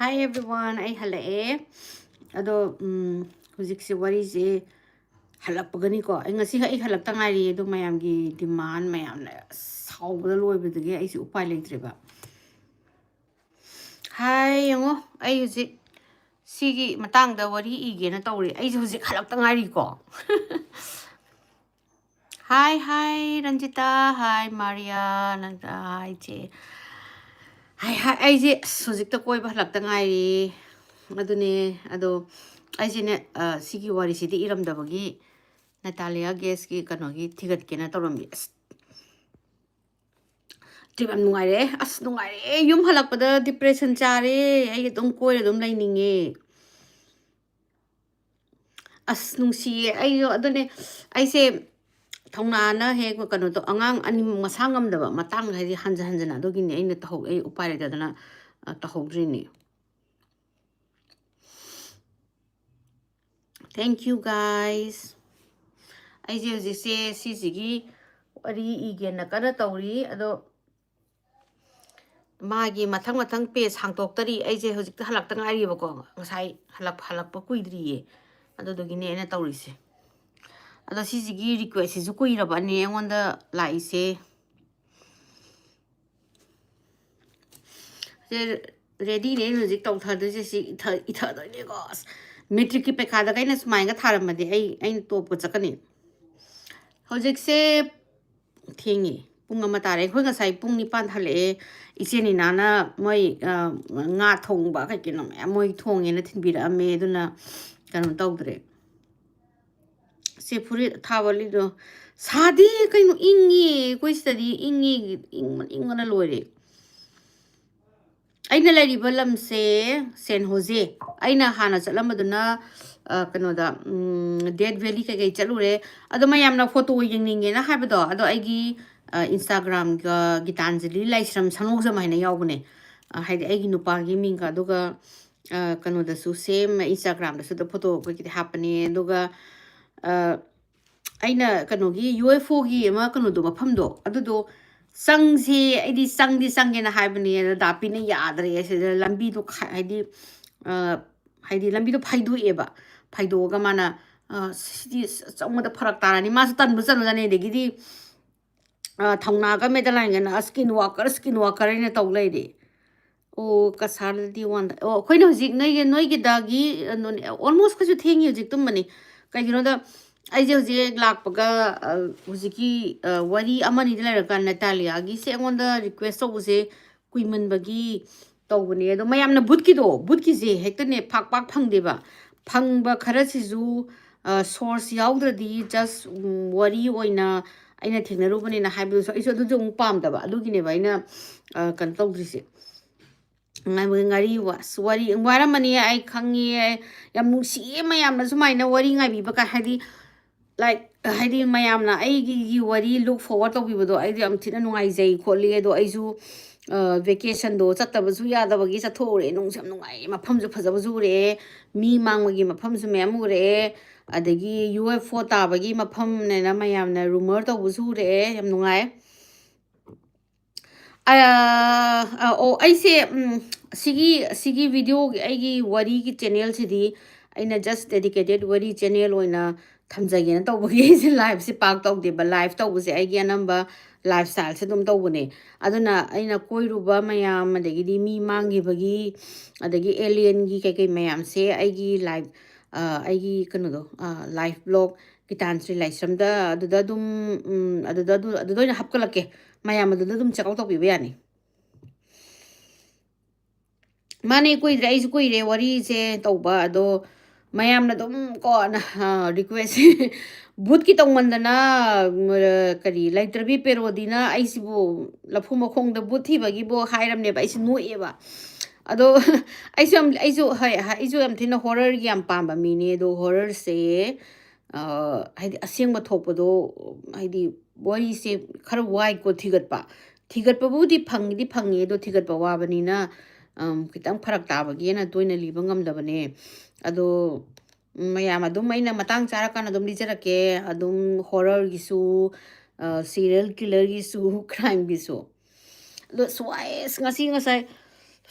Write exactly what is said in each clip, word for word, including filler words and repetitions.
Hi everyone, ꯑꯩ ꯍꯜꯂꯛꯑꯦ꯫ ꯑꯗꯣ ꯎꯝ, ꯍꯧꯖꯤꯛꯁꯦ ꯋꯥꯔꯤꯁꯦ ꯍꯜꯂꯛꯄꯒꯅꯤꯀꯣ꯫ ꯑꯩ ꯉꯁꯤ ꯑꯩ ꯍꯜꯂꯛꯇ ꯉꯥꯏꯔꯤ, ꯑꯗꯣ ꯃꯌꯥꯝꯒꯤ demand ꯃꯌꯥꯝꯅ ꯁꯥꯎꯕꯗ ꯂꯣꯏꯕꯗꯒꯤ ꯑꯩꯁꯦ ꯎꯄꯥꯏ ꯂꯩꯇ꯭ꯔꯦꯕ꯫ ꯍꯥꯏ ꯌꯦꯡꯉꯣ, ꯑꯩ ꯍꯧꯖꯤꯛ ꯁꯤꯒꯤ ꯃꯇꯥꯡꯗ ꯋꯥꯔꯤ ꯏꯒꯦꯅ ꯇꯧꯔꯤ꯫ ꯑꯩꯁꯦ ꯍꯧꯖꯤꯛ ꯍꯜꯂꯛꯇ ꯉꯥꯏꯔꯤꯀꯣ꯫ ꯍꯥꯏ ꯍꯥꯏ ꯔꯟꯖꯤꯇꯥ, ꯍꯥꯏ ꯃꯥꯔꯤꯌꯥ, ꯅꯪ ꯍꯥꯏ ꯆꯦ꯫ ꯍꯥꯏ ꯍꯥꯏ, ꯑꯩꯁꯦ ꯑꯁ ꯍꯧꯖꯤꯛꯇ ꯀꯣꯏꯕ ꯍꯜꯂꯛꯇ ꯉꯥꯏꯔꯤ꯫ ꯑꯗꯨꯅꯦ, ꯑꯗꯣ ꯑꯩꯁꯦꯅꯦ, ꯑ, ꯁꯤꯒꯤ ꯋꯥꯔꯤꯁꯤꯗꯤ ꯏꯔꯝꯗꯕꯒꯤ ꯅꯦꯇꯥꯂꯤꯌꯥ ꯒꯦꯁꯀꯤ ꯀꯩꯅꯣꯒꯤ ꯊꯤꯒꯠꯀꯦꯅ ꯇꯧꯔꯝꯃꯤ꯫ ꯑꯁ, trip ꯌꯥꯝ ꯅꯨꯡꯉꯥꯏꯔꯦ꯫ ꯑꯁ, ꯅꯨꯡꯉꯥꯏꯔꯦ꯫ ꯌꯨꯝ ꯍꯜꯂꯛꯄꯗ depression ꯆꯥꯔꯦ꯫ ꯑꯩ ꯑꯗꯨꯝ ꯀꯣꯏꯔ ꯑꯗꯨꯝ ꯂꯩꯅꯤꯡꯉꯦ꯫ ꯑꯁ, ꯅꯨꯡꯁꯤꯌꯦ꯫ ꯑꯩꯁꯨ ꯑꯗꯨꯅꯦ, ꯑꯩꯁꯦ ꯊꯧꯅꯥꯅ ꯍꯦꯛ ꯀꯩꯅꯣ ꯇꯧ, ꯑꯉꯥꯡ ꯑꯅꯤꯃꯛ ꯃꯁꯥ ꯉꯝꯗꯕ ꯃꯇꯥꯡ ꯍꯥꯏꯗꯤ ꯍꯟꯖꯟ ꯍꯟꯖꯟꯅ, ꯑꯗꯨꯒꯤꯅꯦ ꯑꯩꯅ ꯇꯧꯍꯧ-, ꯑꯩ ꯎꯄꯥꯏ ꯂꯩꯇꯗꯅ, ꯑ, ꯇꯧꯍꯧꯗ꯭ꯔꯤꯅꯦ꯫ Thank you guys. ꯑꯩꯁꯦ ꯍꯧꯖꯤꯛꯁꯦ ꯁꯤꯁꯤꯒꯤ ꯋꯥꯔꯤ ꯏꯒꯦꯅ ꯀꯟꯅ ꯇꯧꯔꯤ꯫ ꯑꯗꯣ ꯃꯥꯒꯤ ꯃꯊꯪ ꯃꯊꯪ page ꯍꯥꯡꯇꯣꯛꯇꯔꯤ꯫ ꯑꯩꯁꯦ ꯍꯧꯖꯤꯛꯇ ꯍꯜꯂꯛꯇ ꯉꯥꯏꯔꯤꯕꯀꯣ꯫ ꯉꯁꯥꯏ ꯍꯜꯂꯛ-, ꯍꯜꯂꯛꯄ ꯀꯨꯏꯗ꯭ꯔꯤꯌꯦ꯫ ꯑꯗꯨꯗꯨꯒꯤꯅꯦ ꯑꯩꯅ ꯇꯧꯔꯤꯁꯦ꯫ ꯑꯗꯣ ꯁꯤꯁꯤꯒꯤ request ꯁꯤꯁꯨ ꯀꯨꯏꯔꯕꯅꯦ ꯑꯩꯉꯣꯟꯗ ꯂꯥꯛꯏꯁꯦ꯫ ꯁꯦ, ready ꯅꯦ, ꯑꯩꯅ ꯍꯧꯖꯤꯛ ꯇꯧꯊꯗꯣꯏꯁꯦ꯫ ꯁꯤ ꯏꯊ-, ꯏꯊꯗꯣꯏꯅꯦꯀꯣ꯫ ꯑꯁ, matric ꯀꯤ ꯄꯩꯈꯥꯗꯒ ꯑꯩꯅ ꯁꯨꯃꯥꯏꯅꯒ ꯊꯥꯔꯝꯃꯗꯤ ꯑꯩ, ꯑꯩꯅ top ꯀ ꯆꯠꯀꯅꯤ꯫ ꯍꯧꯖꯤꯛꯁꯦ ꯊꯦꯡꯉꯦ, ꯄꯨꯡ ꯑꯃ ꯇꯥꯔꯦ꯫ ꯑꯩꯈꯣꯏ ꯉꯁꯥꯏ ꯄꯨꯡ ꯅꯤꯄꯥꯟ ꯍꯜꯂꯛꯑꯦ꯫ ꯏꯆꯦ ꯅꯤꯅꯥꯅ ꯃꯣꯏ, ꯑ, ꯉꯥ ꯊꯣꯡꯕ ꯀꯩ ꯀꯩꯅꯣ ꯃꯌꯥꯝ ꯃꯣꯏ ꯊꯣꯡꯉꯦꯅ ꯊꯤꯟꯕꯤꯔꯛꯑꯝꯃꯦ꯫ ꯑꯗꯨꯅ ꯀꯩꯅꯣ ꯇꯧꯗ꯭ꯔꯦ꯫ ꯁꯦ ꯐꯨꯔꯤꯠ ꯑꯊꯥꯕ ꯂꯤꯠꯂꯣ꯫ ꯁꯥꯗꯦ ꯀꯩꯅꯣ, ꯏꯪꯉꯦ꯫ ꯑꯩꯈꯣꯏ ꯁꯤꯗꯗꯤ ꯏꯪꯉꯦ, ꯏꯪꯕꯅ, ꯏꯪꯕꯅ ꯂꯣꯏꯔꯦ꯫ ꯑꯩꯅ ꯂꯩꯔꯤꯕ ꯂꯝꯁꯦ ꯁꯦꯟ ꯍꯣꯖꯦ꯫ ꯑꯩꯅ ꯍꯥꯟꯅ ꯆꯠꯂꯝꯕꯗꯨꯅ, ꯑ, ꯀꯩꯅꯣꯗ, ꯎꯝ, ꯗꯦꯠ ꯚꯦꯂꯤ ꯀꯩꯀꯩ ꯆꯠꯂꯨꯔꯦ꯫ ꯑꯗꯣ ꯃꯌꯥꯝꯅ photo ꯌꯦꯡꯅꯤꯡꯉꯦꯅ ꯍꯥꯏꯕꯗꯣ, ꯑꯗꯣ ꯑꯩꯒꯤ, ꯑ, Instagram ꯒ ꯒꯤꯇꯥꯟꯖꯂꯤ ꯂꯥꯏꯁ꯭ꯔꯝ ꯁꯪꯉꯧꯖꯝ ꯍꯥꯏꯅ ꯌꯥꯎꯕꯅꯦ꯫ ꯑ, ꯍꯥꯏꯗꯤ ꯑꯩꯒꯤ ꯅꯨꯄꯥꯒꯤ ꯃꯤꯡꯒ, ꯑꯗꯨꯒ, ꯑ, ꯀꯩꯅꯣꯗꯁꯨ same Instagram ꯗꯁꯨ ꯑꯗꯨꯝ photo ꯀꯩꯀꯩꯗꯤ ꯍꯥꯞꯄꯅꯦ꯫ ꯑꯗꯨꯒ, ꯑ, ꯑꯩꯅ ꯀꯩꯅꯣꯒꯤ U F O ꯒꯤ ꯑꯃ ꯀꯩꯅꯣꯗꯣ, ꯃꯐꯝꯗꯣ, ꯑꯗꯨꯗꯣ ꯆꯪꯁꯤ, ꯑꯩꯗꯤ ꯆꯪꯗꯤ ꯆꯪꯒꯦꯅ ꯍꯥꯏꯕꯅꯤ, ꯑꯗ ꯗꯥꯄꯤꯅ ꯌꯥꯗ꯭ꯔꯦ꯫ ꯁꯤꯗ ꯂꯝꯕꯤꯗꯣ ꯈ-, ꯍꯥꯏꯗꯤ, ꯑ, ꯍꯥꯏꯗꯤ ꯂꯝꯕꯤꯗꯣ ꯐꯩꯗꯣꯛꯑꯦꯕ꯫ ꯐꯩꯗꯣꯛꯑꯒ ꯃꯥꯅ, "ꯑ, ꯁꯤꯗꯤ ꯑꯁ ꯆꯪꯕꯗ ꯐꯔꯛ ꯇꯥꯔꯅꯤ"꯫ ꯃꯥꯁꯨ ꯇꯟꯕ ꯆꯠꯂꯖꯥꯠꯅꯤ꯫ ꯑꯗꯒꯤꯗꯤ, ꯑ, ꯊꯧꯅꯥꯒ ꯃꯦꯗꯂꯥꯏꯟꯒꯅ "ꯁ꯭ꯀꯤꯟ ꯋꯥꯀꯔ, ꯁ꯭ꯀꯤꯟ ꯋꯥꯀꯔ" ꯍꯥꯏꯅ ꯇꯧ ꯂꯩꯔꯦ꯫ ꯑꯣ, ꯀꯁꯥꯔꯗꯗꯤ ꯋꯥꯟꯗ-, ꯑꯣ, ꯑꯩꯈꯣꯏꯅ ꯍꯧꯖꯤꯛ ꯅꯣꯏꯒꯤ, ꯅꯣꯏꯒꯤꯗꯒꯤ, ꯑ, ꯅꯣꯅꯦ, almost ꯑꯩꯈꯣꯏꯁꯨ ꯊꯦꯡꯉꯤ ꯍꯧꯖꯤꯛ ꯇꯨꯝꯕꯅꯤ꯫ ꯀꯩꯒꯤꯅꯣꯗ, ꯑꯩꯁꯦ ꯍꯧꯖꯤꯛ ꯂꯥꯛꯄꯒ, ꯑ, ꯍꯧꯖꯤꯛꯀꯤ, ꯑ, ꯋꯥꯔꯤ ꯑꯃ ꯑꯅꯤꯗꯤ ꯂꯩꯔꯀꯥꯟ ꯅꯦꯇꯥꯂꯤꯌꯥꯒꯤꯁꯦ ꯑꯩꯉꯣꯟꯗ request ꯇꯧꯕꯁꯦ ꯀꯨꯏꯃꯟꯕꯒꯤ ꯇꯧꯕꯅꯦ꯫ ꯑꯗꯣ ꯃꯌꯥꯝꯅ ꯕꯨꯠꯀꯤꯗꯣ, ꯕꯨꯠꯀꯤꯁꯦ ꯍꯦꯛꯇꯅꯦ ꯄꯥꯛ ꯄꯥꯛ ꯐꯪꯗꯦꯕ꯫ ꯐꯪꯕ ꯈꯔꯁꯤꯁꯨ, ꯑ, source ꯌꯥꯎꯗ꯭ꯔꯗꯤ just, ꯎꯝ, ꯋꯥꯔꯤ ꯑꯣꯏꯅ ꯑꯩꯅ ꯊꯦꯡꯅꯔꯨꯕꯅꯤꯅ ꯍꯥꯏꯕꯗꯨꯁꯨ ꯑꯩꯁꯨ ꯑꯗꯨꯁꯨ ꯑꯃꯨꯛ ꯄꯥꯝꯗꯕ꯫ ꯑꯗꯨꯒꯤꯅꯦꯕ ꯑꯩꯅ, ꯑ, ꯀꯩꯅꯣ ꯇꯧꯗ꯭ꯔꯤꯁꯦ꯫ ꯉꯥꯏꯕꯒꯤ ꯉꯥꯔꯤ ꯋꯥ-, ꯑꯁ, ꯋꯥꯔꯤ ꯋꯥꯔꯝꯃꯅꯤ, ꯑꯩ ꯈꯪꯉꯤ꯫ ꯌꯥꯝ ꯅꯨꯡꯁꯤꯌꯦ ꯃꯌꯥꯝꯅ ꯁꯨꯃꯥꯏꯅ ꯋꯥꯔꯤ ꯉꯥꯏꯕꯤꯕ ꯀꯥꯏ, ꯍꯥꯏꯗꯤ, like, ꯍꯥꯏꯗꯤ ꯃꯌꯥꯝꯅ ꯑꯩꯒꯤ ꯋꯥꯔꯤ look forward ꯇꯧꯕꯤꯕꯗꯣ ꯑꯩꯗꯤ ꯌꯥꯝ ꯊꯤꯅ ꯅꯨꯡꯉꯥꯏꯖꯩ ꯈꯣꯠꯂꯤ꯫ ꯑꯗꯣ ꯑꯩꯁꯨ, ꯑ, vacationꯗꯣ ꯆꯠꯇꯕꯁꯨ ꯌꯥꯗꯕꯒꯤ ꯆꯠꯊꯣꯛꯎꯔꯦ꯫ ꯅꯨꯡꯁꯨ ꯌꯥꯝ ꯅꯨꯡꯉꯥꯏ, ꯃꯐꯝꯁꯨ ꯐꯖꯕꯁꯨ ꯎꯔꯛꯑꯦ, ꯃꯤ ꯃꯥꯡꯕꯒꯤ ꯃꯐꯝꯁꯨ ꯃꯌꯥꯝ ꯎꯔꯛꯑꯦ, ꯑꯗꯒꯤ U F O ꯇꯥꯕꯒꯤ ꯃꯐꯝꯅꯦꯅ ꯃꯌꯥꯝꯅ rumor ꯇꯧꯕꯁꯨ ꯎꯔꯛꯑꯦ꯫ ꯌꯥꯝ ꯅꯨꯡꯉꯥꯏ꯫ ꯑ, ꯑ, ꯑꯣ, ꯑꯩꯁꯦ, ꯎꯝ, ꯁꯤꯒꯤ, ꯁꯤꯒꯤ videoꯒꯤ, ꯑꯩꯒꯤ ꯋꯥꯔꯤꯒꯤ channelꯁꯤꯗꯤ ꯑꯩꯅ just dedicated ꯋꯥꯔꯤ channel ꯑꯣꯏꯅ ꯊꯝꯖꯒꯦꯅ ꯇꯧꯕꯒꯤ ꯑꯩꯁꯦ liveꯁꯦ ꯄꯥꯛ ꯇꯧꯗꯦꯕ꯫ Live ꯇꯧꯕꯁꯦ ꯑꯩꯒꯤ ꯑꯅꯝꯕ lifestyleꯁꯦ ꯑꯗꯨꯝ ꯇꯧꯕꯅꯦ꯫ ꯑꯗꯨꯅ ꯑꯩꯅ ꯀꯣꯏꯔꯨꯕ ꯃꯌꯥꯝ, ꯑꯗꯒꯤꯗꯤ ꯃꯤ ꯃꯥꯡꯈꯤꯕꯒꯤ, ꯑꯗꯒꯤ alienꯒꯤ ꯀꯩꯀꯩ ꯃꯌꯥꯝꯁꯦ ꯑꯩꯒꯤ live, ꯑ, ꯑꯩꯒꯤ ꯀꯩꯅꯣꯗꯣ, ꯑ, live blog ꯒꯤꯇꯥꯟꯖꯂꯤ ꯂꯥꯏꯁ꯭ꯔꯝꯗ ꯑꯗꯨꯗ ꯑꯗꯨꯝ, ꯎꯝ, ꯑꯗꯨꯗ ꯑꯗꯨ, ꯑꯗꯨꯗ ꯑꯣꯏꯅ ꯍꯥꯞꯀꯠꯂꯛꯀꯦ꯫ ꯃꯌꯥꯝ ꯑꯗꯨꯗ ꯑꯗꯨꯝ check out ꯇꯧꯕꯤꯕ ꯌꯥꯅꯤ꯫ ꯃꯥꯅꯦ, ꯀꯨꯏꯗ꯭ꯔꯦ, ꯑꯩꯁꯨ ꯀꯨꯏꯔꯦ ꯋꯥꯔꯤꯁꯦ ꯇꯧꯕ꯫ ꯑꯗꯣ ꯃꯌꯥꯝꯅ ꯑꯗꯨꯝ ꯀꯣ, ꯅ-, ꯑ, request ꯕꯨꯠꯀꯤ ꯇꯧꯃꯟꯗꯅ, ꯎꯝ, ꯑ, ꯀꯔꯤ, ꯂꯩꯇ꯭ꯔꯕꯤ ꯄꯦꯔꯣꯗꯤꯅ ꯑꯩꯁꯤꯕꯨ ꯂꯐꯨ ꯃꯈꯣꯡꯗ ꯕꯨꯠ ꯊꯤꯕꯒꯤꯕꯨ ꯍꯥꯏꯔꯝꯅꯦꯕ꯫ ꯑꯩꯁꯦ ꯅꯣꯛꯑꯦꯕ꯫ ꯑꯗꯣ ꯑꯩꯁꯨ ꯌꯥꯝ, ꯑꯩꯁꯨ, ꯍꯣꯏ, ꯍ-, ꯑꯩꯁꯨ ꯌꯥꯝ ꯊꯤꯅ horrorꯒꯤ ꯌꯥꯝ ꯄꯥꯝꯕ ꯃꯤꯅꯦ꯫ ꯑꯗꯣ horrorꯁꯦ, ꯑ, ꯍꯥꯏꯗꯤ ꯑꯁꯦꯡꯕ ꯊꯣꯛꯄꯗꯣ, ꯍꯥꯏꯗꯤ ꯋꯥꯔꯤꯁꯦ ꯈꯔ ꯋꯥꯏꯀꯣ ꯊꯤꯒꯠꯄ꯫ ꯊꯤꯒꯠꯄꯕꯨꯗꯤ ꯐꯪꯗꯤ ꯐꯪꯉꯤ, ꯑꯗꯣ ꯊꯤꯒꯠꯄ ꯋꯥꯕꯅꯤꯅ, ꯑꯝ, ꯈꯤꯇꯪ ꯐꯔꯛ ꯇꯥꯕꯒꯤ ꯑꯩꯅ ꯇꯣꯏꯅ ꯂꯤꯕ ꯉꯝꯗꯕꯅꯦ꯫ ꯑꯗꯣ, ꯎꯝ, ꯃꯌꯥꯝ ꯑꯗꯨꯝ ꯑꯩꯅ ꯃꯇꯥꯡ ꯆꯥꯔꯀꯥꯟꯗ ꯑꯗꯨꯝ ꯂꯤꯖꯔꯛꯀꯦ꯫ ꯑꯗꯨꯝ horrorꯒꯤꯁꯨ, ꯁꯤꯔꯤꯌꯦꯜ ꯀꯤꯂꯔꯒꯤꯁꯨ, ꯀ꯭ꯔꯥꯏꯝꯒꯤꯁꯨ꯫ ꯑꯗꯣ ꯁ꯭ꯋꯥꯏ ꯑꯁ ꯉꯁꯤ ꯉꯁꯥꯏ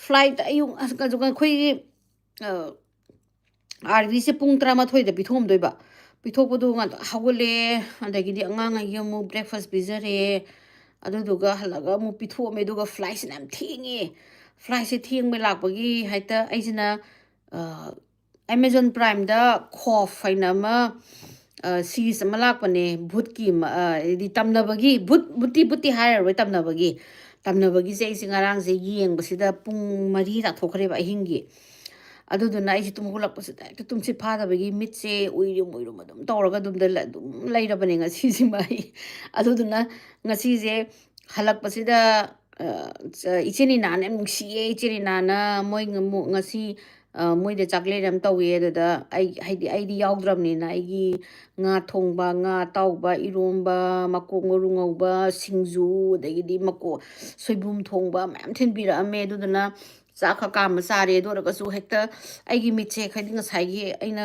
ꯐ꯭ꯂꯥꯏꯠ ꯑꯌꯨꯛ ꯑꯁ ꯑꯩꯈꯣꯏꯒꯤ ꯑꯥꯔꯕꯤꯁꯦ ꯄꯨꯡ ꯇꯔꯥꯃꯥꯊꯣꯏꯗ ꯄꯤꯊꯣꯛꯑꯝꯗꯣꯏꯕ꯫ ꯄꯤꯊꯣꯛꯄꯗꯨ ꯉꯟꯇꯥ ꯍꯧꯒꯠꯂꯦ, ꯑꯗꯒꯤꯗꯤ ꯑꯉꯥꯡꯉꯩꯒꯤ ꯑꯃꯨꯛ ꯕ꯭ꯔꯦꯛꯐꯥꯁ ꯄꯤꯖꯔꯦ, ꯑꯗꯨꯗꯨꯒ ꯍꯜꯂꯛꯑꯒ ꯑꯃꯨꯛ ꯄꯤꯊꯣꯛꯑꯝꯃꯦ꯫ ꯑꯗꯨꯒ ꯐ꯭ꯂꯥꯏꯠꯁꯤꯅ ꯌꯥꯝ ꯊꯦꯡꯉꯦ꯫ ꯐ꯭ꯂꯥꯏꯠꯁꯦ ꯊꯦꯡꯕ ꯂꯥꯛꯄꯒꯤ ꯍꯦꯛꯇ ꯑꯩꯁꯤꯅ ꯑꯦꯃꯦꯖꯣꯟ ꯄ꯭ꯔꯥꯏꯝꯗ ꯈꯣꯐ ꯍꯥꯏꯅ ꯑꯃ ꯁꯤꯔꯤꯁ ꯑꯃ ꯂꯥꯛꯄꯅꯦ, ꯚꯨꯠꯀꯤ ꯑꯃ, ꯍꯥꯏꯗꯤ ꯇꯝꯅꯕꯒꯤ, ꯚꯨꯠ, ꯚꯨꯠꯇꯤ, ꯚꯨꯠꯇꯤ ꯍꯥꯏꯔꯔꯣꯏ, ꯇꯝꯅꯕꯒꯤ꯫ ꯇꯝꯅꯕꯒꯤꯁꯦ ꯑꯩꯁꯦ ꯉꯔꯥꯡꯁꯦ ꯌꯦꯡꯕꯁꯤꯗ ꯄꯨꯡ ꯃꯔꯤ ꯇꯥꯊꯣꯛꯈ꯭ꯔꯦꯕ ꯑꯍꯤꯡꯒꯤ꯫ ꯑꯗꯨꯗꯨꯅ ꯑꯩꯁꯦ ꯇꯨꯝ ꯍꯧꯒꯠꯂꯛꯄꯁꯤꯗ ꯍꯦꯛꯇ ꯇꯨꯝꯁꯤꯠ ꯐꯥꯗꯕꯒꯤ ꯃꯤꯠꯁꯦ ꯎꯏꯔꯨꯝ ꯎꯏꯔꯨꯝ ꯑꯗꯨꯝ ꯇꯧꯔꯒ ꯑꯗꯨꯝꯗ ꯂ-, ꯑꯗꯨꯝ ꯂꯩꯔꯕꯅꯦ ꯉꯁꯤꯁꯤꯃ ꯑꯩ꯫ ꯑꯗꯨꯗꯨꯅ ꯉꯁꯤꯁꯦ ꯍꯜꯂꯛꯄꯁꯤꯗ, ꯑ, ꯆ-, ꯏꯆꯤꯟ ꯏꯅꯥꯅ ꯌꯥꯝ ꯅꯨꯡꯁꯤꯌꯦ꯫ ꯏꯆꯤꯟ ꯏꯅꯥꯅ ꯃꯣꯏ ꯉ-, ꯃꯣ-, ꯉꯁꯤ, ꯑ, ꯃꯣꯏꯗ ꯆꯥꯛꯂꯦꯟ ꯑꯃ ꯇꯧꯋꯦ꯫ ꯑꯗꯨꯗ ꯑꯩ, ꯍꯥꯏꯗꯤ ꯑꯩꯗꯤ ꯌꯥꯎꯗ꯭ꯔꯕꯅꯤꯅ ꯑꯩꯒꯤ ꯉꯥ ꯊꯣꯡꯕ, ꯉꯥ ꯑꯇꯥꯎꯕ, ꯏꯔꯣꯝꯕ, ꯃꯀꯣꯛ ꯃꯔꯨ ꯉꯧꯕ, ꯁꯤꯡꯖꯨ, ꯑꯗꯒꯤꯗꯤ ꯃꯀꯣ-, ꯁꯣꯏꯕꯨꯝ ꯊꯣꯡꯕ ꯃꯌꯥꯝ ꯊꯤꯟꯕꯤꯔꯛꯑꯝꯃꯦ꯫ ꯑꯗꯨꯗꯨꯅ ꯆꯥꯛ ꯈꯔ ꯀꯥꯝꯕ ꯆꯥꯔꯦ꯫ ꯑꯗꯨ ꯑꯣꯏꯔꯒꯁꯨ ꯍꯦꯛꯇ ꯑꯩꯒꯤ ꯃꯤꯠꯁꯦ ꯍꯥꯏꯗꯤ ꯉꯁꯥꯏꯒꯤ ꯑꯩꯅ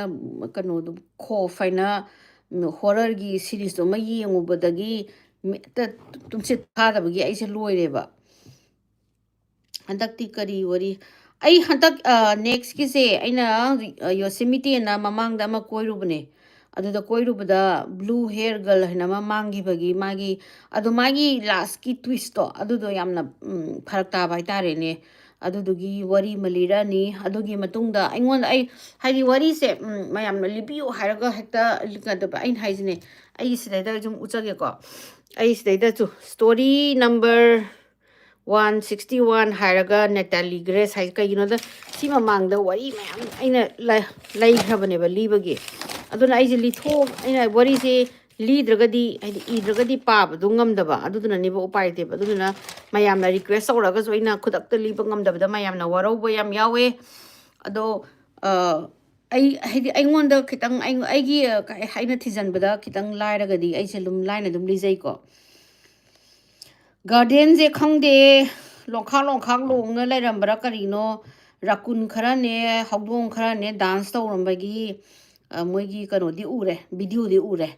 ꯀꯩꯅꯣꯗꯣ, ꯈꯣꯐ ꯍꯥꯏꯅ ꯍꯣꯔꯔꯒꯤ ꯁꯤꯔꯤꯁꯇꯣ ꯑꯃ ꯌꯦꯡꯉꯨꯕꯗꯒꯤ ꯃꯤꯠꯇ ꯇꯨꯝꯁꯤꯠ ꯐꯥꯗꯕꯒꯤ ꯑꯩꯁꯦ ꯂꯣꯏꯔꯦꯕ꯫ ꯍꯟꯗꯛꯇꯤ ꯀꯔꯤ ꯋꯥꯔꯤ? ꯑꯩ ꯍꯟꯗꯛ, ꯑ, ꯅꯦꯛꯁꯀꯤꯁꯦ ꯑꯩꯅ, ꯑ, ꯌꯣꯁꯤꯃꯤꯇꯦꯅ ꯃꯃꯥꯡꯗ ꯑꯃ ꯀꯣꯏꯔꯨꯕꯅꯦ꯫ ꯑꯗꯨꯗ ꯀꯣꯏꯔꯨꯕꯗ ꯕ꯭ꯂꯨ ꯍꯦꯌꯔ ꯒꯔꯜ ꯍꯥꯏꯅ ꯑꯃ ꯃꯥꯡꯈꯤꯕꯒꯤ ꯃꯥꯒꯤ, ꯑꯗꯣ ꯃꯥꯒꯤ ꯂꯥꯁꯀꯤ ꯇ꯭ꯋꯤꯁꯇꯣ ꯑꯗꯨꯗꯣ ꯌꯥꯝꯅ, ꯎꯝ, ꯐꯔꯛ ꯇꯥꯕ ꯍꯥꯏꯇꯥꯔꯦꯅꯦ꯫ ꯑꯗꯨꯗꯨꯒꯤ ꯋꯥꯔꯤ ꯑꯃ ꯂꯤꯔꯛꯑꯅꯤ꯫ ꯑꯗꯨꯒꯤ ꯃꯇꯨꯡꯗ ꯑꯩꯉꯣꯟꯗ, ꯑꯩ ꯍꯥꯏꯗꯤ ꯋꯥꯔꯤꯁꯦ, ꯎꯝ, ꯃꯌꯥꯝꯅ ꯂꯤꯕꯤꯌꯨ ꯍꯥꯏꯔꯒ ꯍꯦꯛꯇ ꯂꯤꯒꯗꯕ꯫ ꯑꯩꯅ ꯍꯥꯏꯁꯤꯅꯦ, ꯑꯩ ꯁꯤꯗꯩꯗ ꯁꯨꯝ ꯎꯠꯆꯒꯦꯀꯣ꯫ ꯑꯩ ꯁꯤꯗꯩꯗꯁꯨ story number one sixty one ꯍꯥꯏꯔꯒ ꯅꯦꯇꯥꯂꯤ ꯒ꯭ꯔꯦꯁ ꯍꯥꯏ꯫ ꯀꯩꯒꯤꯅꯣꯗ ꯁꯤ ꯃꯃꯥꯡꯗ ꯋꯥꯔꯤ ꯃꯌꯥꯝ ꯑꯩꯅ ꯂ-, ꯂꯩꯈ꯭ꯔꯕꯅꯦꯕ ꯂꯤꯕꯒꯤ꯫ ꯑꯗꯨꯅ ꯑꯩꯁꯦ ꯂꯤꯊꯣꯛ-, ꯑꯩꯅ ꯋꯥꯔꯤꯁꯦ ꯂꯤꯗ꯭ꯔꯒꯗꯤ, ꯍꯥꯏꯗꯤ ꯏꯗ꯭ꯔꯒꯗꯤ ꯄꯥꯕꯗꯣ ꯉꯝꯗꯕ, ꯑꯗꯨꯗꯨꯅꯅꯦꯕ ꯎꯄꯥꯏ ꯂꯩꯇꯦꯕ꯫ ꯑꯗꯨꯗꯨꯅ ꯃꯌꯥꯝꯅ ꯔꯤꯀ꯭ꯋꯦꯁ ꯇꯧꯔꯒꯁꯨ ꯑꯩꯅ ꯈꯨꯗꯛꯇ ꯂꯤꯕ ꯉꯝꯗꯕꯗ ꯃꯌꯥꯝꯅ ꯋꯥꯔꯧꯕ ꯌꯥꯝ ꯌꯥꯎꯋꯦ꯫ ꯑꯗꯣ, ꯑ, ꯑꯩ, ꯍꯥꯏꯗꯤ ꯑꯩꯉꯣꯟꯗ ꯈꯤꯇꯪ, ꯑꯩ, ꯑꯩꯒꯤ, ꯑ, ꯀꯩ-, ꯑꯩꯅ ꯊꯤꯖꯤꯟꯕꯗ ꯈꯤꯇꯪ ꯂꯥꯏꯔꯒꯗꯤ ꯑꯩꯁꯦ ꯑꯗꯨꯝ ꯂꯥꯏꯅ ꯑꯗꯨꯝ ꯂꯤꯖꯩꯀꯣ꯫ ꯒꯥꯔꯗꯦꯟꯁꯦ ꯈꯪꯗꯦ, ꯂꯣꯡꯈꯥꯛ ꯂꯣꯡꯈꯥꯛ ꯂꯣꯡꯅ ꯂꯩꯔꯝꯕ꯭ꯔꯥ ꯀꯔꯤꯅꯣ, ꯔꯥꯀꯨꯟ ꯈꯔꯅꯦ, ꯍꯧꯗꯣꯡ ꯈꯔꯅꯦ ꯗꯥꯟꯁ ꯇꯧꯔꯝꯕꯒꯤ, ꯑ, ꯃꯣꯏꯒꯤ ꯀꯩꯅꯣꯗꯤ ꯎꯔꯦ, ꯚꯤꯗꯤꯑꯣꯗꯤ ꯎꯔꯦ꯫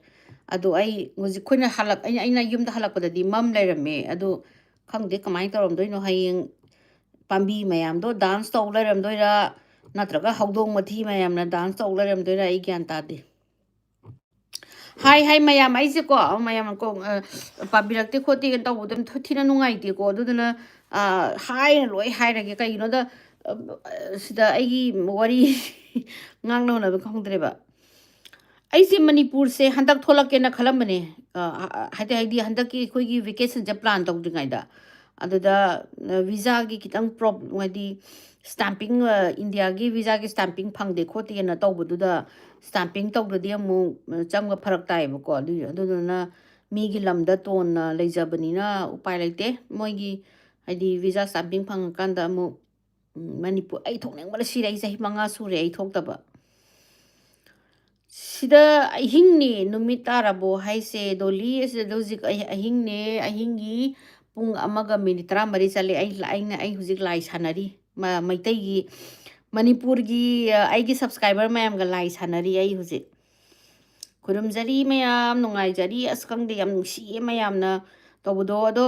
ꯑꯗꯣ ꯑꯩ ꯍꯧꯖꯤꯛ ꯑꯩꯈꯣꯏꯅ ꯍꯜꯂꯛ-, ꯑꯩꯅ, ꯑꯩꯅ ꯌꯨꯝꯗ ꯍꯜꯂꯛꯄꯗꯗꯤ ꯃꯝ ꯂꯩꯔꯝꯃꯦ꯫ ꯑꯗꯣ ꯈꯪꯗꯦ ꯀꯃꯥꯏꯅ ꯇꯧꯔꯝꯗꯣꯏꯅꯣ, ꯍꯌꯦꯡ ꯄꯥꯝꯕꯤ ꯃꯌꯥꯝꯗꯣ dance ꯇꯧ ꯂꯩꯔꯝꯗꯣꯏꯔꯥ, ꯅꯠꯇ꯭ꯔꯒ ꯍꯧꯗꯣꯡ ꯃꯊꯤ ꯃꯌꯥꯝꯅ dance ꯇꯧ ꯂꯩꯔꯝꯗꯣꯏꯔꯥ, ꯑꯩ ꯒ꯭ꯌꯥꯟ ꯇꯥꯗꯦ꯫ ꯍꯥꯏ, ꯍꯥꯏ, ꯃꯌꯥꯝ, ꯑꯩꯁꯦꯀꯣ, ꯃꯌꯥꯝ ꯀꯣ, ꯑ, ꯄꯥꯕꯤꯔꯛꯇꯦ ꯈꯣꯠꯇꯦ ꯀꯩꯅꯣ ꯇꯧꯕꯗꯣ ꯌꯥꯝ ꯊꯤ-, ꯊꯤꯅ ꯅꯨꯡꯉꯥꯏꯇꯦꯀꯣ꯫ ꯑꯗꯨꯗꯨꯅ, ꯑ, ꯍꯥꯏꯅ ꯂꯣꯏ ꯍꯥꯏꯔꯒꯦ꯫ ꯀꯩꯒꯤꯅꯣꯗ, ꯑ, ꯁꯤꯗ ꯑꯩꯒꯤ ꯋꯥꯔꯤ ꯉꯥꯡꯅꯅꯕ ꯈꯪꯗ꯭ꯔꯦꯕ꯫ ꯑꯩꯁꯦ ꯃꯅꯤꯄꯨꯔꯁꯦ ꯍꯟꯗꯛ ꯊꯣꯛꯂꯛꯀꯦꯅ ꯈꯜꯂꯝꯕꯅꯦ꯫ ꯑ, ꯑ, ꯍꯥꯏꯗꯤ, ꯍꯥꯏꯗꯤ ꯍꯟꯗꯛꯀꯤ ꯑꯩꯈꯣꯏꯒꯤ vacationꯁꯦ plan ꯇꯧꯗ꯭ꯔꯤꯉꯩꯗ꯫ ꯑꯗꯨꯗ, ꯑ, visaꯒꯤ ꯈꯤꯇꯪ prob-, ꯍꯥꯏꯗꯤ stamping, ꯑ, Indiaꯒꯤ visaꯒꯤ stamping ꯐꯪꯗꯦ ꯈꯣꯠꯇꯦꯅ ꯇꯧꯕꯗꯨꯗ, stamping ꯇꯧꯗ꯭ꯔꯗꯤ ꯑꯃꯨꯛ, ꯑ, ꯆꯪꯕ ꯐꯔꯛ ꯇꯥꯏꯌꯦꯕꯀꯣ꯫ ꯑꯗꯨ, ꯑꯗꯨꯗꯨꯅ ꯃꯤꯒꯤ ꯂꯝꯗ ꯇꯣꯟꯅ ꯂꯩꯖꯕꯅꯤꯅ ꯎꯄꯥꯏ ꯂꯩꯇꯦ꯫ ꯃꯣꯏꯒꯤ, ꯍꯥꯏꯗꯤ, visa stamping ꯐꯪꯉꯀꯥꯟꯗ ꯑꯃꯨꯛ, ꯎꯝ, ꯃꯅꯤꯄꯨꯔ, ꯑꯩ ꯊꯣꯛꯅꯤꯡꯕꯅ ꯁꯤꯔꯦ꯫ ꯑꯩ ꯆꯍꯤ ꯃꯉꯥ ꯁꯨꯔꯦ ꯑꯩ ꯊꯣꯛꯇꯕ꯫ ꯁꯤꯗ ꯑꯍꯤꯡꯅꯦ, ꯅꯨꯃꯤꯠ ꯇꯥꯔꯕꯣ ꯍꯥꯏꯁꯦ, ꯗꯣꯂꯤ? ꯑꯁꯤꯗ ꯍꯧꯖꯤꯛ ꯑꯩ ꯑꯍꯤꯡꯅꯦ, ꯑꯍꯤꯡꯒꯤ ꯄꯨꯡ ꯑꯃꯒ minute ꯇꯔꯥꯃꯔꯤ ꯆꯠꯂꯦ꯫ ꯑꯩ, ꯑꯩꯅ, ꯑꯩ ꯍꯧꯖꯤꯛ ꯂꯥꯏ ꯁꯥꯟꯅꯔꯤ꯫ ꯃ-, ꯃꯩꯇꯩꯒꯤ, ꯃꯅꯤꯄꯨꯔꯒꯤ, ꯑ, ꯑꯩꯒꯤ subscriber ꯃꯌꯥꯝꯒ ꯂꯥꯏ ꯁꯥꯟꯅꯔꯤ ꯑꯩ ꯍꯧꯖꯤꯛ꯫ ꯈꯨꯔꯨꯝꯖꯔꯤ ꯃꯌꯥꯝ, ꯅꯨꯡꯉꯥꯏꯖꯔꯤ꯫ ꯑꯁ, ꯈꯪꯗꯦ, ꯌꯥꯝ ꯅꯨꯡꯁꯤꯌꯦ ꯃꯌꯥꯝꯅ ꯇꯧꯕꯗꯣ꯫ ꯑꯗꯣ,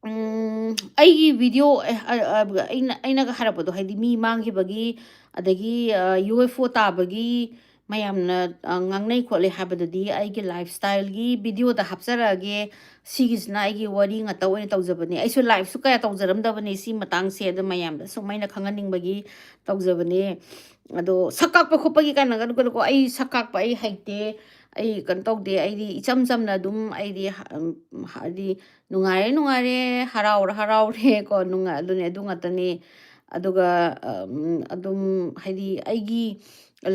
ꯎꯝ, ꯑꯩꯒꯤ video, ꯑꯦ, ꯑ, ꯑ, ꯑꯩꯅ, ꯑꯩꯅꯒ ꯍꯥꯏꯔꯛꯄꯗꯣ, ꯍꯥꯏꯗꯤ ꯃꯤ ꯃꯥꯡꯈꯤꯕꯒꯤ, ꯑꯗꯒꯤ, ꯑ, UFO ꯇꯥꯕꯒꯤ ꯃꯌꯥꯝꯅ, ꯑ, ꯉꯥꯡꯅꯩ ꯈꯣꯠꯂꯦ ꯍꯥꯏꯕꯗꯨꯗꯤ ꯑꯩꯒꯤ lifestyleꯒꯤ videoꯗ ꯍꯥꯞꯆꯔꯛꯑꯒꯦ꯫ ꯁꯤꯒꯤꯁꯤꯅ ꯑꯩꯒꯤ ꯋꯥꯔꯤ ꯉꯥꯛꯇ ꯑꯣꯏꯅ ꯇꯧꯖꯕꯅꯦ꯫ ꯑꯩꯁꯨ liveꯁꯨ ꯀꯌꯥ ꯇꯧꯖꯔꯝꯗꯕꯅꯦ ꯁꯤ ꯃꯇꯥꯡꯁꯦ, ꯑꯗꯣ ꯃꯌꯥꯝꯗ ꯁꯨꯝ ꯑꯩꯅ ꯈꯪꯍꯟꯅꯤꯡꯕꯒꯤ ꯇꯧꯖꯕꯅꯦ꯫ ꯑꯗꯣ ꯁꯛ ꯀꯥꯛꯄ ꯈꯣꯠꯄꯒꯤ ꯀꯥꯏꯅꯒ ꯀꯩꯅꯣꯀꯣ, ꯑꯩ ꯁꯛ ꯀꯥꯛꯄ ꯑꯩ ꯍꯩꯇꯦ, ꯑꯩ ꯀꯩꯅꯣ ꯇꯧꯗꯦ, ꯑꯩꯗꯤ ꯏꯆꯝ ꯆꯝꯅ ꯑꯗꯨꯝ ꯑꯩꯗꯤ ꯍ-, ꯎꯝ, ꯍꯥꯏꯗꯤ ꯅꯨꯡꯉꯥꯏꯔꯦ ꯅꯨꯡꯉꯥꯏꯔꯦ, ꯍꯔꯥꯎꯔꯦ ꯍꯔꯥꯎꯔꯦ ꯀꯣ, ꯅꯨꯡꯉꯥꯏ-, ꯑꯗꯨꯅꯦ, ꯑꯗꯨ ꯉꯥꯛꯇꯅꯦ꯫ ꯑꯗꯨꯒ, ꯎꯝ, ꯑꯗꯨꯝ ꯍꯥꯏꯗꯤ ꯑꯩꯒꯤ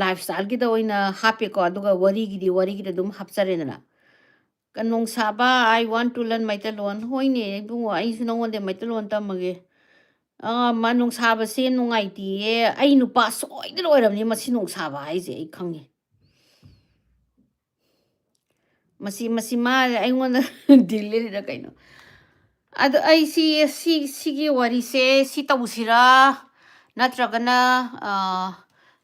lifestyleꯒꯤꯗ ꯑꯣꯏꯅ ꯍꯥꯞꯄꯦꯀꯣ, ꯑꯗꯨꯒ ꯋꯥꯔꯤꯒꯤꯗꯤ ꯋꯥꯔꯤꯒꯤꯗ ꯑꯗꯨꯝ ꯍꯥꯞꯆꯔꯦꯗꯅ꯫ ꯀ-, ꯅꯣꯡꯁꯥꯕ, "I want to learn Meiteilon". ꯍꯣꯏꯅꯦ ꯏꯕꯨꯡꯉꯣ, ꯑꯩꯁꯨ ꯅꯉꯣꯟꯗ ꯃꯩꯇꯩꯂꯣꯟ ꯇꯝꯃꯒꯦ꯫ ꯑꯥ, ꯃꯥ ꯅꯣꯡꯁꯥꯕꯁꯦ ꯅꯨꯡꯉꯥꯏꯇꯦꯌꯦ, ꯑꯩ ꯅꯨꯄꯥ ꯁꯣꯏꯗꯅ ꯑꯣꯏꯔꯝꯅꯤ ꯃꯁꯤ ꯅꯣꯡꯁꯥꯕ ꯍꯥꯏꯁꯦ, ꯑꯩ ꯈꯪꯉꯦ꯫ ꯃꯁꯤ, ꯃꯁꯤ ꯃꯥ ꯑꯩꯉꯣꯟꯗ ꯗꯤꯜ ꯂꯦꯜꯂꯤꯔ ꯀꯩꯅꯣ? ꯑꯗꯣ ꯑꯩ ꯁꯤ, ꯁꯤ, ꯁꯤꯒꯤ ꯋꯥꯔꯤꯁꯦ ꯁꯤ ꯇꯧꯁꯤꯔꯥ? ꯅꯠꯇ꯭ꯔꯒꯅ, ꯑꯥ,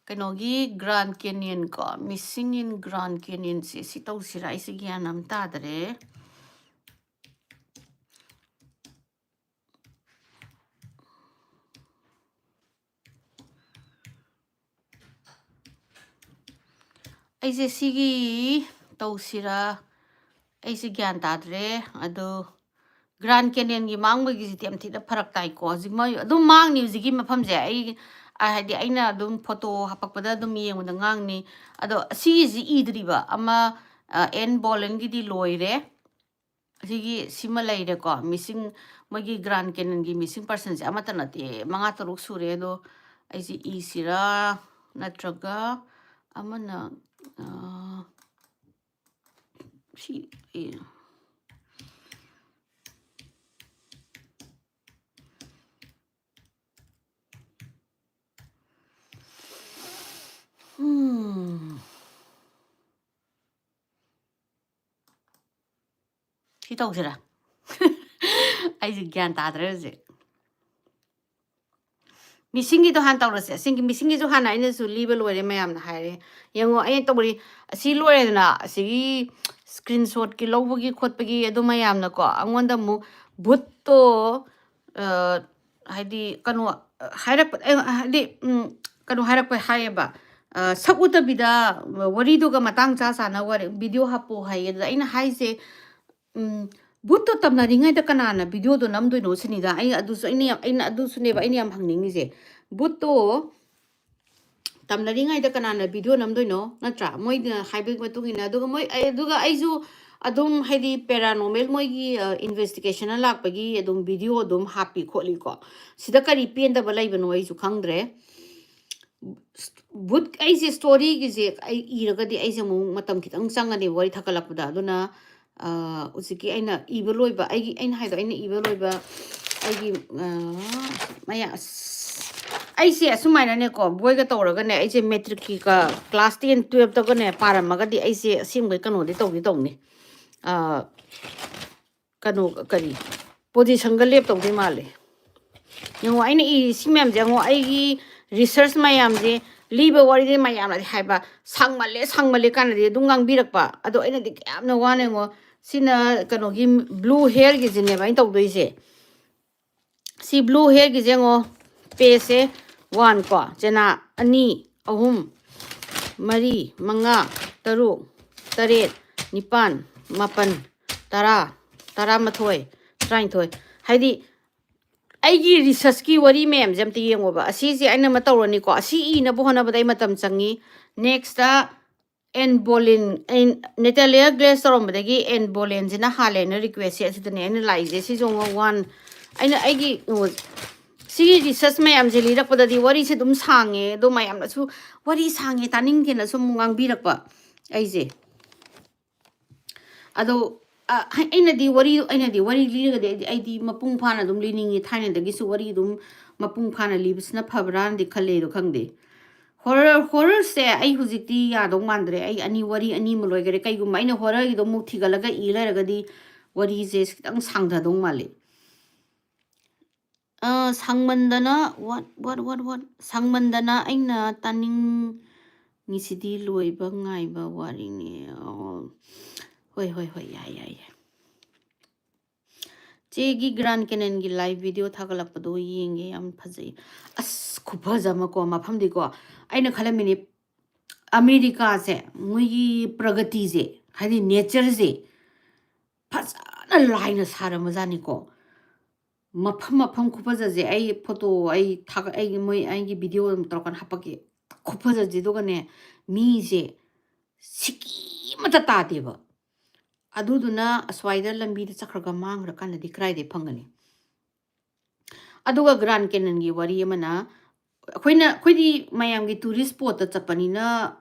ꯀꯩꯅꯣꯒꯤ Grand Canyon ꯀꯣ, Missing in Grand Canyon ꯁꯦ ꯁꯤ ꯇꯧꯁꯤꯔꯥ? ꯑꯩꯁꯦ ꯒ꯭ꯌꯥꯟ ꯑꯃ ꯇꯥꯗꯔꯦ꯫ ꯑꯩꯁꯦ ꯁꯤꯒꯤ ꯇꯧꯁꯤꯔꯥ? ꯑꯩꯁꯦ ꯒ꯭ꯌꯥꯟ ꯇꯥꯗ꯭ꯔꯦ꯫ ꯑꯗꯣ Grand Canyon ꯒꯤ ꯃꯥꯡꯕꯒꯤꯁꯤꯗꯤ ꯌꯥꯝ ꯊꯤꯅ ꯐꯔꯛ ꯇꯥꯏꯀꯣ꯫ ꯍꯧꯖꯤꯛ ꯃꯣꯏ ꯑꯗꯨꯝ ꯃꯥꯡꯅꯤ ꯍꯧꯖꯤꯛꯀꯤ ꯃꯐꯝꯁꯦ꯫ ꯑꯩ, ꯑ, ꯍꯥꯏꯗꯤ ꯑꯩꯅ ꯑꯗꯨꯝ ꯐꯣꯇꯣ ꯍꯥꯄꯛꯄꯗ ꯑꯗꯨꯝ ꯌꯦꯡꯕꯗ ꯉꯥꯡꯅꯤ꯫ ꯑꯗꯣ ꯁꯤꯒꯤꯁꯤ ꯏꯗ꯭ꯔꯤꯕ ꯑꯃ, ꯑ, ꯑꯦꯟ ꯕꯣꯂꯦꯟꯒꯤꯗꯤ ꯂꯣꯏꯔꯦ꯫ ꯑꯁꯤꯒꯤ ꯁꯤꯃ ꯂꯩꯔꯦꯀꯣ꯫ Missing, ꯃꯣꯏꯒꯤ Grand Canyon ꯒꯤ missing person ꯁꯦ ꯑꯃꯠꯇ ꯅꯠꯇꯦ, ꯃꯉꯥ ꯇꯔꯨꯛ ꯁꯨꯔꯦ꯫ ꯑꯗꯣ ꯑꯩꯁꯦ ꯏꯁꯤꯔꯥ, ꯅꯠꯇ꯭ꯔꯒ ꯑꯃꯅ, ꯑ, ꯁꯤ, ꯑꯦ꯫ ꯎꯝ꯫ ꯁꯤ ꯇꯧꯁꯤꯔꯥ? ꯑꯩꯁꯦ ꯒ꯭ꯌꯥꯟ ꯇꯥꯗ꯭ꯔꯦ ꯍꯧꯖꯤꯛ꯫ Missing ꯒꯤꯗꯣ ꯍꯥꯟꯅ ꯇꯧꯔꯁꯦ꯫ ꯑꯁꯤꯒꯤ missing ꯒꯤꯁꯨ ꯍꯥꯟꯅ ꯑꯩꯅꯁꯨ ꯂꯤꯕ ꯂꯣꯏꯔꯦ, ꯃꯌꯥꯝꯅ ꯍꯥꯏꯔꯦ꯫ ꯌꯦꯡꯉꯣ, ꯑꯩꯅ ꯇꯧꯔꯤ, ꯑꯁꯤ ꯂꯣꯏꯔꯦꯗꯅ, ꯑꯁꯤꯒꯤ screenshot ꯀꯤ ꯂꯧꯕꯒꯤ ꯈꯣꯠꯄꯒꯤ ꯑꯗꯨ ꯃꯌꯥꯝꯅꯀꯣ, ꯑꯩꯉꯣꯟꯗ ꯑꯃꯨꯛ ꯚꯨꯠꯇꯣ, ꯑ, ꯍꯥꯏꯗꯤ ꯀꯩꯅꯣ, ꯑ, ꯍꯥꯏꯔꯛꯄ, ꯑ, ꯍꯥꯏꯗꯤ, ꯎꯝ, ꯀꯩꯅꯣ ꯍꯥꯏꯔꯛꯄ ꯍꯥꯏꯌꯦꯕ, ꯑ, ꯁꯛ ꯎꯠꯇꯕꯤꯗ ꯋꯥꯔꯤꯗꯨꯒ ꯃꯇꯥꯡ ꯆꯥ ꯆꯥꯅ ꯋꯥꯔꯤ, video ꯍꯥꯞꯄꯣ ꯍꯥꯏꯌꯦ꯫ ꯑꯗꯨꯗ ꯑꯩꯅ ꯍꯥꯏꯁꯦ, ꯎꯝ, ꯚꯨꯠꯇꯣ ꯇꯝꯅꯔꯤꯉꯩꯗ ꯀꯅꯥꯅ video ꯗꯣ ꯅꯝꯗꯣꯏꯅꯣ ꯁꯤꯅꯤꯗ꯫ ꯑꯩ ꯑꯗꯨꯁꯨ, ꯑꯩꯅ ꯌꯥꯝ, ꯑꯩꯅ ꯑꯗꯨꯁꯨꯅꯦꯕ ꯑꯩꯅ ꯌꯥꯝ ꯍꯪꯅꯤꯡꯉꯤꯁꯦ꯫ ꯚꯨꯠꯇꯣ ꯇꯝꯅꯔꯤꯉꯩꯗ ꯀꯅꯥꯅ video ꯅꯝꯗꯣꯏꯅꯣ, ꯅꯠꯇ꯭ꯔꯥ? ꯃꯣꯏꯅ ꯍꯥꯏꯕꯒꯤ ꯃꯇꯨꯡ ꯏꯟꯅ꯫ ꯑꯗꯨꯒ ꯃꯣꯏ, ꯑꯩ, ꯑꯗꯨꯒ ꯑꯩꯁꯨ ꯑꯗꯨꯝ, ꯍꯥꯏꯗꯤ, paranormal ꯃꯣꯏꯒꯤ, ꯑ, investigation ꯅ ꯂꯥꯛꯄꯒꯤ ꯑꯗꯨꯝ video ꯑꯗꯨꯝ ꯍꯥꯞꯄꯤ ꯈꯣꯠꯂꯤꯀꯣ꯫ ꯁꯤꯗ ꯀꯔꯤ ꯄꯦꯟꯗꯕ ꯂꯩꯕꯅꯣ ꯑꯩꯁꯨ ꯈꯪꯗ꯭ꯔꯦ꯫ ꯚꯨꯠ, ꯑꯩꯁꯦ story ꯒꯤꯁꯦ ꯑꯩ ꯏꯔꯒꯗꯤ ꯑꯩꯁꯦ ꯑꯃꯨꯛ ꯃꯇꯝ ꯈꯤꯇꯪ ꯆꯪꯒꯅꯦꯕ ꯋꯥꯔꯤ ꯊꯥꯒꯠꯂꯛꯄꯗ꯫ ꯑꯗꯨꯅ, ꯑ, ꯍꯧꯖꯤꯛꯀꯤ ꯑꯩꯅ ꯏꯕ ꯂꯣꯏꯕ, ꯑꯩꯒꯤ, ꯑꯩꯅ ꯍꯥꯏꯗꯣ, ꯑꯩꯅ ꯏꯕ ꯂꯣꯏꯕ ꯑꯩꯒꯤ, ꯑ, ꯃꯌꯥ-, ꯑꯁ, ꯑꯩꯁꯦ ꯑꯁꯨꯃꯥꯏꯅꯅꯦꯀꯣ, ꯕꯣꯏꯒ ꯇꯧꯔꯒꯅꯦ, ꯑꯩꯁꯦ matric ꯀꯤ ꯀ-, class ten, twelve ꯇꯒꯅꯦ ꯄꯥꯔꯝꯃꯒꯗꯤ ꯑꯩꯁꯦ ꯑꯁꯦꯡꯕꯩ ꯀꯩꯅꯣꯗꯤ ꯇꯧꯗꯤ ꯇꯧꯅꯤ꯫ ꯑ, ꯀꯩꯅꯣ, ꯀꯔꯤ, position ꯒ ꯂꯦꯞꯇꯧꯗꯤ ꯃꯥꯜꯂꯦ꯫ ꯌꯦꯡꯉꯣ, ꯑꯩꯅ ꯏꯔꯤ ꯁꯤ ꯃꯌꯥꯝꯁꯦ, ꯌꯦꯡꯉꯣ, ꯑꯩꯒꯤ research ꯃꯌꯥꯝꯁꯦ, ꯂꯤꯕ ꯋꯥꯔꯤꯗꯤ ꯃꯌꯥꯝꯅꯗꯤ ꯍꯥꯏꯕ, "ꯁꯥꯡꯃꯜꯂꯦ, ꯁꯥꯡꯃꯜꯂꯦ" ꯀꯥꯏꯅꯗꯤ ꯑꯗꯨꯝ ꯉꯥꯡꯕꯤꯔꯛꯄ꯫ ꯑꯗꯣ ꯑꯩꯅꯗꯤ ꯀꯌꯥꯝꯅ ꯋꯥꯅ ꯌꯦꯡꯉꯣ, ꯁꯤꯅ ꯀꯩꯅꯣꯒꯤ blue hairꯒꯤꯁꯤꯅꯦꯕ ꯑꯩꯅ ꯇꯧꯗꯣꯏꯁꯦ꯫ ꯁꯤ blue hairꯒꯤꯁꯦ ꯌꯦꯡꯉꯣ, pageꯁꯦ one ꯀꯣ, ꯆꯦꯅꯥ ꯑꯅꯤ, ꯑꯍꯨꯝ, ꯃꯔꯤ, ꯃꯉꯥ, ꯇꯔꯨꯛ, ꯇꯔꯦꯠ, ꯅꯤꯄꯥꯟ, ꯃꯥꯄꯟ, ꯇꯔꯥ, ꯇꯔꯥꯃꯥꯊꯣꯏ, ꯇꯔꯥꯅꯤꯊꯣꯏ꯫ ꯍꯥꯏꯗꯤ ꯑꯩꯒꯤ researchꯀꯤ ꯋꯥꯔꯤ ꯃꯌꯥꯝꯁꯦ ꯑꯝꯇ ꯌꯦꯡꯉꯣꯕ꯫ ꯑꯁꯤꯁꯦ ꯑꯩꯅ ꯑꯃ ꯇꯧꯔꯅꯤꯀꯣ, ꯑꯁꯤ ꯏꯅꯕ ꯍꯣꯠꯅꯕꯗ ꯑꯩ ꯃꯇꯝ ꯆꯪꯉꯤ꯫ Nextꯇ ꯑꯦꯟ ꯕꯣꯂꯤꯟ, ꯑꯩ ꯅꯦꯇꯥꯂꯤꯌꯥ ꯒ꯭ꯂꯦꯁ ꯇꯧꯔꯝꯕꯗꯒꯤ ꯑꯦꯟ ꯕꯣꯂꯤꯟꯁꯤꯅ ꯍꯥꯜꯂꯦꯅ requestꯁꯦ ꯑꯁꯤꯗꯅꯦ ꯑꯩꯅ ꯂꯥꯛꯏꯁꯦ꯫ ꯁꯤꯁꯨ ꯑꯃꯨꯛ one, ꯑꯩꯅ ꯑꯩꯒꯤ, ꯑꯣ, ꯁꯤꯒꯤ research ꯃꯌꯥꯝꯁꯦ ꯂꯤꯔꯛꯄꯗꯗꯤ ꯋꯥꯔꯤꯁꯦ ꯑꯗꯨꯝ ꯁꯥꯡꯉꯦ, ꯑꯗꯣ ꯃꯌꯥꯝꯅꯁꯨ "ꯋꯥꯔꯤ ꯁꯥꯡꯉꯦ, ꯇꯥꯅꯤꯡꯗꯦꯅ" ꯁꯨꯝ ꯉꯥꯡꯕꯤꯔꯛꯄ ꯑꯩꯁꯦ꯫ ꯑꯗꯣ, ꯑ, ꯍꯩ-, ꯑꯩꯅꯗꯤ ꯋꯥꯔꯤ, ꯑꯩꯅꯗꯤ ꯋꯥꯔꯤ ꯂꯤꯔꯒꯗꯤ ꯑꯩꯗꯤ, ꯑꯩꯗꯤ ꯃꯄꯨꯡ ꯐꯥꯅ ꯑꯗꯨꯝ ꯂꯤꯅꯤꯡꯉꯤ꯫ ꯊꯥꯏꯅꯗꯒꯤꯁꯨ ꯋꯥꯔꯤ ꯑꯗꯨꯝ ꯃꯄꯨꯡ ꯐꯥꯅ ꯂꯤꯕꯁꯤꯅ ꯐꯕ꯭ꯔꯥꯅꯗꯤ ꯈꯜꯂꯦ, ꯑꯗꯣ ꯈꯪꯗꯦ꯫ Horror, horrorꯁꯦ ꯑꯩ ꯍꯧꯖꯤꯛꯇꯤ ꯌꯥꯗꯧ ꯃꯥꯟꯗ꯭ꯔꯦ꯫ ꯑꯩ ꯑꯅꯤ, ꯋꯥꯔꯤ ꯑꯅꯤ ꯑꯃ ꯂꯣꯏꯈꯔꯦ꯫ ꯀꯩꯒꯨꯝꯕ ꯑꯩꯅ horrorꯒꯤꯗꯣ ꯑꯃꯨꯛ ꯊꯤꯒꯠꯂꯒ ꯏ ꯂꯩꯔꯒꯗꯤ ꯋꯥꯔꯤꯁꯦ ꯈꯤꯇꯪ ꯁꯥꯡꯊꯗꯧ ꯃꯥꯜꯂꯦ꯫ ꯑ, ꯁꯥꯡꯃꯟꯗꯅ, what, what, what, what? ꯁꯥꯡꯃꯟꯗꯅ ꯑꯩꯅ ꯇꯥꯅꯤꯡꯉꯤꯁꯤꯗꯤ ꯂꯣꯏꯕ ꯉꯥꯏꯕ ꯋꯥꯔꯤꯅꯤ꯫ ꯑꯣ, ꯍꯣꯏ, ꯍꯣꯏ, ꯍꯣꯏ, ꯌꯥꯏ, ꯌꯥꯏ, ꯌꯥꯏ꯫ ꯆꯦꯒꯤ Grand Canyonꯒꯤ live video ꯊꯥꯒꯠꯂꯛꯄꯗꯣ ꯌꯦꯡꯒꯦ, ꯌꯥꯝ ꯐꯖꯩ꯫ ꯑꯁ, ꯈꯨꯐꯖ ꯑꯃꯀꯣ, ꯃꯐꯝꯗꯤꯀꯣ꯫ ꯑꯩꯅ ꯈꯜꯂꯝꯃꯤꯅꯦ, ꯑꯃꯦꯔꯤꯀꯥꯁꯦ, ꯃꯣꯏꯒꯤ ꯄ꯭ꯔꯒꯇꯤꯁꯦ, ꯍꯥꯏꯗꯤ natureꯁꯦ, ꯐꯖꯅ ꯂꯥꯏꯅ ꯁꯥꯔꯝꯕꯖꯥꯠꯅꯤꯀꯣ꯫ ꯃꯐꯝ, ꯃꯐꯝ ꯈꯨꯐꯖꯁꯦ ꯑꯩ photo, ꯑꯩ ꯊꯥꯒꯠ-, ꯑꯩꯒꯤ, ꯃꯣꯏ, ꯑꯩꯒꯤ video ꯑꯗꯨꯝ ꯇꯧꯔꯀꯥꯟꯗ ꯍꯥꯄꯛꯀꯦ꯫ ꯈꯨꯐꯖꯁꯦ, ꯑꯗꯨꯒꯅꯦ, ꯃꯤꯁꯦ ꯁꯤꯀꯤ ꯑꯃꯠꯇ ꯇꯥꯗꯦꯕ꯫ ꯑꯗꯨꯗꯨꯅ ꯑꯁ꯭ꯋꯥꯏꯗ ꯂꯝꯕꯤꯗ ꯆꯠꯈ꯭ꯔꯒ ꯃꯥꯡꯈ꯭ꯔꯀꯥꯟꯗꯗꯤ ꯀꯗꯥꯏꯗꯩ ꯐꯪꯒꯅꯤ? ꯑꯗꯨꯒ Grand Canyonꯒꯤ ꯋꯥꯔꯤ ꯑꯃꯅ, ꯑꯩꯈꯣꯏꯅ, ꯑꯩꯈꯣꯏꯗꯤ ꯃꯌꯥꯝꯒꯤ tourist spotꯇ ꯆꯠꯄꯅꯤꯅ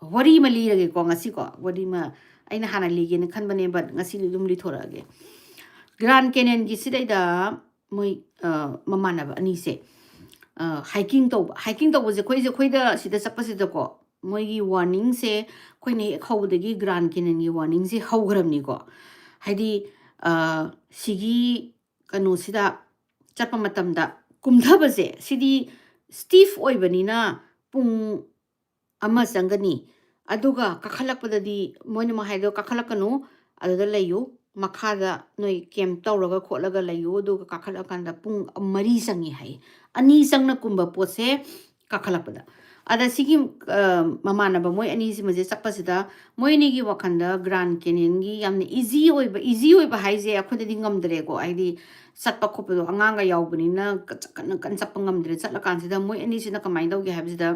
ꯋꯥꯔꯤ ꯑꯃ ꯂꯤꯔꯒꯦꯀꯣ ꯉꯁꯤꯀꯣ꯫ ꯋꯥꯔꯤ ꯑꯃ ꯑꯩꯅ ꯍꯥꯟꯅ ꯂꯤꯒꯦꯅ ꯈꯟꯕꯅꯦ, but ꯉꯁꯤꯗꯤ ꯑꯗꯨꯝ ꯂꯤꯊꯣꯔꯛꯑꯒꯦ꯫ Grand Canyonꯒꯤ ꯁꯤꯗꯩꯗ ꯃꯣꯏ, ꯑ, ꯃꯃꯥꯟꯅꯕ ꯑꯅꯤꯁꯦ, ꯑ, hiking ꯇꯧꯕ꯫ Hiking ꯇꯧꯕꯁꯦ ꯑꯩꯈꯣꯏꯁꯦ, ꯑꯩꯈꯣꯏꯗ ꯁꯤꯗ ꯆꯠꯄꯁꯤꯗꯀꯣ, ꯃꯣꯏꯒꯤ warningꯁꯦ ꯑꯩꯈꯣꯏꯅ ꯍꯦꯛ ꯍꯧꯕꯗꯒꯤ Grand Canyonꯒꯤ warningꯁꯦ ꯍꯧꯈ꯭ꯔꯕꯅꯤꯀꯣ꯫ ꯍꯥꯏꯗꯤ, ꯑ, ꯁꯤꯒꯤ ꯀꯩꯅꯣꯁꯤꯗ ꯆꯠꯄ ꯃꯇꯝꯗ ꯀꯨꯝꯊꯕꯁꯦ, ꯁꯤꯗꯤ steep ꯑꯣꯏꯕꯅꯤꯅ ꯄꯨꯡ ꯑꯃ ꯆꯪꯒꯅꯤ꯫ ꯑꯗꯨꯒ ꯀꯥꯈꯠꯂꯛꯄꯗꯗꯤ ꯃꯣꯏꯅ ꯑꯃꯨꯛ ꯍꯥꯏꯗꯣ, "ꯀꯥꯈꯠꯂꯛꯀꯅꯨ, ꯑꯗꯨꯗ ꯂꯩꯌꯨ, ꯃꯈꯥꯗ ꯅꯣꯏ ꯀꯦꯝꯞ ꯇꯧꯔꯒ ꯈꯣꯠꯂꯒ ꯂꯩꯌꯨ, ꯑꯗꯨꯒ ꯀꯥꯈꯠꯂꯛꯑꯀꯥꯟꯗ ꯄꯨꯡ ꯃꯔꯤ ꯆꯪꯉꯤ" ꯍꯥꯏ꯫ ꯑꯅꯤ ꯆꯪꯅ ꯀꯨꯝꯕ ꯄꯣꯠꯁꯦ ꯀꯥꯈꯠꯂꯛꯄꯗ꯫ ꯑꯗ ꯁꯤꯒꯤ, ꯑ, ꯃꯃꯥꯟꯅꯕ ꯃꯣꯏ ꯑꯅꯤꯁꯤꯃꯁꯦ ꯆꯠꯄꯁꯤꯗ ꯃꯣꯏ ꯑꯅꯤꯒꯤ ꯋꯥꯈꯜꯗ ꯒ꯭ꯔꯥꯟ ꯀꯦꯅꯤꯌꯟꯒꯤ ꯌꯥꯝꯅ ꯏꯖꯤ ꯑꯣꯏꯕ, ꯏꯖꯤ ꯑꯣꯏꯕ ꯍꯥꯏꯁꯦ ꯑꯩꯈꯣꯏꯗꯗꯤ ꯉꯝꯗ꯭ꯔꯦꯀꯣ, ꯍꯥꯏꯗꯤ ꯆꯠꯄ ꯈꯣꯠꯄꯗꯣ ꯑꯉꯥꯡꯒ ꯌꯥꯎꯕꯅꯤꯅ ꯀ-, ꯀꯟꯅ, ꯀꯟꯅ ꯆꯠꯄ ꯉꯝꯗ꯭ꯔꯦ꯫ ꯆꯠꯂꯀꯥꯟꯁꯤꯗ ꯃꯣꯏ ꯑꯅꯤꯁꯤꯅ ꯀꯃꯥꯏꯅ ꯇꯧꯒꯦ ꯍꯥꯏꯕꯁꯤꯗ,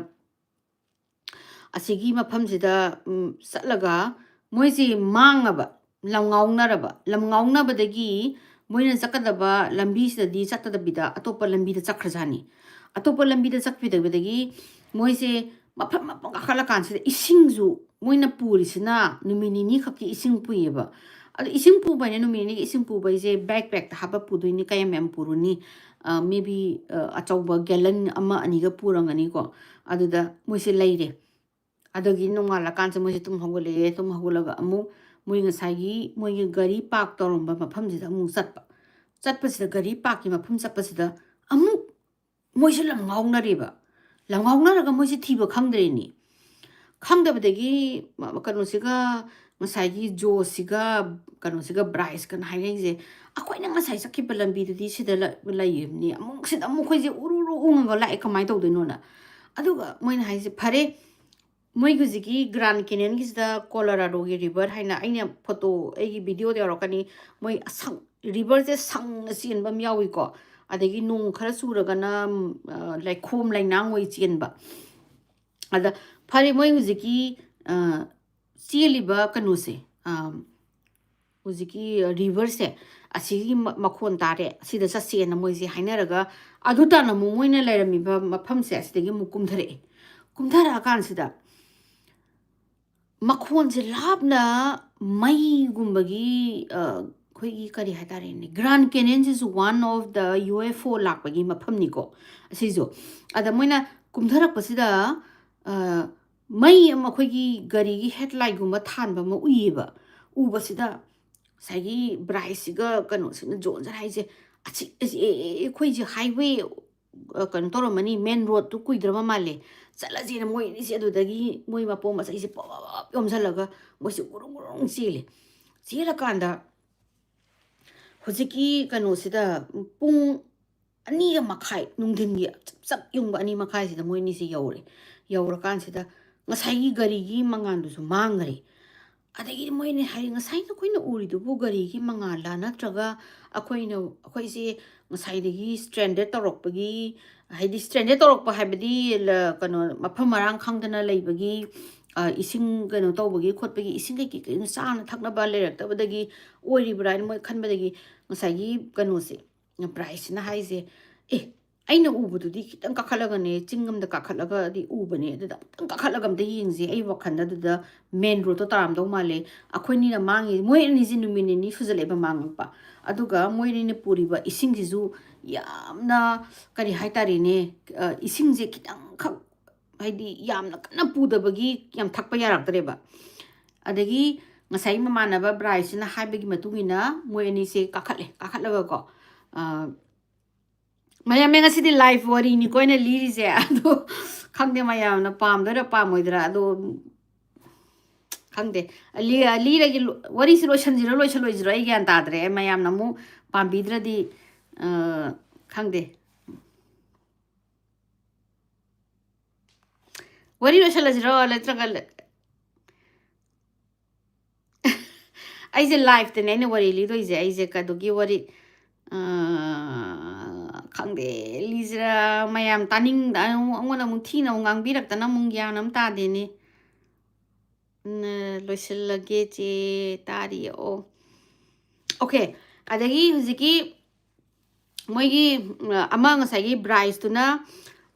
ꯑꯁꯤꯒꯤ ꯃꯐꯝꯁꯤꯗ, ꯎꯝ, ꯆꯠꯂꯒ ꯃꯣꯏꯁꯤ ꯃꯥꯡꯉꯕ, ꯂꯝ ꯉꯥꯎꯅꯔꯕ, ꯂꯝ ꯉꯥꯎꯅꯕꯗꯒꯤ ꯃꯣꯏꯅ ꯆꯠꯀꯗꯕ ꯂꯝꯕꯤꯁꯤꯗꯗꯤ ꯆꯠꯇꯗꯕꯤꯗ ꯑꯇꯣꯞꯄ ꯂꯝꯕꯤꯗ ꯆꯠꯈ꯭ꯔꯖꯥꯠꯅꯤ꯫ ꯑꯇꯣꯞꯄ ꯂꯝꯕꯤꯗ ꯆꯠꯈꯤꯗꯕꯗꯒꯤ ꯃꯣꯏꯁꯦ ꯃꯐꯝ ꯃꯐꯝ ꯀꯥꯈꯠꯂꯀꯥꯟꯁꯤꯗ ꯏꯁꯤꯡꯁꯨ ꯃꯣꯏꯅ ꯄꯨꯔꯤꯁꯤꯅ ꯅꯨꯃꯤꯠ ꯅꯤꯅꯤ ꯈꯛꯀꯤ ꯏꯁꯤꯡ ꯄꯨꯏꯌꯦꯕ꯫ ꯑꯗꯣ ꯏꯁꯤꯡ ꯄꯨꯕ ꯍꯥꯏꯅ ꯅꯨꯃꯤꯠ ꯅꯤꯅꯤꯒꯤ ꯏꯁꯤꯡ ꯄꯨꯕ ꯍꯥꯏꯁꯦ ꯕꯦꯛ ꯄꯦꯛꯇ ꯍꯥꯞꯄ ꯄꯨꯗꯣꯏꯅꯤ, ꯀꯌꯥꯝ ꯌꯥꯝ ꯄꯨꯔꯨꯅꯤ? ꯑ, maybe, ꯑ, ꯑꯆꯧꯕ ꯒꯦꯂꯟ ꯑꯃ ꯑꯅꯤꯒ ꯄꯨꯔꯝꯒꯅꯤꯀꯣ꯫ ꯑꯗꯨꯗ ꯃꯣꯏꯁꯦ ꯂꯩꯔꯦ꯫ ꯑꯗꯨꯒꯤ ꯅꯣꯡꯉꯥꯜꯂꯀꯥꯟꯁꯤꯗ ꯃꯣꯏꯁꯦ ꯇꯨꯝ ꯍꯧꯒꯠꯂꯛꯑꯦ꯫ ꯇꯨꯝ ꯍꯧꯒꯠꯂꯒ ꯑꯃꯨꯛ ꯃꯣꯏ ꯉꯁꯥꯏꯒꯤ ꯃꯣꯏꯒꯤ ꯒꯥꯔꯤ ꯄꯥꯔꯛ ꯇꯧꯔꯝꯕ ꯃꯐꯝꯁꯤꯗ ꯑꯃꯨꯛ ꯆꯠꯄ꯫ ꯆꯠꯄꯁꯤꯗ ꯒꯥꯔꯤ ꯄꯥꯔꯛꯀꯤ ꯃꯐꯝ ꯆꯠꯄꯁꯤꯗ ꯑꯃꯨꯛ ꯃꯣꯏꯁꯦ ꯂꯝ ꯉꯥꯎꯅꯔꯦꯕ꯫ ꯂꯝ ꯉꯥꯎꯅꯔꯒ ꯃꯣꯏꯁꯦ ꯊꯤꯕ ꯈꯪꯗ꯭ꯔꯦꯅꯦ꯫ ꯈꯪꯗꯕꯗꯒꯤ ꯃ-, ꯀꯩꯅꯣꯁꯤꯒ, ꯉꯁꯥꯏꯒꯤ ꯖꯣꯁꯤꯒ, ꯀꯩꯅꯣꯁꯤꯒ, ꯕ꯭ꯔꯥꯏꯁꯀꯅ ꯍꯥꯏꯅꯩꯁꯦ, "ꯑꯩꯈꯣꯏꯅ ꯉꯁꯥꯏ ꯆꯠꯈꯤꯕ ꯂꯝꯕꯤꯗꯨꯗꯤ ꯁꯤꯗ ꯂ-, ꯂꯩꯔꯤꯕꯅꯤ, ꯑꯃꯨꯛ ꯁꯤꯗ ꯑꯃꯨꯛ ꯑꯩꯈꯣꯏꯁꯦ ꯎꯔꯨ ꯎꯔꯨ ꯎꯪꯉꯒ ꯂꯥꯛꯑꯦ, ꯀꯃꯥꯏꯅ ꯇꯧꯗꯣꯏꯅꯣꯅ?" ꯑꯗꯨꯒ ꯃꯣꯏꯅ ꯍꯥꯏꯁꯦ, "ꯐꯔꯦ, ꯃꯣꯏꯒꯤ ꯍꯧꯖꯤꯛꯀꯤ ꯒ꯭ꯔꯥꯟ ꯀꯦꯅꯤꯌꯟꯒꯤꯁꯤꯗ ꯀꯣꯂꯣꯔꯥꯗꯣꯒꯤ ꯔꯤꯚꯔ ꯍꯥꯏꯅ", ꯑꯩꯅ ꯐꯣꯇꯣ ꯑꯩꯒꯤ ꯚꯤꯗꯤꯑꯣꯗ ꯌꯥꯎꯔꯛꯀꯅꯤ, ꯃꯣꯏ ꯑꯁꯪ-, ꯔꯤꯚꯔꯁꯦ ꯁꯪꯅ ꯆꯦꯟꯕ ꯑꯃ ꯌꯥꯎꯏꯀꯣ꯫ ꯑꯗꯒꯤ ꯅꯣꯡ ꯈꯔ ꯆꯨꯔꯒꯅ, ꯑ, ꯂꯩꯈꯣꯝ ꯂꯩꯅꯥꯡ ꯑꯣꯏ ꯆꯦꯟꯕ꯫ ꯑꯗ ꯐꯔꯦ, ꯃꯣꯏ ꯍꯧꯖꯤꯛꯀꯤ, ꯑ, ꯆꯦꯜꯂꯤꯕ ꯀꯩꯅꯣꯁꯦ, ꯑ, ꯍꯧꯖꯤꯛꯀꯤ ꯔꯤꯚꯔꯁꯦ, ꯑꯁꯤꯒꯤ ꯃ-, ꯃꯈꯣꯟ ꯇꯥꯔꯦ, ꯑꯁꯤꯗ ꯆꯠꯁꯦꯅ ꯃꯣꯏꯁꯦ ꯍꯥꯏꯅꯔꯒ, ꯑꯗꯨ ꯇꯥꯅ ꯑꯃꯨꯛ ꯃꯣꯏꯅ ꯂꯩꯔꯝꯃꯤꯕ ꯃꯐꯝꯁꯦ ꯑꯁꯤꯗꯒꯤ ꯑꯃꯨꯛ ꯀꯨꯝꯊꯔꯛꯑꯦ꯫ ꯀꯨꯝꯊꯔꯛꯑꯀꯥꯟꯁꯤꯗ ꯃꯈꯣꯟꯁꯦ ꯂꯥꯞꯅ ꯃꯩꯒꯨꯝꯕꯒꯤ, ꯑ, ꯑꯩꯈꯣꯏꯒꯤ ꯀꯔꯤ ꯍꯥꯏꯇꯥꯔꯦꯅꯦ, ꯒ꯭ꯔꯥꯟ ꯀꯦꯅꯤꯌꯟꯁꯤꯁꯨ one of the U F O ꯂꯥꯛꯄꯒꯤ ꯃꯐꯝꯅꯤꯀꯣ ꯑꯁꯤꯁꯨ꯫ ꯑꯗ ꯃꯣꯏꯅ ꯀꯨꯝꯊꯔꯛꯄꯁꯤꯗ, ꯑ, ꯃꯩ ꯑꯃ, ꯑꯩꯈꯣꯏꯒꯤ ꯒꯥꯔꯤꯒꯤ ꯍꯦꯠꯂꯥꯏꯠꯒꯨꯝꯕ ꯊꯥꯟꯕ ꯑꯃ ꯎꯏꯌꯦꯕ꯫ ꯎꯕꯁꯤꯗ ꯉꯁꯥꯏꯒꯤ ꯕ꯭ꯔꯥꯏꯁꯁꯤꯒ ꯀꯩꯅꯣꯁꯤꯅ, ꯖꯣꯟꯁꯤꯅ ꯍꯥꯏꯁꯦ, "ꯑꯁꯤ, ꯑꯁꯤ, ꯑꯦ, ꯑꯦ, ꯑꯩꯈꯣꯏꯁꯦ ꯍꯥꯏꯋꯦ ꯑ, ꯀꯩꯅꯣ ꯇꯧꯔꯝꯃꯅꯤ, ꯃꯦꯟ ꯔꯣꯗꯇꯨ ꯀꯨꯏꯗ꯭ꯔꯕ ꯃꯥꯜꯂꯦ꯫ ꯆꯠꯂꯁꯦꯅ ꯃꯣꯏ ꯑꯅꯤꯁꯦ ꯑꯗꯨꯗꯒꯤ ꯃꯣꯏ ꯃꯄꯣꯝ ꯃꯆꯩꯁꯦ ꯄꯞ ꯄꯞ ꯄꯞ ꯌꯣꯝꯁꯜꯂꯒ ꯃꯣꯏꯁꯦ ꯎꯔꯨꯡ ꯎꯔꯨꯡ ꯆꯦꯜꯂꯦ꯫ ꯆꯦꯜꯂꯀꯥꯟꯗ ꯍꯧꯖꯤꯛꯀꯤ ꯀꯩꯅꯣꯁꯤꯗ ꯄꯨꯡ ꯑꯅꯤꯒ ꯃꯈꯥꯏ, ꯅꯨꯡꯊꯤꯟꯒꯤ ꯆꯞ ꯆꯞ ꯌꯨꯡꯕ ꯑꯅꯤ ꯃꯈꯥꯏꯁꯤꯗ ꯃꯣꯏ ꯑꯅꯤꯁꯦ ꯌꯧꯔꯦ꯫ ꯌꯧꯔꯀꯥꯟꯁꯤꯗ ꯉꯁꯥꯏꯒꯤ ꯒꯥꯔꯤꯒꯤ ꯃꯉꯥꯜꯗꯨꯁꯨ ꯃꯥꯡꯈ꯭ꯔꯦ꯫ ꯑꯗꯒꯤꯗꯤ ꯃꯣꯏꯅ ꯍꯥꯏ, "ꯉꯁꯥꯏ ꯅꯈꯣꯏꯅ ꯎꯔꯤꯗꯨꯕꯨ ꯒꯥꯔꯤꯒꯤ ꯃꯉꯥꯜꯂ, ꯅꯠꯇ꯭ꯔꯒ ꯑꯩꯈꯣꯏꯅ, ꯑꯩꯈꯣꯏꯁꯦ ꯉꯁꯥꯏꯗꯒꯤ ꯁ꯭ꯇ꯭ꯔꯦꯟꯗꯦꯠ ꯇꯧꯔꯛꯄꯒꯤ, ꯍꯥꯏꯗꯤ ꯁ꯭ꯇ꯭ꯔꯦꯟꯗꯦꯠ ꯇꯧꯔꯛꯄ ꯍꯥꯏꯕꯗꯤ ꯂ-, ꯀꯩꯅꯣ, ꯃꯐꯝ ꯃꯔꯥꯡ ꯈꯪꯗꯅ ꯂꯩꯕꯒꯤ, ꯑ, ꯏꯁꯤꯡ ꯀꯩꯅꯣ ꯇꯧꯕꯒꯤ ꯈꯣꯠꯄꯒꯤ, ꯏꯁꯤꯡ ꯀꯩꯀꯩ ꯀꯩꯅꯣ ꯆꯥꯅ ꯊꯛꯅꯕ ꯂꯩꯔꯛꯇꯕꯗꯒꯤ ꯑꯣꯏꯔꯤꯕ꯭ꯔꯥ?" ꯍꯥꯏꯅ ꯃꯣꯏ ꯈꯟꯕꯗꯒꯤ ꯉꯁꯥꯏꯒꯤ ꯀꯩꯅꯣꯁꯦ, ꯕ꯭ꯔꯥꯏꯁꯁꯤꯅ ꯍꯥꯏꯁꯦ, "ꯑꯦ, ꯑꯩꯅ ꯎꯕꯗꯨꯗꯤ ꯈꯤꯇꯪ ꯀꯥꯈꯠꯂꯒꯅꯦ, ꯆꯤꯡ ꯑꯝꯗ ꯀꯥꯈꯠꯂꯒꯗꯤ ꯎꯕꯅꯦ, ꯑꯗꯨꯗ ꯑꯃꯨꯛꯇꯪ ꯀꯥꯈꯠꯂꯒ ꯑꯝꯇ ꯌꯦꯡꯁꯦ, ꯑꯩ ꯋꯥꯈꯜꯗ ꯑꯗꯨꯗ ꯃꯦꯟ ꯔꯣꯗꯇꯣ ꯇꯥꯔꯝꯗꯧ ꯃꯥꯜꯂꯦ꯫ ꯑꯩꯈꯣꯏꯅꯤꯅ ꯃꯥꯡꯉꯤ, ꯃꯣꯏ ꯑꯅꯤꯁꯦ ꯅꯨꯃꯤꯠ ꯅꯤꯅꯤ ꯁꯨꯖꯜꯂꯛꯑꯦꯕ ꯃꯥꯡꯉꯛꯄ꯫ ꯑꯗꯨꯒ ꯃꯣꯏ ꯑꯅꯤꯅ ꯄꯨꯔꯤꯕ ꯏꯁꯤꯡꯁꯤꯁꯨ ꯌꯥꯝꯅ, ꯀꯔꯤ ꯍꯥꯏꯇꯥꯔꯦꯅꯦ, ꯑ, ꯏꯁꯤꯡꯁꯦ ꯈꯤꯇꯪꯈꯛ, ꯍꯥꯏꯗꯤ ꯌꯥꯝꯅ ꯀꯟꯅ ꯄꯨꯗꯕꯒꯤ ꯌꯥꯝ ꯊꯛꯄ ꯌꯥꯔꯛꯇ꯭ꯔꯦꯕ꯫ ꯑꯗꯒꯤ ꯉꯁꯥꯏ ꯃꯃꯥꯟꯅꯕ ꯕ꯭ꯔꯥꯏꯁꯁꯤꯅ ꯍꯥꯏꯕꯒꯤ ꯃꯇꯨꯡ ꯏꯟꯅ ꯃꯣꯏ ꯑꯅꯤꯁꯦ ꯀꯥꯈꯠꯂꯦ, ꯀꯥꯈꯠꯂꯒꯀꯣ, ꯑ, ꯃꯌꯥꯝ, ꯉꯁꯤꯗꯤ ꯂꯥꯏꯐ ꯋꯥꯔꯤꯅꯤꯀꯣ ꯑꯩꯅ ꯂꯤꯔꯤꯁꯦ꯫ ꯑꯗꯣ ꯈꯪꯗꯦ ꯃꯌꯥꯝꯅ ꯄꯥꯝꯗꯣꯏꯔꯥ ꯄꯥꯝꯃꯣꯏꯗꯣꯏꯔꯥ꯫ ꯑꯗꯣ ꯈꯪꯗꯦ꯫ ꯂꯤ-, ꯂꯤꯔꯒꯦ, ꯂꯣ-, ꯋꯥꯔꯤꯁꯤ ꯂꯣꯏꯁꯟꯁꯤꯔꯣ ꯂꯣꯏꯁꯜꯂꯣꯏꯁꯤꯔꯣ ꯑꯩ ꯒ꯭ꯌꯥꯟ ꯇꯥꯗ꯭ꯔꯦ꯫ ꯃꯌꯥꯝꯅ ꯑꯃꯨꯛ ꯄꯥꯝꯕꯤꯗ꯭ꯔꯗꯤ, ꯑ, ꯈꯪꯗꯦ꯫ ꯋꯥꯔꯤ ꯂꯣꯏꯁꯜꯂꯁꯤꯔꯣ? ꯅꯠꯇ꯭ꯔꯒ ꯂ-, ꯑꯩꯁꯦ ꯂꯥꯏꯐꯇꯅꯦ ꯑꯩꯅ ꯋꯥꯔꯤ ꯂꯤꯗꯣꯏꯁꯦ꯫ ꯑꯩꯁꯦ ꯀꯗꯨꯒꯤ ꯋꯥꯔꯤ, ꯑ, ꯈꯪꯗꯦ, ꯂꯤꯁꯤꯔꯥ? ꯃꯌꯥꯝ ꯇꯥꯅꯤꯡꯗ, ꯑꯩꯉꯣꯟꯗ ꯑꯃꯨꯛ ꯊꯤꯅ ꯑꯃꯨꯛ ꯉꯥꯡꯕꯤꯔꯛꯇꯅ ꯑꯃꯨꯛ ꯒ꯭ꯌꯥꯟ ꯑꯃ ꯇꯥꯗꯦꯅꯦ꯫ ꯎꯝ, ꯂꯣꯏꯁꯤꯜꯂꯒꯦ ꯆꯦ ꯇꯥꯔꯤ꯫ ꯑꯣ, ꯑꯣꯀꯦ꯫ ꯑꯗꯒꯤ ꯍꯧꯖꯤꯛꯀꯤ ꯃꯣꯏꯒꯤ, ꯎꯝ, ꯑꯃ ꯉꯁꯥꯏꯒꯤ ꯕ꯭ꯔꯥꯏꯁꯇꯨꯅ,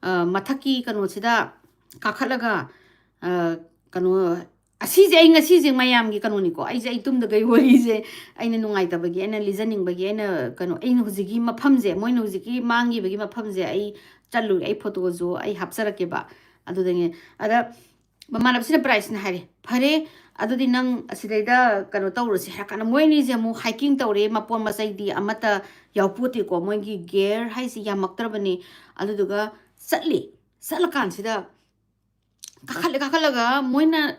ꯑ, ꯃꯊꯛꯀꯤ ꯀꯩꯅꯣꯁꯤꯗ ꯀꯥꯈꯠꯂꯒ, ꯑ, ꯀꯩꯅꯣ, ꯑꯁꯤꯁꯦ ꯑꯩ ꯉꯁꯤꯁꯦ ꯃꯌꯥꯝꯒꯤ ꯀꯩꯅꯣꯅꯤꯀꯣ, ꯑꯩꯁꯦ ꯑꯩ ꯇꯨꯝꯗꯈꯩ ꯋꯥꯔꯤꯁꯦ ꯑꯩꯅ ꯅꯨꯡꯉꯥꯏꯇꯕꯒꯤ, ꯑꯩꯅ ꯂꯤꯖꯅꯤꯡꯕꯒꯤ, ꯑꯩꯅ ꯀꯩꯅꯣ, ꯑꯩꯅ ꯍꯧꯖꯤꯛꯀꯤ ꯃꯐꯝꯁꯦ, ꯃꯣꯏꯅ ꯍꯧꯖꯤꯛꯀꯤ ꯃꯥꯡꯈꯤꯕꯒꯤ ꯃꯐꯝꯁꯦ ꯑꯩ ꯆꯠꯂꯨꯔꯦ, ꯑꯩ ꯐꯣꯇꯣꯁꯨ ꯑꯩ ꯍꯥꯞꯆꯔꯛꯀꯦꯕ꯫ ꯑꯗꯨꯗꯒꯤ ꯑꯗ ꯃꯃꯥꯟꯅꯕꯁꯤꯅ ꯕ꯭ꯔꯥꯏꯁꯅ ꯍꯥꯏꯔꯦ, "ꯐꯔꯦ, ꯑꯗꯨꯗꯤ ꯅꯪ ꯑꯁꯤꯗꯩꯗ ꯀꯩꯅꯣ ꯇꯧꯔꯁꯤ" ꯍꯥꯏꯔ ꯀꯥꯟꯗ ꯃꯣꯏ ꯑꯅꯤꯁꯦ ꯑꯃꯨꯛ ꯍꯥꯏꯀꯤꯡ ꯇꯧꯔꯦ꯫ ꯃꯄꯣꯠ ꯃꯆꯩꯗꯤ ꯑꯃꯠꯇ ꯌꯥꯎꯄꯣꯠꯇꯦꯀꯣ, ꯃꯣꯏꯒꯤ ꯒꯤꯌꯔ ꯍꯥꯏꯁꯤ ꯌꯥꯝꯃꯛꯇ꯭ꯔꯕꯅꯤ꯫ ꯑꯗꯨꯗꯨꯒ ꯆꯠꯂꯤ꯫ ꯆꯠꯂꯀꯥꯟꯁꯤꯗ ꯀꯥꯈꯠꯂꯦ꯫ ꯀꯥꯈꯠꯂꯒ ꯃꯣꯏꯅ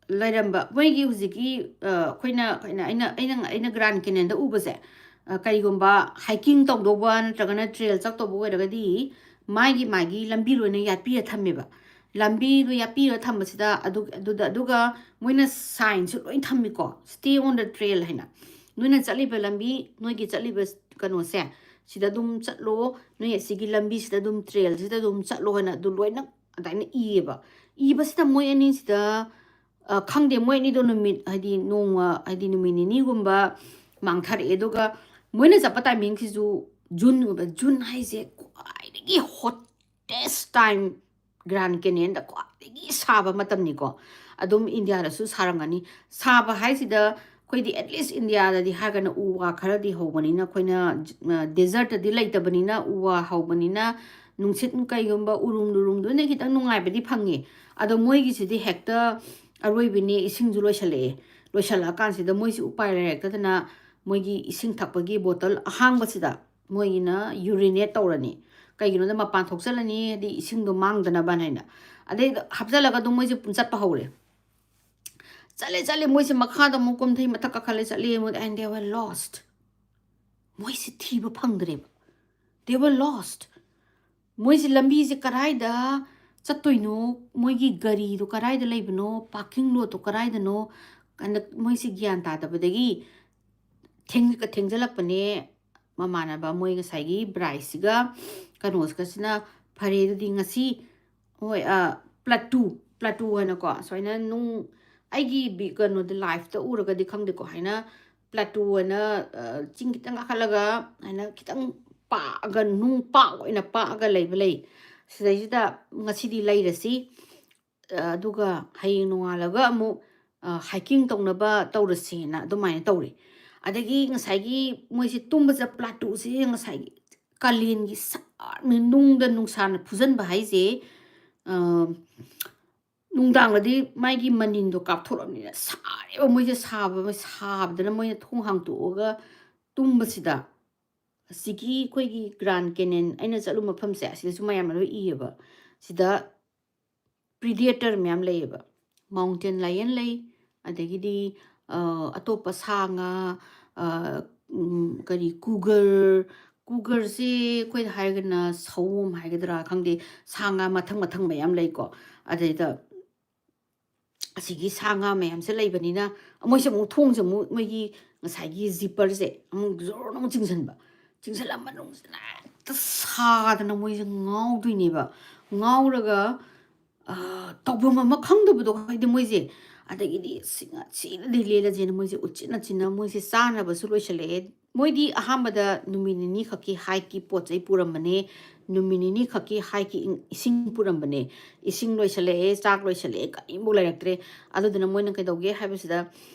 ꯂꯩꯔꯝꯕ, ꯃꯣꯏꯒꯤ ꯍꯧꯖꯤꯛꯀꯤ, ꯑ, ꯑꯩꯈꯣꯏꯅ, ꯑꯩꯈꯣꯏꯅ, ꯑꯩꯅ, ꯑꯩꯅ, ꯑꯩꯅ ꯒ꯭ꯔꯥꯟ ꯀꯦꯅꯦꯟꯗ ꯎꯕꯁꯦ, ꯑ, ꯀꯔꯤꯒꯨꯝꯕ ꯍꯥꯏꯀꯤꯡ ꯇꯧꯗꯧꯕ ꯅꯠꯇ꯭ꯔꯒꯅ ꯇ꯭ꯔꯦꯜ ꯆꯠꯇꯧꯕ ꯑꯣꯏꯔꯒꯗꯤ ꯃꯥꯒꯤ, ꯃꯥꯒꯤ ꯂꯝꯕꯤ ꯂꯣꯏꯅ ꯌꯥꯠꯄꯤꯔ ꯊꯝꯃꯦꯕ꯫ ꯂꯝꯕꯤꯗꯣ ꯌꯥꯠꯄꯤꯔ ꯊꯝꯕꯁꯤꯗ ꯑꯗꯨ-, ꯑꯗꯨꯗ, ꯑꯗꯨꯒ ꯃꯣꯏꯅ ꯁꯥꯏꯟꯁꯨ ꯂꯣꯏ ꯊꯝꯃꯤꯀꯣ, "Stay on the trail" ꯍꯥꯏꯅ꯫ ꯅꯣꯏꯅ ꯆꯠꯂꯤꯕ ꯂꯝꯕꯤ, ꯅꯣꯏꯒꯤ ꯆꯠꯂꯤꯕ ꯀꯩꯅꯣꯁꯦ, ꯁꯤꯗ ꯑꯗꯨꯝ ꯆꯠꯂꯣ, ꯅꯣꯏ ꯑꯁꯤꯒꯤ ꯂꯝꯕꯤꯁꯤꯗ ꯑꯗꯨꯝ, ꯇ꯭ꯔꯦꯜꯁꯤꯗ ꯑꯗꯨꯝ ꯆꯠꯂꯣ ꯍꯥꯏꯅ ꯑꯗꯨ ꯂꯣꯏꯅ ꯑꯗꯨꯃꯥꯏꯅ ꯏꯌꯦꯕ꯫ ꯏꯕꯁꯤꯗ ꯃꯣꯏ ꯑꯅꯤꯁꯤꯗ, ꯑ, ꯈꯪꯗꯦ, ꯃꯣꯏ ꯑꯅꯤꯗꯣ ꯅꯨꯃꯤꯠ, ꯍꯥꯏꯗꯤ ꯅꯣꯡꯃ, ꯍꯥꯏꯗꯤ ꯅꯨꯃꯤꯠ ꯅꯤꯅꯤꯒꯨꯝꯕ ꯃꯥꯡꯊꯔꯛꯑꯦ꯫ ꯑꯗꯨꯒ ꯃꯣꯏꯅ ꯆꯠꯄ ꯇꯥꯏꯃꯤꯡꯁꯤꯁꯨ ꯖꯨꯟ ꯑꯣꯏꯕ꯫ ꯖꯨꯟ ꯍꯥꯏꯁꯦ ꯈ꯭ꯋꯥꯏꯗꯒꯤ ꯍꯣꯇꯦꯁ ꯇꯥꯏꯝ, ꯒ꯭ꯔꯥꯟ ꯀꯦꯅꯦꯟꯗ ꯈ꯭ꯋꯥꯏꯗꯒꯤ ꯁꯥꯕ ꯃꯇꯝꯅꯤꯀꯣ꯫ ꯑꯗꯨꯝ ꯏꯟꯗꯤꯌꯥꯗꯁꯨ ꯁꯥꯔꯝꯒꯅꯤ꯫ ꯁꯥꯕ ꯍꯥꯏꯁꯤꯗ ꯑꯩꯈꯣꯏꯗꯤ at least ꯏꯟꯗꯤꯌꯥꯗꯗꯤ ꯍꯥꯏꯔꯒꯅ ꯎ ꯋꯥ ꯈꯔꯗꯤ ꯍꯧꯕꯅꯤꯅ, ꯑꯩꯈꯣꯏꯅ, ꯑ, ꯗꯦꯖꯔꯠꯇꯗꯤ ꯂꯩꯇꯕꯅꯤꯅ ꯎ ꯋꯥ ꯍꯧꯕꯅꯤꯅ ꯅꯨꯡꯁꯤꯠ ꯀꯩꯒꯨꯝꯕ ꯎꯔꯨꯝ ꯂꯨꯔꯨꯝꯗꯨꯅ ꯈꯤꯇꯪ ꯅꯨꯡꯉꯥꯏꯕꯗꯤ ꯐꯪꯉꯦ꯫ ꯑꯗꯣ ꯃꯣꯏꯒꯤꯁꯤꯗꯤ ꯍꯦꯛꯇ ꯑꯔꯣꯏꯕꯤꯅꯦ, ꯏꯁꯤꯡꯁꯨ ꯂꯣꯏꯁꯜꯂꯛꯑꯦ꯫ ꯂꯣꯏꯁꯜꯂꯛꯑꯀꯥꯟꯁꯤꯗ ꯃꯣꯏꯁꯤ ꯎꯄꯥꯏ ꯂꯩꯔꯛꯇꯗꯅ ꯃꯣꯏꯒꯤ ꯏꯁꯤꯡ ꯊꯛꯄꯒꯤ ꯕꯣꯇꯜ ꯑꯍꯥꯡꯕꯁꯤꯗ ꯃꯣꯏꯒꯤꯅ ꯌꯨꯔꯤꯅꯦꯠ ꯇꯧꯔꯅꯤ꯫ ꯀꯩꯒꯤꯅꯣꯗ ꯃꯄꯥꯟ ꯊꯣꯛꯆꯜꯂꯅꯤ, ꯍꯥꯏꯗꯤ ꯏꯁꯤꯡꯗꯣ ꯃꯥꯡꯗꯅꯕꯅ ꯍꯥꯏꯅ꯫ ꯑꯗꯩ ꯍꯥꯞꯆꯜꯂꯒ ꯑꯗꯨꯝ ꯃꯣꯏꯁꯦ ꯆꯠꯄ ꯍꯧꯔꯦ꯫ ꯆꯠꯂꯦ, ꯆꯠꯂꯦ, ꯃꯣꯏꯁꯦ ꯃꯈꯥꯗ ꯑꯃꯨꯛ ꯀꯨꯝꯊꯩ, ꯃꯊꯛ ꯀꯥꯈꯠꯂꯦ, ꯆꯠꯂꯦ, ꯑꯃꯨꯛ, and they were lost꯫ ꯃꯣꯏꯁꯦ ꯊꯤꯕ ꯐꯪꯗ꯭ꯔꯦꯕ꯫ They were lost꯫ ꯃꯣꯏꯁꯦ ꯂꯝꯕꯤꯁꯦ ꯀꯗꯥꯏꯗ ꯆꯠꯇꯣꯏꯅꯣ, ꯃꯣꯏꯒꯤ ꯒꯥꯔꯤꯗꯣ ꯀꯗꯥꯏꯗ ꯂꯩꯕꯅꯣ, ꯄꯥꯔꯀꯤꯡ ꯂꯣꯠꯇꯣ ꯀꯗꯥꯏꯗꯅꯣ, ꯀꯥꯏꯅ ꯃꯣꯏꯁꯦ ꯒ꯭ꯌꯥꯟ ꯇꯥꯗꯕꯗꯒꯤ ꯊꯦꯡ-, ꯊꯦꯡꯖꯤꯜꯂꯛꯄꯅꯦ꯫ ꯃꯃꯥꯟꯅꯕ ꯃꯣꯏ ꯉꯁꯥꯏꯒꯤ ꯕ꯭ꯔꯥꯏꯁꯁꯤꯒ ꯀꯩꯅꯣꯁꯤꯒꯁꯤꯅ, "ꯐꯔꯦ, ꯑꯗꯨꯗꯤ ꯉꯁꯤ", ꯍꯣꯏ, ꯑ, ꯄ꯭ꯂꯥꯇꯨ, ꯄ꯭ꯂꯥꯇꯨ ꯍꯥꯏꯅꯀꯣ, ꯁꯨꯃꯥꯏꯅ ꯅꯨꯡ, ꯑꯩꯒꯤ ꯕꯤ-, ꯀꯩꯅꯣꯗ, ꯂꯥꯏꯐꯇ ꯎꯔꯒꯗꯤ ꯈꯪꯗꯦꯀꯣ, ꯍꯥꯏꯅ ꯄ꯭ꯂꯥꯇꯨ ꯍꯥꯏꯅ, ꯑ, ꯆꯤꯡ ꯈꯤꯇꯪ ꯀꯥꯈꯠꯂꯒ ꯍꯥꯏꯅ ꯈꯤꯇꯪ ꯄꯥꯛꯑꯒ, ꯅꯨꯡ ꯄꯥꯛ ꯑꯣꯏꯅ ꯄꯥꯛꯑꯒ ꯂꯩꯕ ꯂꯩ꯫ ꯁꯤꯗꯩꯁꯤꯗ ꯉꯁꯤꯗꯤ ꯂꯩꯔꯁꯤ, ꯑ, ꯑꯗꯨꯒ ꯍꯌꯦꯡ ꯅꯣꯡꯉꯥꯜꯂꯒ ꯑꯃꯨꯛ, ꯑ, ꯍꯥꯏꯀꯤꯡ ꯇꯧꯅꯕ ꯇꯧꯔꯁꯦꯅ ꯑꯗꯨꯃꯥꯏꯅ ꯇꯧꯔꯦ꯫ ꯑꯗꯒꯤ ꯉꯁꯥꯏꯒꯤ ꯃꯣꯏꯁꯦ ꯇꯨꯝꯕꯁꯦ, ꯄ꯭ꯂꯥꯇꯨꯁꯦ ꯉꯁꯥꯏꯒꯤ ꯀꯥꯂꯦꯟꯒꯤ ꯁꯥꯔꯅ ꯅꯨꯡꯗ ꯅꯨꯡꯁꯥꯅ ꯐꯨꯖꯟꯕ ꯍꯥꯏꯁꯦ, ꯑ, ꯅꯨꯡꯗꯥꯡꯗꯗꯤ ꯃꯥꯒꯤ ꯃꯅꯤꯟꯗꯣ ꯀꯥꯞꯊꯣꯔꯛꯑꯕꯅꯤꯅ ꯁꯥꯔꯦꯕ꯫ ꯃꯣꯏꯁꯦ ꯁꯥꯕ, ꯁꯥꯕꯗꯅ ꯃꯣꯏꯅ ꯊꯣꯡ ꯍꯥꯡꯇꯣꯛꯑꯒ ꯇꯨꯝꯕꯁꯤꯗ, ꯑꯁꯤꯒꯤ ꯑꯩꯈꯣꯏꯒꯤ Grand Canyon ꯑꯩꯅ ꯆꯠꯂꯨ ꯃꯐꯝꯁꯦ, ꯑꯁꯤꯗꯁꯨ ꯃꯌꯥꯝꯅ ꯂꯣꯏ ꯏꯌꯦꯕ, ꯁꯤꯗ predator ꯃꯌꯥꯝ ꯂꯩꯌꯦꯕ꯫ Mountain lion ꯂꯩ, ꯑꯗꯒꯤꯗꯤ ꯑꯇꯣꯞꯄ ꯁꯥ ꯉꯥ, ꯀꯔꯤ, cougar, cougarꯁꯦ ꯑꯩꯈꯣꯏꯗ ꯍꯥꯏꯔꯒꯅ ꯁꯑꯣꯝ ꯍꯥꯏꯒꯗ꯭ꯔꯥ ꯈꯪꯗꯦ, ꯁꯥ ꯉꯥ ꯃꯊꯪ ꯃꯊꯪ ꯃꯌꯥꯝ ꯂꯩꯀꯣ꯫ ꯑꯗꯩꯗ ꯑꯁꯤꯒꯤ ꯁꯥ ꯉꯥ ꯃꯌꯥꯝꯁꯦ ꯂꯩꯕꯅꯤꯅ, ꯃꯣꯏꯁꯦ ꯑꯃꯨꯛ, ꯊꯣꯡꯁꯦ ꯑꯃꯨꯛ, ꯃꯣꯏꯒꯤ ꯉꯁꯥꯏꯒꯤ zipperꯁꯦ ꯑꯃꯨꯛ ꯖꯣꯔꯅ ꯑꯃꯨꯛ ꯆꯤꯡꯁꯤꯟꯕ, ꯆꯤꯡꯁꯤꯜꯂ ꯃꯅꯨꯡꯁꯤꯅ ꯍꯦꯛꯇ ꯁꯥꯗꯅ ꯃꯣꯏꯁꯦ ꯉꯥꯎꯗꯣꯏꯅꯦꯕ꯫ ꯉꯥꯎꯔꯒ ꯇꯧꯐꯝ ꯑꯃ ꯈꯪꯗꯕꯗꯣ, ꯍꯥꯏꯗꯤ ꯃꯣꯏꯁꯦ꯫ ꯑꯗꯒꯤꯗꯤ ꯁꯤꯅꯗꯤ ꯂꯦꯜꯂꯁꯦꯅ ꯃꯣꯏꯁꯦ ꯎꯆꯤꯟ ꯅꯥꯆꯤꯟꯅ ꯃꯣꯏꯁꯦ ꯆꯥꯅꯕꯁꯨ ꯂꯣꯏꯁꯤꯜꯂꯛꯑꯦ꯫ ꯃꯣꯏꯗꯤ ꯑꯍꯥꯟꯕꯗ ꯅꯨꯃꯤꯠ ꯅꯤꯅꯤ ꯈꯛꯀꯤ hikeꯀꯤ ꯄꯣꯠ ꯆꯩ ꯄꯨꯔꯝꯕꯅꯦ, ꯅꯨꯃꯤꯠ ꯅꯤꯅꯤ ꯈꯛꯀꯤ hikeꯀꯤ ꯏꯁꯤꯡ ꯄꯨꯔꯝꯕꯅꯦ꯫ ꯏꯁꯤꯡ ꯂꯣꯏꯁꯤꯜꯂꯛꯑꯦ, ꯆꯥꯛ ꯂꯣꯏꯁꯤꯜꯂꯛꯑꯦ, ꯀꯔꯤꯝꯐꯥꯎ ꯂꯩꯔꯛꯇ꯭ꯔꯦ꯫ ꯑꯗꯨꯗꯨꯅ ꯃꯣꯏꯅ ꯀꯩꯗꯧꯒꯦ ꯍꯥꯏꯕꯁꯤꯗ,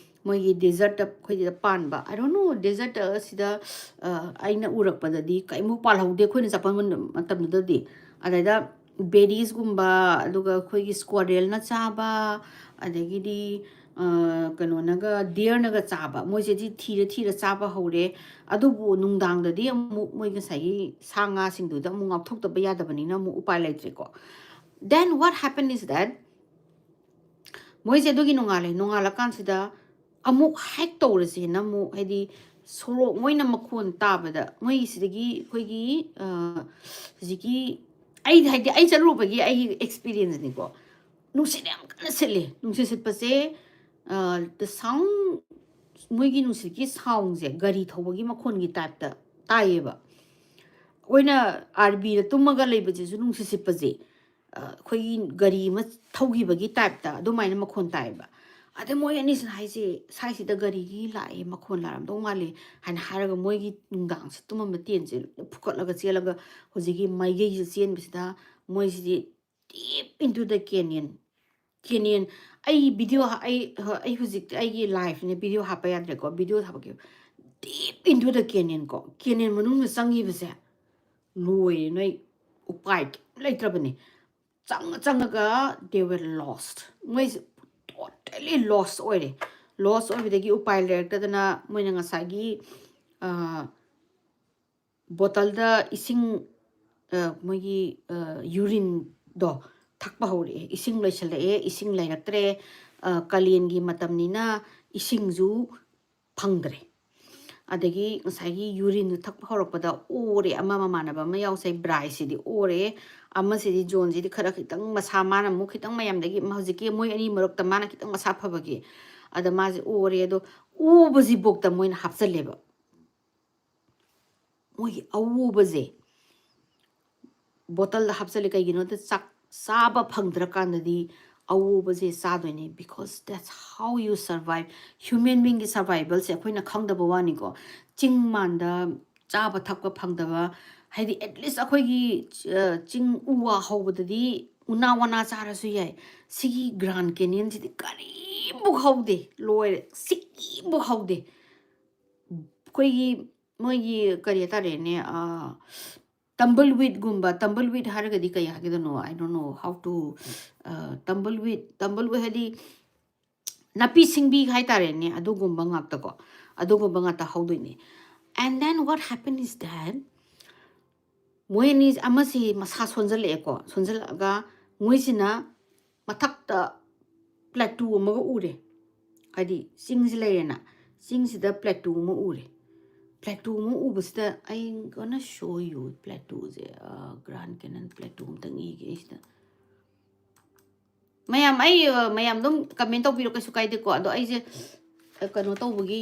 ꯃꯣꯏꯒꯤ desertꯇ, ꯑꯩꯈꯣꯏꯒꯤꯗ ꯄꯥꯟꯕ, I don't know, desertꯇ ꯁꯤꯗ ꯑꯩꯅ ꯎꯔꯛꯄꯗꯗꯤ ꯀꯔꯤꯝꯐꯥꯎ ꯄꯥꯜꯍꯧꯗꯦ ꯑꯩꯈꯣꯏꯅ ꯆꯠꯄ ꯃꯇꯝꯗꯨꯗꯗꯤ꯫ ꯑꯗꯩꯗ berriesꯒꯨꯝꯕ, ꯑꯗꯨꯒ ꯑꯩꯈꯣꯏꯒꯤ squirrelꯅ ꯆꯥꯕ, ꯑꯗꯒꯤꯗꯤ ꯀꯩꯅꯣꯅꯒ, deerꯅꯒ ꯆꯥꯕ, ꯃꯣꯏꯁꯦ ꯊꯤꯔ ꯊꯤꯔ ꯆꯥꯕ ꯍꯧꯔꯦ꯫ ꯑꯗꯨꯕꯨ ꯅꯨꯡꯗꯥꯡꯗꯗꯤ ꯑꯃꯨꯛ ꯃꯣꯏ ꯉꯁꯥꯏꯒꯤ ꯁꯥ ꯉꯥꯁꯤꯡꯗꯨꯗ ꯑꯃꯨꯛ ꯉꯥꯎꯊꯣꯛꯇꯕ ꯌꯥꯗꯕꯅꯤꯅ ꯑꯃꯨꯛ ꯎꯄꯥꯏ ꯂꯩꯇ꯭ꯔꯦꯀꯣ꯫ Then what happened is that, ꯃꯣꯏꯁꯦ ꯑꯗꯨꯒꯤ ꯅꯣꯡꯉꯥꯜꯂꯦ, ꯅꯣꯡꯉꯥꯜꯂꯀꯥꯟꯁꯤꯗ ꯑꯃꯨꯛ hike ꯇꯧꯔꯁꯦꯅ ꯑꯃꯨꯛ, ꯍꯥꯏꯗꯤ ꯁꯣꯔꯣꯛ, ꯃꯣꯏꯅ ꯃꯈꯣꯟ ꯇꯥꯕꯗ, ꯃꯣꯏꯒꯤꯁꯤꯗꯒꯤ ꯑꯩꯈꯣꯏꯒꯤ ꯍꯧꯖꯤꯛꯀꯤ, ꯑꯩ, ꯍꯥꯏꯗꯤ ꯑꯩ ꯆꯠꯂꯨꯕꯒꯤ ꯑꯩꯒꯤ experienceꯅꯤꯀꯣ꯫ ꯅꯨꯡꯁꯤꯠ ꯌꯥꯝ ꯀꯟꯅ ꯁꯤꯠꯂꯦ꯫ ꯅꯨꯡꯁꯤꯠ ꯁꯤꯠꯄꯁꯦ, the sound, ꯃꯣꯏꯒꯤ ꯅꯨꯡꯁꯤꯠꯀꯤ soundꯁꯦ ꯒꯥꯔꯤ ꯊꯧꯕꯒꯤ ꯃꯈꯣꯟꯒꯤ typeꯇ ꯇꯥꯏꯌꯦꯕ꯫ ꯑꯩꯈꯣꯏꯅ RVꯗ ꯇꯨꯝꯃꯒ ꯂꯩꯕꯁꯤꯁꯨ ꯅꯨꯡꯁꯤꯠ ꯁꯤꯠꯄꯁꯦ ꯑꯩꯈꯣꯏꯒꯤ ꯒꯥꯔꯤ ꯑꯃ ꯊꯧꯈꯤꯕꯒꯤ typeꯇ ꯑꯗꯨꯃꯥꯏꯅ ꯃꯈꯣꯟ ꯇꯥꯏꯌꯦꯕ꯫ ꯑꯗ ꯃꯣꯏ ꯑꯅꯤꯁꯤꯅ ꯍꯥꯏꯁꯦ, "ꯁ꯭ꯋꯥꯏꯁꯤꯗ ꯒꯥꯔꯤꯒꯤ ꯂꯥꯛꯑꯦ, ꯃꯈꯣꯟ ꯂꯥꯛꯑꯝꯗꯧ ꯃꯥꯜꯂꯦ" ꯍꯥꯏꯅ ꯍꯥꯏꯔꯒ, ꯃꯣꯏꯒꯤ ꯅꯨꯡꯗꯥꯡꯁꯦ ꯇꯨꯝꯃꯝꯕ tent ꯂꯣꯏ ꯐꯨꯀꯠꯂꯒ ꯆꯦꯜꯂꯒ, ꯍꯧꯖꯤꯛꯀꯤ ꯃꯥꯏꯀꯩꯁꯤꯗ ꯆꯦꯟꯕꯁꯤꯗ, ꯃꯣꯏꯁꯤꯗꯤ deep into the canyon, canyon꯫ ꯑꯩ video, ꯑꯩ, ꯑꯩ ꯍꯧꯖꯤꯛ ꯑꯩꯒꯤ liveꯅꯦ, video ꯍꯥꯞꯄ ꯌꯥꯗ꯭ꯔꯦꯀꯣ, video ꯍꯥꯞꯄꯛꯀꯦ꯫ Deep into the canyon ꯀꯣ, canyon ꯃꯅꯨꯡꯗ ꯆꯪꯈꯤꯕꯁꯦ, ꯂꯣꯏꯔꯦ ꯅꯣꯏ, ꯎꯄꯥꯏ ꯀꯩꯝ ꯂꯩꯇ꯭ꯔꯕꯅꯦ꯫ ꯆꯪꯉ ꯆꯪꯉꯒ they were lost. ꯃꯣꯏꯁꯦ totally lost ꯑꯣꯏꯔꯦ. Lost ꯑꯣꯏꯕꯗꯒꯤ ꯎꯄꯥꯏ ꯂꯩꯔꯛꯇꯗꯅ ꯃꯣꯏꯅ ꯉꯁꯥꯏꯒꯤ ꯕꯣꯇꯜꯗ ꯏꯁꯤꯡ, ꯃꯣꯏꯒꯤ ꯌꯨꯔꯤꯟꯗꯣ ꯊꯛꯄ ꯍꯧꯔꯛꯑꯦ꯫ ꯏꯁꯤꯡ ꯂꯣꯏꯁꯜꯂꯛꯑꯦ, ꯏꯁꯤꯡ ꯂꯩꯔꯛꯇ꯭ꯔꯦ꯫ ꯀꯥꯂꯦꯟꯒꯤ ꯃꯇꯝꯅꯤꯅ ꯏꯁꯤꯡꯁꯨ ꯐꯪꯗ꯭ꯔꯦ꯫ ꯑꯗꯒꯤ ꯉꯁꯥꯏꯒꯤ ꯌꯨꯔꯤꯟꯗꯨ ꯊꯛꯄ ꯍꯧꯔꯛꯄꯗ ꯑꯣꯔꯦ꯫ ꯑꯃ ꯃꯃꯥꯟꯅꯕ ꯑꯃ ꯌꯥꯎꯁꯦ, ꯕ꯭ꯔꯥꯏꯁꯤꯗꯤ ꯑꯣꯔꯦ꯫ ꯑꯃꯁꯤꯗꯤ, ꯖꯣꯟꯁꯤꯗꯤ ꯈꯔ ꯈꯤꯇꯪ ꯃꯁꯥ, ꯃꯥꯅ ꯑꯃꯨꯛ ꯈꯤꯇꯪ ꯃꯌꯥꯝꯗꯒꯤ, ꯍꯧꯖꯤꯛꯀꯤ ꯃꯣꯏ ꯑꯅꯤ ꯃꯔꯛꯇ ꯃꯥꯅ ꯈꯤꯇꯪ ꯃꯁꯥ ꯐꯕꯒꯤ, ꯑꯗ ꯃꯥꯁꯦ ꯑꯣꯔꯦ꯫ ꯑꯗꯣ ꯑꯣꯕꯁꯤꯐꯥꯎꯗ ꯃꯣꯏꯅ ꯍꯥꯞꯆꯜꯂꯦꯕ꯫ ꯃꯣꯏꯒꯤ ꯑꯎꯕꯁꯦ ꯕꯣꯇꯜꯗ ꯍꯥꯞꯆꯜꯂꯦ꯫ ꯀꯩꯒꯤꯅꯣꯗ ꯆꯥꯛ ꯆꯥꯕ ꯐꯪꯗ꯭ꯔꯀꯥꯟꯗꯗꯤ ꯑꯎꯕꯁꯦ ꯆꯥꯗꯣꯏꯅꯦ, because that's how you survive꯫ Human beingꯒꯤ survivalꯁꯦ ꯑꯩꯈꯣꯏꯅ ꯈꯪꯗꯕ ꯋꯥꯅꯤꯀꯣ꯫ ꯆꯤꯡ ꯃꯥꯟꯗ ꯆꯥꯕ ꯊꯛꯄ ꯐꯪꯗꯕ, ꯍꯥꯏꯗꯤ at least ꯑꯩꯈꯣꯏꯒꯤ ꯆꯤꯡ ꯎ ꯋꯥ ꯍꯧꯕꯗꯗꯤ ꯎꯅꯥ ꯋꯥꯅꯥ ꯆꯥꯔꯁꯨ ꯌꯥꯏ꯫ ꯁꯤꯒꯤ Grand Canyonꯁꯤꯗꯤ ꯀꯔꯤꯝꯐꯥꯎ ꯍꯧꯗꯦ, ꯂꯣꯏꯔꯦ, ꯁꯤꯀꯤꯐꯥꯎ ꯍꯧꯗꯦ꯫ ꯑꯩꯈꯣꯏꯒꯤ ꯃꯣꯏꯒꯤ ꯀꯔꯤ ꯍꯥꯏꯇꯥꯔꯦꯅꯦ, tumbleweedꯒꯨꯝꯕ, tumbleweed ꯍꯥꯏꯔꯒꯗꯤ ꯀꯩ ꯍꯥꯏꯒꯗꯅꯣ, I don't know how to, tumbleweed, tumbleweed ꯍꯥꯏꯗꯤ ꯅꯥꯄꯤ ꯁꯤꯡꯕꯤ ꯍꯥꯏꯇꯥꯔꯦꯅꯦ, ꯑꯗꯨꯒꯨꯝꯕ ꯉꯥꯛꯇꯀꯣ, ꯑꯗꯨꯒꯨꯝꯕ ꯉꯥꯛꯇ ꯍꯧꯗꯣꯏꯅꯦ꯫ And then what happened is that ꯃꯣꯏ ꯑꯅꯤ ꯑꯃꯁꯤ ꯃꯁꯥ ꯁꯣꯟꯖꯜꯂꯛꯑꯦꯀꯣ, ꯁꯣꯟꯖꯜꯂꯛꯑꯒ ꯃꯣꯏꯁꯤꯅ ꯃꯊꯛꯇ plateau ꯑꯃꯒ ꯎꯔꯦ꯫ ꯍꯥꯏꯗꯤ ꯆꯤꯡꯁꯤ ꯂꯩꯔꯦꯅ, ꯆꯤꯡꯁꯤꯗ plateau ꯑꯃ ꯎꯔꯦ꯫ Plateau ꯑꯃ ꯎꯕꯁꯤꯗ, I gonna show you plateauꯁꯦ, Grand Canyon plateau ꯑꯝꯇꯪ ꯏꯒꯦ ꯑꯩꯁꯤꯗ꯫ ꯃꯌꯥꯝ, ꯑꯩ, ꯃꯌꯥꯝ ꯑꯗꯨꯝ comment ꯇꯧꯕꯤꯔꯣ, ꯀꯩꯁꯨ ꯀꯥꯏꯗꯦꯀꯣ꯫ ꯑꯗꯣ ꯑꯩꯁꯦ ꯀꯩꯅꯣ ꯇꯧꯕꯒꯤ,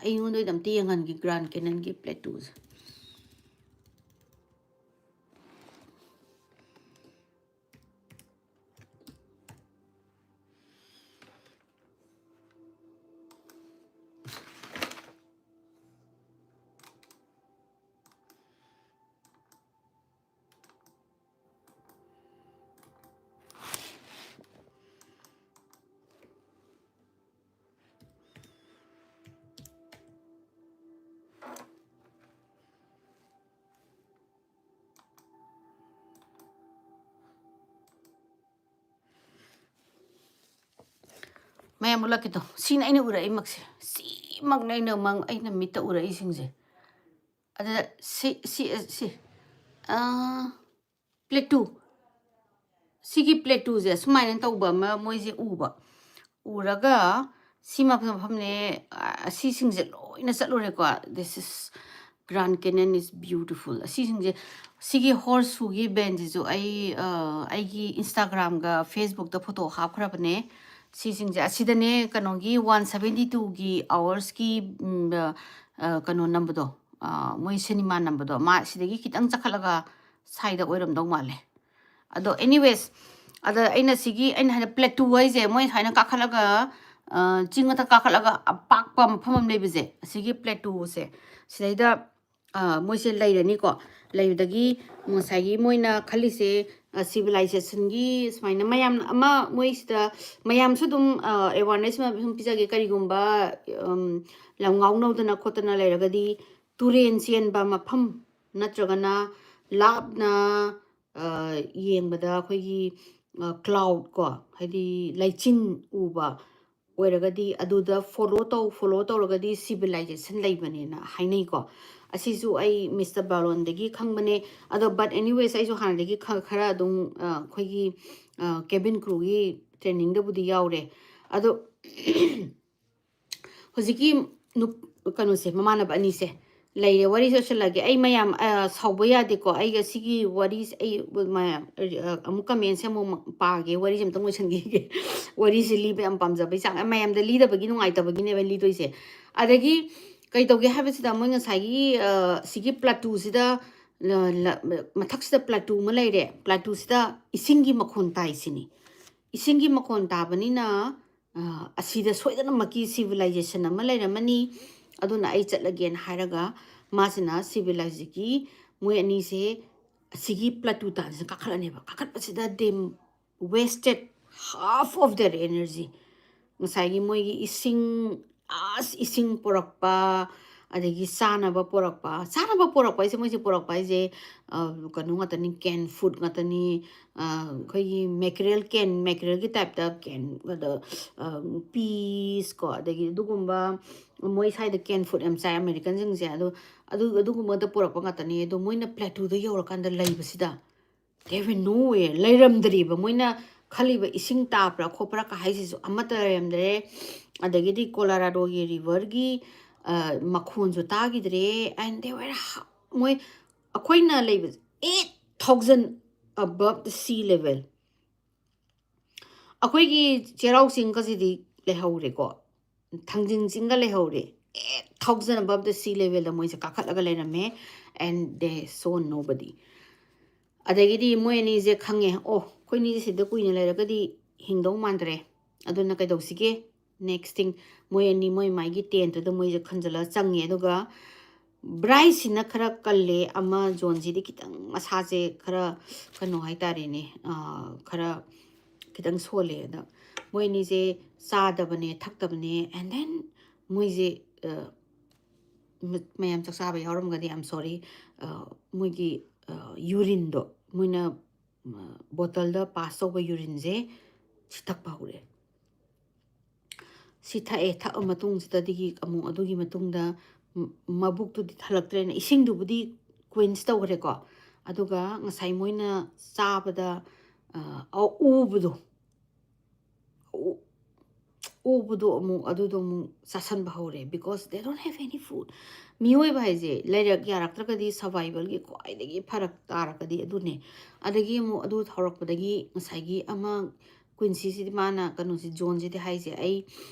ꯑꯩꯉꯣꯟꯗ ꯑꯣꯏꯅ ꯑꯝꯇ ꯌꯦꯡꯍꯟꯒꯦ Grand Canyonꯒꯤ plateauꯁꯦ꯫ ꯃꯌꯥꯝ ꯎꯠꯂꯛꯀꯦ ꯇꯧ꯫ ꯁꯤꯅ ꯑꯩꯅ ꯎꯔꯛꯏꯃꯛꯁꯦ꯫ ꯁꯤꯃꯛꯅꯦ ꯑꯩꯅ ꯃꯪ-, ꯑꯩꯅ ꯃꯤꯠꯇ ꯎꯔꯛꯏꯁꯤꯡꯁꯦ꯫ ꯑꯗ ꯁꯤ, ꯁꯤ, ꯁꯤ, ꯑꯥ, plateau꯫ ꯁꯤꯒꯤ plateauꯁꯦ ꯁꯨꯃꯥꯏꯅ ꯇꯧꯕ ꯑꯃ ꯃꯣꯏꯁꯦ ꯎꯕ꯫ ꯎꯔꯒ ꯁꯤ ꯃꯐꯝ, ꯃꯐꯝꯅꯦ, ꯑ, ꯑꯁꯤꯁꯤꯡꯁꯦ ꯂꯣꯏꯅ ꯆꯠꯂꯨꯔꯦꯀꯣ꯫ This is Grand Canyon is beautiful꯫ ꯑꯁꯤꯁꯤꯡꯁꯦ, ꯁꯤꯒꯤ horseshoeꯒꯤ bandꯁꯤꯁꯨ ꯑꯩ, ꯑ, ꯑꯩꯒꯤ Instagramꯒ Facebookꯇ photo ꯍꯥꯞꯈ꯭ꯔꯕꯅꯦ꯫ ꯁꯤꯁꯤꯡꯁꯦ, ꯑꯁꯤꯗꯅꯦ ꯀꯩꯅꯣꯒꯤ one seventy twoꯒꯤ Hoursꯀꯤ, ꯎꯝ, ꯑ, ꯑ, ꯀꯩꯅꯣ ꯅꯝꯕꯗꯣ, ꯑ, ꯃꯣꯏ cinema ꯅꯝꯕꯗꯣ, ꯃꯥ ꯁꯤꯗꯒꯤ ꯈꯤꯇꯪ ꯆꯠꯈꯠꯂꯒ ꯁ꯭ꯋꯥꯏꯗ ꯑꯣꯏꯔꯝꯗꯧ ꯃꯥꯜꯂꯦ꯫ ꯑꯗꯣ anyways, ꯑꯗ ꯑꯩꯅ ꯁꯤꯒꯤ, ꯑꯩꯅ ꯍꯥꯏꯅ plateau ꯍꯥꯏꯁꯦ, ꯃꯣꯏ ꯁꯨꯃꯥꯏꯅ ꯀꯥꯈꯠꯂꯒ, ꯑ, ꯆꯤꯡ ꯃꯊꯛ ꯀꯥꯈꯠꯂꯒ ꯑꯄꯥꯛꯄ ꯃꯐꯝ ꯑꯃ ꯂꯩꯕꯁꯦ, ꯑꯁꯤꯒꯤ plateauꯁꯦ, ꯁꯤꯗꯩꯗ, ꯑ, ꯃꯣꯏꯁꯦ ꯂꯩꯔꯅꯤꯀꯣ꯫ ꯂꯩꯕꯗꯒꯤ ꯉꯁꯥꯏꯒꯤ ꯃꯣꯏꯅ ꯈꯜꯂꯤꯁꯦ, ꯑ, civilizationꯒꯤ ꯁꯨꯃꯥꯏꯅ ꯃꯌꯥꯝ ꯑꯃ ꯃꯣꯏꯁꯤꯗ ꯃꯌꯥꯝꯁꯨ ꯑꯗꯨꯝ, ꯑ, awareness ꯑꯃ ꯁꯨꯝ ꯄꯤꯖꯒꯦ꯫ ꯀꯔꯤꯒꯨꯝꯕ, ꯎꯝ, ꯂꯝ ꯉꯥꯎꯅꯧꯗꯅ ꯈꯣꯠꯇꯅ ꯂꯩꯔꯒꯗꯤ ꯇꯨꯔꯦꯟ ꯆꯦꯟꯕ ꯃꯐꯝ ꯅꯠꯇ꯭ꯔꯒꯅ ꯂꯥꯞꯅ, ꯑ, ꯌꯦꯡꯕꯗ ꯑꯩꯈꯣꯏꯒꯤ, ꯑ, cloud ꯀꯣ, ꯍꯥꯏꯗꯤ ꯂꯩꯆꯤꯟ ꯎꯕ ꯑꯣꯏꯔꯒꯗꯤ ꯑꯗꯨꯗ follow ꯇꯧ, follow ꯇꯧꯔꯒꯗꯤ civilization ꯂꯩꯕꯅꯦꯅ ꯍꯥꯏꯅꯩꯀꯣ꯫ ꯑꯁꯤꯁꯨ ꯑꯩ Mister Balonꯗꯒꯤ ꯈꯪꯕꯅꯦ꯫ ꯑꯗꯣ but anyways, ꯑꯩꯁꯨ ꯍꯥꯟꯅꯗꯒꯤ ꯈ-, ꯈꯔ ꯑꯗꯨꯝ, ꯑ, ꯑꯩꯈꯣꯏꯒꯤ, ꯑ, cabin crewꯒꯤ trainingꯗꯕꯨꯗꯤ ꯌꯥꯎꯔꯦ꯫ ꯑꯗꯣ ꯍꯧꯖꯤꯛꯀꯤ ꯅꯨꯞ-, ꯀꯩꯅꯣꯁꯦ, ꯃꯃꯥꯟꯅꯕ ꯑꯅꯤꯁꯦ ꯂꯩꯔꯦ꯫ ꯋꯥꯔꯤꯁꯦ ꯂꯣꯏꯁꯤꯜꯂꯒꯦ꯫ ꯑꯩ ꯃꯌꯥꯝ, ꯑ, ꯁꯥꯎꯕ ꯌꯥꯗꯦꯀꯣ꯫ ꯑꯩꯒ ꯁꯤꯒꯤ ꯋꯥꯔꯤꯁꯦ ꯑꯩ ꯃꯌꯥꯝ, ꯑ, ꯑꯃꯨꯛ commentꯁꯦ ꯑꯃꯨꯛ ꯄꯥꯒꯦ꯫ ꯋꯥꯔꯤꯁꯦ ꯑꯝꯇꯪ ꯂꯣꯏꯁꯤꯟꯈꯤꯒꯦ꯫ ꯋꯥꯔꯤꯁꯦ ꯂꯤꯕ ꯌꯥꯝ ꯄꯥꯝꯖꯕꯩ ꯆꯥꯡ꯫ ꯃꯌꯥꯝꯗ ꯂꯤꯗꯕꯒꯤ ꯅꯨꯡꯉꯥꯏꯇꯕꯒꯤꯅꯦꯕ ꯂꯤꯗꯣꯏꯁꯦ꯫ ꯑꯗꯒꯤ ꯀꯩ ꯇꯧꯒꯦ ꯍꯥꯏꯕꯁꯤꯗ, ꯃꯣꯏ ꯉꯁꯥꯏꯒꯤ, ꯑ, ꯁꯤꯒꯤ plateauꯁꯤꯗ, ꯂ-, ꯂ-, ꯃꯊꯛꯁꯤꯗ plateau ꯑꯃ ꯂꯩꯔꯦ꯫ Plateauꯁꯤꯗ ꯏꯁꯤꯡꯒꯤ ꯃꯈꯣꯟ ꯇꯥꯏ ꯁꯤꯅꯤ꯫ ꯏꯁꯤꯡꯒꯤ ꯃꯈꯣꯟ ꯇꯥꯕꯅꯤꯅ, ꯑ, ꯑꯁꯤꯗ ꯁꯣꯏꯗꯅꯃꯛꯀꯤ civilization ꯑꯃ ꯂꯩꯔꯝꯃꯅꯤ, ꯑꯗꯨꯅ ꯑꯩ ꯆꯠꯂꯒꯦꯅ ꯍꯥꯏꯔꯒ, ꯃꯥꯁꯤꯅ civilization ꯃꯣꯏ ꯑꯅꯤꯁꯦ ꯑꯁꯤꯒꯤ plateau ꯇꯥꯟꯁꯤꯗ ꯀꯥꯈꯠꯂꯅꯦꯕ꯫ ꯀꯥꯈꯠꯄꯁꯤꯗ they wasted half of their energy꯫ ꯉꯁꯥꯏꯒꯤ ꯃꯣꯏꯒꯤ ꯏꯁꯤꯡ, ꯑꯁ, ꯏꯁꯤꯡ ꯄꯨꯔꯛꯄ, ꯑꯗꯒꯤ ꯆꯥꯅꯕ ꯄꯣꯔꯛꯄ, ꯆꯥꯅꯕ ꯄꯣꯔꯛꯄ ꯍꯥꯏꯁꯦ, ꯃꯣꯏꯁꯦ ꯄꯣꯔꯛꯄ ꯍꯥꯏꯁꯦ, ꯑ, ꯀꯩꯅꯣ ꯉꯥꯛꯇꯅꯤ, ꯀꯦꯟ ꯐꯨꯗ ꯉꯥꯛꯇꯅꯤ꯫ ꯑ, ꯑꯩꯈꯣꯏꯒꯤ ꯃꯦꯀꯔꯦꯜ, ꯀꯦꯟ ꯃꯦꯀꯔꯦꯜꯒꯤ ꯇꯥꯏꯞꯇ ꯀꯦꯟ, ꯑꯗ, ꯑ, ꯄꯤꯁ ꯀꯣ, ꯑꯗꯒꯤ ꯑꯗꯨꯒꯨꯝꯕ, ꯃꯣꯏ ꯁ꯭ꯋꯥꯏꯗ ꯀꯦꯟ ꯐꯨꯗ ꯌꯥꯝ ꯆꯥꯏ ꯑꯃꯦꯔꯤꯀꯟꯁꯤꯡꯁꯦ꯫ ꯑꯗꯣ ꯑꯗꯨ, ꯑꯗꯨꯒꯨꯝꯕꯗ ꯄꯨꯔꯛꯄ ꯉꯥꯛꯇꯅꯤ꯫ ꯑꯗꯣ ꯃꯣꯏꯅ ꯄ꯭ꯂꯦꯇꯨꯗ ꯌꯧꯔꯀꯥꯟꯗ ꯂꯩꯕꯁꯤꯗ, they were nowhere, ꯂꯩꯔꯝꯗ꯭ꯔꯤꯕ꯫ ꯃꯣꯏꯅ ꯈꯜꯂꯤꯕ ꯏꯁꯤꯡ ꯇꯥꯕ꯭ꯔꯥ ꯈꯣꯠꯄ꯭ꯔꯥ ꯀ ꯍꯥꯏꯁꯤꯁꯨ ꯑꯃꯠꯇ ꯂꯩꯔꯝꯗ꯭ꯔꯦ꯫ ꯑꯗꯒꯤꯗꯤ ꯀꯣꯂꯣꯔꯥꯗꯣꯒꯤ ꯔꯤꯚꯔꯒꯤ, ꯑ, ꯃꯈꯣꯟꯁꯨ ꯇꯥꯈꯤꯗ꯭ꯔꯦ꯫ And they were ꯍ-, ꯃꯣꯏ, ꯑꯩꯈꯣꯏꯅ ꯂꯩꯕꯁꯦ eight thousand above the sea level꯫ ꯑꯩꯈꯣꯏꯒꯤ ꯆꯩꯔꯥꯎ ꯆꯤꯡꯒꯁꯤꯗꯤ ꯂꯩꯍꯧꯔꯦꯀꯣ, ꯊꯥꯡꯖꯤꯡ ꯆꯤꯡꯒ ꯂꯩꯍꯧꯔꯦ꯫ Eight thousand above the sea levelꯗ ꯃꯣꯏꯁꯦ ꯀꯥꯈꯠꯂꯒ ꯂꯩꯔꯝꯃꯦ, and they saw nobody꯫ ꯑꯗꯒꯤꯗꯤ ꯃꯣꯏ ꯑꯅꯤꯁꯦ ꯈꯪꯉꯦ, "ꯑꯣ, ꯑꯩꯈꯣꯏ ꯑꯅꯤꯁꯦ ꯁꯤꯗ ꯀꯨꯏꯅ ꯂꯩꯔꯒꯗꯤ ꯍꯤꯡꯗꯧ ꯃꯥꯟꯗ꯭ꯔꯦ, ꯑꯗꯨꯅ ꯀꯩꯗꯧꯁꯤꯒꯦ?" Next thing, ꯃꯣꯏ ꯑꯅꯤ ꯃꯣꯏ ꯃꯥꯏꯒꯤ tent ꯇꯨꯗ ꯃꯣꯏꯁꯦ ꯈꯟꯖꯤꯜꯂꯒ ꯆꯪꯉꯦ꯫ ꯑꯗꯨꯒ ꯕ꯭ꯔꯥꯏꯁꯁꯤꯅ ꯈꯔ ꯀꯜꯂꯦ, ꯑꯃ ꯖꯣꯟꯁꯤꯗꯤ ꯈꯤꯇꯪ ꯃꯁꯥꯁꯦ ꯈꯔ ꯀꯩꯅꯣ ꯍꯥꯏꯇꯥꯔꯦꯅꯦ, ꯑꯥ, ꯈꯔ ꯈꯤꯇꯪ ꯁꯣꯜꯂꯦ꯫ ꯑꯗ ꯃꯣꯏ ꯑꯅꯤꯁꯦ ꯆꯥꯗꯕꯅꯦ, ꯊꯛꯇꯕꯅꯦ, and then ꯃꯣꯏꯁꯦ, ꯑ, ꯃ-, ꯃꯌꯥꯝ ꯆꯥꯛ ꯆꯥꯕ ꯌꯥꯎꯔꯝꯒꯗꯤ, I'm sorry, ꯑ, ꯃꯣꯏꯒꯤ, ꯑ, ꯌꯨꯔꯤꯟꯗꯣ, ꯃꯣꯏꯅ, ꯑ, ꯕꯣꯇꯜꯗ ꯄꯥꯁ ꯇꯧꯕ ꯌꯨꯔꯤꯟꯁꯦ ꯁꯤ ꯊꯛꯄ ꯍꯧꯔꯛꯑꯦ꯫ ꯁꯤ ꯊꯛꯑꯦ, ꯊꯛꯑ ꯃꯇꯨꯡꯁꯤꯗꯗꯒꯤ ꯑꯃꯨꯛ ꯑꯗꯨꯒꯤ ꯃꯇꯨꯡꯗ ꯃ-, ꯃꯕꯨꯛꯇꯨꯗꯤ ꯊꯜꯂꯛꯇ꯭ꯔꯦꯅ, ꯏꯁꯤꯡꯗꯨꯕꯨꯗꯤ ꯀ꯭ꯋꯤꯟꯁ ꯇꯧꯈ꯭ꯔꯦꯀꯣ, ꯑꯗꯨꯒ ꯉꯁꯥꯏ ꯃꯣꯏꯅ ꯆꯥꯕꯗ, ꯑ, ꯑ, ꯎꯕꯗꯣ, ꯎ-, ꯎꯕꯗꯣ ꯑꯃꯨꯛ, ꯑꯗꯨꯗꯣ ꯑꯃꯨꯛ ꯆꯥꯁꯟꯕ ꯍꯧꯔꯦ, because they don't have any food꯫ ꯃꯤꯑꯣꯏꯕ ꯍꯥꯏꯁꯦ ꯂꯩꯔꯛ ꯌꯥꯔꯛꯇ꯭ꯔꯒꯗꯤ survivalꯒꯤ ꯈ꯭ꯋꯥꯏꯗꯒꯤ ꯐꯔꯛ ꯇꯥꯔꯒꯗꯤ ꯑꯗꯨꯅꯦ꯫ ꯑꯗꯒꯤ ꯑꯃꯨꯛ ꯑꯗꯨ ꯍꯧꯔꯛꯄꯗꯒꯤ ꯉꯁꯥꯏꯒꯤ ꯑꯃ ꯀ꯭ꯋꯤꯟꯁꯤꯁꯤꯗꯤ ꯃꯥꯅ, ꯀꯩꯅꯣꯁꯤ, ꯖꯣꯟꯁꯤꯗꯤ ꯍꯥꯏꯁꯦ, "ꯑꯩ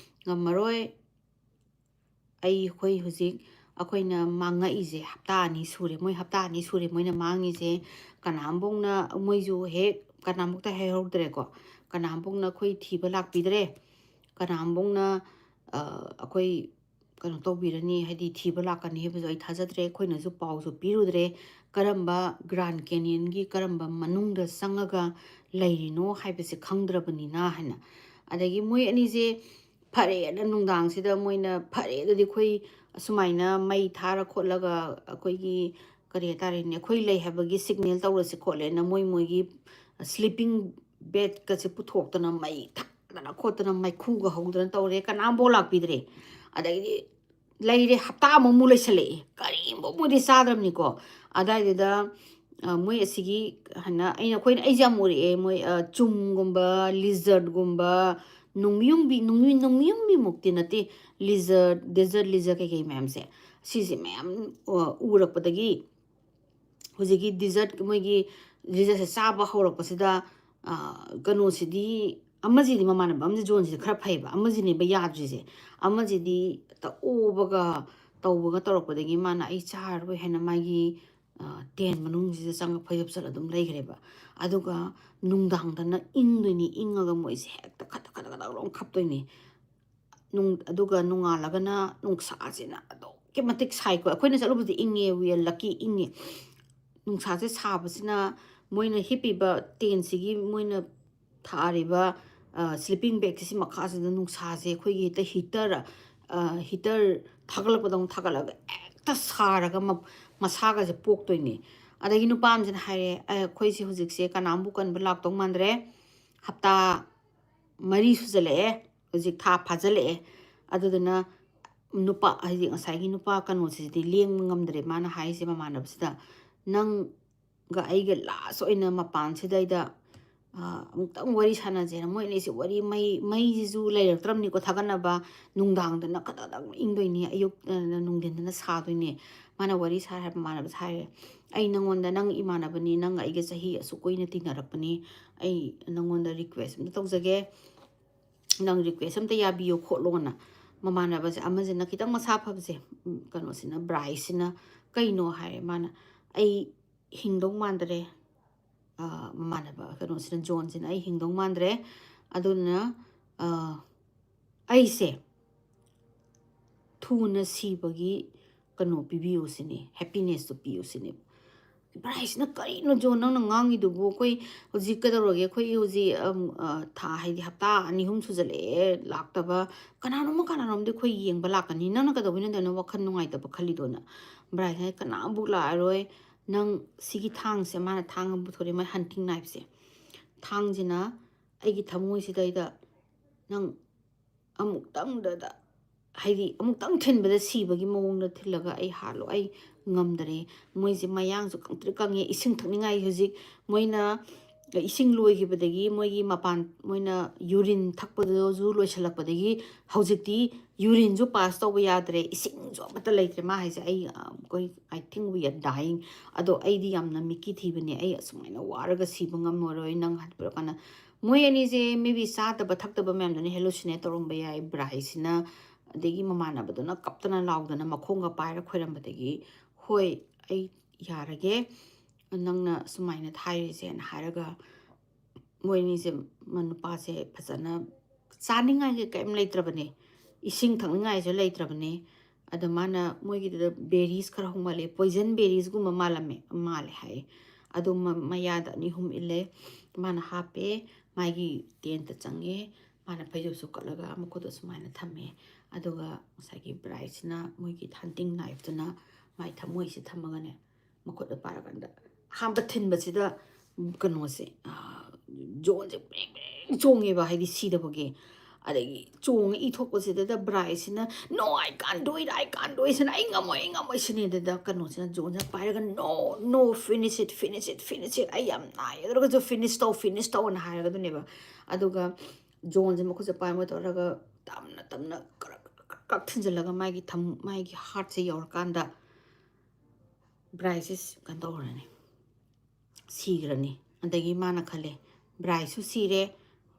ꯉꯝꯃꯔꯣꯏ, ꯑꯩ, ꯑꯩꯈꯣꯏ ꯍꯧꯖꯤꯛ, ꯑꯩꯈꯣꯏꯅ ꯃꯥꯡꯉꯛꯏꯁꯦ ꯍꯞꯇꯥ ꯑꯅꯤ ꯁꯨꯔꯦ, ꯃꯣꯏ ꯍꯞꯇꯥ ꯑꯅꯤ ꯁꯨꯔꯦ ꯃꯣꯏꯅ ꯃꯥꯡꯉꯤꯁꯦ, ꯀꯅꯥꯝꯐꯧꯅ, ꯃꯣꯏꯁꯨ ꯍꯦꯛ ꯀꯅꯥꯝꯐꯧꯇ ꯍꯥꯏꯍꯧꯗ꯭ꯔꯦꯀꯣ, ꯀꯅꯥꯝꯐꯧꯅ ꯑꯩꯈꯣꯏ ꯊꯤꯕ ꯂꯥꯛꯄꯤꯗ꯭ꯔꯦ, ꯀꯅꯥꯝꯐꯧꯅ, ꯑ, ꯑꯩꯈꯣꯏ ꯀꯩꯅꯣ ꯇꯧꯕꯤꯔꯅꯤ, ꯍꯥꯏꯗꯤ ꯊꯤꯕ ꯂꯥꯛꯀꯅꯤ ꯍꯥꯏꯕꯁꯨ ꯑꯩ ꯊꯥꯖꯗ꯭ꯔꯦ, ꯑꯩꯈꯣꯏꯅꯁꯨ ꯄꯥꯎꯁꯨ ꯄꯤꯔꯨꯗ꯭ꯔꯦ, ꯀꯔꯝꯕ ꯒ꯭ꯔꯥꯟ ꯀꯦꯅꯤꯌꯟꯒꯤ ꯀꯔꯝꯕ ꯃꯅꯨꯡꯗ ꯆꯪꯉꯒ ꯂꯩꯔꯤꯅꯣ ꯍꯥꯏꯕꯁꯦ ꯈꯪꯗ꯭ꯔꯕꯅꯤꯅ" ꯍꯥꯏꯅ꯫ ꯑꯗꯒꯤ ꯃꯣꯏ ꯑꯅꯤꯁꯦ ꯐꯔꯦꯅ ꯅꯨꯡꯗꯥꯡꯁꯤꯗ ꯃꯣꯏꯅ, "ꯐꯔꯦ, ꯑꯗꯨꯗꯤ ꯑꯩꯈꯣꯏ ꯑꯁꯨꯃꯥꯏꯅ ꯃꯩ ꯊꯥꯔ ꯈꯣꯠꯂꯒ ꯑꯩꯈꯣꯏꯒꯤ, ꯀꯔꯤ ꯍꯥꯏꯇꯥꯔꯦꯅꯦ, ꯑꯩꯈꯣꯏ ꯂꯩ ꯍꯥꯏꯕꯒꯤ ꯁꯤꯒꯅꯦꯜ ꯇꯧꯔꯁꯤ ꯈꯣꯠꯂꯦꯅ ꯃꯣꯏ ꯃꯣꯏꯒꯤ ꯁ꯭ꯂꯤꯄꯤꯡ ꯕꯦꯗꯀꯁꯦ ꯄꯨꯊꯣꯛꯇꯅ ꯃꯩ ꯊꯥꯗꯅ ꯈꯣꯠꯇꯅ ꯃꯩꯈꯨꯒ ꯍꯧꯗꯅ ꯇꯧꯔꯦ꯫ ꯀꯅꯥꯝꯐꯥꯎ ꯂꯥꯛꯄꯤꯗ꯭ꯔꯦ꯫ ꯑꯗꯩꯗꯤ ꯂꯩꯔꯦ, ꯍꯞꯇꯥ ꯑꯃꯃꯨꯛ ꯂꯩꯁꯜꯂꯛꯑꯦ, ꯀꯔꯤꯝꯐꯥꯎ ꯃꯣꯏꯗꯤ ꯆꯥꯗ꯭ꯔꯕꯅꯤꯀꯣ꯫ ꯑꯗꯥꯏꯗꯨꯗ ꯃꯣꯏ ꯑꯁꯤꯒꯤ ꯍꯥꯏꯅ ꯑꯩꯅ ꯑꯩꯈꯣꯏꯅ ꯑꯩꯁꯦ ꯌꯥꯝ ꯎꯔꯛꯑꯦ꯫ ꯃꯣꯏ ꯆꯨꯝꯒꯨꯝꯕ, ꯂꯤꯖꯔꯠꯒꯨꯝꯕ, ꯅꯨꯡꯌꯨꯝꯕꯤ, ꯅꯨꯡꯌꯨꯝꯕꯤꯃꯨꯛꯇꯤ ꯅꯠꯇꯦ, ꯂꯤꯖꯔꯠ, ꯗꯦꯖꯔꯠ ꯂꯤꯖꯔꯠ ꯀꯩꯀꯩ ꯃꯌꯥꯝꯁꯦ, ꯁꯤꯁꯦ ꯃꯌꯥꯝ ꯎꯔꯛꯄꯗꯒꯤ ꯍꯧꯖꯤꯛꯀꯤ ꯗꯤꯖꯔꯠ, ꯃꯣꯏꯒꯤ ꯗꯤꯖꯔꯠꯁꯦ ꯆꯥꯕ ꯍꯧꯔꯛꯄꯁꯤꯗ ꯀꯩꯅꯣꯁꯤꯗꯤ, ꯑꯃꯁꯤꯗꯤ ꯃꯃꯥꯟꯅꯕ ꯑꯃꯁꯤ ꯖꯣꯟꯁꯤꯗꯤ ꯈꯔ ꯐꯩꯌꯦꯕ, ꯑꯃꯁꯤꯅꯦꯕ ꯌꯥꯗ꯭ꯔꯤꯁꯦ꯫ ꯑꯃꯁꯤꯗꯤ ꯍꯦꯛꯇ ꯑꯣꯕꯒ ꯇꯧꯕꯒ ꯇꯧꯔꯛꯄꯗꯒꯤ ꯃꯥꯅ ꯑꯩ ꯆꯥꯔꯔꯣꯏ ꯍꯥꯏꯅ ꯃꯥꯒꯤ ꯇꯦꯟ ꯃꯅꯨꯡꯁꯤꯗ ꯆꯪꯉ ꯐꯩꯖꯨꯞ ꯆꯠꯂ ꯑꯗꯨꯝ ꯂꯩꯈ꯭ꯔꯦꯕ꯫ ꯑꯗꯨꯒ ꯅꯨꯡꯗꯥꯡꯗꯅ ꯏꯪꯗꯣꯏꯅꯤ, ꯏꯪꯉꯒ ꯃꯣꯏꯁꯦ ꯍꯦꯛꯇ ꯈꯗꯛ ꯈꯗꯛ ꯈꯗꯛ ꯂꯥꯎꯅ ꯈꯞꯇꯣꯏꯅꯤ꯫ ꯑꯗꯨꯒ ꯅꯣꯡꯉꯥꯜꯂꯒꯅ ꯅꯨꯡꯁꯥꯁꯤꯅ ꯑꯗꯨꯛꯀꯤ ꯃꯇꯤꯛ ꯁꯥꯏꯀꯣ꯫ ꯑꯩꯈꯣꯏꯅ ꯆꯠꯂꯨꯕꯗꯤ ꯏꯪꯉꯦ, we are lucky, ꯏꯪꯉꯦ꯫ ꯅꯨꯡꯁꯥꯁꯦ ꯁꯥꯕꯁꯤꯅ ꯃꯣꯏꯅ ꯍꯤꯞꯄꯤꯕ ꯇꯦꯟꯁꯤꯒꯤ ꯃꯣꯏꯅ ꯊꯥꯔꯤꯕ ꯁ꯭ꯂꯤꯄꯤꯡ ꯕꯦꯒꯁꯤ ꯃꯈꯥꯁꯤꯗ ꯅꯨꯡꯁꯥꯁꯦ ꯑꯩꯈꯣꯏꯒꯤ ꯍꯦꯛꯇ ꯍꯤꯇꯔ, ꯍꯤꯇꯔ ꯊꯥꯒꯠꯂꯛꯄꯗꯧꯅ ꯊꯥꯒꯠꯂꯒ ꯍꯦꯛꯇ ꯁꯥꯔꯒ ꯃꯁꯥꯒꯁꯦ ꯄꯣꯛꯇꯣꯏꯅꯦ꯫ ꯑꯗꯒꯤ ꯅꯨꯄꯥ ꯑꯃꯁꯤꯅ ꯍꯥꯏꯔꯦ, ꯑꯩꯈꯣꯏꯁꯦ ꯍꯧꯖꯤꯛꯁꯦ ꯀꯅꯥꯝꯕꯨ ꯀꯟꯕ ꯂꯥꯛꯇꯧ ꯃꯥꯟꯗ꯭ꯔꯦ, ꯍꯞꯇꯥ ꯃꯔꯤ ꯁꯨꯖꯜꯂꯛꯑꯦ, ꯍꯧꯖꯤꯛ ꯊꯥ ꯐꯥꯖꯤꯜꯂꯛꯑꯦ꯫ ꯑꯗꯨꯗꯨꯅ ꯅꯨꯄꯥ, ꯍꯥꯏꯗꯤ ꯉꯁꯥꯏꯒꯤ ꯅꯨꯄꯥ ꯀꯩꯅꯣꯁꯤꯗꯤ ꯂꯦꯡꯕ ꯉꯝꯗ꯭ꯔꯦ꯫ ꯃꯥꯅ ꯍꯥꯏꯔꯤꯁꯦ ꯃꯃꯥꯟꯅꯕꯁꯤꯗ, "ꯅꯪꯒ ꯑꯩꯒ ꯂꯥꯁ ꯑꯣꯏꯅ ꯃꯄꯥꯟꯁꯤꯗꯩꯗ ꯑꯃꯨꯛꯇꯪ ꯋꯥꯔꯤ ꯁꯥꯟꯅꯁꯦꯅ", ꯃꯣꯏ ꯑꯅꯤꯁꯦ ꯋꯥꯔꯤ, ꯃꯩ, ꯃꯩꯁꯤꯁꯨ ꯂꯩꯔꯛꯇ꯭ꯔꯕꯅꯤꯀꯣ ꯊꯥꯒꯠꯅꯕ꯫ ꯅꯨꯡꯗꯥꯡꯗꯅ ꯈꯗꯛ ꯏꯪꯗꯣꯏꯅꯤ, ꯑꯌꯨꯛ, ꯅꯨꯡꯊꯤꯟꯗꯅ ꯁꯥꯗꯣꯏꯅꯤ꯫ ꯃꯥꯅ ꯋꯥꯔꯤ ꯁꯥꯔꯦ ꯍꯥꯏꯕ ꯃꯃꯥꯟꯅꯕꯁꯦ ꯍꯥꯏꯔꯦ, "ꯑꯩ ꯅꯪꯉꯣꯟꯗ, ꯅꯪ ꯏꯃꯥꯟꯅꯕꯅꯤ, ꯅꯪ ꯑꯩꯒ ꯆꯍꯤ ꯑꯁꯨꯛ ꯀꯨꯏꯅ ꯇꯤꯟꯅꯔꯛꯄꯅꯤ, ꯑꯩ ꯅꯪꯉꯣꯟꯗ ꯔꯤꯀ꯭ꯋꯦꯁ ꯑꯝꯇ ꯇꯧꯖꯒꯦ, ꯅꯪ ꯔꯤꯀ꯭ꯋꯦꯁ ꯑꯝꯇ ꯌꯥꯕꯤꯌꯣ" ꯈꯣꯠꯂꯣꯅ꯫ ꯃꯃꯥꯟꯅꯕꯁꯦ ꯑꯃꯁꯤꯅ ꯈꯤꯇꯪ ꯃꯁꯥ ꯐꯕꯁꯦ, ꯀꯩꯅꯣꯁꯤꯅ, ꯕ꯭ꯔꯥꯏꯁꯁꯤꯅ, "ꯀꯩꯅꯣ?" ꯍꯥꯏꯔꯦ꯫ ꯃꯥꯅ, "ꯑꯩ ꯍꯤꯡꯗꯧ ꯃꯥꯟꯗ꯭ꯔꯦ, ꯃꯃꯥꯟꯅꯕ ꯀꯩꯅꯣꯁꯤꯅ, ꯖꯣꯟꯁꯤꯅ, "ꯑꯩ ꯍꯤꯡꯗꯧ ꯃꯥꯟꯗ꯭ꯔꯦ, ꯑꯗꯨꯅ ꯑꯩꯁꯦ ꯊꯨꯅ ꯁꯤꯕꯒꯤ ꯀꯩꯅꯣ ꯄꯤꯕꯤꯌꯨ ꯁꯤꯅꯤ, ꯍꯦꯄꯤꯅꯦꯁꯇꯣ ꯄꯤꯌꯨ ꯁꯤꯅꯤ"꯫ ꯕ꯭ꯔꯥꯏꯁꯅ, "ꯀꯔꯤꯅꯣ ꯖꯣꯟ ꯅꯪꯅ ꯉꯥꯡꯉꯤꯗꯨꯕꯨ? ꯑꯩꯈꯣꯏ ꯍꯧꯖꯤꯛ ꯀꯩꯗꯧꯔꯒꯦ? ꯑꯩꯈꯣꯏ ꯍꯧꯖꯤꯛ, ꯑꯝ, ꯑ, ꯊꯥ, ꯍꯥꯏꯗꯤ ꯍꯞꯇꯥ ꯑꯅꯤ ꯑꯍꯨꯝ ꯁꯨꯖꯜꯂꯛꯑꯦ ꯂꯥꯛꯇꯕ꯫ ꯀꯅꯥꯅꯣꯝꯃ ꯀꯅꯥꯅꯣꯝꯗꯤ ꯑꯩꯈꯣꯏ ꯌꯦꯡꯕ ꯂꯥꯛꯀꯅꯤ꯫ ꯅꯪꯅ ꯀꯩꯗꯧꯕꯩꯅꯣ ꯑꯗꯨꯃꯥꯏꯅ ꯋꯥꯈꯜ ꯅꯨꯡꯉꯥꯏꯇꯕ ꯈꯜꯂꯤꯗꯣꯅ?" ꯕ꯭ꯔꯥꯏꯁꯅ ꯍꯥꯏ, "ꯀꯅꯥꯝꯐꯥꯎ ꯂꯥꯛꯑꯔꯣꯏ꯫ ꯅꯪ ꯁꯤꯒꯤ ꯊꯥꯡꯁꯦ"꯫ ꯃꯥꯅ ꯊꯥꯡ ꯑꯃ ꯄꯨꯊꯣꯔꯛꯑꯦ, ꯃꯥꯏ ꯍꯟꯇꯤꯡ ꯅꯥꯏꯐꯁꯦ꯫ "ꯊꯥꯡꯁꯤꯅ ꯑꯩꯒꯤ ꯊꯃꯣꯏꯁꯤꯗꯩꯗ ꯅꯪ ꯑꯃꯨꯛꯇꯪꯗꯗ, ꯍꯥꯏꯗꯤ ꯑꯃꯨꯛꯇꯪ ꯊꯤꯟꯕꯗ ꯁꯤꯕꯒꯤ ꯃꯑꯣꯡꯗ ꯊꯤꯜꯂꯒ ꯑꯩ ꯍꯥꯠꯂꯣ, ꯑꯩ ꯉꯝꯗꯔꯦ"꯫ ꯃꯣꯏꯁꯦ ꯃꯌꯥꯡꯁꯨ ꯀꯪꯇ꯭ꯔꯤꯛ ꯀꯪꯉꯦ, ꯏꯁꯤꯡ ꯊꯛꯅꯤꯡꯉꯥꯏ ꯍꯧꯖꯤꯛ ꯃꯣꯏꯅ ꯏꯁꯤꯡ ꯂꯣꯏꯈꯤꯕꯗꯒꯤ ꯃꯣꯏꯒꯤ ꯃꯄꯥꯟ, ꯃꯣꯏꯅ ꯌꯨꯔꯤꯟ ꯊꯛꯄꯗꯁꯨ ꯂꯣꯏꯁꯤꯜꯂꯛꯄꯗꯒꯤ ꯍꯧꯖꯤꯛꯇꯤ ꯌꯨꯔꯤꯟꯁꯨ ꯄꯥꯁ ꯇꯧꯕ ꯌꯥꯗ꯭ꯔꯦ, ꯏꯁꯤꯡꯁꯨ ꯑꯃꯠꯇ ꯂꯩꯇ꯭ꯔꯦ꯫ ꯃꯥ ꯍꯥꯏꯁꯦ, "ꯑꯩ, ꯑ, ꯑꯩꯈꯣꯏ, I think we are dying꯫ ꯑꯗꯣ ꯑꯩꯗꯤ ꯌꯥꯝꯅ ꯃꯤꯠꯀꯤ ꯊꯤꯕꯅꯦ, ꯑꯩ ꯑꯁꯨꯃꯥꯏꯅ ꯋꯥꯔꯒ ꯁꯤꯕ ꯉꯝꯃꯔꯣꯏ, ꯅꯪ ꯍꯥꯠꯄꯤꯔꯛꯀꯥꯟꯗ"꯫ ꯃꯣꯏ ꯑꯅꯤꯁꯦ maybe ꯆꯥꯗꯕ ꯊꯛꯇꯕ ꯃꯌꯥꯝꯗꯨꯅ hallucinate ꯇꯧꯔꯝꯕ ꯌꯥꯏ꯫ ꯕ꯭ꯔꯥꯏꯁꯁꯤꯅ ꯑꯗꯒꯤ ꯃꯃꯥꯟꯅꯕꯗꯨꯅ ꯀꯞꯇꯅ ꯂꯥꯎꯗꯅ ꯃꯈꯣꯡꯒ ꯄꯥꯏꯔ ꯈꯣꯏꯔꯝꯕꯗꯒꯤ, "ꯍꯣꯏ, ꯑꯩ ꯌꯥꯔꯒꯦ, ꯅꯪꯅ ꯁꯨꯃꯥꯏꯅ ꯍꯥꯏꯔꯤꯁꯦꯅ" ꯍꯥꯏꯔꯒ, ꯃꯣꯏ ꯑꯅꯤꯁꯦ, ꯃ-, ꯅꯨꯄꯥꯁꯦ ꯐꯖꯅ, ꯆꯥꯅꯤꯡꯉꯥꯏꯒꯤ ꯀꯔꯤꯝ ꯂꯩꯇ꯭ꯔꯕꯅꯦ, ꯏꯁꯤꯡ ꯊꯛꯅꯤꯡꯉꯥꯏꯁꯨ ꯂꯩꯇ꯭ꯔꯕꯅꯦ꯫ ꯑꯗ ꯃꯥꯅ ꯃꯣꯏꯒꯤꯗꯨꯗ berries ꯈꯔ ꯍꯧꯃꯜꯂꯦ, poison berriesꯒꯨꯝꯕ ꯃꯥꯜꯂꯝꯃꯦ, ꯃꯥꯜꯂꯦ ꯍꯥꯏꯌꯦ꯫ ꯑꯗꯣ ꯃ-, ꯃꯌꯥꯗ ꯑꯅꯤ ꯑꯍꯨꯝ ꯏꯜꯂꯦ, ꯃꯥꯅ ꯍꯥꯞꯄꯦ, ꯃꯥꯒꯤ tent ꯆꯪꯉꯦ, ꯃꯥꯅ ꯐꯩꯖꯨꯞꯁꯨ ꯀꯠꯂꯒ ꯃꯈꯨꯠꯇꯣ ꯁꯨꯃꯥꯏꯅ ꯊꯝꯃꯦ꯫ ꯑꯗꯨꯒ ꯉꯁꯥꯏꯒꯤ ꯕ꯭ꯔꯥꯏꯁꯁꯤꯅ ꯃꯣꯏꯒꯤ ꯍꯟꯇꯤꯡ ꯅꯥꯏꯐꯇꯨꯅ ꯃꯥꯏ ꯊꯃꯣꯏꯁꯤ ꯊꯝꯃꯒꯅꯦ, ꯃꯈꯨꯠꯇ ꯄꯥꯏꯔꯀꯥꯟꯗ ꯑꯍꯥꯟꯕ ꯊꯤꯟꯕꯁꯤꯗ ꯀꯩꯅꯣꯁꯦ, ꯑꯥ, ꯖꯣꯟꯁꯦ ꯕ꯭ꯔꯦꯡ ꯕ꯭ꯔꯦꯡ ꯆꯣꯡꯉꯦꯕ, ꯍꯥꯏꯗꯤ ꯁꯤꯗꯕꯒꯤ꯫ ꯑꯗꯒꯤ ꯆꯣꯡꯉ E ꯊꯣꯛꯄꯁꯤꯗ ꯕ꯭ꯔꯥꯏꯁꯁꯤꯅ, "No, I can't do it, I can't do it" ꯁꯤꯅ, "ꯑꯩ ꯉꯝꯃꯣꯏ, ꯑꯩ ꯉꯝꯃꯣꯏ" ꯁꯤꯅꯤ꯫ ꯑꯗꯨꯗ ꯀꯩꯅꯣꯁꯤꯅ, ꯖꯣꯟꯁꯤꯅ ꯄꯥꯏꯔꯒ, "No, no, finish it, finish it, finish it, ꯑꯩ ꯌꯥꯝ ꯅꯥꯏ, ꯑꯗꯨ ꯑꯣꯏꯔꯒꯁꯨ finish ꯇꯧ, finish ꯇꯧ" ꯑꯅ ꯍꯥꯏꯔꯒꯗꯣꯏꯅꯦꯕ꯫ ꯑꯗꯨꯒ ꯖꯣꯟꯁꯦ ꯃꯈꯨꯠꯁꯦ ꯄꯥꯏꯕ ꯇꯧꯔꯒ ꯇꯞꯅ ꯇꯞꯅ ꯀ꯭ꯔꯛ ꯀ꯭ꯔꯛ ꯀ꯭ꯔꯛ ꯊꯤꯟꯖꯤꯜꯂꯒ ꯃꯥꯒꯤ ꯊꯝ-, ꯃꯥꯒꯤ heartꯁꯦ ꯌꯧꯔꯀꯥꯟꯗ ꯕ꯭ꯔꯥꯏꯁꯁꯦ ꯀꯩꯅꯣ ꯇꯧꯈ꯭ꯔꯅꯤ, ꯁꯤꯈ꯭ꯔꯅꯤ꯫ ꯑꯗꯒꯤ ꯃꯥꯅ ꯈꯜꯂꯦ, "ꯕ꯭ꯔꯥꯏꯁꯁꯨ ꯁꯤꯔꯦ,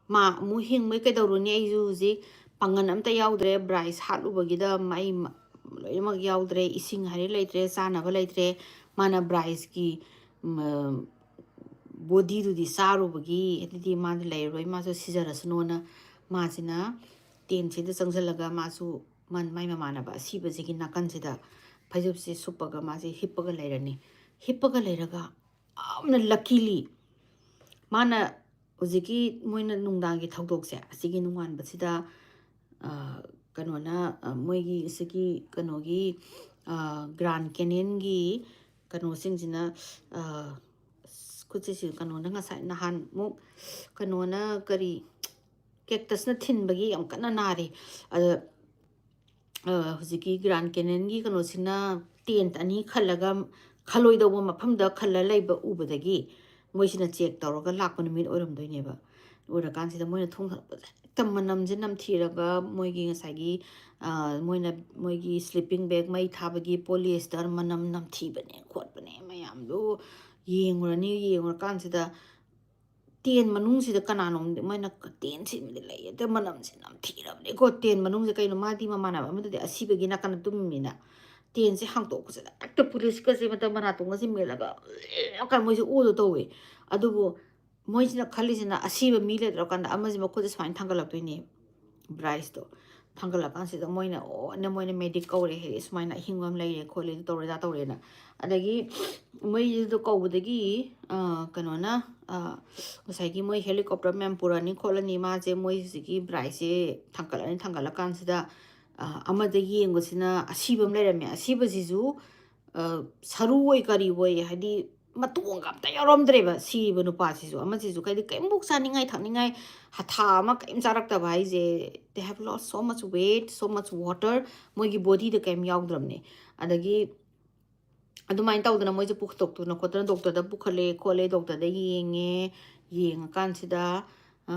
ꯃꯥ ꯑꯃꯨꯛ ꯍꯤꯡꯕꯩ ꯀꯩꯗꯧꯔꯨꯅꯤ? ꯑꯩꯁꯨ ꯍꯧꯖꯤꯛ ꯄꯥꯡꯒꯜ ꯑꯝꯇ ꯌꯥꯎꯗ꯭ꯔꯦ, ꯕ꯭ꯔꯥꯏꯁ ꯍꯥꯠꯂꯨꯕꯒꯤꯗ ꯑꯩ ꯃ-, ꯂꯣꯏꯅꯃꯛ ꯌꯥꯎꯗ꯭ꯔꯦ, ꯏꯁꯤꯡ ꯍꯥꯏꯔꯦ ꯂꯩꯇ꯭ꯔꯦ, ꯆꯥꯅꯕ ꯂꯩꯇ꯭ꯔꯦ"꯫ ꯃꯥꯅ ꯕ꯭ꯔꯥꯏꯁꯀꯤ, ꯃ-, bodyꯗꯨꯗꯤ ꯆꯥꯔꯨꯕꯒꯤ, ꯑꯗꯨꯗꯤ ꯃꯥꯗꯤ ꯂꯩꯔꯔꯣꯏ, ꯃꯥꯁꯨ ꯁꯤꯖꯔꯁꯅꯣꯅ ꯃꯥꯁꯤꯅ tentꯁꯤꯗ ꯆꯪꯁꯤꯜꯂꯒ ꯃꯥꯁꯨ ꯃꯥ-, ꯃꯥꯏ ꯃꯃꯥꯟꯅꯕ ꯑꯁꯤꯕꯁꯤꯒꯤ ꯅꯥꯀꯟꯁꯤꯗ ꯐꯩꯖꯨꯞꯁꯦ ꯁꯨꯞꯄꯒ ꯃꯥꯁꯦ ꯍꯤꯞꯄꯒ ꯂꯩꯔꯅꯤ꯫ ꯍꯤꯞꯄꯒ ꯂꯩꯔꯒ ꯌꯥꯝꯅ luckily ꯃꯥꯅ ꯍꯧꯖꯤꯛꯀꯤ ꯃꯣꯏꯅ ꯅꯨꯡꯗꯥꯡꯒꯤ ꯊꯧꯗꯣꯛꯁꯦ ꯑꯁꯤꯒꯤ ꯅꯣꯡꯉꯥꯟꯕꯁꯤꯗ, ꯑ, ꯀꯩꯅꯣꯅ, ꯑ, ꯃꯣꯏꯒꯤ ꯁꯤꯒꯤ ꯀꯩꯅꯣꯒꯤ, ꯑ, Grand Canyonꯒꯤ ꯀꯩꯅꯣꯁꯤꯡꯁꯤꯅ, ꯑ, ꯑꯁ, ꯈꯨꯠꯁꯤꯁꯨ ꯀꯩꯅꯣꯅ ꯉꯁꯥꯏ ꯅꯍꯥꯟꯃꯨꯛ ꯀꯩꯅꯣꯅ ꯀꯔꯤ cactusꯅ ꯊꯤꯟꯕꯒꯤ ꯌꯥꯝ ꯀꯟꯅ ꯅꯥꯔꯤ꯫ ꯑꯗ, ꯑ, ꯍꯧꯖꯤꯛꯀꯤ Grand Canyonꯒꯤ ꯀꯩꯅꯣꯁꯤꯅ tent ꯑꯅꯤ ꯈꯜꯂꯒ ꯈꯜꯂꯣꯏꯗꯧꯕ ꯃꯐꯝꯗ ꯈꯜꯂ ꯂꯩꯕ ꯎꯕꯗꯒꯤ ꯃꯣꯏꯁꯤꯅ check ꯇꯧꯔꯒ ꯂꯥꯛꯄ ꯅꯨꯃꯤꯠ ꯑꯣꯏꯔꯝꯗꯣꯏꯅꯦꯕ꯫ ꯑꯣꯏꯔꯀꯥꯟꯁꯤꯗ ꯃꯣꯏꯅ ꯊꯣꯡ ꯊꯥꯛꯄꯁꯦ ꯍꯦꯛꯇ ꯃꯅꯝꯁꯦ ꯅꯝꯊꯤꯔꯒ ꯃꯣꯏꯒꯤ ꯉꯁꯥꯏꯒꯤ, ꯑ, ꯃꯣꯏꯅ, ꯃꯣꯏꯒꯤ sleeping bag ꯃꯩ ꯊꯥꯕꯒꯤ polyester ꯃꯅꯝ ꯅꯝꯊꯤꯕꯅꯦ ꯈꯣꯠꯄꯅꯦ ꯃꯌꯥꯝꯗꯣ ꯌꯦꯡꯉꯨꯔꯅꯤ꯫ ꯌꯦꯡꯉꯨꯔꯀꯥꯟꯁꯤꯗ tent ꯃꯅꯨꯡꯁꯤꯗ ꯀꯅꯥꯅꯣꯝꯗꯤ ꯃꯣꯏꯅ tent ꯁꯤꯃꯗꯤ ꯂꯩ, ꯑꯗ ꯃꯅꯝꯁꯦ ꯅꯝꯊꯤꯔꯕꯅꯦꯀꯣ꯫ Tent ꯃꯅꯨꯡꯁꯤꯗ ꯀꯩꯅꯣ, ꯃꯥꯗꯤ ꯃꯃꯥꯟꯅꯕ ꯑꯃꯗꯨꯗꯤ ꯑꯁꯤꯕꯒꯤ ꯅꯥꯀꯟꯗ ꯇꯨꯝꯃꯤꯅ tentꯁꯦ ꯍꯥꯡꯇꯣꯛꯄꯁꯤꯗ ꯍꯦꯛꯇ ꯄꯨꯂꯤꯁꯀꯁꯦ ꯃꯇꯝ ꯃꯅꯥꯇꯣꯟꯒꯁꯦ ꯃꯦꯜꯂꯒ ꯀꯥꯟ ꯃꯣꯏꯁꯦ ꯑꯣꯗꯣ ꯇꯧꯋꯦ꯫ ꯑꯗꯨꯕꯨ ꯃꯣꯏꯁꯤꯅ ꯈꯜꯂꯤꯁꯤꯅ ꯑꯁꯤꯕ ꯃꯤ ꯂꯩꯇ꯭ꯔꯀꯥꯟꯗ ꯑꯃꯁꯦ ꯃꯈꯨꯠꯁꯦ ꯁꯨꯃꯥꯏꯅ ꯊꯥꯡꯒꯠꯂꯛꯇꯣꯏꯅꯦ, Bryceꯇꯣ꯫ ꯊꯥꯡꯒꯠꯂꯀꯥꯟꯁꯤꯗ ꯃꯣꯏꯅ ꯑꯣ ꯅ ꯃꯣꯏꯅ medic ꯀꯧꯔꯦ ꯍꯥꯏꯗꯤ ꯁꯨꯃꯥꯏꯅ ꯑꯍꯤꯡꯕ ꯑꯃ ꯂꯩꯔꯦ ꯈꯣꯠꯂꯦ ꯑꯗꯨ ꯇꯧꯔꯦ ꯑꯗꯥ ꯇꯧꯔꯦꯅ꯫ ꯑꯗꯒꯤ ꯃꯣꯏꯗꯣ ꯀꯧꯕꯗꯒꯤ, ꯑ, ꯀꯩꯅꯣꯅ, ꯑ, ꯉꯁꯥꯏꯒꯤ ꯃꯣꯏ helicopter ꯃꯌꯥꯝ ꯄꯨꯔꯅꯤ ꯈꯣꯠꯂꯅꯤ, ꯃꯥꯁꯦ ꯃꯣꯏ ꯍꯧꯖꯤꯛꯀꯤ Bryceꯁꯦ ꯊꯥꯡꯀꯠꯂꯅꯤ꯫ ꯊꯥꯡꯒꯠꯂꯀꯥꯟꯁꯤꯗ, ꯑ, ꯑꯃꯗ ꯌꯦꯡꯕꯁꯤꯅ ꯑꯁꯤꯕ ꯑꯃ ꯂꯩꯔꯝꯃꯦ꯫ ꯑꯁꯤꯕꯁꯤꯁꯨ, ꯑ, ꯁꯔꯨ ꯑꯣꯏ ꯀꯔꯤ ꯑꯣꯏ ꯍꯥꯏꯗꯤ ꯃꯇꯣꯡꯒ ꯑꯝꯇ ꯌꯥꯎꯔꯝꯗ꯭ꯔꯦꯕ ꯁꯤꯕ ꯅꯨꯄꯥꯁꯤꯁꯨ꯫ ꯑꯃꯁꯤꯁꯨ ꯀꯩꯗꯤ ꯀꯩꯝꯐꯧ ꯆꯥꯅꯤꯡꯉꯥꯏ ꯊꯛꯅꯤꯡꯉꯥꯏ ꯍꯊꯥ ꯑꯃ ꯀꯩꯝ ꯆꯥꯔꯛꯇꯕ ꯍꯥꯏꯁꯦ, they have lost so much weight, so much water, ꯃꯣꯏꯒꯤ bodyꯗ ꯀꯩꯝ ꯌꯥꯎꯗ꯭ꯔꯕꯅꯦ꯫ ꯑꯗꯒꯤ ꯑꯗꯨꯃꯥꯏꯅ ꯇꯧꯗꯅ ꯃꯣꯏꯁꯦ ꯄꯨꯊꯣꯛꯇꯅ ꯈꯣꯠꯇꯅ doctorꯗ ꯄꯨꯈꯠꯂꯦ ꯈꯣꯠꯂꯦ, doctorꯗ ꯌꯦꯡꯉꯦ꯫ ꯌꯦꯡꯉꯀꯥꯟꯁꯤꯗ, ꯑ,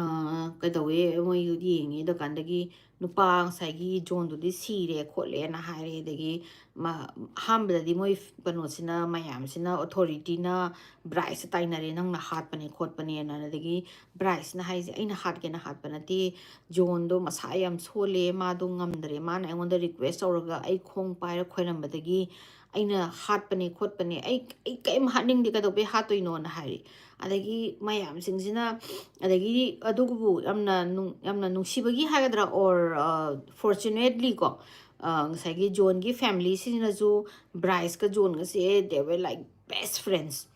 ꯀꯩꯗꯧꯋꯦ, ꯃꯣꯏ ꯌꯦꯡꯉꯦ꯫ ꯑꯗꯨꯀꯥꯟꯗꯒꯤ ꯅꯨꯄꯥ ꯉꯁꯥꯏꯒꯤ Johnꯗꯨꯗꯤ ꯁꯤꯔꯦ ꯈꯣꯠꯂꯦꯅ ꯍꯥꯏꯔꯦ꯫ ꯑꯗꯒꯤ ꯃꯥ-, ꯑꯍꯥꯟꯕꯗꯗꯤ ꯃꯣꯏ ꯀꯩꯅꯣꯁꯤꯅ, ꯃꯌꯥꯝꯁꯤꯅ, authorityꯅ Bryceꯇ ꯇꯥꯏꯅꯔꯦ, "ꯅꯪꯅ ꯍꯥꯠꯄꯅꯦ ꯈꯣꯠꯄꯅꯦꯅ"꯫ ꯑꯗꯒꯤ Bryceꯅ ꯍꯥꯏꯁꯦ, "ꯑꯩꯅ ꯍꯥꯠꯀꯦꯅ ꯍꯥꯠꯄ ꯅꯠꯇꯦ, Johnꯗꯣ ꯃꯁꯥ ꯌꯥꯝ ꯁꯣꯜꯂꯦ, ꯃꯥꯗꯣ ꯉꯝꯗ꯭ꯔꯦ, ꯃꯥꯅ ꯑꯩꯉꯣꯟꯗ request ꯇꯧꯔꯒ ꯑꯩ ꯈꯣꯡ ꯄꯥꯏꯔ ꯈꯣꯏꯔꯝꯕꯗꯒꯤ ꯑꯩꯅ ꯍꯥꯠꯄꯅꯦ ꯈꯣꯠꯄꯅꯦ, ꯑꯩ, ꯑꯩ ꯀꯔꯤꯝ ꯍꯥꯠꯅꯤꯡꯗꯦ, ꯀꯩꯗꯧꯕꯩ ꯍꯥꯠꯇꯣꯏꯅꯣꯅ" ꯍꯥꯏꯔꯦ꯫ ꯑꯗꯒꯤ ꯃꯌꯥꯝꯁꯤꯡꯁꯤꯅ, ꯑꯗꯒꯤ ꯑꯗꯨꯕꯨ ꯌꯥꯝꯅ ꯅꯨꯡ-, ꯌꯥꯝꯅ ꯅꯨꯡꯁꯤꯕꯒꯤ ꯍꯥꯏꯒꯗ꯭ꯔꯥ, or, ꯑ, fortunatelyꯀꯣ, ꯑ, ꯉꯁꯥꯏꯒꯤ Johnꯒꯤ familyꯁꯤꯡꯅꯁꯨ Bryceꯀ Johnꯒꯁꯦ, they were like best friends.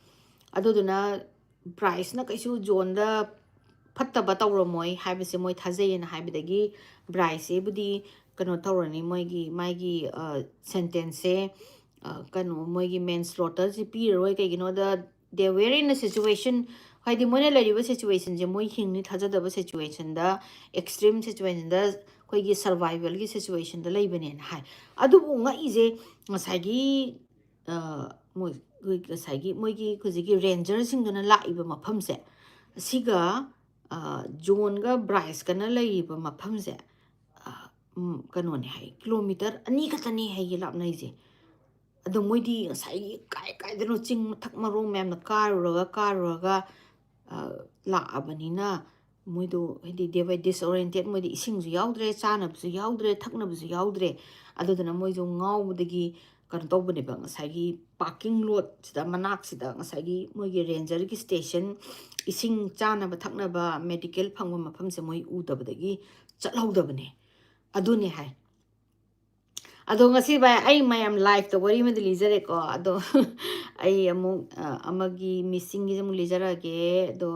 ꯑꯗꯨꯗꯨꯅ ꯕ꯭ꯔꯥꯏꯁꯅ ꯀꯩꯁꯨ ꯖꯣꯟꯗ ꯐꯠꯇꯕ ꯇꯧꯔꯝꯃꯣꯏ ꯍꯥꯏꯕꯁꯦ ꯃꯣꯏ ꯊꯥꯖꯩꯌꯦꯅ ꯍꯥꯏꯕꯗꯒꯤ ꯕ꯭ꯔꯥꯏꯁꯁꯤꯕꯨꯗꯤ ꯀꯩꯅꯣ ꯇꯧꯔꯅꯤ, ꯃꯣꯏꯒꯤ ꯃꯥꯒꯤ ꯁꯦꯟꯇꯦꯟꯁꯁꯦ ꯀꯩꯅꯣ, ꯃꯣꯏꯒꯤ ꯃꯦꯟꯁ꯭ꯂꯣꯇꯔꯁꯦ ꯄꯤꯔꯔꯣꯏ꯫ ꯀꯩꯒꯤꯅꯣꯗ they were in a situation, ꯍꯥꯏꯗꯤ ꯃꯣꯏꯅ ꯂꯩꯔꯤꯕ ꯁꯤꯆꯨꯋꯦꯁꯟꯁꯦ ꯃꯣꯏ ꯍꯤꯡꯅꯤ ꯊꯥꯖꯗꯕ ꯁꯤꯆꯨꯋꯦꯁꯟꯗ, ꯑꯦꯛꯁꯇ꯭ꯔꯤꯝ ꯁꯤꯆꯨꯋꯦꯁꯟꯗ, ꯑꯩꯈꯣꯏꯒꯤ ꯁꯔꯚꯥꯏꯕꯦꯜꯒꯤ ꯁꯤꯆꯨꯋꯦꯁꯟꯗ ꯂꯩꯕꯅꯦꯅ ꯍꯥꯏ꯫ ꯑꯗꯨꯕꯨ ꯉꯛꯏꯁꯦ ꯉꯁꯥꯏꯒꯤ ꯃꯣꯏ ꯉꯁꯥꯏꯒꯤ ꯃꯣꯏꯒꯤ ꯍꯧꯖꯤꯛꯀꯤ ꯔꯦꯟꯖꯔꯁꯤꯡꯗꯨꯅ ꯂꯥꯛꯏꯕ ꯃꯐꯝꯁꯦ, ꯑꯁꯤꯒ ꯖꯣꯟꯒ ꯕ꯭ꯔꯥꯏꯁꯀꯅ ꯂꯩꯔꯤꯕ ꯃꯐꯝꯁꯦ ꯀꯩꯅꯣꯅꯦ ꯍꯥꯏ, ꯀꯤꯂꯣꯃꯤꯇꯔ ꯑꯅꯤ ꯈꯛꯇꯅꯦ ꯍꯥꯏꯌꯦ ꯂꯥꯞꯅꯩꯁꯦ꯫ ꯑꯗꯣ ꯃꯣꯏꯗꯤ ꯉꯁꯥꯏꯒꯤ ꯀꯥꯏ ꯀꯥꯏꯗꯅꯣ ꯆꯤꯡ ꯃꯊꯛ ꯃꯔꯣꯡ ꯃꯌꯥꯝꯅ ꯀꯥꯔꯨꯔꯒ ꯀꯥꯔꯨꯔꯒ ꯂꯥꯛꯑꯕꯅꯤꯅ ꯃꯣꯏꯗꯣ ꯍꯥꯏꯗꯤ they were disoriented, ꯃꯣꯏꯗꯤ ꯏꯁꯤꯡꯁꯨ ꯌꯥꯎꯗ꯭ꯔꯦ, ꯆꯥꯅꯕꯁꯨ ꯌꯥꯎꯗ꯭ꯔꯦ, ꯊꯛꯅꯕꯁꯨ ꯌꯥꯎꯗ꯭ꯔꯦ꯫ ꯑꯗꯨꯗꯨꯅ ꯃꯣꯏꯁꯨ ꯉꯥꯎꯕꯗꯒꯤ ꯀꯩꯅꯣ ꯇꯧꯕꯅꯦꯕ꯫ ꯉꯁꯥꯏꯒꯤ ꯄꯥꯔꯀꯤꯡ ꯂꯣꯠꯁꯤꯗ, ꯃꯅꯥꯛꯁꯤꯗ ꯉꯁꯥꯏꯒꯤ ꯃꯣꯏꯒꯤ ꯔꯦꯟꯖꯔꯒꯤ ꯁ꯭ꯇꯦꯁꯟ, ꯏꯁꯤꯡ ꯆꯥꯅꯕ ꯊꯛꯅꯕ ꯃꯦꯗꯤꯀꯦꯜ ꯐꯪꯕ ꯃꯐꯝꯁꯦ ꯃꯣꯏ ꯎꯗꯕꯗꯒꯤ ꯆꯠꯍꯧꯗꯕꯅꯦ꯫ ꯑꯗꯨꯅꯦ ꯍꯥꯏ꯫ ꯑꯗꯣ ꯉꯁꯤ ꯚꯥꯏ ꯑꯩ ꯃꯌꯥꯝ ꯂꯥꯏꯐꯇ ꯋꯥꯔꯤ ꯑꯃꯗꯤ ꯂꯤꯖꯔꯦꯀꯣ꯫ ꯑꯗꯣ ꯑꯩ ꯑꯃꯨꯛ ꯑꯃꯒꯤ ꯃꯤꯁꯤꯡꯒꯤꯁꯦ ꯑꯃꯨꯛ ꯂꯤꯖꯔꯛꯑꯒꯦ꯫ ꯑꯗꯣ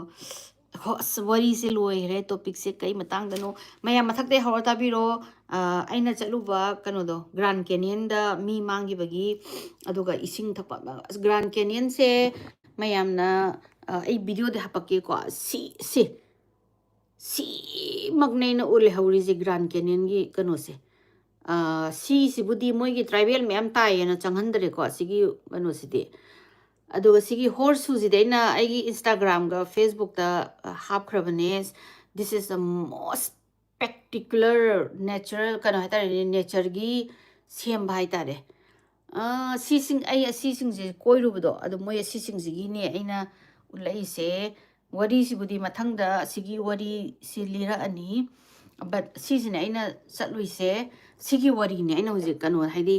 ꯍꯣ, ꯑꯁ, ꯋꯥꯔꯤꯁꯦ ꯂꯣꯏꯈ꯭ꯔꯦ꯫ ꯇꯣꯄꯤꯛꯁꯦ ꯀꯩ ꯃꯇꯥꯡꯗꯅꯣ? ꯃꯌꯥꯝ ꯃꯊꯛꯇꯩ ꯍꯧꯔ ꯇꯥꯕꯤꯔꯣ꯫ ꯑꯩꯅ ꯆꯠꯂꯨꯕ ꯀꯩꯅꯣꯗꯣ, ꯒ꯭ꯔꯥꯟ ꯀꯦꯅꯤꯌꯟꯗ ꯃꯤ ꯃꯥꯡꯈꯤꯕꯒꯤ, ꯑꯗꯨꯒ ꯏꯁꯤꯡ ꯊꯛꯄ, ꯒ꯭ꯔꯥꯟ ꯀꯦꯅꯤꯌꯟꯁꯦ ꯃꯌꯥꯝꯅ ꯑꯩ ꯚꯤꯗꯤꯑꯣꯗ ꯍꯥꯄꯛꯀꯦꯀꯣ꯫ ꯁꯤ ꯁꯤ ꯁꯤꯃꯛꯅꯦ ꯑꯩꯅ ꯎ ꯂꯩꯍꯧꯔꯤꯁꯦ, ꯒ꯭ꯔꯥꯟ ꯀꯦꯅꯤꯌꯟꯒꯤ ꯀꯩꯅꯣꯁꯦ꯫ ꯁꯤꯁꯤꯕꯨꯗꯤ ꯃꯣꯏꯒꯤ ꯇ꯭ꯔꯥꯏꯕꯦꯜ ꯃꯌꯥꯝ ꯇꯥꯏꯌꯦꯅ ꯆꯪꯍꯟꯗ꯭ꯔꯦꯀꯣ, ꯁꯤꯒꯤ ꯀꯩꯅꯣꯁꯤꯗꯤ꯫ ꯑꯗꯨꯒ ꯁꯤꯒꯤ ꯍꯣꯔꯁ ꯁꯨꯁꯤꯗꯤ ꯑꯩꯅ ꯑꯩꯒꯤ ꯏꯟꯁꯇꯥꯒ꯭ꯔꯥꯝꯒ ꯐꯦꯁꯕꯨꯛꯇ ꯍꯥꯞꯈ꯭ꯔꯕꯅꯦ꯫ This is the most spectacular natural, ꯀꯩꯅꯣ ꯍꯥꯏꯇꯥꯔꯦꯅꯦ, ꯅꯦꯆꯔꯒꯤ ꯁꯦꯝꯕ ꯍꯥꯏꯇꯥꯔꯦ꯫ ꯁꯤꯁꯤꯡ ꯑꯩ ꯑꯁꯤꯁꯤꯡꯁꯦ ꯀꯣꯏꯔꯨꯕꯗꯣ, ꯑꯗꯣ ꯃꯣꯏ ꯑꯁꯤꯁꯤꯡꯁꯤꯒꯤꯅꯦ ꯑꯩꯅ ꯎꯠꯂꯛꯏꯁꯦ꯫ ꯋꯥꯔꯤꯁꯤꯕꯨꯗꯤ ꯃꯊꯪꯗ ꯑꯁꯤꯒꯤ ꯋꯥꯔꯤꯁꯤ ꯂꯤꯔꯛꯑꯅꯤ꯫ But ꯁꯤꯁꯤꯅꯦ ꯑꯩꯅ ꯆꯠꯂꯨꯏꯁꯦ꯫ ꯁꯤꯒꯤ ꯋꯥꯔꯤꯅꯦ ꯑꯩꯅ ꯍꯧꯖꯤꯛ ꯀꯩꯅꯣ, ꯍꯥꯏꯗꯤ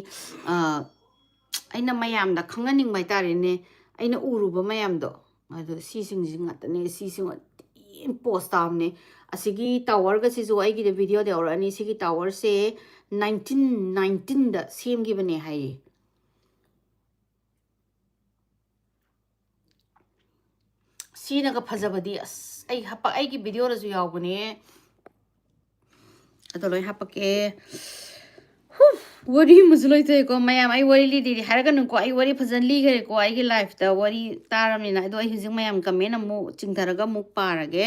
ꯑꯩꯅ ꯃꯌꯥꯝꯗ ꯈꯪꯍꯟꯅꯤꯡꯕ ꯍꯥꯏꯇꯥꯔꯦꯅꯦ, ꯑꯩꯅ ꯎꯔꯨꯕ ꯃꯌꯥꯝꯗꯣ꯫ ꯑꯗꯣ ꯁꯤꯁꯤꯡꯁꯤ ꯉꯥꯛꯇꯅꯦ꯫ ꯁꯤꯁꯤꯡ ꯊꯤꯅ ꯄꯣꯁ ꯇꯥꯕꯅꯦ꯫ ꯑꯁꯤꯒꯤ ꯇꯥꯋꯔꯒꯁꯤꯁꯨ ꯑꯩꯒꯤꯗ ꯚꯤꯗꯤꯑꯣꯗ ꯌꯥꯎꯔꯛꯑꯅꯤ꯫ ꯁꯤꯒꯤ ꯇꯥꯋꯔꯁꯦ ꯅꯥꯏꯟꯇꯤꯟ ꯅꯥꯏꯟꯇꯤꯟꯗ ꯁꯦꯝꯈꯤꯕꯅꯦ ꯍꯥꯏꯌꯦ꯫ ꯊꯤꯅꯒ ꯐꯖꯕꯗꯤ ꯑꯁ ꯑꯩ ꯍꯥꯄꯛ ꯑꯩꯒꯤ ꯚꯤꯗꯤꯑꯣꯗꯁꯨ ꯌꯥꯎꯕꯅꯦ꯫ ꯑꯗꯣ ꯂꯣꯏ ꯍꯥꯄꯛꯀꯦ꯫ ꯍꯨ, ꯋꯥꯔꯤ ꯑꯃꯁꯨ ꯂꯣꯏꯊꯣꯛꯑꯦꯀꯣ ꯃꯌꯥꯝ꯫ ꯑꯩ ꯋꯥꯔꯤ ꯂꯤꯗꯤꯗꯤ ꯍꯥꯏꯔꯛꯀꯅꯨꯀꯣ, ꯑꯩ ꯋꯥꯔꯤ ꯐꯖꯅ ꯂꯤꯈ꯭ꯔꯦꯀꯣ ꯑꯩꯒꯤ ꯂꯥꯏꯐꯇ ꯋꯥꯔꯤ ꯇꯥꯔꯕꯅꯤꯅ꯫ ꯑꯗꯣ ꯑꯩ ꯍꯧꯖꯤꯛ ꯃꯌꯥꯝ ꯀꯃꯦꯟ ꯑꯃꯨꯛ ꯆꯤꯡꯊꯔꯒ ꯑꯃꯨꯛ ꯄꯥꯔꯒꯦ꯫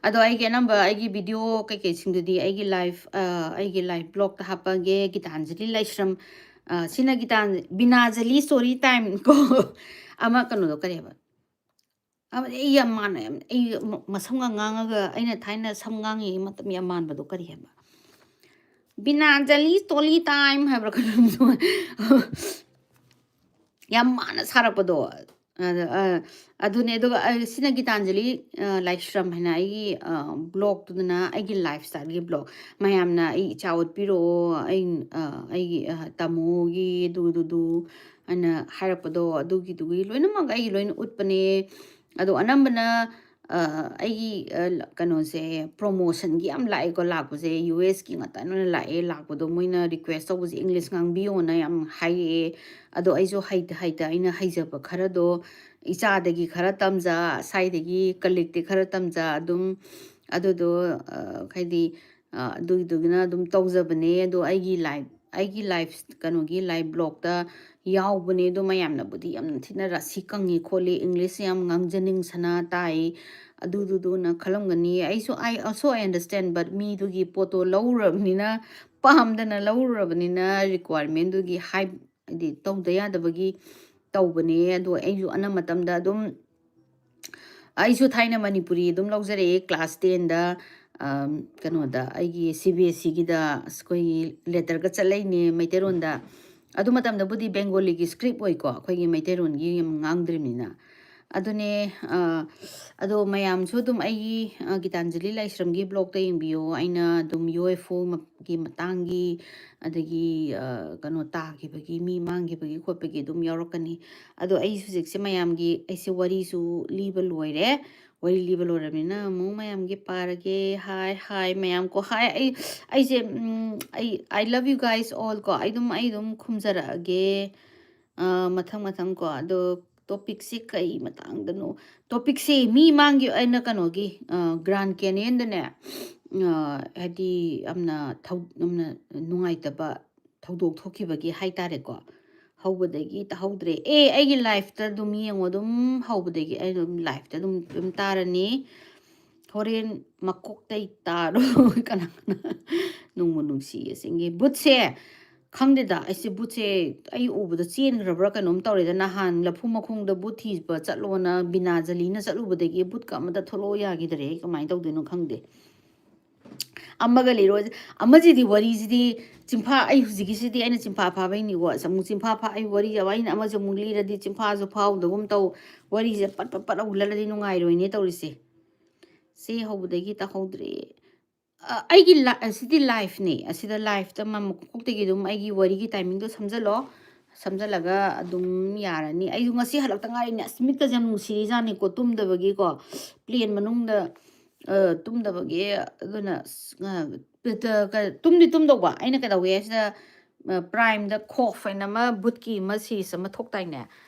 ꯑꯗꯣ ꯑꯩꯒꯤ ꯑꯅꯝꯕ ꯑꯩꯒꯤ ꯚꯤꯗꯤꯑꯣ ꯀꯩꯀꯩꯁꯤꯡꯗꯨꯗꯤ ꯑꯩꯒꯤ ꯂꯥꯏꯐ ꯑꯩꯒꯤ ꯂꯥꯏꯐ ꯕ꯭ꯂꯣꯛꯇ ꯍꯥꯞꯄꯛꯑꯒꯦ꯫ ꯒꯤꯇꯥꯟꯖꯂꯤ ꯂꯥꯏꯁ꯭ꯔꯝ, ꯑ, ꯁꯤꯅ ꯒꯤꯇꯥꯟ ꯕꯤꯅꯥꯖꯂꯤ ꯁ꯭ꯇꯣꯔꯤ ꯇꯥꯏꯝ ꯀꯣ꯫ ꯑꯃ ꯀꯩꯅꯣꯗꯣ ꯀꯔꯤ ꯍꯥꯏꯕ? ꯑꯃ ꯑꯩ ꯌꯥꯝ ꯃꯥꯟꯅꯩ꯫ ꯑꯩ ꯃ-, ꯃꯁꯝꯒ ꯉꯥꯡꯉꯒ ꯑꯩꯅ ꯊꯥꯏꯅ ꯁꯝ ꯉꯥꯡꯉꯤꯉꯩ ꯃꯇꯝ ꯌꯥꯝ ꯃꯥꯟꯕꯗꯣ ꯀꯔꯤ ꯍꯥꯏꯕ? ꯕꯤꯅꯥꯖꯂꯤ ꯁ꯭ꯇꯣꯔꯤ ꯇꯥꯏꯝ ꯍꯥꯏꯕ꯭ꯔꯥ ꯀꯩꯅꯣꯝꯗꯣ꯫ ꯌꯥꯝ ꯃꯥꯟꯅ ꯁꯥꯔꯛꯄꯗꯣ꯫ ꯑꯗ, ꯑ, ꯑꯗꯨꯅꯦ꯫ ꯑꯗꯨꯒ ꯑꯩ, ꯁꯤꯅ ꯒꯤꯇꯥꯟꯖꯂꯤ, ꯑ, ꯂꯥꯏꯁ꯭ꯔꯝ ꯍꯥꯏꯅ ꯑꯩꯒꯤ, ꯑ, ꯕ꯭ꯂꯣꯛꯇꯨꯗꯅ ꯑꯩꯒꯤ ꯂꯥꯏꯐ ꯁ꯭ꯇꯥꯏꯜꯒꯤ ꯕ꯭ꯂꯣꯛ꯫ ꯃꯌꯥꯝꯅ ꯑꯩ ꯏꯆꯥ ꯎꯠꯄꯤꯔꯛꯑꯣ, ꯑꯩ, ꯑ, ꯑꯩꯒꯤ, ꯑ, ꯇꯥꯃꯣꯒꯤ ꯑꯗꯨꯗꯨꯗꯨ ꯑꯅ ꯍꯥꯏꯔꯛꯄꯗꯣ ꯑꯗꯨꯒꯤꯗꯨꯒꯤ ꯂꯣꯏꯅꯃꯛ ꯑꯩꯒꯤ ꯂꯣꯏꯅ ꯎꯠꯄꯅꯦ꯫ ꯑꯗꯣ ꯑꯅꯝꯕꯅ, ꯑ, ꯑꯩꯒꯤ, ꯑ, ꯀꯩꯅꯣꯁꯦ, ꯄ꯭ꯔꯣꯃꯣꯁꯟꯒꯤ ꯌꯥꯝ ꯂꯥꯛꯑꯦꯀꯣ꯫ ꯂꯥꯛꯄꯁꯦ ꯌꯨ ꯑꯦꯁꯀꯤ ꯉꯥꯛꯇ ꯂꯣꯏꯅ ꯂꯥꯛꯑꯦ꯫ ꯂꯥꯛꯄꯗꯣ ꯃꯣꯏꯅ ꯔꯤꯀ꯭ꯋꯦꯁ ꯇꯧꯕꯁꯦ ꯏꯪꯂꯤꯁ ꯉꯥꯡꯕꯤꯌꯣꯅ ꯌꯥꯝ ꯍꯥꯏꯔꯛꯑꯦ꯫ ꯑꯗꯣ ꯑꯩꯁꯨ ꯍꯩꯇ ꯍꯩꯇ ꯑꯩꯅ ꯍꯩꯖꯕ ꯈꯔꯗꯣ ꯏꯆꯥꯗꯒꯤ ꯈꯔ ꯇꯝꯖ, ꯁ꯭ꯋꯥꯏꯗꯒꯤ ꯀꯂꯤꯛꯇꯤ ꯈꯔ ꯇꯝꯖ ꯑꯗꯨꯝ꯫ ꯑꯗꯨꯗꯣ, ꯑ, ꯍꯥꯏꯗꯤ, ꯑ, ꯑꯗꯨꯒꯤꯗꯨꯒꯤꯅ ꯑꯗꯨꯝ ꯇꯧꯖꯕꯅꯦ꯫ ꯑꯗꯣ ꯑꯩꯒꯤ ꯂꯥꯏꯐ, ꯑꯩꯒꯤ ꯂꯥꯏꯐ ꯀꯩꯅꯣꯒꯤ ꯂꯥꯏꯐ ꯕ꯭ꯂꯣꯛꯇ ꯌꯥꯎꯕꯅꯦ꯫ ꯑꯗꯣ ꯃꯌꯥꯝꯅꯕꯨꯗꯤ ꯌꯥꯝꯅ ꯊꯤꯅ ꯔꯥꯁꯤ ꯀꯪꯉꯤ ꯈꯣꯠꯂꯤ, ꯏꯪꯂꯤꯁ ꯌꯥꯝ ꯉꯥꯡꯖꯅꯤꯡ ꯁꯅꯥ ꯇꯥꯏ, ꯑꯗꯨꯗꯨꯗꯨꯅ ꯈꯜꯂꯝꯒꯅꯤ꯫ ꯑꯩꯁꯨ, I also I understand, but ꯃꯤꯗꯨꯒꯤ ꯄꯣꯠꯇꯣ ꯂꯧꯔꯨꯔꯕꯅꯤꯅ, ꯄꯥꯝꯗꯅ ꯂꯧꯔꯨꯔꯕꯅꯤꯅ ꯔꯤꯀ꯭ꯋꯥꯏꯔꯃꯦꯟꯗꯨꯒꯤ ꯍꯥꯏ-, ꯍꯥꯏꯗꯤ ꯇꯧꯗ ꯌꯥꯗꯕꯒꯤ ꯇꯧꯕꯅꯦ꯫ ꯑꯗꯣ ꯑꯩꯁꯨ ꯑꯅꯝꯕ ꯃꯇꯝꯗ ꯑꯗꯨꯝ, ꯑꯩꯁꯨ ꯊꯥꯏꯅ ꯃꯅꯤꯄꯨꯔꯤ ꯑꯗꯨꯝ ꯂꯧꯖꯔꯛꯑꯦ꯫ ꯀ꯭ꯂꯥꯁ ꯇꯦꯟꯗ, ꯑꯝ, ꯀꯩꯅꯣꯗ, ꯑꯩꯒꯤ ꯁꯤ ꯕꯤ ꯑꯦꯁ ꯁꯤꯒꯤꯗ ꯑꯁ, ꯑꯩꯈꯣꯏꯒꯤ ꯂꯦꯇꯔꯒ ꯆꯠꯂꯛꯏꯅꯦ ꯃꯩꯇꯩꯔꯣꯟꯗ꯫ ꯑꯗꯨ ꯃꯇꯝꯗꯕꯨꯗꯤ ꯕꯦꯡꯒꯣꯂꯤꯒꯤ ꯁ꯭ꯀ꯭ꯔꯤꯞ ꯑꯣꯏꯀꯣ, ꯑꯩꯈꯣꯏꯒꯤ ꯃꯩꯇꯩꯔꯣꯟꯒꯤ ꯌꯥꯝ ꯉꯥꯡꯗ꯭ꯔꯤꯕꯅꯤꯅ꯫ ꯑꯗꯨꯅꯦ, ꯑ, ꯑꯗꯣ ꯃꯌꯥꯝꯁꯨ ꯑꯗꯨꯝ ꯑꯩꯒꯤ, ꯑ, ꯒꯤꯇꯥꯟꯖꯂꯤ ꯂꯥꯏꯁ꯭ꯔꯝꯒꯤ ꯕ꯭ꯂꯣꯛꯇ ꯌꯦꯡꯕꯤꯌꯣ꯫ ꯑꯩꯅ ꯑꯗꯨꯝ ꯌꯨ ꯑꯦꯐ ꯑꯣꯒꯤ ꯃꯇꯥꯡꯒꯤ, ꯑꯗꯒꯤ, ꯑ, ꯀꯩꯅꯣ ꯇꯥꯈꯤꯕꯒꯤ, ꯃꯤ ꯃꯥꯡꯈꯤꯕꯒꯤ ꯈꯣꯠꯄꯒꯤ ꯑꯗꯨꯝ ꯌꯥꯎꯔꯛꯀꯅꯤ꯫ ꯑꯗꯣ ꯑꯩꯁꯨ ꯍꯧꯖꯤꯛꯁꯦ ꯃꯌꯥꯝꯒꯤ, ꯑꯩꯁꯦ ꯋꯥꯔꯤꯁꯨ ꯂꯤꯕ ꯂꯣꯏꯔꯦ꯫ ꯋꯥꯔꯤ ꯂꯤꯕ ꯂꯣꯏꯔꯕꯅꯤꯅ ꯑꯃꯨꯛ ꯃꯌꯥꯝꯒꯤ ꯄꯥꯔꯒꯦ꯫ ꯍꯥꯏ, ꯍꯥꯏ, ꯃꯌꯥꯝ ꯀꯣ, ꯍꯥꯏ, ꯑꯩ, ꯑꯩꯁꯦ, ꯎꯝ, ꯑꯩ, I love you guys all ꯀꯣ꯫ ꯑꯩ ꯑꯗꯨꯝ, ꯑꯩ ꯑꯗꯨꯝ ꯈꯨꯝꯖꯔꯛꯑꯒꯦ, ꯑ, ꯃꯊꯪ ꯃꯊꯪ ꯀꯣ꯫ ꯑꯗꯣ ꯇꯣꯄꯤꯛꯁꯦ ꯀꯩ ꯃꯇꯥꯡꯗꯅꯣ? ꯇꯣꯄꯤꯛꯁꯦ ꯃꯤ ꯃꯥꯡꯒꯤ ꯑꯩꯅ ꯀꯩꯅꯣꯒꯤ, ꯑ, ꯒ꯭ꯔꯥꯟ ꯀꯦꯅꯤꯌꯟꯗꯅꯦ, ꯑ, ꯍꯥꯏꯗꯤ ꯌꯥꯝꯅ ꯊꯧ-, ꯌꯥꯝꯅ ꯅꯨꯡꯉꯥꯏꯇꯕ ꯊꯧꯗꯣꯛ ꯊꯣꯛꯈꯤꯕꯒꯤ ꯍꯥꯏꯇꯥꯔꯦꯀꯣ꯫ ꯍꯧꯕꯗꯒꯤ ꯇꯥꯍꯧꯗ꯭ꯔꯦ꯫ ꯑꯦ, ꯑꯩꯒꯤ ꯂꯥꯏꯐꯇ ꯑꯗꯨꯝ ꯌꯦꯡꯉꯣ, ꯑꯗꯨꯝ ꯍꯧꯕꯗꯒꯤ ꯑꯩ ꯑꯗꯨꯝ ꯂꯥꯏꯐꯇ ꯑꯗꯨꯝ, ꯑꯗꯨꯝ ꯇꯥꯔꯅꯤ꯫ ꯍꯣꯔꯦꯟ ꯃꯀꯣꯛꯇꯩ ꯇꯥꯔꯣ꯫ ꯀꯅꯥ ꯀꯅꯥ? ꯅꯨꯡꯕꯨ ꯅꯨꯡꯁꯤꯌꯦ ꯆꯤꯡꯒꯤ ꯕꯨꯠꯁꯦ꯫ ꯈꯪꯗꯦꯗ, ꯑꯩꯁꯦ ꯕꯨꯠꯁꯦ ꯑꯩ ꯎꯕꯗ ꯆꯦꯟꯈ꯭ꯔꯕ꯭ꯔꯥ ꯀꯩꯅꯣꯝ ꯇꯧꯔꯦꯗ꯫ ꯅꯍꯥꯟ ꯂꯐꯨ ꯃꯈꯣꯡꯗ ꯕꯨꯠ ꯊꯤꯕ ꯆꯠꯂꯣꯅ ꯕꯤꯅꯥꯖꯂꯤꯅ ꯆꯠꯂꯨꯕꯗꯒꯤ ꯕꯨꯠꯀ ꯑꯃꯇ ꯊꯣꯛꯂꯛꯑꯣ ꯌꯥꯈꯤꯗꯔꯦ꯫ ꯑꯩ ꯀꯃꯥꯏꯅ ꯇꯧꯗꯣꯏꯅꯣ ꯈꯪꯗꯦ꯫ ꯑꯃꯒ ꯂꯤꯔꯣ꯫ ꯑꯃꯁꯤꯗꯤ ꯋꯥꯔꯤꯁꯤꯗꯤ ꯆꯤꯟꯐꯥ, ꯑꯩ ꯍꯧꯖꯤꯛꯀꯤꯁꯤꯗꯤ ꯑꯩꯅ ꯆꯤꯟꯐꯥ ꯐꯥꯕꯩꯅꯤꯀꯣ꯫ ꯑꯁ, ꯑꯃꯨꯛ ꯆꯤꯟꯐꯥ ꯐꯥ-, ꯑꯩ ꯋꯥꯔꯤ ꯑꯩꯅ ꯑꯃꯁꯨ ꯑꯃꯨꯛ ꯂꯤꯔꯗꯤ ꯆꯤꯟꯐꯥꯁꯨ ꯐꯥꯎꯗꯒꯨꯝ ꯇꯧ꯫ ꯋꯥꯔꯤꯁꯦ ꯄꯠ ꯄꯠ ꯄꯠ ꯑꯃꯨꯛ ꯂꯜꯂꯗꯤ ꯅꯨꯡꯉꯥꯏꯔꯣꯏꯅꯦ ꯇꯧꯔꯤꯁꯦ꯫ ꯁꯤ ꯍꯧꯕꯗꯒꯤ ꯇꯥꯍꯧꯗ꯭ꯔꯦ꯫ ꯑ, ꯑꯩꯒꯤ ꯂꯥ-, ꯑꯁꯤꯗꯤ ꯂꯥꯏꯐꯅꯦ꯫ ꯑꯁꯤꯗ ꯂꯥꯏꯐꯇ ꯃ-, ꯃꯀꯣꯛꯇꯒꯤ ꯑꯗꯨꯝ ꯑꯩꯒꯤ ꯋꯥꯔꯤꯒꯤ ꯇꯥꯏꯃꯤꯡꯗꯣ ꯁꯝꯖꯜꯂꯣ꯫ ꯁꯝꯖꯜꯂꯒ ꯑꯗꯨꯝ ꯌꯥꯔꯅꯤ꯫ ꯑꯩꯁꯨ ꯉꯁꯤ ꯍꯜꯂꯛꯇ ꯉꯥꯏꯔꯤꯅꯦ꯫ ꯑꯁ, ꯃꯤꯠꯀꯁꯦ ꯌꯥꯝ ꯅꯨꯡꯁꯤꯔꯤꯖꯥꯠꯅꯤꯀꯣ, ꯇꯨꯝꯗꯕꯒꯤꯀꯣ꯫ ꯄ꯭ꯂꯦꯟ ꯃꯅꯨꯡꯗ, ꯑ, ꯇꯨꯝꯗꯕꯒꯤ, ꯑꯗꯨꯅ, ꯑꯁ, ꯑ, ꯇ-, ꯀ-, ꯇꯨꯝꯗꯤ ꯇꯨꯝꯗꯧꯕ꯫ ꯑꯩꯅ ꯀꯩꯗꯧꯒꯦ ꯍꯥꯏꯁꯤꯗ, ꯑ, ꯄ꯭ꯔꯥꯏꯝꯗ ꯈꯣꯐ ꯍꯥꯏꯅ ꯑꯃ ꯕꯨꯠꯀꯤ ꯑꯃ ꯁꯤꯔꯤꯁ ꯑꯃ ꯊꯣꯛꯇꯥꯏꯅꯦ?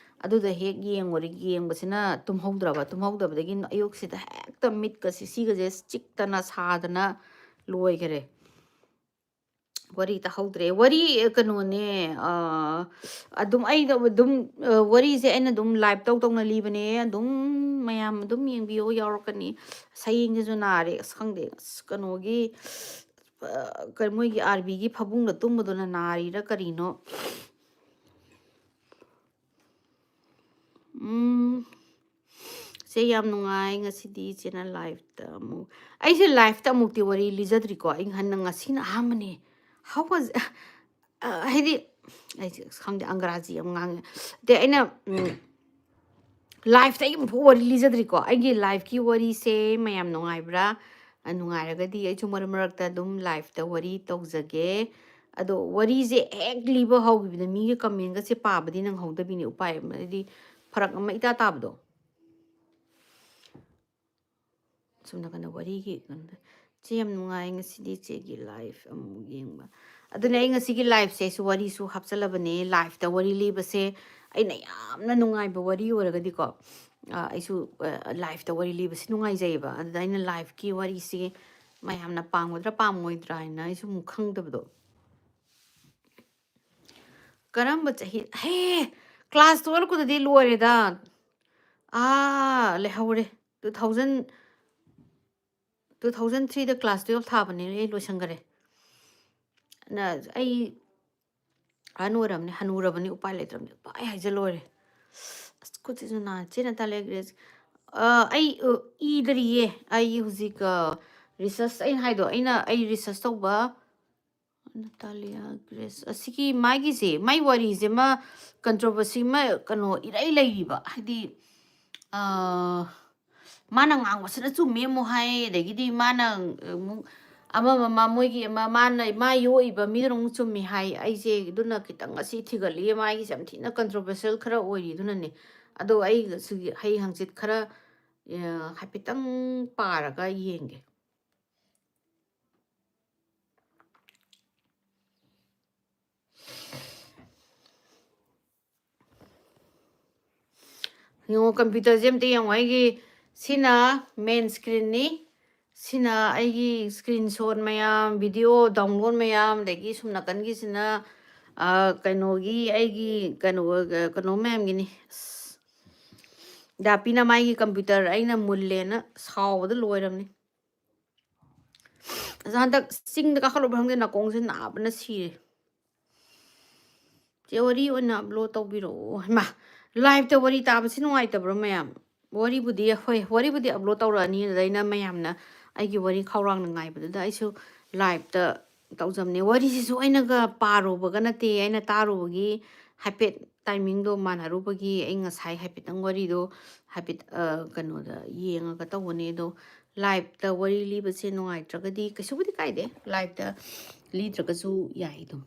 ꯑꯗꯨꯗ ꯍꯦꯛ ꯌꯦꯡꯉꯨꯔꯦ, ꯌꯦꯡꯕꯁꯤꯅ ꯇꯨꯝꯍꯧꯗ꯭ꯔꯕ, ꯇꯨꯝꯍꯧꯗꯕꯗꯒꯤ ꯑꯌꯨꯛꯁꯤꯗ ꯍꯦꯛꯇ ꯃꯤꯠꯀꯁꯤ ꯁꯤꯒꯁꯦ ꯆꯤꯛꯇꯅ ꯁꯥꯗꯅ ꯂꯣꯏꯈꯔꯦ꯫ ꯋꯥꯔꯤ ꯇꯥꯍꯧꯗ꯭ꯔꯦ꯫ ꯋꯥꯔꯤ, ꯑ, ꯀꯩꯅꯣꯅꯦ, ꯑ, ꯑꯗꯨꯝ ꯑꯩꯗꯣ ꯑꯗꯨꯝ, ꯑ, ꯋꯥꯔꯤꯁꯦ ꯑꯩꯅ ꯑꯗꯨꯝ ꯂꯥꯏꯞ ꯇꯧ ꯇꯧꯅ ꯂꯤꯕꯅꯦ꯫ ꯑꯗꯨꯝ ꯃꯌꯥꯝ ꯑꯗꯨꯝ ꯌꯦꯡꯕꯤꯌꯣ, ꯌꯥꯎꯔꯛꯀꯅꯤ꯫ ꯁꯌꯦꯡꯁꯤꯁꯨ ꯅꯥꯔꯦ꯫ ꯑꯁ, ꯈꯪꯗꯦ꯫ ꯑꯁ, ꯀꯩꯅꯣꯒꯤ, ꯑ, ꯀ-, ꯃꯣꯏꯒꯤ ꯑꯥꯔꯕꯤꯒꯤ ꯐꯃꯨꯡꯗ ꯇꯨꯝꯕꯗꯨꯅ ꯅꯥꯔꯤꯔ ꯀꯔꯤꯅꯣ? ꯎꯝ, ꯆꯦ, ꯌꯥꯝ ꯅꯨꯡꯉꯥꯏ ꯉꯁꯤꯗꯤ ꯏꯆꯦꯅ ꯂꯥꯏꯐꯇ ꯑꯃꯨꯛ꯫ ꯑꯩꯁꯦ ꯂꯥꯏꯐꯇ ꯑꯃꯨꯛꯇꯤ ꯋꯥꯔꯤ ꯂꯤꯖꯗ꯭ꯔꯤꯀꯣ꯫ ꯑꯩ ꯍꯟꯅ ꯉꯁꯤꯅ ꯑꯍꯥꯟꯕꯅꯦ꯫ How was, ꯑ, ꯍꯥꯏꯗꯤ, ꯑꯩꯁꯦ ꯑꯁ ꯈꯪꯗꯦ, ꯑꯪꯒ꯭ꯔꯥꯖꯤ ꯌꯥꯝ ꯉꯥꯡꯉꯦ꯫ ꯑꯗꯩ ꯑꯩꯅ, ꯎꯝ, ꯂꯥꯏꯐꯇ ꯑꯩ ꯑꯃꯨꯛꯐꯥꯎ ꯋꯥꯔꯤ ꯂꯤꯖꯗ꯭ꯔꯤꯀꯣ꯫ ꯑꯩꯒꯤ ꯂꯥꯏꯐꯀꯤ ꯋꯥꯔꯤꯁꯦ ꯃꯌꯥꯝ ꯅꯨꯡꯉꯥꯏꯕ꯭ꯔꯥ? ꯑ, ꯅꯨꯡꯉꯥꯏꯔꯒꯗꯤ ꯑꯩꯁꯨ ꯃꯔꯛ ꯃꯔꯛꯇ ꯑꯗꯨꯝ ꯂꯥꯏꯐꯇ ꯋꯥꯔꯤ ꯇꯧꯖꯒꯦ꯫ ꯑꯗꯣ ꯋꯥꯔꯤꯁꯦ ꯍꯦꯛ ꯂꯤꯕ ꯍꯧꯈꯤꯕꯗ ꯃꯤꯒꯤ ꯀꯃꯦꯟꯒꯁꯦ ꯄꯥꯕꯗꯤ ꯅꯪꯍꯧꯗꯕꯤꯅꯦ, ꯎꯄꯥꯏ ꯑꯃ, ꯍꯥꯏꯗꯤ ꯐꯔꯛ ꯑꯃ ꯏꯇꯥ ꯇꯥꯕꯗꯣ꯫ ꯁꯣꯝ ꯅꯥꯀꯟꯗ ꯋꯥꯔꯤꯒꯤ ꯀꯩꯅꯣꯗ, "ꯆꯦ, ꯌꯥꯝ ꯅꯨꯡꯉꯥꯏ ꯉꯁꯤꯗꯤ ꯆꯦꯒꯤ ꯂꯥꯏꯐ ꯑꯃꯨꯛ ꯌꯦꯡꯕ꯫" ꯑꯗꯨꯅꯦ ꯑꯩ ꯉꯁꯤꯒꯤ ꯂꯥꯏꯐꯁꯦ ꯑꯩꯁꯨ ꯋꯥꯔꯤꯁꯨ ꯍꯥꯞꯆꯜꯂꯕꯅꯦ꯫ ꯂꯥꯏꯐꯇ ꯋꯥꯔꯤ ꯂꯤꯕꯁꯦ ꯑꯩꯅ ꯌꯥꯝꯅ ꯅꯨꯡꯉꯥꯏꯕ ꯋꯥꯔꯤ ꯑꯣꯏꯔꯒꯗꯤꯀꯣ, ꯑ, ꯑꯩꯁꯨ, ꯑ, liveꯇ ꯋꯥꯔꯤ ꯂꯤꯕꯁꯤ ꯅꯨꯡꯉꯥꯏꯖꯩꯌꯦꯕ꯫ ꯑꯗꯨꯗ ꯑꯩꯅ liveꯀꯤ ꯋꯥꯔꯤꯁꯤ ꯃꯌꯥꯝꯅ ꯄꯥꯝꯒꯗ꯭ꯔꯥ ꯄꯥꯝꯃꯣꯏꯗ꯭ꯔꯥ ꯍꯥꯏꯅ ꯑꯩꯁꯨ ꯑꯃꯨꯛ ꯈꯪꯗꯕꯗꯣ꯫ ꯀꯔꯝꯕ ꯆꯍꯤ? ꯍꯦ! Class twelve ꯀꯨꯗꯗꯤ ꯂꯣꯏꯔꯦꯗ꯫ ꯑꯥ, ꯂꯩꯍꯧꯔꯦ꯫ Two thousand, two thousand threeꯗ class twelve ꯊꯥꯕꯅꯦ, ꯑꯩ ꯂꯣꯏꯁꯟꯈꯔꯦ꯫ ꯅ-, ꯑꯩ ꯑꯍꯟ ꯑꯣꯏꯔꯕꯅꯤ, ꯍꯅꯨꯔꯕꯅꯤ, ꯎꯄꯥꯏ ꯂꯩꯇ꯭ꯔꯕꯅꯤ꯫ ꯎꯄꯥꯏ ꯍꯥꯏꯖ ꯂꯣꯏꯔꯦ꯫ ꯑꯁ, ꯈꯨꯠꯁꯤꯁꯨ ꯅꯥ-, ꯆꯦ ꯅꯇꯥꯂꯤꯌꯥ ꯒ꯭ꯔꯦꯁ꯫ ꯑ, ꯑꯩ, ꯑ, ꯏꯗꯔꯤꯌꯦ꯫ ꯑꯩ ꯍꯧꯖꯤꯛ, ꯑ, research, ꯑꯩꯅ ꯍꯥꯏꯗꯣ, ꯑꯩꯅ, ꯑꯩ research ꯇꯧꯕ, ꯅꯇꯥꯂꯤꯌꯥ ꯒ꯭ꯔꯦꯁ, ꯑꯁꯤꯒꯤ ꯃꯥꯒꯤꯁꯦ, ꯃꯥꯏ ꯋꯥꯔꯤꯁꯦ, ꯃꯥ controversy, ꯃꯥ ꯀꯩꯅꯣ ꯏꯔꯩ ꯂꯩꯔꯤꯕ, ꯍꯥꯏꯗꯤ, ꯑ, ꯃꯥꯅ ꯉꯥꯡꯕꯁꯤꯅ ꯆꯨꯝꯃꯦ ꯑꯃꯨꯛ ꯍꯥꯏ, ꯑꯗꯒꯤꯗꯤ ꯃꯥꯅ ꯑꯃꯨꯛ ꯑꯃ, ꯑꯃ, ꯃꯣꯏꯒꯤ ꯑꯃ, ꯃꯥꯅ, ꯃꯥ ꯌꯣꯛꯏꯕ ꯃꯤꯗꯨꯅ ꯑꯃꯨꯛ ꯆꯨꯝꯃꯤ ꯍꯥꯏ꯫ ꯑꯩꯁꯦ ꯑꯗꯨꯅ ꯈꯤꯇꯪ ꯉꯁꯤ ꯊꯤꯒꯠꯂꯤꯌꯦ, ꯃꯥꯒꯤꯁꯦ ꯌꯥꯝ ꯊꯤꯅ controversial ꯈꯔ ꯑꯣꯏꯔꯤ, ꯑꯗꯨꯅꯅꯦ꯫ ꯑꯗꯣ ꯑꯩ ꯁꯤꯒꯤ ꯍꯌꯦꯡ ꯍꯪꯆꯤꯠ ꯈꯔ, ꯑ, ꯍꯥꯏꯐꯦꯠꯇꯪ ꯄꯥꯔꯒ ꯌꯦꯡꯒꯦ꯫ ꯌꯦꯡꯉꯣ, computerꯁꯦ ꯑꯝꯇ ꯌꯦꯡꯉꯣ꯫ ꯑꯩꯒꯤ ꯁꯤꯅ main screenꯅꯤ꯫ ꯁꯤꯅ ꯑꯩꯒꯤ screenshot ꯃꯌꯥꯝ, video download ꯃꯌꯥꯝ, ꯑꯗꯒꯤ ꯁꯨꯝ ꯅꯥꯀꯟꯒꯤꯁꯤꯅ, ꯑ, ꯀꯩꯅꯣꯒꯤ, ꯑꯩꯒꯤ ꯀꯩꯅꯣ, ꯀꯩꯅꯣ ꯃꯌꯥꯝꯒꯤꯅꯤ꯫ ꯑꯁ, ꯗꯥꯄꯤꯅ ꯃꯥꯒꯤ computer ꯑꯩꯅ ꯃꯨꯜꯂꯦꯅ ꯁꯥꯎꯕꯗ ꯂꯣꯏꯔꯕꯅꯤ꯫ ꯑꯗꯣ ꯍꯟꯗꯛ ꯆꯤꯡꯗ ꯀꯥꯈꯠꯂꯨꯕ꯭ꯔꯥ ꯈꯪꯗꯦ, ꯅꯥꯀꯣꯡꯁꯦ ꯅꯥꯕꯅ ꯁꯤꯔꯦ꯫ ꯆꯦ, ꯋꯥꯔꯤ ꯑꯣꯏꯅ upload ꯇꯧꯕꯤꯔꯛꯑꯣ꯫ ꯍꯩꯃꯥ, liveꯇ ꯋꯥꯔꯤ ꯇꯥꯕꯁꯤ ꯅꯨꯡꯉꯥꯏꯇꯕ꯭ꯔꯣ ꯃꯌꯥꯝ? ꯋꯥꯔꯤꯕꯨꯗꯤ, ꯍꯣꯏ, ꯋꯥꯔꯤꯕꯨꯗꯤ upload ꯇꯧꯔꯛꯑꯅꯤ, ꯑꯗꯨꯗ ꯑꯩꯅ ꯃꯌꯥꯝꯅ ꯑꯩꯒꯤ ꯋꯥꯔꯤ ꯈꯧꯔꯥꯡꯅ ꯉꯥꯏꯕꯗꯨꯗ ꯑꯩꯁꯨ liveꯇ ꯇꯧꯖꯕꯅꯦ꯫ ꯋꯥꯔꯤꯁꯤꯁꯨ ꯑꯩꯅꯒ ꯄꯥꯔꯨꯕꯒ ꯅꯠꯇꯦ, ꯑꯩꯅ ꯇꯥꯔꯨꯕꯒꯤ ꯍꯥꯏꯐꯦꯠ timingꯗꯣ ꯃꯥꯟꯅꯔꯨꯕꯒꯤ ꯑꯩ ꯉꯁꯥꯏ ꯍꯥꯏꯐꯦꯠꯇꯪ ꯋꯥꯔꯤꯗꯣ ꯍꯥꯏꯐꯦꯠ, ꯑ, ꯀꯩꯅꯣꯗ ꯌꯦꯡꯉꯒ ꯇꯧꯕꯅꯦ꯫ ꯑꯗꯣ liveꯇ ꯋꯥꯔꯤ ꯂꯤꯕꯁꯦ ꯅꯨꯡꯉꯥꯏꯇ꯭ꯔꯒꯗꯤ ꯀꯩꯁꯨꯕꯨꯗꯤ ꯀꯥꯏꯗꯦ, liveꯇ ꯂꯤꯗ꯭ꯔꯒꯁꯨ ꯌꯥꯏ ꯑꯗꯨꯝ꯫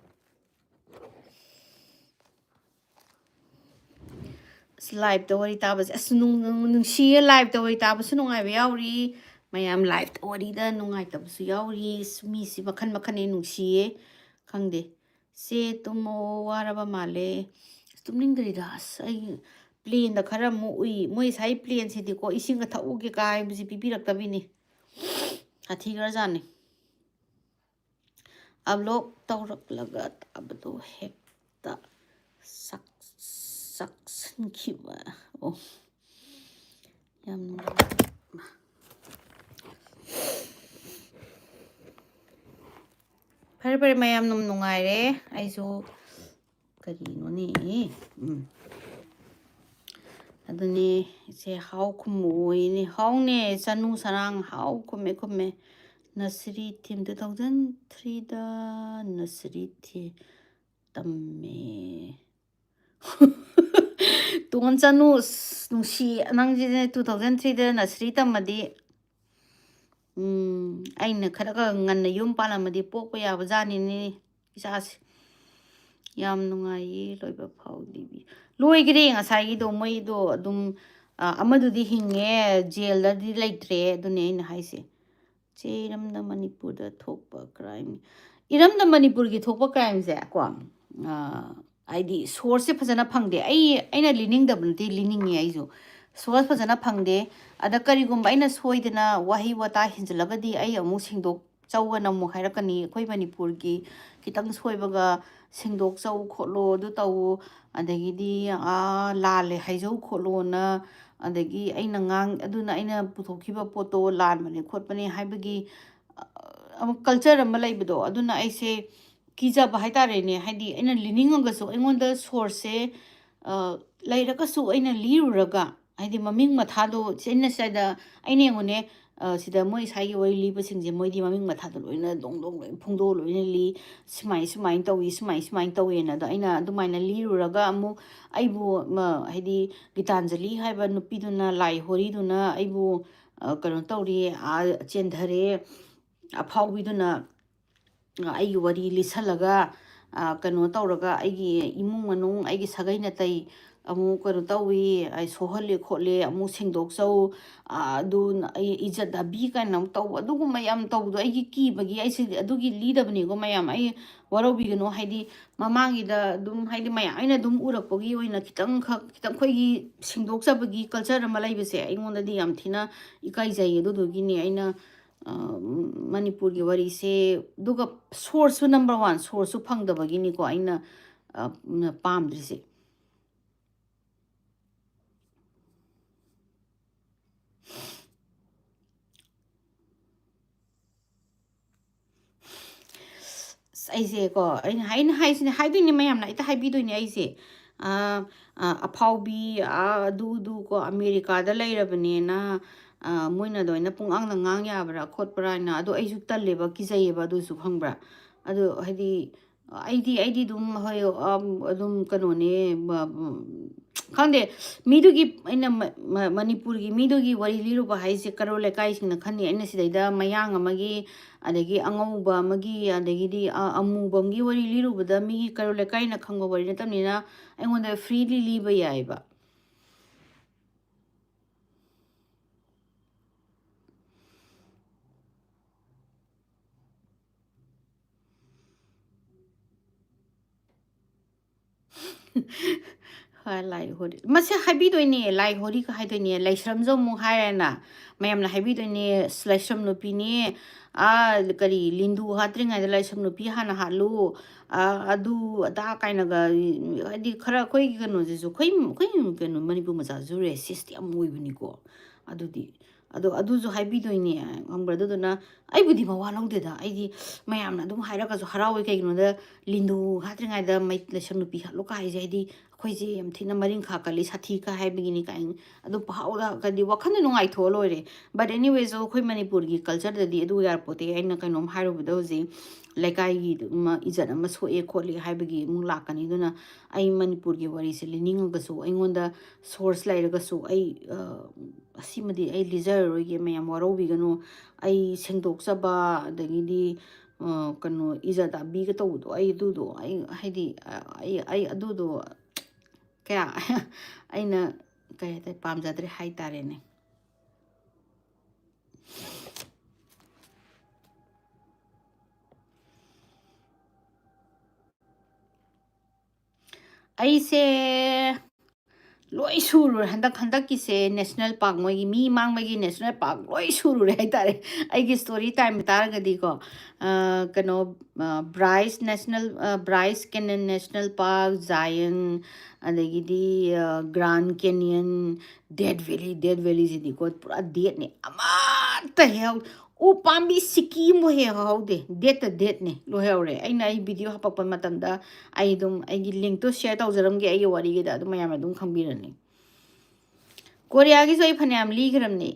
ꯑꯁ, liveꯇ ꯋꯥꯔꯤ ꯇꯥꯕꯁꯦ, ꯑꯁ, ꯅꯨꯡ-, ꯅꯨꯡ-, ꯅꯨꯡꯁꯤꯌꯦ, liveꯇ ꯋꯥꯔꯤ ꯇꯥꯕꯁꯨ ꯅꯨꯡꯉꯥꯏꯕ ꯌꯥꯎꯔꯤ, ꯃꯌꯥꯝ liveꯇ ꯋꯥꯔꯤꯗ ꯅꯨꯡꯉꯥꯏꯇꯕꯁꯨ ꯌꯥꯎꯔꯤ꯫ ꯑꯁ, ꯃꯤꯁꯤ ꯃꯈꯟ ꯃꯈꯟꯅꯦ, ꯅꯨꯡꯁꯤꯌꯦ꯫ ꯈꯪꯗꯦ, ꯆꯦ ꯇꯨꯝꯃꯣ, ꯋꯥꯔꯕ ꯃꯥꯜꯂꯦ꯫ ꯑꯁ, ꯇꯨꯝꯅꯤꯡꯗ꯭ꯔꯤꯗ꯫ ꯑꯁ, ꯑꯩ ꯄ꯭ꯂꯦꯟꯗ ꯈꯔ ꯑꯃꯨꯛ ꯎꯏ꯫ ꯃꯣꯏ ꯉꯁꯥꯏ ꯄ꯭ꯂꯦꯟꯁꯤꯗꯤꯀꯣ, ꯏꯁꯤꯡꯒ ꯊꯛꯎꯒꯦ ꯀꯥꯏꯕꯁꯤ ꯄꯤꯕꯤꯔꯛꯇꯕꯤꯅꯤ꯫ ꯁꯥꯊꯤꯈ꯭ꯔꯖꯥꯠꯅꯤ꯫ ꯑꯞꯂꯣꯗ ꯇꯧꯔꯛꯂꯒ ꯇꯥꯕꯗꯣ ꯍꯦꯛꯇ ꯆꯥꯛ-, ꯆꯥꯛꯁꯤꯟꯈꯤꯕ꯫ ꯑꯣ, ꯌꯥꯝ ꯅꯨꯡꯉꯥꯏ꯫ ꯐꯔꯦ, ꯐꯔꯦ, ꯃꯌꯥꯝ ꯑꯗꯨꯝ ꯅꯨꯡꯉꯥꯏꯔꯦ꯫ ꯑꯩꯁꯨ ꯀꯔꯤꯅꯣꯅꯦ? ꯎꯝ꯫ ꯑꯗꯨꯅꯦ, ꯏꯆꯦ ꯍꯥꯎ ꯈꯨꯝꯃꯨ ꯑꯣꯏꯅꯦ꯫ ꯍꯥꯎꯅꯦ, ꯆꯅꯨ ꯁꯔꯥꯡ ꯍꯥꯎ ꯈꯨꯝꯃꯦ, ꯈꯨꯝꯃꯦ꯫ Nursery team two thousand three-ꯗ nursery ꯊꯤ-, ꯇꯝꯃꯦ꯫ ꯇꯣꯟ ꯆꯅꯨ, ꯑꯁ, ꯅꯨꯡꯁꯤ, ꯅꯪꯁꯤꯅꯦ two thousand three-ꯗ nursery ꯇꯝꯃꯗꯤ, ꯎꯝ, ꯑꯩꯅ ꯈꯔꯒ ꯉꯟꯅ ꯌꯨꯝ ꯄꯥꯜꯂꯝꯃꯗꯤ ꯄꯣꯛꯄ ꯌꯥꯕ ꯖꯥꯠꯅꯤꯅꯦ ꯏꯆꯥꯁꯦ꯫ ꯌꯥꯝ ꯅꯨꯡꯉꯥꯏꯌꯦ ꯂꯣꯏꯕ ꯐꯥꯎꯗꯤ꯫ ꯂꯣꯏꯈ꯭ꯔꯦ ꯉꯁꯥꯏꯒꯤꯗꯣ, ꯃꯣꯏꯗꯣ ꯑꯗꯨꯝ, ꯑ, ꯑꯃꯗꯨꯗꯤ ꯍꯤꯡꯉꯦ, ꯖꯦꯜꯗꯗꯤ ꯂꯩꯇ꯭ꯔꯦ, ꯑꯗꯨꯅꯦ ꯑꯩꯅ ꯍꯥꯏꯁꯦ꯫ ꯆꯦ, ꯏꯔꯝꯗꯝ ꯃꯅꯤꯄꯨꯔꯗ ꯊꯣꯛꯄ crime, ꯏꯔꯝꯗꯝ ꯃꯅꯤꯄꯨꯔꯒꯤ ꯊꯣꯛꯄ crimeꯁꯦ ꯀꯣ, ꯑ, ꯍꯥꯏꯗꯤ sourceꯁꯦ ꯐꯖꯅ ꯐꯪꯗꯦ꯫ ꯑꯩ, ꯑꯩꯅ ꯂꯤꯅꯤꯡꯗꯕ ꯅꯠꯇꯦ, ꯂꯤꯅꯤꯡꯉꯦ ꯑꯩꯁꯨ꯫ Source ꯐꯖꯅ ꯐꯪꯗꯦ꯫ ꯑꯗ ꯀꯔꯤꯒꯨꯝꯕ ꯑꯩꯅ ꯁꯣꯏꯗꯅ ꯋꯥꯍꯩ ꯋꯥꯇꯥ ꯍꯦꯟꯖꯤꯜꯂꯒꯗꯤ ꯑꯩ ꯑꯃꯨꯛ ꯁꯦꯡꯗꯣꯛꯆꯧꯑꯅ ꯑꯃꯨꯛ ꯍꯥꯏꯔꯛꯀꯅꯤ꯫ ꯑꯩꯈꯣꯏ ꯃꯅꯤꯄꯨꯔꯒꯤ ꯈꯤꯇꯪ ꯁꯣꯏꯕꯒ ꯁꯦꯡꯗꯣꯛꯆꯧ ꯈꯣꯠꯂꯣ, ꯑꯗꯨ ꯇꯧ, ꯑꯗꯒꯤꯗꯤ, ꯑꯥ, ꯂꯥꯜꯂꯦ ꯍꯥꯏꯖꯧ ꯈꯣꯠꯂꯣꯅ, ꯑꯗꯒꯤ ꯑꯩꯅ ꯉꯥꯡ-, ꯑꯗꯨꯅ ꯑꯩꯅ ꯄꯨꯊꯣꯛꯈꯤꯕ ꯄꯣꯠꯇꯣ ꯂꯥꯟꯕꯅꯦ ꯈꯣꯠꯄꯅꯦ ꯍꯥꯏꯕꯒꯤ, ꯑ, ꯑꯃ culture ꯑꯃ ꯂꯩꯕꯗꯣ, ꯑꯗꯨꯅ ꯑꯩꯁꯦ ꯀꯤꯖꯕ ꯍꯥꯏꯇꯥꯔꯦꯅꯦ꯫ ꯍꯥꯏꯗꯤ ꯑꯩꯅ ꯂꯤꯅꯤꯡꯉꯒꯁꯨ ꯑꯩꯉꯣꯟꯗ sourceꯁꯦ, ꯑ, ꯂꯩꯔꯒꯁꯨ ꯑꯩꯅ ꯂꯤꯔꯨꯔꯒ, ꯍꯥꯏꯗꯤ ꯃꯃꯤꯡ ꯃꯊꯥꯗꯣ ꯁꯤ ꯑꯩꯅ ꯁ꯭ꯋꯥꯏꯗ, ꯑꯩꯅ ꯌꯦꯡꯉꯨꯅꯦ, ꯑ, ꯁꯤꯗ ꯃꯣꯏ ꯁ꯭ꯋꯥꯏꯒꯤ ꯋꯥꯔꯤ ꯂꯤꯕꯁꯤꯡꯁꯦ, ꯃꯣꯏꯗꯤ ꯃꯃꯤꯡ ꯃꯊꯥꯗꯣ ꯂꯣꯏꯅ ꯗꯣꯡ ꯗꯣꯡ ꯂꯣꯏꯅ ꯐꯣꯡꯗꯣꯛꯑ ꯂꯣꯏꯅ ꯂꯤ, ꯁꯨꯃꯥꯏ, ꯁꯨꯃꯥꯏꯅ ꯇꯧꯏ, ꯁꯨꯃꯥꯏ, ꯁꯨꯃꯥꯏꯅ ꯇꯧꯏꯅ꯫ ꯑꯗꯣ ꯑꯩꯅ ꯑꯗꯨꯃꯥꯏꯅ ꯂꯤꯔꯨꯔꯒ ꯑꯃꯨꯛ ꯑꯩꯕꯨ, ꯃ-, ꯍꯥꯏꯗꯤ ꯒꯤꯇꯥꯟꯖꯂꯤ ꯍꯥꯏꯕ ꯅꯨꯄꯤꯗꯨꯅ, ꯂꯥꯏ ꯍꯣꯔꯤꯗꯨꯅ ꯑꯩꯕꯨ, ꯑ, ꯀꯩꯅꯣ ꯇꯧꯔꯦ, ꯑꯥ, ꯆꯦꯟꯊꯔꯦ, ꯑꯐꯥꯎꯕꯤꯗꯨꯅ, ꯑ, ꯑꯩꯒꯤ ꯋꯥꯔꯤ ꯂꯤꯁꯜꯂꯒ, ꯑ, ꯀꯩꯅꯣ ꯇꯧꯔꯒ ꯑꯩꯒꯤ ꯏꯃꯨꯡ ꯃꯅꯨꯡ, ꯑꯩꯒꯤ ꯁꯥꯒꯩ ꯅꯥꯇꯩ ꯑꯃꯨꯛ ꯀꯩꯅꯣ ꯇꯧꯏ, ꯑꯩ ꯁꯣꯛꯍꯜꯂꯦ ꯈꯣꯠꯂꯦ, ꯑꯃꯨꯛ ꯁꯦꯡꯗꯣꯛꯆꯧ, ꯑꯗꯨ ꯑꯩ ꯏꯖꯠ ꯗꯥꯕꯤ ꯀꯥꯏꯅ ꯑꯃꯨꯛ ꯇꯧꯕ, ꯑꯗꯨꯒꯨꯝꯕ ꯌꯥꯝ ꯇꯧꯕꯗꯣ ꯑꯩꯒꯤ ꯀꯤꯕꯒꯤ꯫ ꯑꯩꯁꯦ ꯑꯗꯨꯒꯤ ꯂꯤꯗꯕꯅꯤꯀꯣ ꯃꯌꯥꯝ, ꯑꯩ ꯋꯥꯔꯧꯕꯤꯒꯅꯨ꯫ ꯍꯥꯏꯗꯤ ꯃꯃꯥꯡꯒꯤꯗ ꯑꯗꯨꯝ, ꯍꯥꯏꯗꯤ ꯃꯌꯥꯝ ꯑꯩꯅ ꯑꯗꯨꯝ ꯎꯔꯛꯄꯒꯤ ꯑꯣꯏꯅ ꯈꯤꯇꯪꯈꯛ, ꯈꯤꯇꯪ ꯑꯩꯈꯣꯏꯒꯤ ꯁꯦꯡꯗꯣꯛꯆꯕꯒꯤ ꯀꯜꯆꯔ ꯑꯃ ꯂꯩꯕꯁꯦ ꯑꯩꯉꯣꯟꯗꯗꯤ ꯌꯥꯝ ꯊꯤꯅ ꯏꯀꯥꯏꯖꯩ꯫ ꯑꯗꯨꯗꯨꯒꯤꯅꯤ ꯑꯩꯅ, ꯑ, ꯃꯅꯤꯄꯨꯔꯒꯤ ꯋꯥꯔꯤꯁꯦ, ꯑꯗꯨꯒ ꯁꯣꯔꯁꯁꯨ, ꯅꯝꯕꯔ ꯋꯥꯟ, ꯁꯣꯔꯁꯁꯨ ꯐꯪꯗꯕꯒꯤꯅꯤꯀꯣ ꯑꯩꯅ, ꯑ, ꯄꯥꯝꯗ꯭ꯔꯤꯁꯦ꯫ ꯑꯁ, ꯑꯩꯁꯦꯀꯣ, ꯑꯩꯅ, ꯑꯩꯅ ꯍꯥꯏꯁꯤꯅꯦ, ꯍꯥꯏꯗꯣꯏꯅꯦ ꯃꯌꯥꯝꯅ, ꯍꯦꯛꯇ ꯍꯥꯏꯕꯤꯗꯣꯏꯅꯦ ꯑꯩꯁꯦ꯫ ꯑ, ꯑ, ꯑꯐꯥꯎꯕꯤ, ꯑ, ꯑꯗꯨ, ꯑꯗꯨ ꯀꯣ, ꯑꯃꯦꯔꯤꯀꯥꯗ ꯂꯩꯔꯕꯅꯦꯅ, ꯑ, ꯃꯣꯏꯅ ꯑꯗꯨꯃꯥꯏꯅ ꯄꯨꯡꯉꯥꯡꯗ ꯉꯥꯡ ꯌꯥꯕ꯭ꯔꯥ ꯈꯣꯠꯄ꯭ꯔꯥ ꯍꯥꯏꯅ꯫ ꯑꯗꯣ ꯑꯩꯁꯨ ꯇꯜꯂꯦꯕ, ꯀꯤꯖꯩꯌꯦꯕ ꯑꯗꯨꯁꯨ, ꯈꯪꯕ꯭ꯔꯥ? ꯑꯗꯣ ꯍꯥꯏꯗꯤ, ꯑꯩꯗꯤ, ꯑꯩꯗꯤ ꯑꯗꯨꯝ, ꯍꯣꯏ, ꯑꯝ, ꯑꯗꯨꯝ ꯀꯩꯅꯣꯅꯦ, ꯕ-, ꯈꯪꯗꯦ, ꯃꯤꯗꯨꯒꯤ, ꯑꯩꯅ ꯃ-, ꯃ-, ꯃꯅꯤꯄꯨꯔꯒꯤ ꯃꯤꯗꯨꯒꯤ ꯋꯥꯔꯤ ꯂꯤꯔꯨꯕ ꯍꯥꯏꯁꯦ ꯀꯔꯣꯜ ꯂꯩꯀꯥꯏꯁꯤꯡꯅ ꯈꯟꯅꯤ꯫ ꯑꯩꯅ ꯁꯤꯗꯩꯗ ꯃꯌꯥꯡ ꯑꯃꯒꯤ, ꯑꯗꯒꯤ ꯑꯉꯧꯕ ꯑꯃꯒꯤ, ꯑꯗꯒꯤꯗꯤ, ꯑ, ꯑꯃꯨꯕ ꯑꯃꯒꯤ ꯋꯥꯔꯤ ꯂꯤꯔꯨꯕꯗ ꯃꯤꯒꯤ ꯀꯔꯣꯜ ꯂꯩꯀꯥꯏꯅ ꯈꯪꯕ ꯋꯥꯔꯤ ꯅꯠꯇꯕꯅꯤꯅ ꯑꯩꯉꯣꯟꯗ ꯐ꯭ꯔꯤꯂꯤ ꯂꯤꯕ ꯌꯥꯏꯑꯕ꯫ ꯍꯣꯏ, ꯂꯥꯏ ꯍꯣꯔꯤ꯫ ꯃꯁꯤ ꯍꯥꯏꯕꯤꯗꯣꯏꯅꯦ, ꯂꯥꯏ ꯍꯣꯔꯤꯒ ꯍꯥꯏꯗꯣꯏꯅꯦ, ꯂꯥꯏꯁ꯭ꯔꯝꯁꯨ ꯑꯃꯨꯛ ꯍꯥꯏꯔꯦꯅ꯫ ꯃꯌꯥꯝꯅ ꯍꯥꯏꯕꯤꯗꯣꯏꯅꯦ, "ꯑꯁ, ꯂꯥꯏꯁ꯭ꯔꯝ ꯅꯨꯄꯤꯅꯦ, ꯑꯥ, ꯀꯔꯤ, ꯂꯤꯟꯗꯨ ꯍꯥꯠꯇ꯭ꯔꯤꯉꯩꯗ ꯂꯥꯏꯁ꯭ꯔꯝ ꯅꯨꯄꯤ ꯍꯥꯟꯅ ꯍꯥꯠꯂꯨ, ꯑꯥ, ꯑꯗꯨ ꯑꯗꯥ" ꯀꯥꯏꯅꯒ, ꯍꯥꯏꯗꯤ ꯈꯔ ꯑꯩꯈꯣꯏꯒꯤ ꯀꯩꯅꯣꯁꯤꯁꯨ, ꯑꯩꯈꯣꯏ, ꯑꯩꯈꯣꯏ ꯀꯩꯅꯣ, ꯃꯅꯤꯄꯨꯔ ꯃꯆꯥꯁꯤꯁꯨ ꯔꯦꯁꯤꯁꯇꯤ ꯌꯥꯝ ꯑꯣꯏꯕꯅꯤꯀꯣ꯫ ꯑꯗꯨꯗꯤ, ꯑꯗꯣ ꯑꯗꯨꯁꯨ ꯍꯥꯏꯕꯤꯗꯣꯏꯅꯦ, ꯈꯪꯕ꯭ꯔꯥ? ꯑꯗꯨꯗꯨꯅ ꯑꯩꯕꯨꯗꯤ ꯃꯋꯥ ꯂꯧꯗꯦꯗ꯫ ꯑꯩꯗꯤ ꯃꯌꯥꯝꯅ ꯑꯗꯨꯝ ꯍꯥꯏꯔꯒꯁꯨ ꯍꯔꯥꯎꯋꯦ꯫ ꯀꯩꯒꯤꯅꯣꯗ, ꯂꯤꯟꯗꯨ ꯍꯥꯠꯇ꯭ꯔꯤꯉꯩꯗ ꯃꯩ-, ꯂꯥꯏꯁ꯭ꯔꯝ ꯅꯨꯄꯤ ꯍꯥꯠꯂꯨ ꯀꯥꯏꯁꯦ, ꯍꯥꯏꯗꯤ ꯑꯩꯈꯣꯏꯁꯦ ꯌꯥꯝ ꯊꯤꯅ ꯃꯔꯤꯡꯈꯥ ꯀꯜꯂꯤ, ꯁꯥꯊꯤ ꯀꯥꯏ ꯍꯥꯏꯕꯒꯤꯅꯤ ꯀꯥꯏꯅ ꯑꯗꯨꯝ ꯄꯥꯎꯗ, ꯍꯥꯏꯗꯤ ꯋꯥꯈꯜꯗ ꯅꯨꯡꯉꯥꯏꯊꯣꯛꯑ ꯂꯣꯏꯔꯦ꯫ But anyways, ꯑꯩꯈꯣꯏ ꯃꯅꯤꯄꯨꯔꯒꯤ ꯀꯜꯆꯔꯗꯗꯤ ꯑꯗꯨ ꯌꯥꯔꯄꯣꯠꯇꯦ꯫ ꯑꯩꯅ ꯀꯩꯅꯣꯝ ꯍꯥꯏꯔꯨꯕꯗ, ꯍꯧꯖꯤꯛ ꯂꯩꯀꯥꯏꯒꯤ ꯑꯃ ꯏꯖꯠ ꯑꯃ ꯁꯣꯛꯑꯦ ꯈꯣꯠꯂꯦ ꯍꯥꯏꯕꯒꯤ ꯑꯃꯨꯛ ꯂꯥꯛꯀꯅꯤ꯫ ꯑꯗꯨꯅ ꯑꯩ ꯃꯅꯤꯄꯨꯔꯒꯤ ꯋꯥꯔꯤꯁꯦ ꯂꯤꯅꯤꯡꯉꯒꯁꯨ, ꯑꯩꯉꯣꯟꯗ ꯁꯣꯔꯁ ꯂꯩꯔꯒꯁꯨ, ꯑꯩ, ꯑ, ꯑꯁꯤꯃꯗꯤ ꯑꯩ ꯂꯤꯖꯔꯔꯣꯏꯒꯦ, ꯃꯌꯥꯝ ꯋꯥꯔꯧꯕꯤꯒꯅꯨ꯫ ꯑꯩ ꯁꯦꯡꯗꯣꯛꯆꯕ, ꯑꯗꯒꯤꯗꯤ, ꯑ, ꯀꯩꯅꯣ, ꯏꯖꯠ ꯗꯥꯕꯤꯒ ꯇꯧꯕꯗꯣ, ꯑꯩ ꯑꯗꯨꯗꯣ, ꯑꯩ ꯍꯥꯏꯗꯤ, ꯑ, ꯑꯩ, ꯑꯩ ꯑꯗꯨꯗꯣ, ꯀꯌꯥ ꯑꯩꯅ ꯀꯩ ꯍꯥꯏꯇꯥꯔꯦ, ꯄꯥꯝꯖꯗ꯭ꯔꯦ ꯍꯥꯏꯇꯥꯔꯦꯅꯦ꯫ ꯑꯩꯁꯦ ꯂꯣꯏ ꯁꯨꯔꯨꯔꯦ꯫ ꯍꯟꯗꯛ, ꯍꯟꯗꯛꯀꯤꯁꯦ ꯅꯦꯁꯅꯦꯜ ꯄꯥꯔꯛ, ꯃꯣꯏꯒꯤ ꯃꯤ ꯃꯥꯡꯕꯒꯤ ꯅꯦꯁꯅꯦꯜ ꯄꯥꯔꯛ ꯂꯣꯏ ꯁꯨꯔꯨꯔꯦ ꯍꯥꯏꯇꯥꯔꯦ꯫ ꯑꯩꯒꯤ ꯁ꯭ꯇꯣꯔꯤ ꯇꯥꯏꯝ ꯇꯥꯔꯒꯗꯤꯀꯣ, ꯑ, ꯀꯩꯅꯣ, ꯑ, ꯕ꯭ꯔꯥꯏꯁ ꯅꯦꯁꯅꯦꯜ, ꯑ, ꯕ꯭ꯔꯥꯏꯁ ꯀꯦꯅꯟ ꯅꯦꯁꯅꯦꯜ ꯄꯥꯔꯛ, ꯖꯥꯌꯟ, ꯑꯗꯒꯤꯗꯤ, ꯑ, ꯒ꯭ꯔꯥꯟ ꯀꯦꯅꯤꯌꯟ, ꯗꯦꯠ ꯚꯦꯂꯤ, ꯗꯦꯠ ꯚꯦꯂꯤꯁꯤꯗꯤꯀꯣ ꯄꯨꯔꯥ ꯗꯦꯠꯅꯤ, ꯑꯃꯠꯇ ꯍꯦꯛ ꯎ ꯄꯥꯝꯕꯤ ꯁꯤꯀꯤ ꯑꯃꯕꯨ ꯍꯦꯛ ꯍꯧꯍꯧꯗꯦ꯫ ꯗꯦꯠꯇ ꯗꯦꯠꯅꯤ ꯂꯣꯏꯍꯧꯔꯦ꯫ ꯑꯩꯅ ꯑꯩ ꯚꯤꯗꯤꯑꯣ ꯍꯥꯄꯛꯄ ꯃꯇꯝꯗ ꯑꯩ ꯑꯗꯨꯝ ꯑꯩꯒꯤ ꯂꯤꯡꯛꯇꯣ ꯁꯤꯌꯔ ꯇꯧꯖꯔꯝꯒꯦ ꯑꯩꯒꯤ ꯋꯥꯔꯤꯒꯤꯗ, ꯑꯗꯨꯝ ꯃꯌꯥꯝꯅ ꯑꯗꯨꯝ ꯈꯪꯕꯤꯔꯅꯤ꯫ ꯀꯣꯔꯤꯌꯥꯒꯤꯁꯨ ꯑꯩ ꯐꯅꯌꯥꯝ ꯂꯤꯈ꯭ꯔꯕꯅꯤ꯫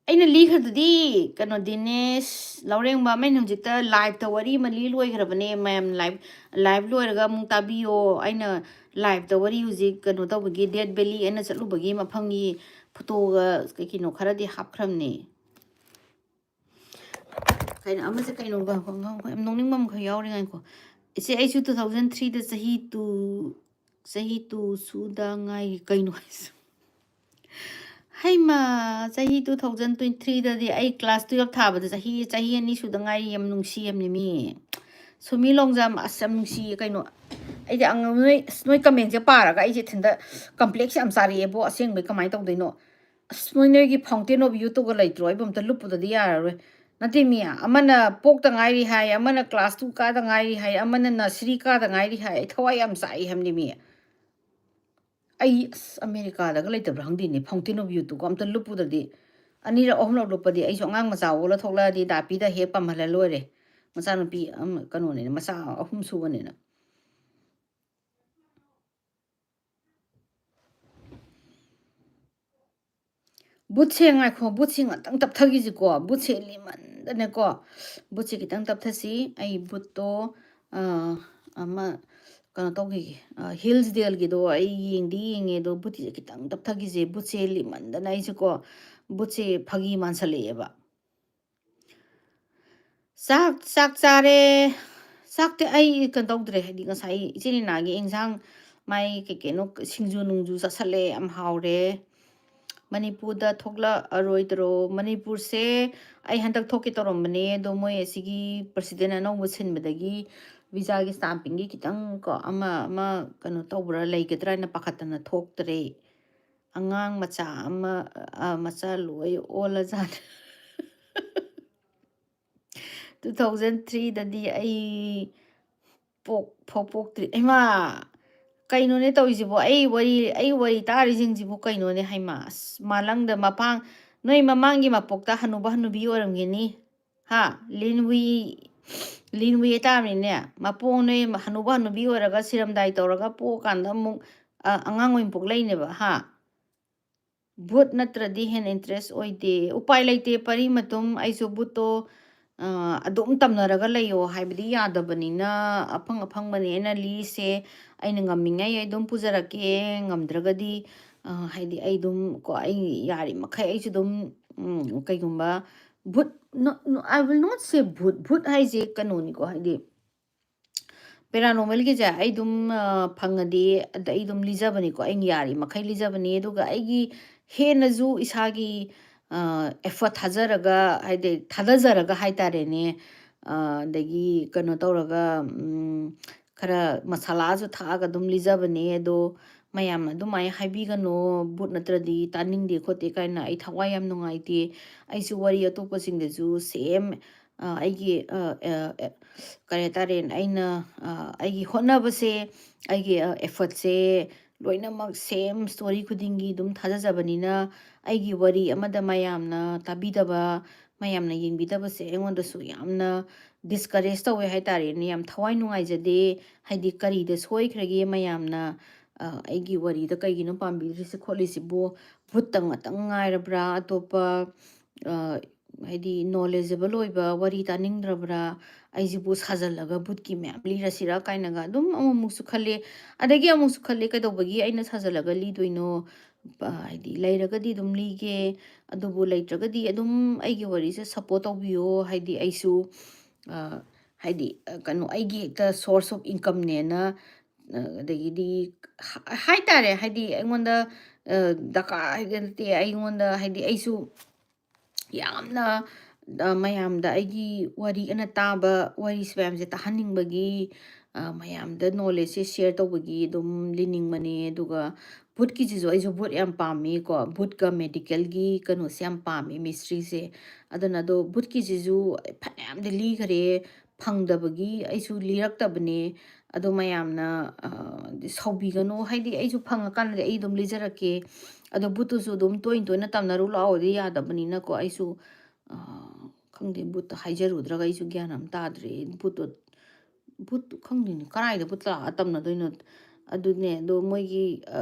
ꯑꯩꯅ ꯂꯤꯈ꯭ꯔꯗꯨꯗꯤ, ꯀꯩꯅꯣ, ꯗꯤꯅꯦꯁ ꯂꯧꯔꯦꯡꯕꯝ, ꯑꯩꯅ ꯍꯧꯖꯤꯛꯇ ꯂꯥꯏꯞꯇ ꯋꯥꯔꯤ ꯑꯃ ꯂꯤ ꯂꯣꯏꯈ꯭ꯔꯕꯅꯦ ꯃꯌꯥꯝ꯫ ꯂꯥꯏꯞ, ꯂꯥꯏꯞ ꯂꯣꯏꯔꯒ ꯑꯃꯨꯛ ꯇꯥꯕꯤꯌꯣ꯫ ꯑꯩꯅ ꯂꯥꯏꯞꯇ ꯋꯥꯔꯤ ꯍꯧꯖꯤꯛ ꯀꯩꯅꯣ ꯇꯧꯕꯒꯤ, ꯗꯦꯠ ꯚꯦꯂꯤ ꯑꯩꯅ ꯆꯠꯂꯨꯕꯒꯤ ꯃꯐꯝꯒꯤ ꯐꯣꯇꯣꯒ ꯀꯩ ꯀꯩꯅꯣ ꯈꯔꯗꯤ ꯍꯥꯞꯈ꯭ꯔꯕꯅꯦ꯫ ꯀꯩꯅꯣ ꯑꯃꯁꯦ, ꯀꯩꯅꯣꯒ ꯌꯥꯝ ꯅꯣꯛꯅꯤꯡꯕ ꯑꯃꯈꯛ ꯌꯥꯎꯔꯤ, ꯉꯥꯏꯈꯣ꯫ ꯏꯆꯦ, ꯑꯩꯁꯨ two thousand threeꯗ ꯆꯍꯤ two, ꯆꯍꯤ two ꯁꯨꯗ ꯉꯥꯏꯔꯤ꯫ ꯀꯩꯅꯣ ꯍꯥꯏꯁꯦ? ꯍꯩꯃꯥ, ꯆꯍꯤ two thousand twenty threeꯗꯗꯤ ꯑꯩ class twelve ꯊꯥꯕꯗ ꯆꯍꯤ, ꯆꯍꯤ ꯑꯅꯤ ꯁꯨꯗ ꯉꯥꯏꯔꯤ꯫ ꯌꯥꯝ ꯅꯨꯡꯁꯤ ꯌꯥꯝꯅ ꯃꯤ꯫ ꯁꯨꯃꯤ ꯂꯣꯡꯖꯥꯝ, ꯑꯁ, ꯌꯥꯝ ꯅꯨꯡꯁꯤꯌꯦ ꯀꯩꯅꯣ꯫ ꯑꯩꯗꯤ ꯑꯉꯥꯡ, ꯅꯣꯏ, ꯑꯁ, ꯅꯣꯏ commentꯁꯦ ꯄꯥꯔꯒ ꯑꯩꯁꯦ ꯏꯊꯟꯇ complex ꯌꯥꯝ ꯆꯥꯔꯛꯑꯦꯕꯣ, ꯑꯁꯦꯡꯕꯩ꯫ ꯀꯃꯥꯏꯅ ꯇꯧꯗꯣꯏꯅꯣ? ꯑꯁ, ꯃꯣꯏ ꯅꯣꯏꯒꯤ Fountain of Youthꯇꯨꯒ ꯂꯩꯇ꯭ꯔꯣ? ꯑꯩꯕꯨ ꯑꯝꯇ ꯂꯨꯞꯄꯨꯗꯗꯤ ꯌꯥꯔꯔꯣꯏ꯫ ꯅꯠꯇꯦ ꯃꯤ, ꯑꯃꯅ ꯄꯣꯛꯇ ꯉꯥꯏꯔꯤ ꯍꯥꯏ, ꯑꯃꯅ class two ꯀꯥꯗ ꯉꯥꯏꯔꯤ ꯍꯥꯏ, ꯑꯃꯅ nursery ꯀꯥꯗ ꯉꯥꯏꯔꯤ ꯍꯥꯏ꯫ ꯑꯩ ꯊꯋꯥꯏ ꯌꯥꯝ ꯆꯥꯛꯏ ꯍꯥꯏꯕꯅꯤ ꯃꯤ꯫ ꯑꯩ, ꯑꯁ, ꯑꯃꯦꯔꯤꯀꯥꯗꯒ ꯂꯩꯇꯕ꯭ꯔꯥ ꯈꯪꯗꯦꯅꯦ, Fountain of Youthꯇꯨꯒ ꯑꯝꯇ ꯂꯨꯞꯄꯨꯗꯗꯤ꯫ ꯑꯅꯤꯔꯛ ꯑꯍꯨꯝꯂꯛ ꯂꯨꯞꯄꯗꯤ ꯑꯩꯁꯨ ꯑꯉꯥꯡ ꯃꯆꯥ ꯑꯣꯜꯂ ꯊꯣꯛꯂꯛꯑꯗꯤ ꯗꯥꯄꯤꯗ ꯍꯦꯛ ꯄꯝꯍꯜꯂ ꯂꯣꯏꯔꯦ꯫ ꯃꯆꯥꯅꯨꯄꯤ ꯑꯃ, ꯀꯩꯅꯣꯅꯤꯅ, ꯃꯆꯥ ꯑꯍꯨꯝ ꯁꯨꯕꯅꯤꯅ꯫ ꯕꯨꯠꯁꯦ ꯉꯥꯏꯈꯣ, ꯕꯨꯠꯁꯦ ꯉꯥꯛꯇꯪ ꯇꯞꯊꯈꯤꯁꯤꯀꯣ꯫ ꯕꯨꯠꯁꯦ ꯂꯤꯃꯟꯗꯅꯀꯣ꯫ ꯕꯨꯠꯁꯦ ꯈꯤꯇꯪ ꯇꯞꯊꯁꯤ꯫ ꯑꯩ ꯕꯨꯠꯇꯣ, ꯑ, ꯑꯃ, ꯀꯩꯅꯣ ꯇꯧꯈꯤꯒꯦ꯫ ꯑ, ꯍꯤꯜꯁꯗꯦꯜꯒꯤꯗꯣ ꯑꯩ ꯌꯦꯡꯗꯤ ꯌꯦꯡꯉꯦ, ꯑꯗꯣ ꯕꯨꯠꯁꯦ ꯈꯤꯇꯪ ꯇꯞꯊꯈꯤꯁꯦ꯫ ꯕꯨꯠꯁꯦ ꯂꯤꯃꯟꯗꯅ ꯑꯩꯁꯦꯀꯣ, ꯕꯨꯠꯁꯦ ꯐꯥꯒꯤ ꯃꯥꯟꯁꯜꯂꯛꯑꯦꯕ꯫ ꯆꯥꯛ, ꯆꯥꯛ ꯆꯥꯔꯦ꯫ ꯆꯥꯛꯇꯤ ꯑꯩ ꯀꯩꯅꯣ ꯇꯧꯗ꯭ꯔꯦ, ꯍꯥꯏꯗꯤ ꯉꯁꯥꯏ ꯏꯆꯦ ꯂꯤꯅꯥꯒꯤ ꯏꯟꯁꯥꯡ, ꯃꯥꯏ ꯀꯩ ꯀꯩꯅꯣ ꯁꯤꯡꯖꯨ ꯅꯨꯡꯖꯨ ꯆꯥꯁꯜꯂꯦ, ꯌꯥꯝ ꯍꯥꯎꯔꯦ꯫ ꯃꯅꯤꯄꯨꯔꯗ ꯊꯣꯛꯂꯛꯑꯔꯣꯏꯗ꯭ꯔꯣ? ꯃꯅꯤꯄꯨꯔꯁꯦ ꯑꯩ ꯍꯟꯗꯛ ꯊꯣꯛꯀꯦ ꯇꯧꯔꯝꯕꯅꯦ, ꯑꯗꯣ ꯃꯣꯏ ꯑꯁꯤꯒꯤ ꯄ꯭ꯔꯁꯤꯗꯦꯟ ꯑꯅꯧꯕ ꯁꯤꯟꯕꯗꯒꯤ ꯚꯤꯖꯥꯒꯤ ꯁ꯭ꯇꯥꯝꯄꯤꯡꯒꯤ ꯈꯤꯇꯪ ꯀꯣ, ꯑꯃ, ꯑꯃ ꯀꯩꯅꯣ ꯇꯧꯕ꯭ꯔꯥ, ꯂꯩꯒꯗ꯭ꯔꯥ ꯍꯥꯏꯅ ꯄꯥꯈꯠꯇꯅ ꯊꯣꯛꯇ꯭ꯔꯦ꯫ ꯑꯉꯥꯡ ꯃꯆꯥ ꯑꯃ, ꯑ, ꯃꯆꯥ ꯂꯣꯏ ꯑꯣꯜꯂꯖꯥꯠꯅꯤ꯫ Two thousand three-ꯗꯗꯤ ꯑꯩ ꯄꯣꯛ-, ꯐꯥꯎ ꯄꯣꯛꯇ꯭ꯔꯤ꯫ ꯏꯃꯥ, ꯀꯩꯅꯣꯅꯦ ꯇꯧꯔꯤꯁꯤꯕꯣ? ꯑꯩ ꯋꯥꯔꯤ, ꯑꯩ ꯋꯥꯔꯤ ꯇꯥꯔꯤꯁꯤꯡꯁꯤꯕꯨ ꯀꯩꯅꯣꯅꯦ ꯍꯥꯏꯃ? ꯑꯁ, ꯃꯥꯂꯪꯗ ꯃꯄꯥꯡ-, ꯅꯣꯏ ꯃꯃꯥꯡꯒꯤ ꯃꯄꯣꯛꯇ ꯍꯅꯨꯕ ꯍꯅꯨꯕꯤ ꯑꯣꯏꯔꯝꯒꯅꯤ꯫ ꯍꯥ? ꯂꯤꯟꯋꯤ, ꯂꯤꯟꯋꯤ ꯇꯥꯕꯅꯤꯅꯦ꯫ ꯃꯄꯣꯛ ꯅꯣꯏ ꯍꯅꯨꯕ ꯍꯅꯨꯕꯤ ꯑꯣꯏꯔꯒ ꯁꯤꯔꯝꯗꯥꯏ ꯇꯧꯔꯒ ꯄꯣꯛꯑꯀꯥꯟꯗ ꯑꯃꯨꯛ, ꯑ, ꯑꯉꯥꯡ ꯑꯣꯏꯅ ꯄꯣꯛꯂꯛꯏꯅꯦꯕ, ꯍꯥ? ꯚꯨꯠ ꯅꯠꯇ꯭ꯔꯗꯤ ꯍꯦꯟꯅ interest ꯑꯣꯏꯗꯦ꯫ ꯎꯄꯥꯏ ꯂꯩꯇꯦ, ꯄꯔꯤ ꯃꯇꯨꯝ꯫ ꯑꯩꯁꯨ ꯚꯨꯠꯇꯣ, ꯑ, ꯑꯗꯨꯝ ꯇꯝꯅꯔꯒ ꯂꯩꯌꯣ ꯍꯥꯏꯕꯗꯤ ꯌꯥꯗꯕꯅꯤꯅ, ꯑꯐꯪ ꯑꯐꯪꯕꯅꯦ ꯑꯩꯅ ꯂꯤꯔꯤꯁꯦ꯫ ꯑꯩꯅ ꯉꯝꯃꯤꯉꯩ ꯑꯩ ꯑꯗꯨꯝ ꯄꯨꯖꯔꯛꯀꯦ, ꯉꯝꯗ꯭ꯔꯒꯗꯤ, ꯑ, ꯍꯥꯏꯗꯤ ꯑꯩ ꯑꯗꯨꯝ ꯀꯣ, ꯑꯩ ꯌꯥꯔꯤꯃꯈꯩ ꯑꯩꯁꯨ ꯑꯗꯨꯝ, ꯎꯝ, ꯀꯩꯒꯨꯝꯕ ꯚꯨꯠ, no, no, I will not say ꯚꯨꯠ, ꯚꯨꯠ ꯍꯥꯏꯁꯦ ꯀꯩꯅꯣꯅꯤꯀꯣ, ꯍꯥꯏꯗꯤ paranormal-ꯒꯤꯁꯦ ꯑꯩ ꯑꯗꯨꯝ, ꯑ, ꯐꯪꯉꯗꯤ ꯑꯗ ꯑꯩ ꯑꯗꯨꯝ ꯂꯤꯖꯕꯅꯤꯀꯣ, ꯑꯩꯅ ꯌꯥꯔꯤꯃꯈꯩ ꯂꯤꯖꯕꯅꯤ꯫ ꯑꯗꯨꯒ ꯑꯩꯒꯤ ꯍꯦꯟꯅꯁꯨ ꯏꯁꯥꯒꯤ, ꯑ, effort ꯊꯥꯖꯔꯒ, ꯍꯥꯏꯗꯤ ꯊꯥꯗꯖꯔꯒ ꯍꯥꯏꯇꯥꯔꯦꯅꯦ, ꯑ, ꯑꯗꯒꯤ ꯀꯩꯅꯣ ꯇꯧꯔꯒ, ꯎꯝ, ꯈꯔ ꯃꯁꯥꯂꯥꯁꯨ ꯊꯥꯛꯑꯒ ꯑꯗꯨꯝ ꯂꯤꯖꯕꯅꯦ꯫ ꯑꯗꯣ ꯃꯌꯥꯝꯅ ꯑꯗꯨꯃꯥꯏꯅ ꯍꯥꯏꯕꯤꯒꯅꯣ, ꯚꯨꯠ ꯅꯠꯇ꯭ꯔꯗꯤ ꯇꯥꯅꯤꯡꯗꯦ ꯈꯣꯠꯇꯦ ꯀꯥꯏꯅ, ꯑꯩ ꯊꯋꯥꯏ ꯌꯥꯝ ꯅꯨꯡꯉꯥꯏꯇꯦ꯫ ꯑꯩꯁꯨ ꯋꯥꯔꯤ ꯑꯇꯣꯞꯄꯁꯤꯡꯗꯁꯨ same, ꯑ, ꯑꯩꯒꯤ, ꯑ, ꯑ, ꯑ, ꯀꯔꯤ ꯍꯥꯏꯇꯥꯔꯦ, ꯑꯩꯅ, ꯑ, ꯑꯩꯒꯤ ꯍꯣꯠꯅꯕꯁꯦ, ꯑꯩꯒꯤ, ꯑ, effort-ꯁꯦ ꯂꯣꯏꯅꯃꯛ same story ꯈꯨꯗꯤꯡꯒꯤ ꯑꯗꯨꯝ ꯊꯥꯖꯖꯕꯅꯤꯅ, ꯑꯩꯒꯤ ꯋꯥꯔꯤ ꯑꯃꯗ ꯃꯌꯥꯝꯅ ꯇꯥꯕꯤꯗꯕ, ꯃꯌꯥꯝꯅ ꯌꯦꯡꯕꯤꯗꯕꯁꯦ ꯑꯩꯉꯣꯟꯗꯁꯨ ꯌꯥꯝꯅ discourage ꯇꯧꯋꯦ ꯍꯥꯏꯇꯥꯔꯦꯅꯦ꯫ ꯌꯥꯝ ꯊꯋꯥꯏ ꯅꯨꯡꯉꯥꯏꯖꯗꯦ꯫ ꯍꯥꯏꯗꯤ ꯀꯔꯤꯗ ꯁꯣꯏꯈ꯭ꯔꯒꯦ ꯃꯌꯥꯝꯅ, ꯑ, ꯑꯩꯒꯤ ꯋꯥꯔꯤꯗ ꯀꯩꯒꯤꯅꯣ ꯄꯥꯝꯕꯤꯗ꯭ꯔꯤꯁꯤ ꯈꯣꯠꯂꯤꯁꯤꯕꯨ? ꯚꯨꯠꯇ ꯉꯥꯛꯇꯪ ꯉꯥꯏꯔꯕ꯭ꯔꯥ? ꯑꯇꯣꯞꯄ, ꯑ, ꯍꯥꯏꯗꯤ knowledgeable ꯑꯣꯏꯕ ꯋꯥꯔꯤ ꯇꯥꯅꯤꯡꯗ꯭ꯔꯕ꯭ꯔꯥ? ꯑꯩꯁꯤꯕꯨ ꯁꯥꯖꯜꯂꯒ ꯚꯨꯠꯀꯤ ꯃꯌꯥꯝ ꯂꯤꯔꯁꯤꯔꯥ ꯀꯥꯏꯅꯒ ꯑꯗꯨꯝ ꯑꯃꯨꯛꯃꯨꯛꯁꯨ ꯈꯜꯂꯦ꯫ ꯑꯗꯒꯤ ꯑꯃꯨꯛꯁꯨ ꯈꯜꯂꯦ, ꯀꯩꯗꯧꯕꯒꯤ ꯑꯩꯅ ꯁꯥꯖꯜꯂꯒ ꯂꯤꯗꯣꯏꯅꯣ? ꯑ, ꯍꯥꯏꯗꯤ ꯂꯩꯔꯒꯗꯤ ꯑꯗꯨꯝ ꯂꯤꯒꯦ, ꯑꯗꯨꯕꯨ ꯂꯩꯇ꯭ꯔꯒꯗꯤ ꯑꯗꯨꯝ ꯑꯩꯒꯤ ꯋꯥꯔꯤꯁꯦ support ꯇꯧꯕꯤꯌꯣ꯫ ꯍꯥꯏꯗꯤ ꯑꯩꯁꯨ, ꯑ, ꯍꯥꯏꯗꯤ, ꯑ, ꯀꯩꯅꯣ, ꯑꯩꯒꯤ ꯍꯦꯛꯇ source of incomeꯅꯦꯅ, ꯑ, ꯑꯗꯒꯤꯗꯤ ꯍ-, ꯍꯥꯏꯇꯥꯔꯦ, ꯍꯥꯏꯗꯤ ꯑꯩꯉꯣꯟꯗ, ꯑ, ꯗꯔꯀꯥꯔ ꯍꯥꯏꯗꯤ ꯅꯠꯇꯦ, ꯑꯩꯉꯣꯟꯗ, ꯍꯥꯏꯗꯤ ꯑꯩꯁꯨ ꯌꯥꯝꯅ, ꯑ, ꯃꯌꯥꯝꯗ ꯑꯩꯒꯤ ꯋꯥꯔꯤ ꯑꯩꯅ ꯇꯥꯕ ꯋꯥꯔꯤꯁꯦ ꯃꯌꯥꯝꯁꯦ ꯇꯥꯍꯟꯅꯤꯡꯕꯒꯤ, ꯑ, ꯃꯌꯥꯝꯗ knowledgeꯁꯦ share ꯇꯧꯕꯒꯤ ꯑꯗꯨꯝ ꯂꯤꯅꯤꯡꯕꯅꯦ꯫ ꯑꯗꯨꯒ ꯚꯨꯠꯀꯤꯁꯤꯁꯨ ꯑꯩꯁꯨ ꯚꯨꯠ ꯌꯥꯝ ꯄꯥꯝꯃꯤꯀꯣ, ꯚꯨꯠꯀ medicalꯒꯤ ꯀꯩꯅꯣꯁꯦ ꯌꯥꯝ ꯄꯥꯝꯃꯤ, mysteryꯁꯦ꯫ ꯑꯗꯨꯅ ꯑꯗꯣ ꯚꯨꯠꯀꯤꯁꯤꯁꯨ ꯐꯅꯌꯥꯝꯗꯤ ꯂꯤꯈꯔꯦ, ꯐꯪꯗꯕꯒꯤ ꯑꯩꯁꯨ ꯂꯤꯔꯛꯇꯕꯅꯦ꯫ ꯑꯗꯣ ꯃꯌꯥꯝꯅ, ꯑ, ꯁꯥꯎꯕꯤꯒꯅꯨ, ꯍꯥꯏꯗꯤ ꯑꯩꯁꯨ ꯐꯪꯉꯀꯥꯟꯗꯗꯤ ꯑꯩ ꯑꯗꯨꯝ ꯂꯤꯖꯔꯛꯀꯦ꯫ ꯑꯗꯣ ꯚꯨꯠꯇꯨꯁꯨ ꯑꯗꯨꯝ ꯇꯣꯏꯅ ꯇꯣꯏꯅ ꯇꯝꯅꯔꯨ ꯂꯥꯛꯑꯣꯗꯤ ꯌꯥꯗꯕꯅꯤꯅꯀꯣ, ꯑꯩꯁꯨ, ꯑ, ꯈꯪꯗꯦ, ꯚꯨꯠꯇ ꯍꯥꯏꯖꯔꯨꯗ꯭ꯔꯒ ꯑꯩꯁꯨ ꯒ꯭ꯌꯥꯟ ꯑꯃ ꯇꯥꯗ꯭ꯔꯦ꯫ ꯚꯨꯠꯇꯣ, ꯚꯨꯠ ꯈꯪꯗꯦꯅꯦ, ꯀꯗꯥꯏꯗ ꯚꯨꯠ ꯂꯥꯛꯑ ꯇꯝꯅꯗꯣꯏꯅꯣ? ꯑꯗꯨꯅꯦ, ꯑꯗꯣ ꯃꯣꯏꯒꯤ, ꯑ,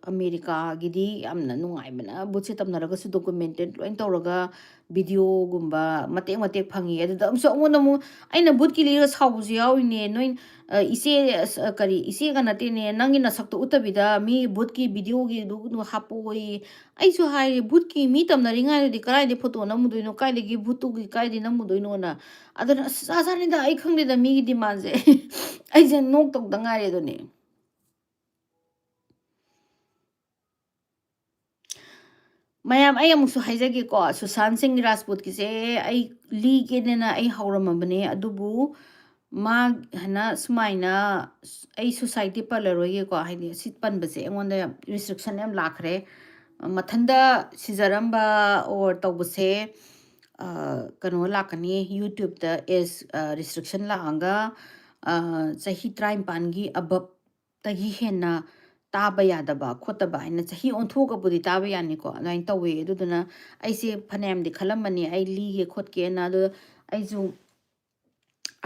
ꯑꯃꯦꯔꯤꯀꯥꯒꯤꯗꯤ ꯌꯥꯝꯅ ꯅꯨꯡꯉꯥꯏꯕꯅ, ꯚꯨꯠꯁꯦ ꯇꯝꯅꯔꯒꯁꯨ documented ꯂꯣꯏ ꯇꯧꯔꯒ videoꯒꯨꯝꯕ ꯃꯇꯦꯛ ꯃꯇꯦꯛ ꯐꯪꯉꯤ꯫ ꯑꯗꯨꯗ ꯑꯃꯨꯛꯁꯨ ꯑꯩꯉꯣꯟꯗ ꯑꯃꯨꯛ, ꯑꯩꯅ ꯚꯨꯠꯀꯤ ꯂꯤꯔꯒ ꯁꯥꯎꯕꯁꯨ ꯌꯥꯎꯔꯤꯅꯦ꯫ ꯅꯣꯏ, ꯑ, ꯏꯆꯦ, ꯑꯁ, ꯑ, ꯀꯔꯤ, ꯏꯆꯦꯒ ꯅꯠꯇꯦꯅꯦ, ꯅꯪꯒꯤ ꯅꯁꯛꯇꯣ ꯎꯠꯇꯕꯤꯗ ꯃꯤ ꯚꯨꯠꯀꯤ videoꯒꯤꯗꯨ ꯍꯥꯞꯄꯛꯑꯣꯌꯦ꯫ ꯑꯩꯁꯨ ꯍꯥꯏꯔꯦ, ꯚꯨꯠꯀꯤ ꯃꯤ ꯇꯝꯅꯔꯤꯉꯩꯗꯗꯤ ꯀꯗꯥꯏꯗꯒꯤ photo ꯅꯝꯃꯨꯗꯣꯏꯅꯣ, ꯀꯥꯏꯗꯒꯤ ꯚꯨꯠꯇꯨꯒꯤ ꯀꯥꯏꯗꯒꯤ ꯅꯝꯃꯨꯗꯣꯏꯅꯣꯅ꯫ ꯑꯗꯨꯅ ꯑꯁ, ꯖꯥꯠ ꯖꯥꯠꯅꯤꯗ, ꯑꯩ ꯈꯪꯗꯦꯗ ꯃꯤꯒꯤ demandꯁꯦ꯫ ꯑꯩꯁꯦ ꯅꯣꯛꯇꯧꯗ ꯉꯥꯏꯔꯦ ꯑꯗꯨꯅꯦ꯫ ꯃꯌꯥꯝ, ꯑꯩ ꯑꯃꯨꯛꯁꯨ ꯍꯥꯏꯖꯒꯦꯀꯣ, ꯁꯨꯁꯥꯟ ꯁꯤꯡ ꯔꯥꯖꯄꯨꯠꯀꯤꯁꯦ ꯑꯩ ꯂꯤꯒꯦꯅ ꯑꯩ ꯍꯧꯔꯝꯃꯕꯅꯦ, ꯑꯗꯨꯕꯨ ꯃꯥ ꯍꯥꯏꯅ ꯁꯨꯃꯥꯏꯅ ꯑꯩ society ꯄꯜꯂꯔꯣꯏꯒꯦꯀꯣ, ꯍꯥꯏꯗꯤ ꯁꯤ ꯄꯟꯕꯁꯦ ꯑꯩꯉꯣꯟꯗ ꯌꯥꯝ restriction ꯌꯥꯝ ꯂꯥꯛꯈ꯭ꯔꯦ꯫ ꯃꯊꯟꯇ ꯁꯤꯖꯔꯝꯕ or ꯇꯧꯕꯁꯦ, ꯑ, ꯀꯩꯅꯣ ꯂꯥꯛꯀꯅꯤ, YouTubeꯇ age, ꯑ, restriction ꯂꯥꯛꯑꯒ, ꯑ, ꯆꯍꯤ ꯇꯔꯥꯅꯤꯄꯥꯟꯒꯤ aboveꯇꯒꯤ ꯍꯦꯟꯅ ꯇꯥꯕ ꯌꯥꯗꯕ ꯈꯣꯠꯇꯕ ꯍꯥꯏꯅ ꯆꯍꯤ ꯑꯣꯟꯊꯣꯛꯑꯒꯕꯨꯗꯤ ꯇꯥꯕ ꯌꯥꯅꯤꯀꯣ, ꯑꯗꯨꯃꯥꯏꯅ ꯇꯧꯋꯦ꯫ ꯑꯗꯨꯗꯨꯅ ꯑꯩꯁꯦ ꯐꯅꯌꯥꯝꯗꯤ ꯈꯜꯂꯝꯕꯅꯤ ꯑꯩ ꯂꯤꯒꯦ ꯈꯣꯠꯀꯦꯅ, ꯑꯗꯣ ꯑꯩꯁꯨ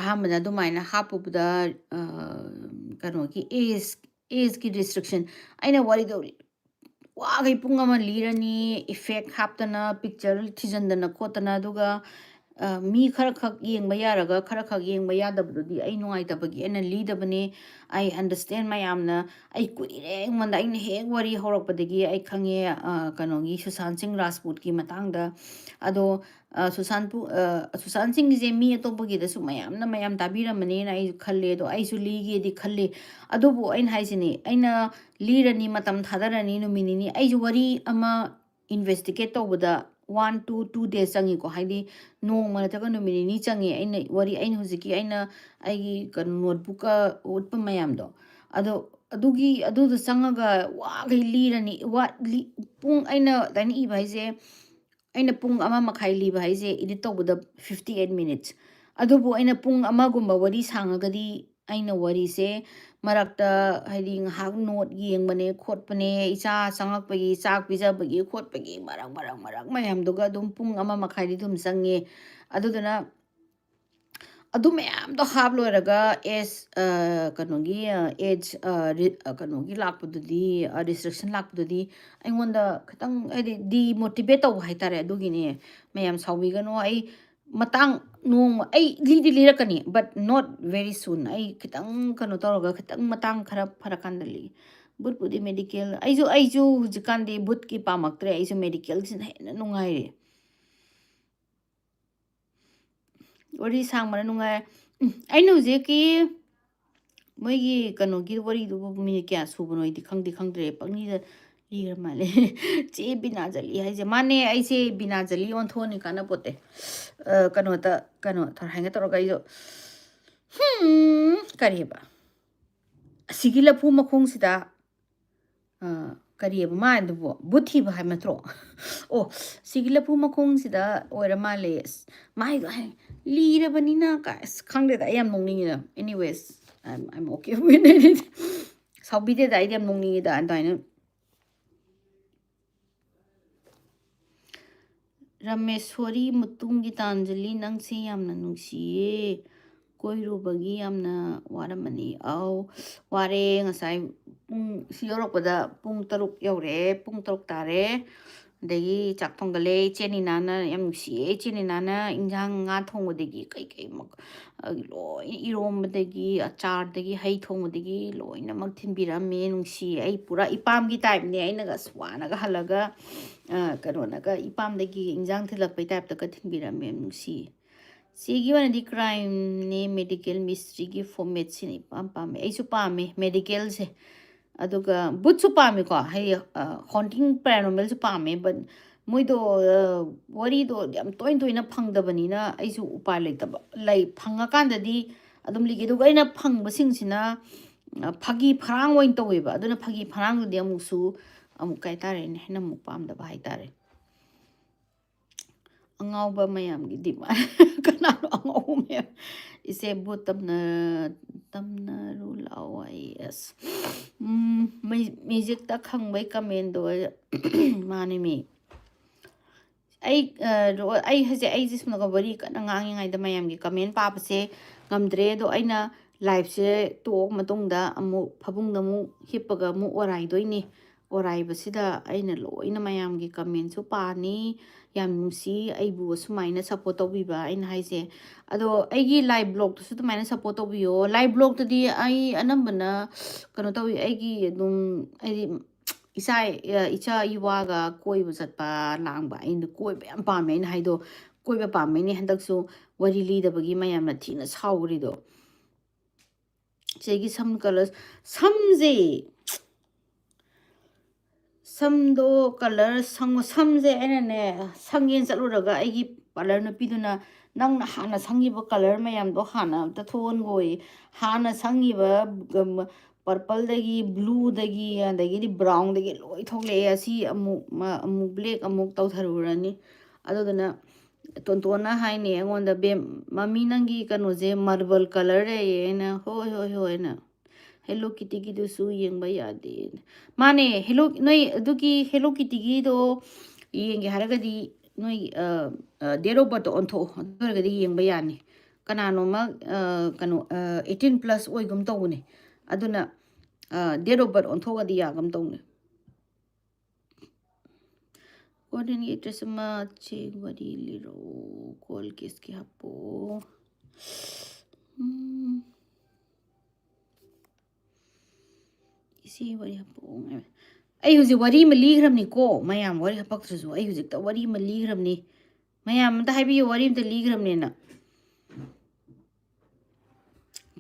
ꯑꯍꯥꯟꯕꯗ ꯑꯗꯨꯃꯥꯏꯅ ꯍꯥꯞꯄꯨꯕꯗ, ꯑ, ꯀꯩꯅꯣꯒꯤ age, ageꯀꯤ restriction, ꯑꯩꯅ ꯋꯥꯔꯤꯗꯣ ꯋꯥꯈꯩ ꯄꯨꯡ ꯑꯃ ꯂꯤꯔꯅꯤ, effect ꯍꯥꯞꯇꯅ, picture ꯊꯤꯖꯤꯟꯗꯅ ꯈꯣꯠꯇꯅ, ꯑꯗꯨꯒ ꯑ, ꯃꯤ ꯈꯔ ꯈꯛ ꯌꯦꯡꯕ ꯌꯥꯔꯒ ꯈꯔ ꯈꯛ ꯌꯦꯡꯕ ꯌꯥꯗꯕꯗꯨꯗꯤ ꯑꯩ ꯅꯨꯡꯉꯥꯏꯇꯕꯒꯤ ꯑꯩꯅ ꯂꯤꯗꯕꯅꯦ꯫ I understand ꯃꯌꯥꯝꯅ꯫ ꯑꯩ ꯀꯨꯏꯔꯦ ꯑꯩꯉꯣꯟꯗ, ꯑꯩꯅ ꯍꯦꯛ ꯋꯥꯔꯤ ꯍꯧꯔꯛꯄꯗꯒꯤ ꯑꯩ ꯈꯪꯉꯦ, ꯑ, ꯀꯩꯅꯣꯒꯤ ꯁꯨꯁꯥꯟ ꯁꯤꯡ ꯔꯥꯖꯄꯨꯠꯀꯤ ꯃꯇꯥꯡꯗ꯫ ꯑꯗꯣ, ꯑ, ꯁꯨꯁꯥꯟꯄꯨ-, ꯑ, ꯁꯨꯁꯥꯟ ꯁꯤꯡꯒꯤꯁꯦ ꯃꯤ ꯑꯇꯣꯞꯄꯒꯤꯗꯁꯨ ꯃꯌꯥꯝꯅ ꯃꯌꯥꯝ ꯇꯥꯕꯤꯔꯝꯃꯅꯤꯅ ꯑꯩꯁꯨ ꯈꯜꯂꯦ꯫ ꯑꯗꯣ ꯑꯩꯁꯨ ꯂꯤꯒꯦꯗꯤ ꯈꯜꯂꯤ꯫ ꯑꯗꯨꯕꯨ ꯑꯩꯅ ꯍꯥꯏꯁꯤꯅꯤ, ꯑꯩꯅ ꯂꯤꯔꯅꯤ, ꯃꯇꯝ ꯊꯥꯗꯔꯅꯤ, ꯅꯨꯃꯤꯠ ꯅꯤꯅꯤ꯫ ꯑꯩꯁꯨ ꯋꯥꯔꯤ ꯑꯃ investigate ꯇꯧꯕꯗ one to two days ꯆꯪꯉꯤꯀꯣ꯫ ꯍꯥꯏꯗꯤ ꯅꯣꯡꯃ ꯅꯠꯇ꯭ꯔꯒ ꯅꯨꯃꯤꯠ ꯅꯤꯅꯤ ꯆꯪꯉꯤ꯫ ꯑꯩꯅ ꯋꯥꯔꯤ, ꯑꯩꯅ ꯍꯧꯖꯤꯛꯀꯤ ꯑꯩꯅ ꯑꯩꯒꯤ ꯀꯩꯅꯣ notebookꯀ ꯎꯠꯄ ꯃꯌꯥꯝꯗꯣ꯫ ꯑꯗꯣ ꯑꯗꯨꯒꯤ, ꯑꯗꯨꯗ ꯆꯪꯉꯒ ꯋꯥꯈꯩ ꯂꯤꯔꯅꯤ꯫ ꯋꯥ-, ꯂꯤ-, ꯄꯨꯡ, ꯑꯩꯅ ꯑꯗꯨꯃꯥꯏꯅ ꯏꯕ ꯍꯥꯏꯁꯦ, ꯑꯩꯅ ꯄꯨꯡ ꯑꯃ ꯃꯈꯥꯏ ꯂꯤꯕ ꯍꯥꯏꯁꯦ edit ꯇꯧꯕꯗ fifty eight minutes꯫ ꯑꯗꯨꯕꯨ ꯑꯩꯅ ꯄꯨꯡ ꯑꯃꯒꯨꯝꯕ ꯋꯥꯔꯤ ꯁꯥꯡꯉꯒꯗꯤ ꯑꯩꯅ ꯋꯥꯔꯤꯁꯦ ꯃꯔꯛꯇ ꯍꯥꯏꯗꯤ ꯉꯥꯏꯍꯥꯛ note ꯌꯦꯡꯕꯅꯦ ꯈꯣꯠꯄꯅꯦ, ꯏꯆꯥ ꯆꯪꯉꯛꯄꯒꯤ, ꯆꯥꯛ ꯄꯤꯖꯕꯒꯤ ꯈꯣꯠꯄꯒꯤ ꯃꯔꯛ, ꯃꯔꯛ, ꯃꯔꯛ ꯃꯌꯥꯝꯗꯨꯒ ꯑꯗꯨꯝ ꯄꯨꯡ ꯑꯃ ꯃꯈꯥꯏꯗꯤ ꯑꯗꯨꯝ ꯆꯪꯉꯦ꯫ ꯑꯗꯨꯗꯨꯅ ꯑꯗꯨ ꯃꯌꯥꯝꯗꯣ ꯍꯥꯞ ꯂꯣꯏꯔꯒ as, ꯑ, ꯀꯩꯅꯣꯒꯤ, ꯑ, age, ꯑ, ꯔꯤ-, ꯑ, ꯀꯩꯅꯣꯒꯤ ꯂꯥꯛꯄꯗꯨꯗꯤ, ꯑ, restriction ꯂꯥꯛꯄꯗꯨꯗꯤ ꯑꯩꯉꯣꯟꯗ ꯈꯤꯇꯪ ꯍꯥꯏꯗꯤ demotivate ꯇꯧꯕ ꯍꯥꯏꯇꯥꯔꯦ꯫ ꯑꯗꯨꯒꯤꯅꯦ, ꯃꯌꯥꯝ ꯁꯥꯎꯕꯤꯒꯅꯣ꯫ ꯑꯩ ꯃꯇꯥꯡ ꯅꯣꯡꯃ ꯑꯩ ꯂꯤꯗꯤ ꯂꯤꯔꯛꯀꯅꯤ, but not very soon꯫ ꯑꯩ ꯈꯤꯇꯪ ꯀꯩꯅꯣ ꯇꯧꯔꯒ, ꯈꯤꯇꯪ ꯃꯇꯥꯡ ꯈꯔ ꯐꯔꯀꯥꯟꯗ ꯂꯤꯒꯦ꯫ ꯕꯨꯠꯄꯨꯗꯤ medical, ꯑꯩꯁꯨ, ꯑꯩꯁꯨ ꯍꯧꯖꯤꯛꯀꯥꯟꯗꯤ ꯕꯨꯠꯀꯤ ꯄꯥꯝꯃꯛꯇ꯭ꯔꯦ꯫ ꯑꯩꯁꯨ medicalꯁꯤꯅ ꯍꯦꯟꯅ ꯅꯨꯡꯉꯥꯏꯔꯦ꯫ ꯋꯥꯔꯤ ꯁꯥꯡꯕꯅ ꯅꯨꯡꯉꯥꯏ꯫ ꯎꯝ, ꯑꯩꯅ ꯍꯧꯖꯤꯛꯀꯤ ꯃꯣꯏꯒꯤ ꯀꯩꯅꯣꯒꯤ ꯋꯥꯔꯤꯗꯨꯕꯨ ꯃꯤꯅꯤꯠ ꯀꯌꯥ ꯁꯨꯕꯅꯣ ꯑꯩꯗꯤ ꯈꯪꯗꯤ ꯈꯪꯗ꯭ꯔꯦ꯫ ꯄꯪꯂꯤꯗ ꯂꯤꯈ꯭ꯔ ꯃꯥꯜꯂꯦ꯫ ꯆꯦ ꯕꯤꯅꯥꯖꯂꯤ ꯍꯥꯏꯁꯦ꯫ ꯃꯥꯅꯦ, ꯑꯩꯁꯦ ꯕꯤꯅꯥꯖꯂꯤ ꯑꯣꯟꯊꯣꯛꯑꯅꯤ, ꯀꯥꯟꯅꯄꯣꯠꯇꯦ꯫ ꯑ, ꯀꯩꯅꯣꯗ, ꯀꯩꯅꯣ, ꯊꯔ-, ꯍꯥꯏꯒꯦ ꯇꯧꯔꯒ ꯑꯩꯗꯣ, ꯍꯝ, ꯀꯔꯤꯕ? ꯑꯁꯤꯒꯤ ꯂꯐꯨ ꯃꯈꯣꯡꯁꯤꯗ, ꯑ, ꯀꯔꯤꯑꯕ ꯃꯥ ꯍꯥꯏꯗꯨꯕꯨ? ꯕꯨꯠ ꯊꯤꯕ ꯍꯥꯏꯕ ꯅꯠꯇ꯭ꯔꯣ? ꯑꯣ, ꯁꯤꯒꯤ ꯂꯐꯨ ꯃꯈꯣꯡꯁꯤꯗ ꯑꯣꯏꯔ ꯃꯥꯜꯂꯦ꯫ ꯑꯁ, ꯃꯥꯏꯗꯣ ꯍꯥꯏ-, ꯂꯤꯔꯕꯅꯤꯅ ꯀꯥꯏ-, ꯑꯁ, ꯈꯪꯗꯦꯗ, ꯑꯩ ꯌꯥꯝ ꯅꯣꯛꯅꯤꯡꯉꯤꯗ꯫ Anyways, I'm, I'm okay with it꯫ ꯁꯥꯎꯕꯤꯗꯦꯗ, ꯑꯩꯗꯤ ꯌꯥꯝ ꯅꯣꯛꯅꯤꯡꯉꯤꯗ ꯑꯗꯨꯃꯥꯏꯅ꯫ ꯔꯥꯃꯦꯁ꯭ꯋꯔꯤ ꯃꯇꯨꯡꯒꯤ ꯇꯥꯟꯖꯂꯤ, ꯅꯪꯁꯦ ꯌꯥꯝꯅ ꯅꯨꯡꯁꯤꯌꯦ꯫ ꯀꯣꯏꯔꯨꯕꯒꯤ ꯌꯥꯝꯅ ꯋꯥꯔꯝꯃꯅꯤ꯫ ꯑꯧ, ꯋꯥꯔꯦ꯫ ꯉꯁꯥꯏ ꯄꯨꯡ ꯁꯤ ꯌꯧꯔꯛꯄꯗ ꯄꯨꯡ ꯇꯔꯨꯛ ꯌꯧꯔꯛꯑꯦ, ꯄꯨꯡ ꯇꯔꯨꯛ ꯇꯥꯔꯦ꯫ ꯑꯗꯒꯤ ꯆꯥꯛ ꯊꯣꯡꯒꯠꯂꯦ꯫ ꯏꯆꯦ ꯅꯤꯅꯥꯅ ꯌꯥꯝ ꯅꯨꯡꯁꯤꯌꯦ꯫ ꯏꯆꯦ ꯅꯤꯅꯥꯅ ꯏꯟꯖꯥꯡ, ꯉꯥ ꯊꯣꯡꯕꯗꯒꯤ ꯀꯩꯀꯩ ꯃꯛ-, ꯑ, ꯂꯣꯏꯅ, ꯏꯔꯣꯝꯕꯗꯒꯤ, ꯑꯆꯥꯔꯗꯒꯤ, ꯍꯩ ꯊꯣꯡꯕꯗꯒꯤ ꯂꯣꯏꯅꯃꯛ ꯊꯤꯟꯕꯤꯔꯝꯃꯦ꯫ ꯅꯨꯡꯁꯤꯌꯦ꯫ ꯑꯩ ꯄꯨꯔꯥ ꯏꯄꯥꯝꯒꯤ typeꯅꯦ꯫ ꯑꯩꯅꯒ ꯑꯁ ꯋꯥꯅꯒ ꯍꯜꯂꯒ, ꯑ, ꯀꯩꯅꯣꯅꯒ ꯏꯄꯥꯝꯗꯒꯤ ꯏꯟꯖꯥꯡ ꯊꯤꯜꯂꯛꯄꯩ typeꯇꯒ ꯊꯤꯟꯕꯤꯔꯝꯃꯦ꯫ ꯌꯥꯝ ꯅꯨꯡꯁꯤꯌꯦ꯫ ꯆꯦꯒꯤ ꯑꯣꯏꯅꯗꯤ crimeꯅꯦ, medical mysteryꯒꯤ formatꯁꯤꯅ ꯏꯄꯥꯝ ꯄꯥꯝꯃꯦ꯫ ꯑꯩꯁꯨ ꯄꯥꯝꯃꯦ medicalꯁꯦ꯫ ꯑꯗꯨꯒ Boothꯁꯨ ꯄꯥꯝꯃꯦꯀꯣ, ꯍꯥꯏꯗꯤ, ꯑ, Haunting Paranormalꯁꯨ ꯄꯥꯝꯃꯦ, but ꯃꯣꯏꯗꯣ, ꯑ, ꯋꯥꯔꯤꯗꯣ ꯌꯥꯝ ꯇꯣꯏꯅ ꯇꯣꯏꯅ ꯐꯪꯗꯕꯅꯤꯅ ꯑꯩꯁꯨ ꯎꯄꯥꯏ ꯂꯩꯇꯕ꯫ ꯂꯩ, ꯐꯪꯉꯀꯥꯟꯗꯗꯤ ꯑꯗꯨꯝ ꯂꯤꯒꯦ꯫ ꯑꯗꯨꯒ ꯑꯩꯅ ꯐꯪꯕꯁꯤꯡꯁꯤꯅ, ꯑ, ꯐꯥꯒꯤ ꯐꯔꯥꯡ ꯑꯣꯏꯅ ꯇꯧꯋꯦꯕ꯫ ꯑꯗꯨꯅ ꯐꯥꯒꯤ ꯐꯔꯥꯡꯗꯨꯗꯤ ꯑꯃꯨꯛꯁꯨ ꯑꯃꯨꯛ, ꯀꯩ ꯍꯥꯏꯇꯥꯔꯦꯅꯦ, ꯍꯦꯟꯅ ꯑꯃꯨꯛ ꯄꯥꯝꯗꯕ ꯍꯥꯏꯇꯥꯔꯦ꯫ ꯑꯉꯥꯎꯕ ꯃꯌꯥꯝꯒꯤ demand꯫ ꯀꯅꯥꯅꯣ ꯑꯉꯥꯎꯕ ꯃꯌꯥꯝ? ꯏꯆꯦ, ꯕꯣꯠ ꯇꯝꯅ-, ꯇꯝꯅꯔꯨ ꯂꯥꯛꯑꯣ ꯑꯩ꯫ ꯑꯁ, ꯎꯝ, ꯃꯩ-, musicꯇ ꯈꯪꯕꯩ commentꯗꯣ꯫ ꯃꯥꯅꯦ ꯃꯤ꯫ ꯑꯩ, ꯑ, ꯔꯣ-, ꯑꯩ ꯍꯧꯖꯤꯛ, ꯑꯩꯁꯦ ꯁꯨꯝꯅꯒ ꯋꯥꯔꯤ ꯀꯟꯅ ꯉꯥꯡꯉꯤꯉꯩꯗ ꯃꯌꯥꯝꯒꯤ comment ꯄꯥꯕꯁꯦ ꯉꯝꯗ꯭ꯔꯦ꯫ ꯑꯗꯣ ꯑꯩꯅ liveꯁꯦ ꯇꯣꯛꯑ ꯃꯇꯨꯡꯗ ꯑꯃꯨꯛ ꯐꯃꯨꯡꯗ ꯑꯃꯨꯛ ꯍꯤꯞꯄꯒ ꯑꯃꯨꯛ ꯑꯣꯔꯥꯏꯗꯣꯏꯅꯤ꯫ ꯑꯣꯔꯥꯏꯕꯁꯤꯗ ꯑꯩꯅ ꯂꯣꯏꯅ ꯃꯌꯥꯝꯒꯤ commentꯁꯨ ꯄꯥꯅꯤ꯫ ꯌꯥꯝ ꯅꯨꯡꯁꯤ ꯑꯩꯕꯨ ꯑꯁꯨꯃꯥꯏꯅ support ꯇꯧꯕꯤꯕ, ꯑꯩꯅ ꯍꯥꯏꯁꯦ꯫ ꯑꯗꯣ ꯑꯩꯒꯤ live blogꯇꯁꯨ ꯑꯗꯨꯃꯥꯏꯅ support ꯇꯧꯕꯤꯌꯣ꯫ Live blogꯇꯗꯤ ꯑꯩ ꯑꯅꯝꯕꯅ ꯀꯩꯅꯣ ꯇꯧꯏ, ꯑꯩꯒꯤ ꯑꯗꯨꯝ, ꯍꯥꯏꯗꯤ, ꯏꯆꯥ, ꯏꯆꯥ ꯏꯋꯥꯒ ꯀꯣꯏꯕ ꯆꯠꯄ, ꯂꯥꯡꯕ꯫ ꯑꯩꯅ ꯀꯣꯏꯕ ꯌꯥꯝ ꯄꯥꯝꯃꯦ, ꯑꯩꯅ ꯍꯥꯏꯗꯣ, ꯀꯣꯏꯕ ꯄꯥꯝꯕꯩꯅꯦ ꯍꯟꯗꯛꯁꯨ ꯋꯥꯔꯤ ꯂꯤꯗꯕꯒꯤ ꯃꯌꯥꯝꯅ ꯊꯤꯅ ꯁꯥꯎꯈ꯭ꯔꯤꯗꯣ꯫ ꯆꯦꯒꯤ ꯁꯝ colour, ꯁꯝꯁꯦ, ꯁꯝꯗꯣ colour ꯁꯪꯉꯣ-, ꯁꯝꯁꯦ ꯑꯩꯅꯅꯦ, ꯁꯪꯒꯦꯅ ꯆꯠꯂꯨꯔꯒ ꯑꯩꯒꯤ parlour ꯅꯨꯄꯤꯗꯨꯅ, "ꯅꯪꯅ ꯍꯥꯟꯅ ꯁꯪꯉꯤꯕ colour ꯃꯌꯥꯝꯗꯣ ꯍꯥꯟꯅ ꯑꯝꯇ ꯊꯣꯛꯍꯟꯈꯣꯌꯦ꯫ ꯍꯥꯟꯅ ꯁꯪꯉꯤꯕ, ꯎꯝ, purpleꯗꯒꯤ, blueꯗꯒꯤ, ꯑꯗꯒꯤꯗꯤ brownꯗꯒꯤ ꯂꯣꯏ ꯊꯣꯛꯂꯛꯑꯦ꯫ ꯑꯁꯤ ꯑꯃꯨꯛ, ꯃ-, ꯑꯃꯨꯛ black ꯑꯃꯨꯛ ꯇꯧꯊꯔꯨꯔꯅꯤ꯫" ꯑꯗꯨꯗꯨꯅ ꯇꯣꯟꯇꯣꯟꯅ ꯍꯥꯏꯅꯦ ꯑꯩꯉꯣꯟꯗ, "ꯕꯦꯝ, ꯃꯃꯤ ꯅꯪꯒꯤ ꯀꯩꯅꯣꯁꯦ marble colour ꯂꯩꯌꯦ꯫" ꯑꯩꯅ, "ꯍꯣꯏ, ꯍꯣꯏ, ꯍꯣꯏ," ꯑꯩꯅ꯫ Hello Kittyꯒꯤꯗꯨꯁꯨ ꯌꯦꯡꯕ ꯌꯥꯗꯦ꯫ ꯃꯥꯅꯦ, Hello, ꯅꯣꯏ ꯑꯗꯨꯒꯤ Hello Kittyꯒꯤꯗꯣ ꯌꯦꯡꯒꯦ ꯍꯥꯏꯔꯒꯗꯤ ꯅꯣꯏ, ꯑ, ꯑ, date of birthꯇꯣ ꯑꯣꯟꯊꯣꯛꯑꯣ, ꯑꯗꯨ ꯑꯣꯏꯔꯒꯗꯤ ꯌꯦꯡꯕ ꯌꯥꯅꯤ꯫ ꯀꯅꯥꯅꯣꯝꯃ, ꯑ, ꯀꯩꯅꯣ, ꯑ, eighteen plus ꯑꯣꯏꯒꯨꯝ ꯇꯧꯕꯅꯦ꯫ ꯑꯗꯨꯅ, ꯑ, date of birth ꯑꯣꯟꯊꯣꯛꯑꯗꯤ ꯌꯥꯒꯨꯝ ꯇꯧꯅꯦ꯫ ꯀꯣꯔꯤꯌꯟꯒꯤ ꯑꯦꯛꯇ꯭ꯔꯦꯁ ꯑꯃ ꯆꯦ ꯋꯥꯔꯤ ꯂꯤꯔꯛꯑꯣ, ꯀꯣꯜ ꯀꯦꯁꯀꯤ ꯍꯥꯞꯄꯛꯑꯣ꯫ ꯎꯝ꯫ ꯏꯆꯦ ꯋꯥꯔꯤ ꯍꯥꯄꯛꯑꯣ꯫ ꯑꯩ ꯍꯧꯖꯤꯛ ꯋꯥꯔꯤ ꯑꯃ ꯂꯤꯈ꯭ꯔꯕꯅꯤꯀꯣ ꯃꯌꯥꯝ, ꯋꯥꯔꯤ ꯍꯥꯄꯛꯇ꯭ꯔꯁꯨ ꯑꯩ ꯍꯧꯖꯤꯛꯇ ꯋꯥꯔꯤ ꯑꯃ ꯂꯤꯈ꯭ꯔꯕꯅꯤ꯫ ꯃꯌꯥꯝ ꯑꯝꯇ ꯍꯥꯏꯕꯤꯌꯨ, ꯋꯥꯔꯤ ꯑꯝꯇ ꯂꯤꯈ꯭ꯔꯕꯅꯦꯅ꯫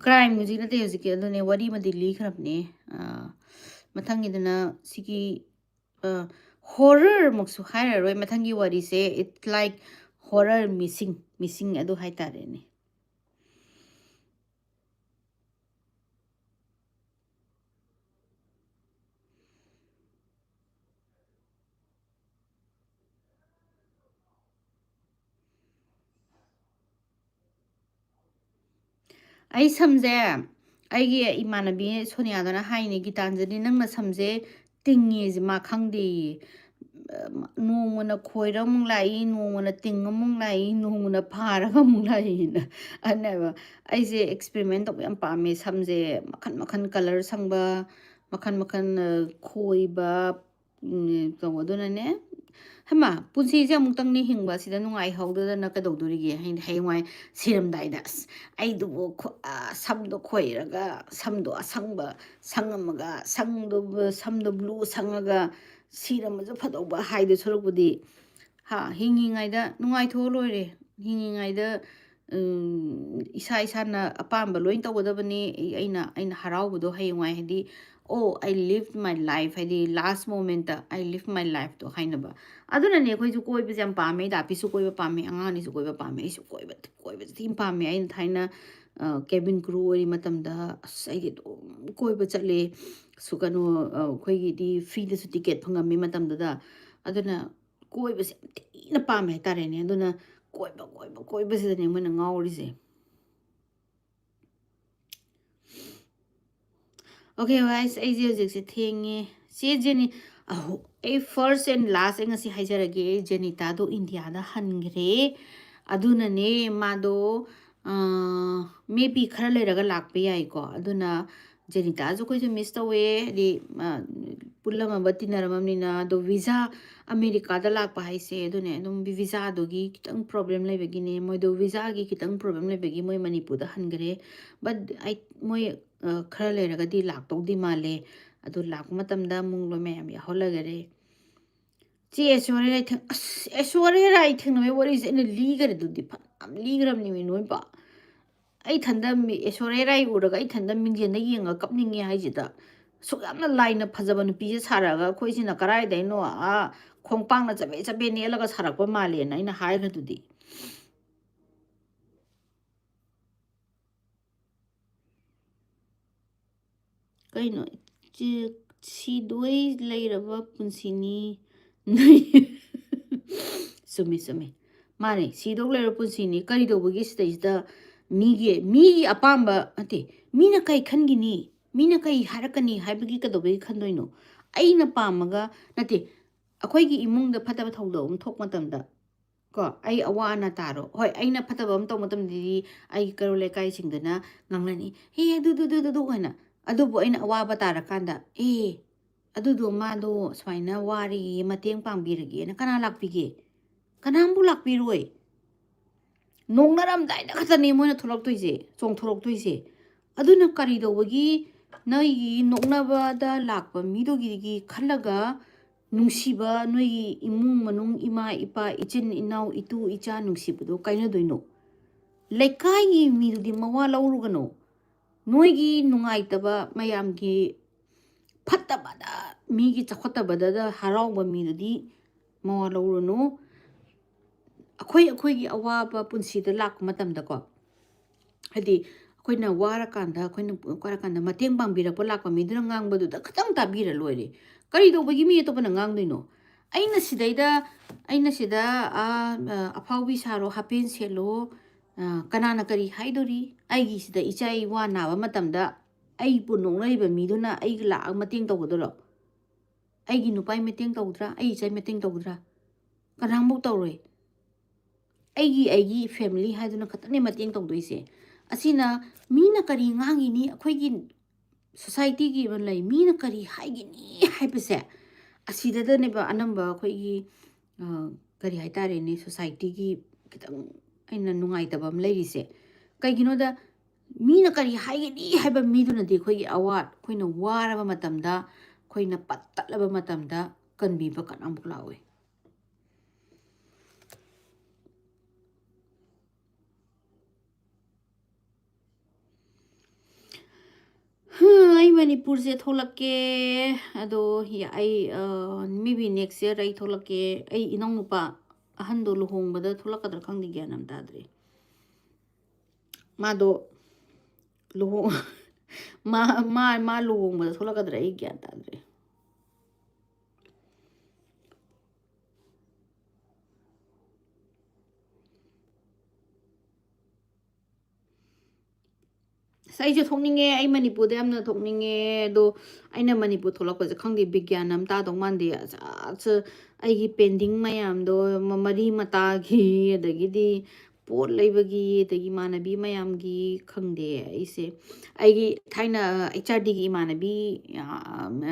ꯀ꯭ꯔꯥꯏꯝ ꯍꯧꯖꯤꯛ ꯅꯠꯇꯦ ꯍꯧꯖꯤꯛꯀꯤ, ꯑꯗꯨꯅꯦ ꯋꯥꯔꯤ ꯑꯃꯗꯤ ꯂꯤꯈ꯭ꯔꯕꯅꯦ꯫ ꯑꯥ, ꯃꯊꯪꯒꯤꯗꯨꯅ ꯁꯤꯒꯤ, ꯑꯥ, ꯍꯣꯔꯔꯃꯛꯁꯨ ꯍꯥꯏꯔꯔꯣꯏ꯫ ꯃꯊꯪꯒꯤ ꯋꯥꯔꯤꯁꯦ it's like horror missing, missing ꯑꯗꯨ ꯍꯥꯏꯇꯥꯔꯦꯅꯦ꯫ ꯑꯩ ꯁꯝꯁꯦ, ꯑꯩꯒꯤ ꯏꯃꯥꯟꯅꯕꯤ ꯁꯣꯅꯤꯌꯥꯗꯨꯅ ꯍꯥꯏꯅꯦ, "ꯒꯤꯇꯥꯟꯖꯂꯤ, ꯅꯪꯅ ꯁꯝꯁꯦ ꯇꯤꯡꯉꯦꯁꯦ ꯃꯥ ꯈꯪꯗꯦꯌꯦ꯫ ꯅꯣꯡꯃꯅ ꯈꯣꯏꯔ ꯑꯃꯨꯛ ꯂꯥꯛꯏ, ꯅꯣꯡꯃꯅ ꯇꯤꯡ ꯑꯃꯨꯛ ꯂꯥꯛꯏ, ꯅꯣꯡꯃꯅ ꯐꯥꯔꯒ ꯑꯃꯨꯛ ꯂꯥꯛꯏꯅ"꯫ ꯑꯗꯨꯅꯦꯕ ꯑꯩꯁꯦ experiment ꯇꯧꯕ ꯌꯥꯝ ꯄꯥꯝꯃꯦ꯫ ꯁꯝꯁꯦ ꯃꯈꯟ ꯃꯈꯟ colour ꯁꯪꯕ, ꯃꯈꯟ ꯃꯈꯟ, ꯑ, ꯈꯣꯏꯕ, ꯎꯝ, ꯇꯧꯕ꯫ ꯑꯗꯨꯅꯅꯦ, ꯍꯩꯃꯥ, ꯄꯨꯟꯁꯤꯁꯦ ꯑꯃꯨꯛꯇꯪꯅꯤ ꯍꯤꯡꯕ, ꯑꯁꯤꯗ ꯅꯨꯡꯉꯥꯏꯍꯧꯗꯗꯅ ꯀꯩꯗꯧꯗꯣꯔꯤꯒꯦ? ꯍꯌꯦꯡ, ꯍꯌꯦꯡꯋꯥꯏ ꯁꯤꯔꯝꯗꯥꯏꯗ, "ꯑꯁ, ꯑꯩꯗꯨꯕꯨ ꯈꯣ-, ꯑ, ꯁꯝꯗꯣ ꯈꯣꯏꯔꯒ, ꯁꯝꯗꯣ ꯑꯁꯪꯕ ꯁꯪꯉꯝꯃꯒ, ꯁꯪꯗꯣ, ꯁꯝꯗꯣ blue ꯁꯪꯉꯒ ꯁꯤꯔꯝꯃꯁꯨ ꯐꯗꯧꯕ" ꯍꯥꯏꯗꯣꯏ ꯁꯔꯨꯛꯄꯨꯗꯤ, ꯍꯥ, ꯍꯤꯡꯉꯤꯉꯩꯗ ꯅꯨꯡꯉꯥꯏꯊꯣꯛꯑ ꯂꯣꯏꯔꯦ꯫ ꯍꯤꯡꯉꯤꯉꯩꯗ, ꯎꯝ, ꯏꯁꯥ ꯏꯁꯥꯅ ꯑꯄꯥꯝꯕ ꯂꯣꯏ ꯇꯧꯒꯗꯕꯅꯤ꯫ ꯑꯩ-, ꯑꯩꯅ, ꯑꯩꯅ ꯍꯔꯥꯎꯕꯗꯣ ꯍꯌꯦꯡꯋꯥꯏ, ꯍꯥꯏꯗꯤ, "Oh, I lived my life", ꯍꯥꯏꯗꯤ last moment-ꯇ "I lived my life"ꯇꯣ ꯍꯥꯏꯅꯕ꯫ ꯑꯗꯨꯅꯅꯦ ꯑꯩꯈꯣꯏꯁꯨ ꯀꯣꯏꯕꯁꯦ ꯌꯥꯝ ꯄꯥꯝꯃꯦ, ꯗꯥꯄꯤꯁꯨ ꯀꯣꯏꯕ ꯄꯥꯝꯃꯦ, ꯑꯉꯥꯡ ꯑꯅꯤꯁꯨ ꯀꯣꯏꯕ ꯄꯥꯝꯃꯦ, ꯑꯩꯁꯨ ꯀꯣꯏꯕ, ꯀꯣꯏꯕꯁꯦ ꯊꯤꯅ ꯄꯥꯝꯃꯦ꯫ ꯑꯩꯅ ꯊꯥꯏꯅ, ꯑ, cabin crew ꯑꯣꯏꯔꯤ ꯃꯇꯝꯗ, ꯑꯁ, ꯑꯩꯗꯤ ꯑꯗꯨꯝ ꯀꯣꯏꯕ ꯆꯠꯂꯦ꯫ ꯁꯨ-, ꯀꯩꯅꯣ, ꯑ, ꯑꯩꯈꯣꯏꯒꯤꯗꯤ free-ꯗꯁꯨ ticket ꯐꯪꯉꯝꯃꯤ ꯃꯇꯝꯗꯨꯗ꯫ ꯑꯗꯨꯅ ꯀꯣꯏꯕꯁꯦ ꯌꯥꯝ ꯊꯤꯅ ꯄꯥꯝꯃꯦ ꯍꯥꯏꯇꯥꯔꯦꯅꯦ꯫ ꯑꯗꯨꯅ ꯀꯣꯏꯕ, ꯀꯣꯏꯕ, ꯀꯣꯏꯕꯁꯤꯗꯅꯦ ꯃꯣꯏꯅ ꯉꯥꯎꯔꯤꯁꯦ꯫ Okay guys, ꯑꯩꯁꯦ ꯍꯧꯖꯤꯛꯁꯦ ꯊꯦꯡꯉꯦ꯫ ꯆꯦ ꯖꯦꯅꯤ-, ꯑꯍꯣ, ꯑꯩ first and last ꯑꯩ ꯉꯁꯤ ꯍꯥꯏꯖꯔꯒꯦ, ꯖꯦꯅꯤꯇꯥꯗꯣ ꯏꯟꯗꯤꯌꯥꯗ ꯍꯟꯈ꯭ꯔꯦ꯫ ꯑꯗꯨꯅꯅꯦ ꯃꯥꯗꯣ, ꯑꯥ, maybe ꯈꯔ ꯂꯩꯔꯒ ꯂꯥꯛꯄ ꯌꯥꯏꯀꯣ꯫ ꯑꯗꯨꯅ ꯖꯦꯅꯤꯇꯥꯁꯨ ꯑꯩꯈꯣꯏꯁꯨ miss ꯇꯧꯋꯦ, ꯍꯥꯏꯗꯤ, ꯑꯥ, ꯄꯨꯜꯂꯝꯃꯕ, ꯇꯤꯟꯅꯔꯝꯃꯕꯅꯤꯅ꯫ ꯑꯗꯣ ꯚꯤꯖꯥ, ꯑꯃꯦꯔꯤꯀꯥꯗ ꯂꯥꯛꯄ ꯍꯥꯏꯁꯦ ꯑꯗꯨꯅꯦ, ꯑꯗꯨꯝ ꯚꯤꯖꯥꯗꯨꯒꯤ ꯈꯤꯇꯪ ꯄ꯭ꯔꯣꯕ꯭ꯂꯦꯝ ꯂꯩꯕꯒꯤꯅꯦ, ꯃꯣꯏꯗꯣ ꯚꯤꯖꯥꯒꯤ ꯈꯤꯇꯪ ꯄ꯭ꯔꯣꯕ꯭ꯂꯦꯝ ꯂꯩꯕꯒꯤ ꯃꯣꯏ ꯃꯅꯤꯄꯨꯔꯗ ꯍꯟꯈ꯭ꯔꯦ꯫ ꯕꯠ ꯑꯩ, ꯃꯣꯏ, ꯑ, ꯈꯔ ꯂꯩꯔꯒꯗꯤ ꯂꯥꯛꯇꯧꯗꯤ ꯃꯥꯜꯂꯦ꯫ ꯑꯗꯨ ꯂꯥꯛꯄ ꯃꯇꯝꯗ ꯑꯃꯨꯛ ꯂꯣꯏ ꯃꯌꯥꯝ ꯌꯥꯎꯍꯜꯂꯒꯦ꯫ ꯆꯦ ꯑꯦꯁꯣꯔꯤꯌꯥ ꯑꯩ ꯊꯦꯡ-, ꯑꯁ, ꯑꯦꯁꯣꯔꯤꯌꯥ ꯑꯩ ꯊꯦꯡꯅꯕꯩ ꯋꯥꯔꯤꯁꯦ ꯑꯩꯅ ꯂꯤꯈ꯭ꯔꯦ ꯑꯗꯨꯗꯤ, ꯐꯅꯌꯥꯝ ꯂꯤꯈ꯭ꯔꯕꯅꯤ ꯃꯤ ꯅꯣꯏꯕ꯫ ꯑꯩ ꯏꯊꯟꯗ ꯃꯤ-, ꯑꯦꯁꯣꯔꯤꯌꯥ ꯔꯥꯏ ꯎꯔꯒ ꯑꯩ ꯏꯊꯟꯗ ꯃꯤꯡꯖꯦꯜꯗ ꯌꯦꯡꯉꯒ ꯀꯞꯅꯤꯡꯉꯦ ꯍꯥꯏꯁꯤꯗ꯫ ꯑꯁꯨꯛ ꯌꯥꯝꯅ ꯂꯥꯏꯅ ꯐꯖꯕ ꯅꯨꯄꯤꯁꯦ ꯁꯥꯔꯛꯑꯒ ꯑꯩꯈꯣꯏꯁꯤꯅ ꯀꯔꯥꯏꯗꯩꯅꯣ, ꯑꯥ, ꯈꯣꯡꯄꯥꯛꯅ ꯆꯕꯦꯠ ꯆꯕꯦꯠ ꯅꯦꯠꯂꯒ ꯁꯥꯔꯛꯄ ꯃꯥꯜꯂꯦꯅ ꯑꯩꯅ ꯍꯥꯏꯈ꯭ꯔꯗꯨꯗꯤ꯫ ꯀꯩꯅꯣ? ꯆꯦ-, ꯁꯤꯗꯣꯏ ꯂꯩꯔꯕ ꯄꯨꯟꯁꯤꯅꯤ꯫ ꯆꯨꯝꯃꯤ, ꯆꯨꯝꯃꯤ꯫ ꯃꯥꯅꯦ, ꯁꯤꯗꯧ ꯂꯩꯔꯕ ꯄꯨꯟꯁꯤꯅꯤ꯫ ꯀꯔꯤ ꯇꯧꯕꯒꯤ ꯁꯤꯗꯩꯁꯤꯗ ꯃꯤꯒꯤ, ꯃꯤꯒꯤ ꯑꯄꯥꯝꯕ ꯅꯠꯇꯦ, ꯃꯤꯅ ꯀꯩ ꯈꯟꯒꯤꯅꯤ, ꯃꯤꯅ ꯀꯩ ꯍꯥꯏꯔꯛꯀꯅꯤ ꯍꯥꯏꯕꯒꯤ ꯀꯩꯗꯧꯕꯒꯤ ꯈꯟꯗꯣꯏꯅꯣ? ꯑꯩꯅ ꯄꯥꯝꯃꯒ ꯅꯠꯇꯦ, ꯑꯩꯈꯣꯏꯒꯤ ꯏꯃꯨꯡꯗ ꯐꯠꯇꯕ ꯊꯧꯗꯣꯛ ꯑꯃ ꯊꯣꯛꯄ ꯃꯇꯝꯗ, ꯀꯣ, ꯑꯩ ꯑꯋꯥ ꯑꯅꯥ ꯇꯥꯔꯣ꯫ ꯍꯣꯏ, ꯑꯩꯅ ꯐꯠꯇꯕ ꯑꯃ ꯇꯧꯕ ꯃꯇꯝꯗꯗꯤ ꯑꯩꯒꯤ ꯀꯩꯔꯣꯜ ꯂꯩꯀꯥꯏꯁꯤꯡꯗꯨꯅ ꯉꯥꯡꯅꯅꯤ, "ꯍꯦ, ꯑꯗꯨ, ꯗꯨ, ꯗꯨ, ꯗꯨ, ꯗꯨ" ꯍꯥꯏꯅ꯫ ꯑꯗꯨꯕꯨ ꯑꯩꯅ ꯑꯋꯥꯕ ꯇꯥꯔꯀꯥꯟꯗ, "ꯑꯦ, ꯑꯗꯨꯗꯣ ꯃꯥꯗꯣ ꯁꯨꯃꯥꯏꯅ ꯋꯥꯔꯦꯌꯦ, ꯃꯇꯦꯡ ꯄꯥꯡꯕꯤꯔꯒꯦꯅ" ꯀꯅꯥ ꯂꯥꯛꯄꯤꯒꯦ? ꯀꯅꯥꯝꯕꯨ ꯂꯥꯛꯄꯤꯔꯣꯏ꯫ ꯅꯣꯛꯅꯔꯝꯗꯥꯏꯗ ꯈꯛꯇꯅꯦ ꯃꯣꯏꯅ ꯊꯣꯛꯂꯛꯇꯣꯏꯁꯦ, ꯆꯣꯡꯊꯣꯔꯛꯇꯣꯏꯁꯦ꯫ ꯑꯗꯨꯅ ꯀꯔꯤ ꯇꯧꯕꯒꯤ ꯅꯣꯏꯒꯤ ꯅꯣꯛꯅꯕꯗ ꯂꯥꯛꯄ ꯃꯤꯗꯨꯒꯤꯗꯒꯤ ꯈꯜꯂꯒ ꯅꯨꯡꯁꯤꯕ ꯅꯣꯏꯒꯤ ꯏꯃꯨꯡ ꯃꯅꯨꯡ, ꯏꯃꯥ ꯏꯄꯥ, ꯏꯆꯤꯟ ꯏꯅꯥꯎ, ꯏꯇꯨ ꯏꯆꯥ ꯅꯨꯡꯁꯤꯕꯗꯣ ꯀꯥꯏꯅꯗꯣꯏꯅꯣ? ꯂꯩꯀꯥꯏꯒꯤ ꯃꯤꯗꯨꯗꯤ ꯃꯋꯥ ꯂꯧꯔꯨꯒꯅꯣ꯫ ꯅꯣꯏꯒꯤ ꯅꯨꯡꯉꯥꯏꯇꯕ, ꯃꯌꯥꯝꯒꯤ ꯐꯠꯇꯕꯗ, ꯃꯤꯒꯤ ꯆꯥꯎꯈꯠꯇꯕꯗ ꯍꯔꯥꯎꯕ ꯃꯤꯗꯨꯗꯤ ꯃꯋꯥ ꯂꯧꯔꯨꯅꯨ꯫ ꯑꯩꯈꯣꯏ, ꯑꯩꯈꯣꯏꯒꯤ ꯑꯋꯥꯕ ꯄꯨꯟꯁꯤꯗ ꯂꯥꯛꯄ ꯃꯇꯝꯗꯀꯣ, ꯍꯥꯏꯗꯤ ꯑꯩꯈꯣꯏꯅ ꯋꯥꯔꯀꯥꯟꯗ, ꯑꯩꯈꯣꯏꯅ ꯋꯥꯔꯀꯥꯟꯗ ꯃꯇꯦꯡ ꯄꯥꯡꯕꯤꯔꯛꯄ ꯂꯥꯛꯄ ꯃꯤꯗꯨꯅ ꯉꯥꯡꯕꯗꯨꯗ ꯈꯇꯪ ꯇꯥꯕꯤꯔ ꯂꯣꯏꯔꯦ꯫ ꯀꯔꯤ ꯇꯧꯕꯒꯤ ꯃꯤ ꯑꯇꯣꯞꯄꯅ ꯉꯥꯡꯗꯣꯏꯅꯣ? ꯑꯩꯅ ꯁꯤꯗꯩꯗ, ꯑꯩꯅ ꯁꯤꯗ, ꯑꯥ, ꯑꯐꯥꯎꯕꯤ ꯁꯥꯔꯣ, ꯍꯥꯄꯦꯟ ꯁꯦꯠꯂꯣ, ꯑꯥ, ꯀꯅꯥꯅ ꯀꯔꯤ ꯍꯥꯏꯗꯣꯔꯤ? ꯑꯩꯒꯤ ꯁꯤꯗ ꯏꯆꯥ ꯏꯋꯥ ꯅꯥꯕ ꯃꯇꯝꯗ ꯑꯩꯕꯨ ꯅꯣꯛꯅꯔꯤꯕ ꯃꯤꯗꯨꯅ ꯑꯩꯒꯤ ꯂꯥꯛꯑꯒ ꯃꯇꯦꯡ ꯇꯧꯒꯗꯣꯏꯔꯣ? ꯑꯩꯒꯤ ꯅꯨꯄꯥꯒꯤ ꯃꯇꯦꯡ ꯇꯧꯒꯗ꯭ꯔꯥ? ꯑꯩ ꯏꯆꯥꯒꯤ ꯃꯇꯦꯡ ꯇꯧꯒꯗ꯭ꯔꯥ? ꯀꯅꯥꯃꯨꯛ ꯇꯧꯔꯣꯏ꯫ ꯑꯩꯒꯤ, ꯑꯩꯒꯤ family ꯍꯥꯏꯗꯨꯅ ꯈꯛꯇꯅꯦ ꯃꯇꯦꯡ ꯇꯧꯗꯣꯏꯁꯦ꯫ ꯑꯁꯤꯅ ꯃꯤꯅ ꯀꯔꯤ ꯉꯥꯡꯉꯤꯅꯤ, ꯑꯩꯈꯣꯏꯒꯤ ꯁꯣꯁꯥꯏꯇꯤꯒꯤ ꯑꯃ ꯂꯩ, ꯃꯤꯅ ꯀꯔꯤ ꯍꯥꯏꯒꯅꯤ ꯍꯥꯏꯕꯁꯦ, ꯑꯁꯤꯗꯗꯅꯦꯕ ꯑꯅꯝꯕ ꯑꯩꯈꯣꯏꯒꯤ, ꯑ, ꯀꯔꯤ ꯍꯥꯏꯇꯥꯔꯦꯅꯦ, ꯁꯣꯁꯥꯏꯇꯤꯒꯤ ꯈꯤꯇꯪ ꯑꯩꯅ ꯅꯨꯡꯉꯥꯏꯇꯕ ꯑꯃ ꯂꯩꯔꯤꯁꯦ꯫ ꯀꯩꯒꯤꯅꯣꯗ, ꯃꯤꯅ ꯀꯔꯤ ꯍꯥꯏꯒꯅꯤ ꯍꯥꯏꯕ ꯃꯤꯗꯨꯅꯗꯤ ꯑꯩꯈꯣꯏꯒꯤ ꯑꯋꯥꯠ, ꯑꯩꯈꯣꯏꯅ ꯋꯥꯔꯕ ꯃꯇꯝꯗ, ꯑꯩꯈꯣꯏꯅ ꯄꯠ ꯇꯠꯂꯕ ꯃꯇꯝꯗ ꯀꯟꯕꯤꯕ ꯀꯅꯥꯃꯨꯛ ꯂꯥꯛꯑꯣꯏ? ꯍꯝ, ꯑꯩ ꯃꯅꯤꯄꯨꯔꯁꯦ ꯊꯣꯛꯂꯛꯀꯦ꯫ ꯑꯗꯣ ꯌꯥ-, ꯑꯩ, ꯑ, maybe next year ꯑꯩ ꯊꯣꯛꯂꯛꯀꯦ꯫ ꯑꯩ ꯏꯅꯥꯎꯅꯨꯄꯥ ꯑꯍꯟꯗꯣ ꯂꯨꯍꯣꯡꯕꯗ ꯊꯣꯛꯂꯛꯀꯗ꯭ꯔꯥ ꯈꯪꯗꯦ, ꯒ꯭ꯌꯥꯟ ꯑꯃ ꯇꯥꯗ꯭ꯔꯦ꯫ ꯃꯥꯗꯣ ꯂꯨꯍꯣꯡ-, ꯃꯥ, ꯃꯥ, ꯃꯥ ꯂꯨꯍꯣꯡꯕꯗ ꯊꯣꯛꯂꯛꯀꯗ꯭ꯔꯥ ꯑꯩ ꯒ꯭ꯌꯥꯟ ꯇꯥꯗ꯭ꯔꯦ꯫ ꯑꯁ, ꯑꯩꯁꯨ ꯊꯣꯛꯅꯤꯡꯉꯦ, ꯑꯩ ꯃꯅꯤꯄꯨꯔꯗ ꯌꯥꯝꯅ ꯊꯣꯛꯅꯤꯡꯉꯦ꯫ ꯑꯗꯣ ꯑꯩꯅ ꯃꯅꯤꯄꯨꯔ ꯊꯣꯛꯂꯛꯄꯁꯦ ꯈꯪꯗꯦ, ꯕꯤꯒ꯭ꯌꯥꯟ ꯑꯃ ꯇꯥꯗꯧ ꯃꯥꯟꯗꯦ꯫ ꯑꯁ, ꯑꯁ, ꯑꯩꯒꯤ pending ꯃꯌꯥꯝꯗꯣ, ꯃ-, ꯃꯔꯤ ꯃꯇꯥꯒꯤ, ꯑꯗꯒꯤꯗꯤ ꯄꯣꯠ ꯂꯩꯕꯒꯤ, ꯑꯗꯒꯤ ꯏꯃꯥꯟꯅꯕꯤ ꯃꯌꯥꯝꯒꯤ, ꯈꯪꯗꯦ ꯑꯩꯁꯦ꯫ ꯑꯩꯒꯤ ꯊꯥꯏꯅ HRDꯒꯤ ꯏꯃꯥꯟꯅꯕꯤ, ꯑ,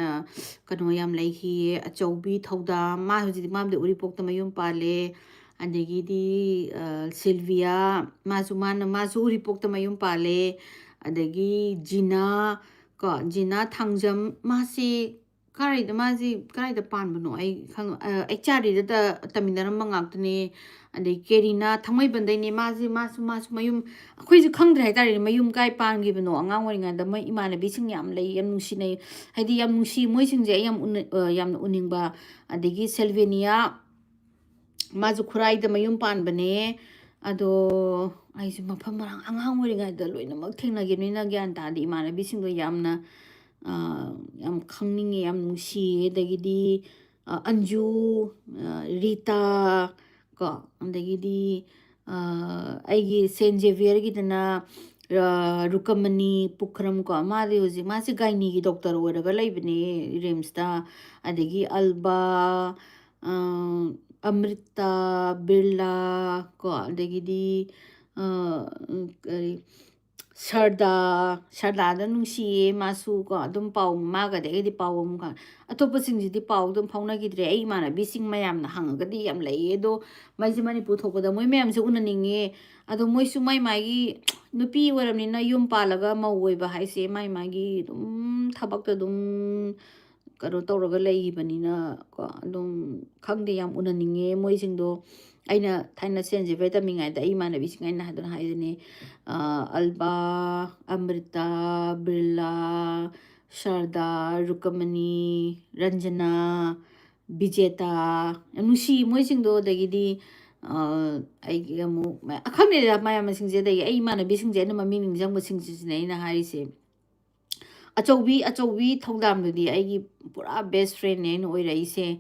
ꯑ, ꯀꯩꯅꯣ ꯌꯥꯝ ꯂꯩꯈꯤꯌꯦ, ꯑꯆꯧꯕꯤ ꯊꯧꯗꯥꯝ꯫ ꯃꯥ ꯍꯧꯖꯤꯛꯇꯤ, ꯃꯥꯕꯨꯗꯤ ꯎꯔꯤꯄꯣꯛꯇ ꯃꯌꯨꯝ ꯄꯥꯜꯂꯦ꯫ ꯑꯗꯒꯤꯗꯤ, ꯑ, ꯁꯤꯜꯚꯤꯌꯥ, ꯃꯥꯁꯨ, ꯃꯥꯅ, ꯃꯥꯁꯨ ꯎꯔꯤꯄꯣꯛꯇ ꯃꯌꯨꯝ ꯄꯥꯜꯂꯦ꯫ ꯑꯗꯒꯤ ꯖꯤꯅꯥ, ꯀꯣ, ꯖꯤꯅꯥ ꯊꯥꯡꯖꯝ, ꯃꯥꯁꯤ ꯀꯥꯏꯗ, ꯃꯥꯁꯤ ꯀꯥꯏꯗ ꯄꯥꯟꯕꯅꯣ ꯑꯩ ꯈꯪ-, ꯑ, HRDꯗ ꯇ-, ꯇꯝꯃꯤꯟꯅꯔꯝꯕ ꯉꯥꯛꯇꯅꯦ꯫ ꯑꯗꯩ ꯀꯦꯔꯤꯅꯥ ꯊꯥꯡꯃꯩꯕꯟꯗꯩꯅꯦ, ꯃꯥꯁꯤ, ꯃꯥꯁꯨ, ꯃꯥꯁꯨ ꯃꯌꯨꯝ, ꯑꯩꯈꯣꯏꯁꯨ ꯈꯪꯗ꯭ꯔꯦ ꯍꯥꯏꯇꯥꯔꯦꯅꯦ, ꯃꯌꯨꯝ ꯀꯥꯏ ꯄꯥꯟꯈꯤꯕꯅꯣ꯫ ꯑꯉꯥꯡ ꯑꯣꯏꯔꯤꯉꯩꯗ ꯃꯣꯏ ꯏꯃꯥꯟꯅꯕꯤꯁꯤꯡ ꯌꯥꯝ ꯂꯩ, ꯌꯥꯝ ꯅꯨꯡꯁꯤꯅꯩ, ꯍꯥꯏꯗꯤ ꯌꯥꯝ ꯅꯨꯡꯁꯤ, ꯃꯣꯏꯁꯤꯡꯁꯦ ꯑꯩ ꯌꯥꯝ ꯎꯅ-, ꯑ, ꯌꯥꯝꯅ ꯎꯅꯤꯡꯕ꯫ ꯑꯗꯒꯤ ꯁꯦꯜꯚꯦꯅꯤꯌꯥ, ꯃꯥꯁꯨ ꯈꯨꯔꯥꯏꯗ ꯃꯌꯨꯝ ꯄꯥꯟꯕꯅꯦ꯫ ꯑꯗꯣ ꯑꯩꯁꯨ ꯃꯐꯝ ꯃꯔꯥꯡ ꯑꯉꯥꯡ ꯑꯣꯏꯔꯤꯉꯩꯗ ꯂꯣꯏꯅꯃꯛ ꯊꯦꯡꯅꯈꯤꯕꯅꯤꯅ ꯒ꯭ꯌꯥꯟ ꯇꯥꯗꯦ꯫ ꯏꯃꯥꯟꯅꯕꯤꯁꯤꯡꯗꯣ ꯌꯥꯝꯅ, ꯑ, ꯌꯥꯝ ꯈꯪꯅꯤꯡꯉꯦ, ꯌꯥꯝ ꯅꯨꯡꯁꯤꯌꯦ꯫ ꯑꯗꯒꯤꯗꯤ, ꯑ, ꯑꯟꯖꯨ, ꯑ, ꯔꯤꯇꯥ, ꯀꯣ, ꯑꯗꯒꯤꯗꯤ, ꯑ, ꯑꯩꯒꯤ ꯁꯦꯟ ꯖꯦꯚꯤꯌꯔꯒꯤꯗꯅ, ꯑ, ꯔꯨꯀꯃꯅꯤ ꯄꯨꯈ꯭ꯔꯝ, ꯀꯣ, ꯃꯥꯗꯤ ꯍꯧꯖꯤꯛ, ꯃꯥꯁꯦ ꯒꯥꯏꯅꯤꯒꯤ ꯗꯣꯛꯇꯔ ꯑꯣꯏꯔꯒ ꯂꯩꯕꯅꯦ ꯔꯤꯝꯁꯇ꯫ ꯑꯗꯒꯤ ꯑꯜꯕꯥ, ꯑ, ꯑꯃ꯭ꯔꯤꯇꯥ ꯕꯤꯔꯂꯥ, ꯀꯣ, ꯑꯗꯒꯤꯗꯤ, ꯑ, ꯀꯔꯤ, ꯁꯔꯗꯥ, ꯁꯔꯗꯥꯗ ꯅꯨꯡꯁꯤꯌꯦ꯫ ꯃꯥꯁꯨ ꯀꯣ, ꯑꯗꯨꯝ ꯄꯥꯎ, ꯃꯥꯒꯗꯤ ꯑꯩꯒꯗꯤ ꯄꯥꯎ ꯑꯃꯨꯛ ꯈ-, ꯑꯇꯣꯞꯄꯁꯤꯡꯁꯤꯗꯤ ꯄꯥꯎ ꯑꯗꯨꯝ ꯐꯥꯎꯅꯈꯤꯗ꯭ꯔꯦ꯫ ꯑꯩ ꯏꯃꯥꯟꯅꯕꯤꯁꯤꯡ ꯃꯌꯥꯝꯅ ꯍꯪꯉꯒꯗꯤ ꯌꯥꯝ ꯂꯩꯌꯦ, ꯑꯗꯣ ꯃꯩꯁꯦ ꯃꯅꯤꯄꯨꯔ ꯊꯣꯛꯄꯗ ꯃꯣꯏ ꯃꯌꯥꯝꯁꯦ ꯎꯅꯅꯤꯡꯉꯦ꯫ ꯑꯗꯣ ꯃꯣꯏꯁꯨ ꯃꯥꯏ ꯃꯥꯒꯤ ꯅꯨꯄꯤ ꯑꯣꯏꯔꯕꯅꯤꯅ, ꯌꯨꯝ ꯄꯥꯜꯂꯒ ꯃꯧ ꯑꯣꯏꯕ ꯍꯥꯏꯁꯦ ꯃꯥꯏ ꯃꯥꯒꯤ ꯑꯗꯨꯝ ꯊꯕꯛꯇ ꯑꯗꯨꯝ ꯀꯩꯅꯣ ꯇꯧꯔꯒ ꯂꯩꯈꯤꯕꯅꯤꯅ ꯀꯣ, ꯑꯗꯨꯝ ꯈꯪꯗꯦ, ꯌꯥꯝ ꯎꯅꯅꯤꯡꯉꯦ ꯃꯣꯏꯁꯤꯡꯗꯣ꯫ ꯑꯩꯅ ꯊꯥꯏꯅ ꯁꯦꯟ ꯖꯦꯕꯤꯌꯔ ꯇꯝꯃꯤꯉꯩꯗ ꯑꯩ ꯏꯃꯥꯟꯅꯕꯤꯁꯤꯡ ꯑꯩꯅ ꯍꯥꯏꯗꯅ ꯍꯥꯏꯗꯨꯅꯦ, ꯑ, ꯑꯜꯕꯥ, ꯑꯃ꯭ꯔꯤꯇꯥ, ꯕꯤꯔꯂꯥ, ꯁꯔꯗꯥ, ꯔꯨꯀꯃꯅꯤ, ꯔꯟꯖꯅꯥ, ꯕꯤꯖꯦꯇꯥ, ꯌꯥꯝ ꯅꯨꯡꯁꯤ ꯃꯣꯏꯁꯤꯡꯗꯣ꯫ ꯑꯗꯒꯤꯗꯤ, ꯑ, ꯑꯩꯒꯤ ꯑꯃꯨꯛ ꯃ-, ꯈꯪꯗꯦꯗ, ꯃꯌꯥꯝꯕꯁꯤꯡꯁꯦ, ꯑꯗꯒꯤ ꯑꯩ ꯏꯃꯥꯟꯅꯕꯤꯁꯤꯡꯁꯦ ꯑꯩꯅ ꯃꯃꯤꯡ ꯅꯤꯡꯁꯤꯡꯕꯁꯤꯡꯁꯤꯁꯤꯅꯦ ꯑꯩꯅ ꯍꯥꯏꯔꯤꯁꯦ꯫ ꯑꯆꯧꯕꯤ, ꯑꯆꯧꯕꯤ ꯊꯧꯗꯥꯝꯗꯨꯗꯤ ꯑꯩꯒꯤ ꯄꯨꯔꯥ best friendꯅꯦ ꯑꯩꯅ ꯑꯣꯏꯔꯛꯏꯁꯦ꯫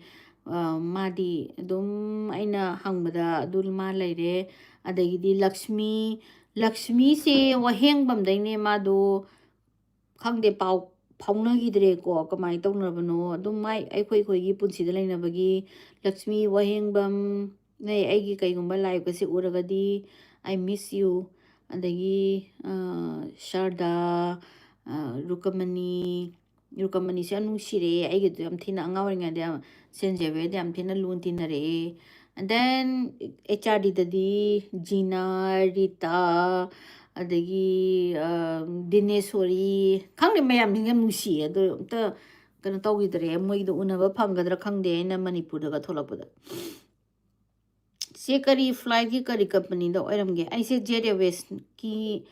ꯑ, ꯃꯥꯗꯤ ꯑꯗꯨꯝ ꯑꯩꯅ ꯍꯪꯕꯗ ꯑꯗꯨ ꯃꯥ ꯂꯩꯔꯦ꯫ ꯑꯗꯒꯤꯗꯤ ꯂꯛꯁꯃꯤ, ꯂꯛꯁꯃꯤꯁꯦ ꯋꯥꯍꯦꯡꯕꯝꯗꯩꯅꯦ꯫ ꯃꯥꯗꯣ ꯈꯪꯗꯦ, ꯄꯥꯎ ꯐꯥꯎꯅꯈꯤꯗ꯭ꯔꯦꯀꯣ, ꯀꯃꯥꯏꯅ ꯇꯧꯅꯕꯅꯣ꯫ ꯑꯗꯨꯝ ꯃꯥꯏ, ꯑꯩꯈꯣꯏ ꯑꯩꯈꯣꯏꯒꯤ ꯄꯨꯟꯁꯤꯗ ꯂꯩꯅꯕꯒꯤ꯫ ꯂꯛꯁꯃꯤ ꯋꯥꯍꯦꯡꯕꯝ, ꯅ ꯑꯩꯒꯤ ꯀꯩꯒꯨꯝꯕ liveꯀꯁꯦ ꯎꯔꯒꯗꯤ, I miss you꯫ ꯑꯗꯒꯤ, ꯑ, ꯁꯔꯗꯥ, ꯑ, ꯔꯨꯀꯃꯅꯤ, ꯔꯨꯀꯃꯅꯤꯁꯦ ꯌꯥꯝ ꯅꯨꯡꯁꯤꯔꯛꯑꯦ꯫ ꯑꯩꯒꯤꯗꯣ ꯌꯥꯝ ꯊꯤꯅ ꯑꯉꯥꯡ ꯑꯣꯏꯔꯤꯉꯩꯗ ꯌꯥꯝ, ꯁꯦꯟ ꯖꯦꯕꯤꯌꯔꯗ ꯌꯥꯝ ꯊꯤꯅ ꯂꯨꯅ ꯇꯤꯟꯅꯔꯛꯑꯦ꯫ And then H R Dꯗꯗꯤ ꯖꯤꯅꯥ, ꯔꯤꯇꯥ, ꯑꯗꯒꯤ, ꯑ, ꯗꯤꯅꯦꯁꯣꯔꯤ, ꯈꯪꯗꯦ, ꯃꯌꯥꯝꯁꯤꯡꯁꯦ ꯌꯥꯝ ꯅꯨꯡꯁꯤꯌꯦ꯫ ꯑꯗꯣ ꯑꯝꯇ ꯀꯩꯅꯣ ꯇꯧꯈꯤꯗ꯭ꯔꯦ, ꯃꯣꯏꯒꯤꯗꯣ ꯎꯅꯕ ꯐꯪꯒꯗ꯭ꯔꯥ ꯈꯪꯗꯦ ꯑꯩꯅ ꯃꯅꯤꯄꯨꯔꯗꯒ ꯊꯣꯛꯂꯛꯄꯗ꯫ ꯁꯦ ꯀꯔꯤ flightꯀꯤ ꯀꯔꯤ companyꯗ ꯑꯣꯏꯔꯝꯒꯦ? ꯑꯩꯁꯦ Jet Airwaysꯀꯤ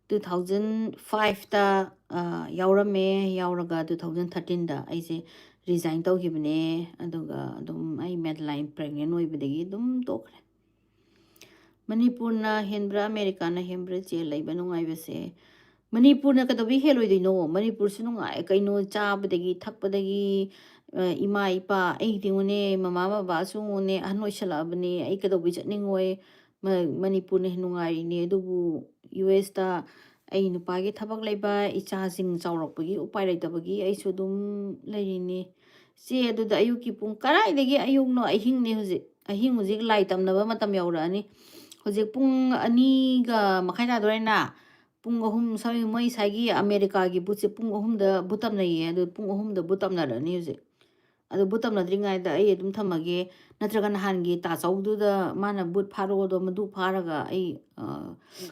two thousand fiveꯇ, ꯑ, ꯌꯥꯎꯔꯝꯃꯦ꯫ ꯌꯥꯎꯔꯒ two thousand thirteenꯗ ꯑꯩꯁꯦ resign ꯇꯧꯈꯤꯕꯅꯦ꯫ ꯑꯗꯨꯒ ꯑꯗꯨꯝ ꯑꯩ midline pregnant ꯑꯣꯏꯕꯗꯒꯤ ꯑꯗꯨꯝ ꯇꯣꯛꯈ꯭ꯔꯦ꯫ ꯃꯅꯤꯄꯨꯔꯅ ꯍꯦꯟꯕ꯭ꯔꯥ, ꯑꯃꯦꯔꯤꯀꯥꯅ ꯍꯦꯟꯕ꯭ꯔꯥ ꯆꯦ ꯂꯩꯕ ꯅꯨꯡꯉꯥꯏꯕꯁꯦ? ꯃꯅꯤꯄꯨꯔꯅ ꯀꯩꯗꯧꯕꯩ ꯍꯦꯜꯂꯣꯏꯗꯣꯏꯅꯣ? ꯃꯅꯤꯄꯨꯔꯁꯨ ꯅꯨꯡꯉꯥꯏ ꯀꯩꯅꯣ, ꯆꯥꯕꯗꯒꯤ ꯊꯛꯄꯗꯒꯤ, ꯑ, ꯏꯃꯥ ꯏꯄꯥ, ꯑꯩꯗꯤ ꯌꯦꯡꯉꯨꯅꯦ, ꯃꯃꯥ ꯕꯕꯥꯁꯨ ꯌꯦꯡꯉꯨꯅꯦ, ꯑꯍꯟ ꯑꯣꯏꯁꯜꯂꯛꯑꯕꯅꯦ, ꯑꯩ ꯀꯩꯗꯧꯕꯩ ꯆꯠꯅꯤꯡꯉꯣꯏ? ꯃ-, ꯃꯅꯤꯄꯨꯔꯅ ꯍꯦꯟꯅ ꯅꯨꯡꯉꯥꯏꯔꯤꯅꯦ꯫ ꯑꯗꯨꯕꯨ U Sꯇ ꯑꯩ ꯅꯨꯄꯥꯒꯤ ꯊꯕꯛ ꯂꯩꯕ, ꯏꯆꯥꯁꯤꯡ ꯆꯥꯎꯔꯛꯄꯒꯤ ꯎꯄꯥꯏ ꯂꯩꯇꯕꯒꯤ ꯑꯩꯁꯨ ꯑꯗꯨꯝ ꯂꯩꯔꯤꯅꯤ꯫ ꯆꯦ, ꯑꯗꯨꯗ ꯑꯌꯨꯛꯀꯤ ꯄꯨꯡ ꯀꯗꯥꯏꯗꯒꯤ ꯑꯌꯨꯛꯅꯣ? ꯑꯍꯤꯡꯅꯦ ꯍꯧꯖꯤꯛ꯫ ꯑꯍꯤꯡ ꯍꯧꯖꯤꯛ ꯂꯥꯏ ꯇꯝꯅꯕ ꯃꯇꯝ ꯌꯧꯔꯛꯑꯅꯤ꯫ ꯍꯧꯖꯤꯛ ꯄꯨꯡ ꯑꯅꯤꯒ ꯃꯈꯥꯏ ꯇꯥꯗꯣꯔꯦꯅ꯫ ꯄꯨꯡ ꯑꯍꯨꯝ ꯁ꯭ꯋꯥꯏ ꯃꯣꯏ ꯉꯁꯥꯏꯒꯤ ꯑꯃꯦꯔꯤꯀꯥꯒꯤ ꯕꯨꯠꯁꯦ ꯄꯨꯡ ꯑꯍꯨꯝꯗ ꯕꯨꯠ ꯇꯝꯅꯩꯌꯦ꯫ ꯑꯗꯨ ꯄꯨꯡ ꯑꯍꯨꯝꯗ ꯕꯨꯠ ꯇꯝꯅꯔꯅꯤ ꯍꯧꯖꯤꯛ꯫ ꯑꯗꯨ ꯕꯨꯠ ꯇꯝꯅꯗ꯭ꯔꯤꯉꯩꯗ ꯑꯩ ꯑꯗꯨꯝ ꯊꯝꯃꯒꯦ꯫ ꯅꯠꯇ꯭ꯔꯒ ꯅꯍꯥꯟꯒꯤ ꯇꯥꯆꯧꯗꯨꯗ ꯃꯥꯅ ꯕꯨꯠ ꯐꯥꯔꯛꯑꯣꯗꯣ, ꯃꯗꯨ ꯐꯥꯔꯒ ꯑꯩ, ꯑ,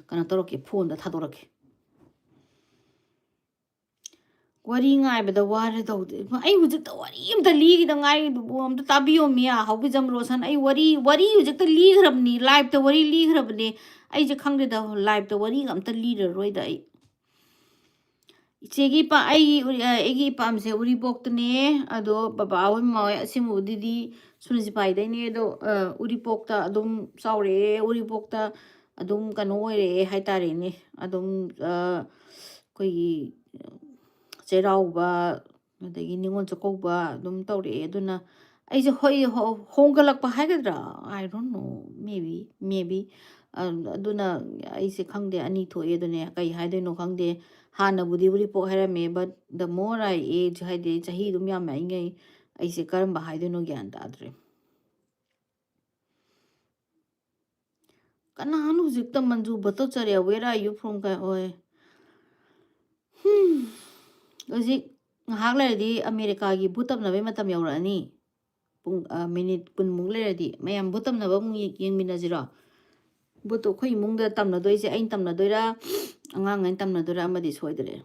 ꯀꯩꯅꯣ ꯇꯧꯔꯛꯀꯦ, ꯐꯣꯟꯗ ꯊꯥꯗꯣꯔꯛꯀꯦ꯫ ꯋꯥꯔꯤ ꯉꯥꯏꯕꯗ ꯋꯥꯔꯦ ꯇꯧꯗꯦ꯫ ꯑꯩ ꯍꯧꯖꯤꯛꯇ ꯋꯥꯔꯤ ꯑꯝꯇ ꯂꯤꯈꯤꯗ ꯉꯥꯏꯔꯤꯗꯨꯕꯨ ꯑꯝꯇ ꯇꯥꯕꯤꯌꯣꯃꯤ, ꯍꯥꯎꯕꯤꯖꯝ ꯔꯣꯁꯟ꯫ ꯑꯩ ꯋꯥꯔꯤ, ꯋꯥꯔꯤ ꯍꯧꯖꯤꯛꯇ ꯂꯤꯈ꯭ꯔꯕꯅꯤ, live-ꯇ ꯋꯥꯔꯤ ꯂꯤꯈ꯭ꯔꯕꯅꯦ꯫ ꯑꯩꯁꯦ ꯈꯪꯗꯦꯗ, live-ꯇ ꯋꯥꯔꯤꯒ ꯑꯝꯇ ꯂꯤꯔꯔꯣꯏꯗ ꯑꯩ꯫ ꯏꯆꯦꯒꯤ ꯏꯄꯥ-, ꯑꯩꯒꯤ ꯎꯔꯤ-, ꯑ, ꯑꯩꯒꯤ ꯏꯄꯥꯝꯁꯦ ꯎꯔꯤꯄꯣꯛꯇꯅꯦ꯫ ꯑꯗꯣ ꯕꯕꯥ ꯍꯣꯏ, ꯃꯃꯥ ꯍꯣꯏ ꯑꯁꯦꯡꯕꯕꯨꯗꯤꯗꯤ ꯁꯨꯅꯖꯤꯄꯥꯏꯗꯩꯅꯦ꯫ ꯑꯗꯣ, ꯑ, ꯎꯔꯤꯄꯣꯛꯇ ꯑꯗꯨꯝ ꯆꯥꯎꯔꯛꯑꯦ, ꯎꯔꯤꯄꯣꯛꯇ ꯑꯗꯨꯝ ꯀꯩꯅꯣ ꯑꯣꯏꯔꯛꯑꯦ ꯍꯥꯏꯇꯥꯔꯦꯅꯦ꯫ ꯑꯗꯨꯝ, ꯑ, ꯑꯩꯈꯣꯏꯒꯤ ꯆꯩꯔꯥꯎꯕ, ꯑꯗꯒꯤ ꯅꯤꯉꯣꯜ ꯆꯥꯛꯀꯧꯕ ꯑꯗꯨꯝ ꯇꯧꯔꯛꯑꯦ꯫ ꯑꯗꯨꯅ ꯑꯩꯁꯦ ꯍꯣꯏ, ꯍꯣ-, ꯍꯣꯡꯒꯠꯂꯛꯄ ꯍꯥꯏꯒꯗ꯭ꯔꯥ? I don't know, maybe, maybe꯫ ꯑ, ꯑꯗꯨꯅ ꯑꯩꯁꯦ ꯈꯪꯗꯦ, ꯑꯅꯤ ꯊꯣꯛꯑꯦ꯫ ꯑꯗꯨꯅꯦ ꯀꯩ ꯍꯥꯏꯗꯣꯏꯅꯣ ꯈꯪꯗꯦ꯫ ꯍꯥꯟꯅꯕꯨꯗꯤ ꯎꯔꯤꯄꯣꯛ ꯍꯥꯏꯔꯝꯃꯦ, but the more I age, ꯍꯥꯏꯗꯤ ꯆꯍꯤ ꯑꯗꯨꯝ ꯌꯥꯝꯃꯛꯏꯉꯩ ꯑꯩꯁꯦ ꯀꯔꯝꯕ ꯍꯥꯏꯗꯣꯏꯅꯣ ꯒ꯭ꯌꯥꯟ ꯇꯥꯗ꯭ꯔꯦ꯫ ꯀꯅꯥꯅꯣ ꯍꯧꯖꯤꯛꯇ Manju ꯚꯠꯇꯥꯆꯥꯔꯌ, where are you from? ꯀꯥꯏ ꯑꯣꯏ꯫ ꯍꯨꯝ꯫ ꯍꯧꯖꯤꯛ ꯉꯥꯏꯍꯥꯛ ꯂꯩꯔꯗꯤ ꯑꯃꯦꯔꯤꯀꯥꯒꯤ ꯕꯨꯠ ꯇꯝꯅꯕꯩ ꯃꯇꯝ ꯌꯧꯔꯛꯑꯅꯤ꯫ ꯄꯨꯡ, ꯑ, minute ꯀꯨꯟꯃꯨꯛ ꯂꯩꯔꯗꯤ꯫ ꯃꯌꯥꯝ ꯕꯨꯠ ꯇꯝꯅꯕ ꯑꯃꯨꯛ ꯌꯦ-, ꯌꯦꯡꯃꯤꯟꯅꯁꯤꯔꯣ? ꯕꯨꯠꯇꯣ ꯑꯩꯈꯣꯏ ꯏꯃꯨꯡꯗ ꯇꯝꯅꯗꯣꯏꯁꯦ, ꯑꯩꯅ ꯇꯝꯅꯗꯣꯏꯔꯥ, ꯑꯉꯥꯡꯈꯩꯅ ꯇꯝꯅꯗꯣꯏꯔꯥ, ꯑꯃꯗꯤ ꯁꯣꯏꯗ꯭ꯔꯦ꯫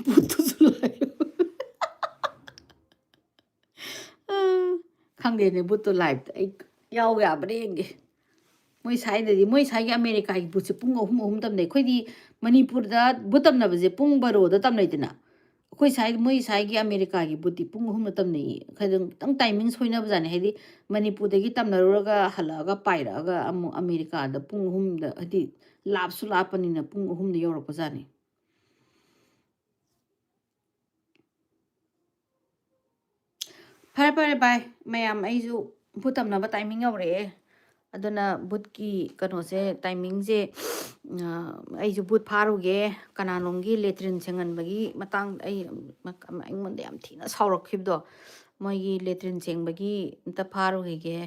ꯕꯨꯠꯇꯨꯁꯨ ꯂꯥꯏ-, ꯑ, ꯈꯪꯗꯦꯅꯦ, ꯕꯨꯠꯇꯣ live-ꯇ ꯑꯩ ꯌꯥꯎ ꯌꯥꯕ꯭ꯔꯥ ꯌꯦꯡꯒꯦ꯫ ꯃꯣꯏ ꯁ꯭ꯋꯥꯏꯗꯗꯤ, ꯃꯣꯏ ꯁ꯭ꯋꯥꯏꯒꯤ ꯑꯃꯦꯔꯤꯀꯥꯒꯤ ꯕꯨꯠꯁꯦ ꯄꯨꯡ ꯑꯍꯨꯝ, ꯑꯍꯨꯝ ꯇꯝꯅꯩ꯫ ꯑꯩꯈꯣꯏꯗꯤ ꯃꯅꯤꯄꯨꯔꯗ ꯕꯨꯠ ꯇꯝꯅꯕꯁꯦ ꯄꯨꯡ ꯕꯥꯔꯣꯗ ꯇꯝꯅꯩꯗꯅ꯫ ꯑꯩꯈꯣꯏ ꯁ꯭ꯋꯥꯏ, ꯃꯣꯏ ꯁ꯭ꯋꯥꯏꯒꯤ ꯑꯃꯦꯔꯤꯀꯥꯒꯤ ꯕꯨꯠꯇꯤ ꯄꯨꯡ ꯑꯍꯨꯝꯗ ꯇꯝꯅꯩꯌꯦ꯫ ꯈꯔ ꯑꯗꯨꯝ ꯈꯤꯇꯪ timing ꯁꯣꯏꯅꯕꯖꯥꯠꯅꯤ꯫ ꯍꯥꯏꯗꯤ ꯃꯅꯤꯄꯨꯔꯗꯒꯤ ꯇꯝꯅꯔꯨꯔꯒ ꯍꯜꯂꯛꯑꯒ ꯄꯥꯏꯔꯛꯑꯒ ꯑꯃꯨꯛ ꯑꯃꯦꯔꯤꯀꯥꯗ ꯄꯨꯡ ꯑꯍꯨꯝꯗ, ꯍꯥꯏꯗꯤ ꯂꯥꯞꯁꯨ ꯂꯥꯞꯄꯅꯤꯅ ꯄꯨꯡ ꯑꯍꯨꯝꯗ ꯌꯧꯔꯛꯄꯖꯥꯠꯅꯤ꯫ ꯐꯔꯦ, ꯐꯔꯦ, bye꯫ ꯃꯌꯥꯝ, ꯑꯩꯁꯨ ꯕꯨꯠ ꯇꯝꯅꯕ timing ꯌꯧꯔꯛꯑꯦ꯫ ꯑꯗꯨꯅ ꯕꯨꯠꯀꯤ ꯀꯩꯅꯣꯁꯦ, timing-ꯁꯦ, ꯑ, ꯑꯩꯁꯨ ꯕꯨꯠ ꯐꯥꯔꯨꯒꯦ꯫ ꯀꯅꯥꯅꯣꯝꯒꯤ latrine ꯁꯦꯡꯍꯟꯕꯒꯤ ꯃꯇꯥꯡ ꯑꯩ, ꯑꯩꯉꯣꯟꯗ ꯌꯥꯝ ꯊꯤꯅ ꯁꯥꯎꯔꯛꯈꯤꯕꯗꯣ, ꯃꯣꯏꯒꯤ latrine ꯁꯦꯡꯕꯒꯤ ꯑꯝꯇ ꯐꯥꯔꯨꯈꯤꯒꯦ꯫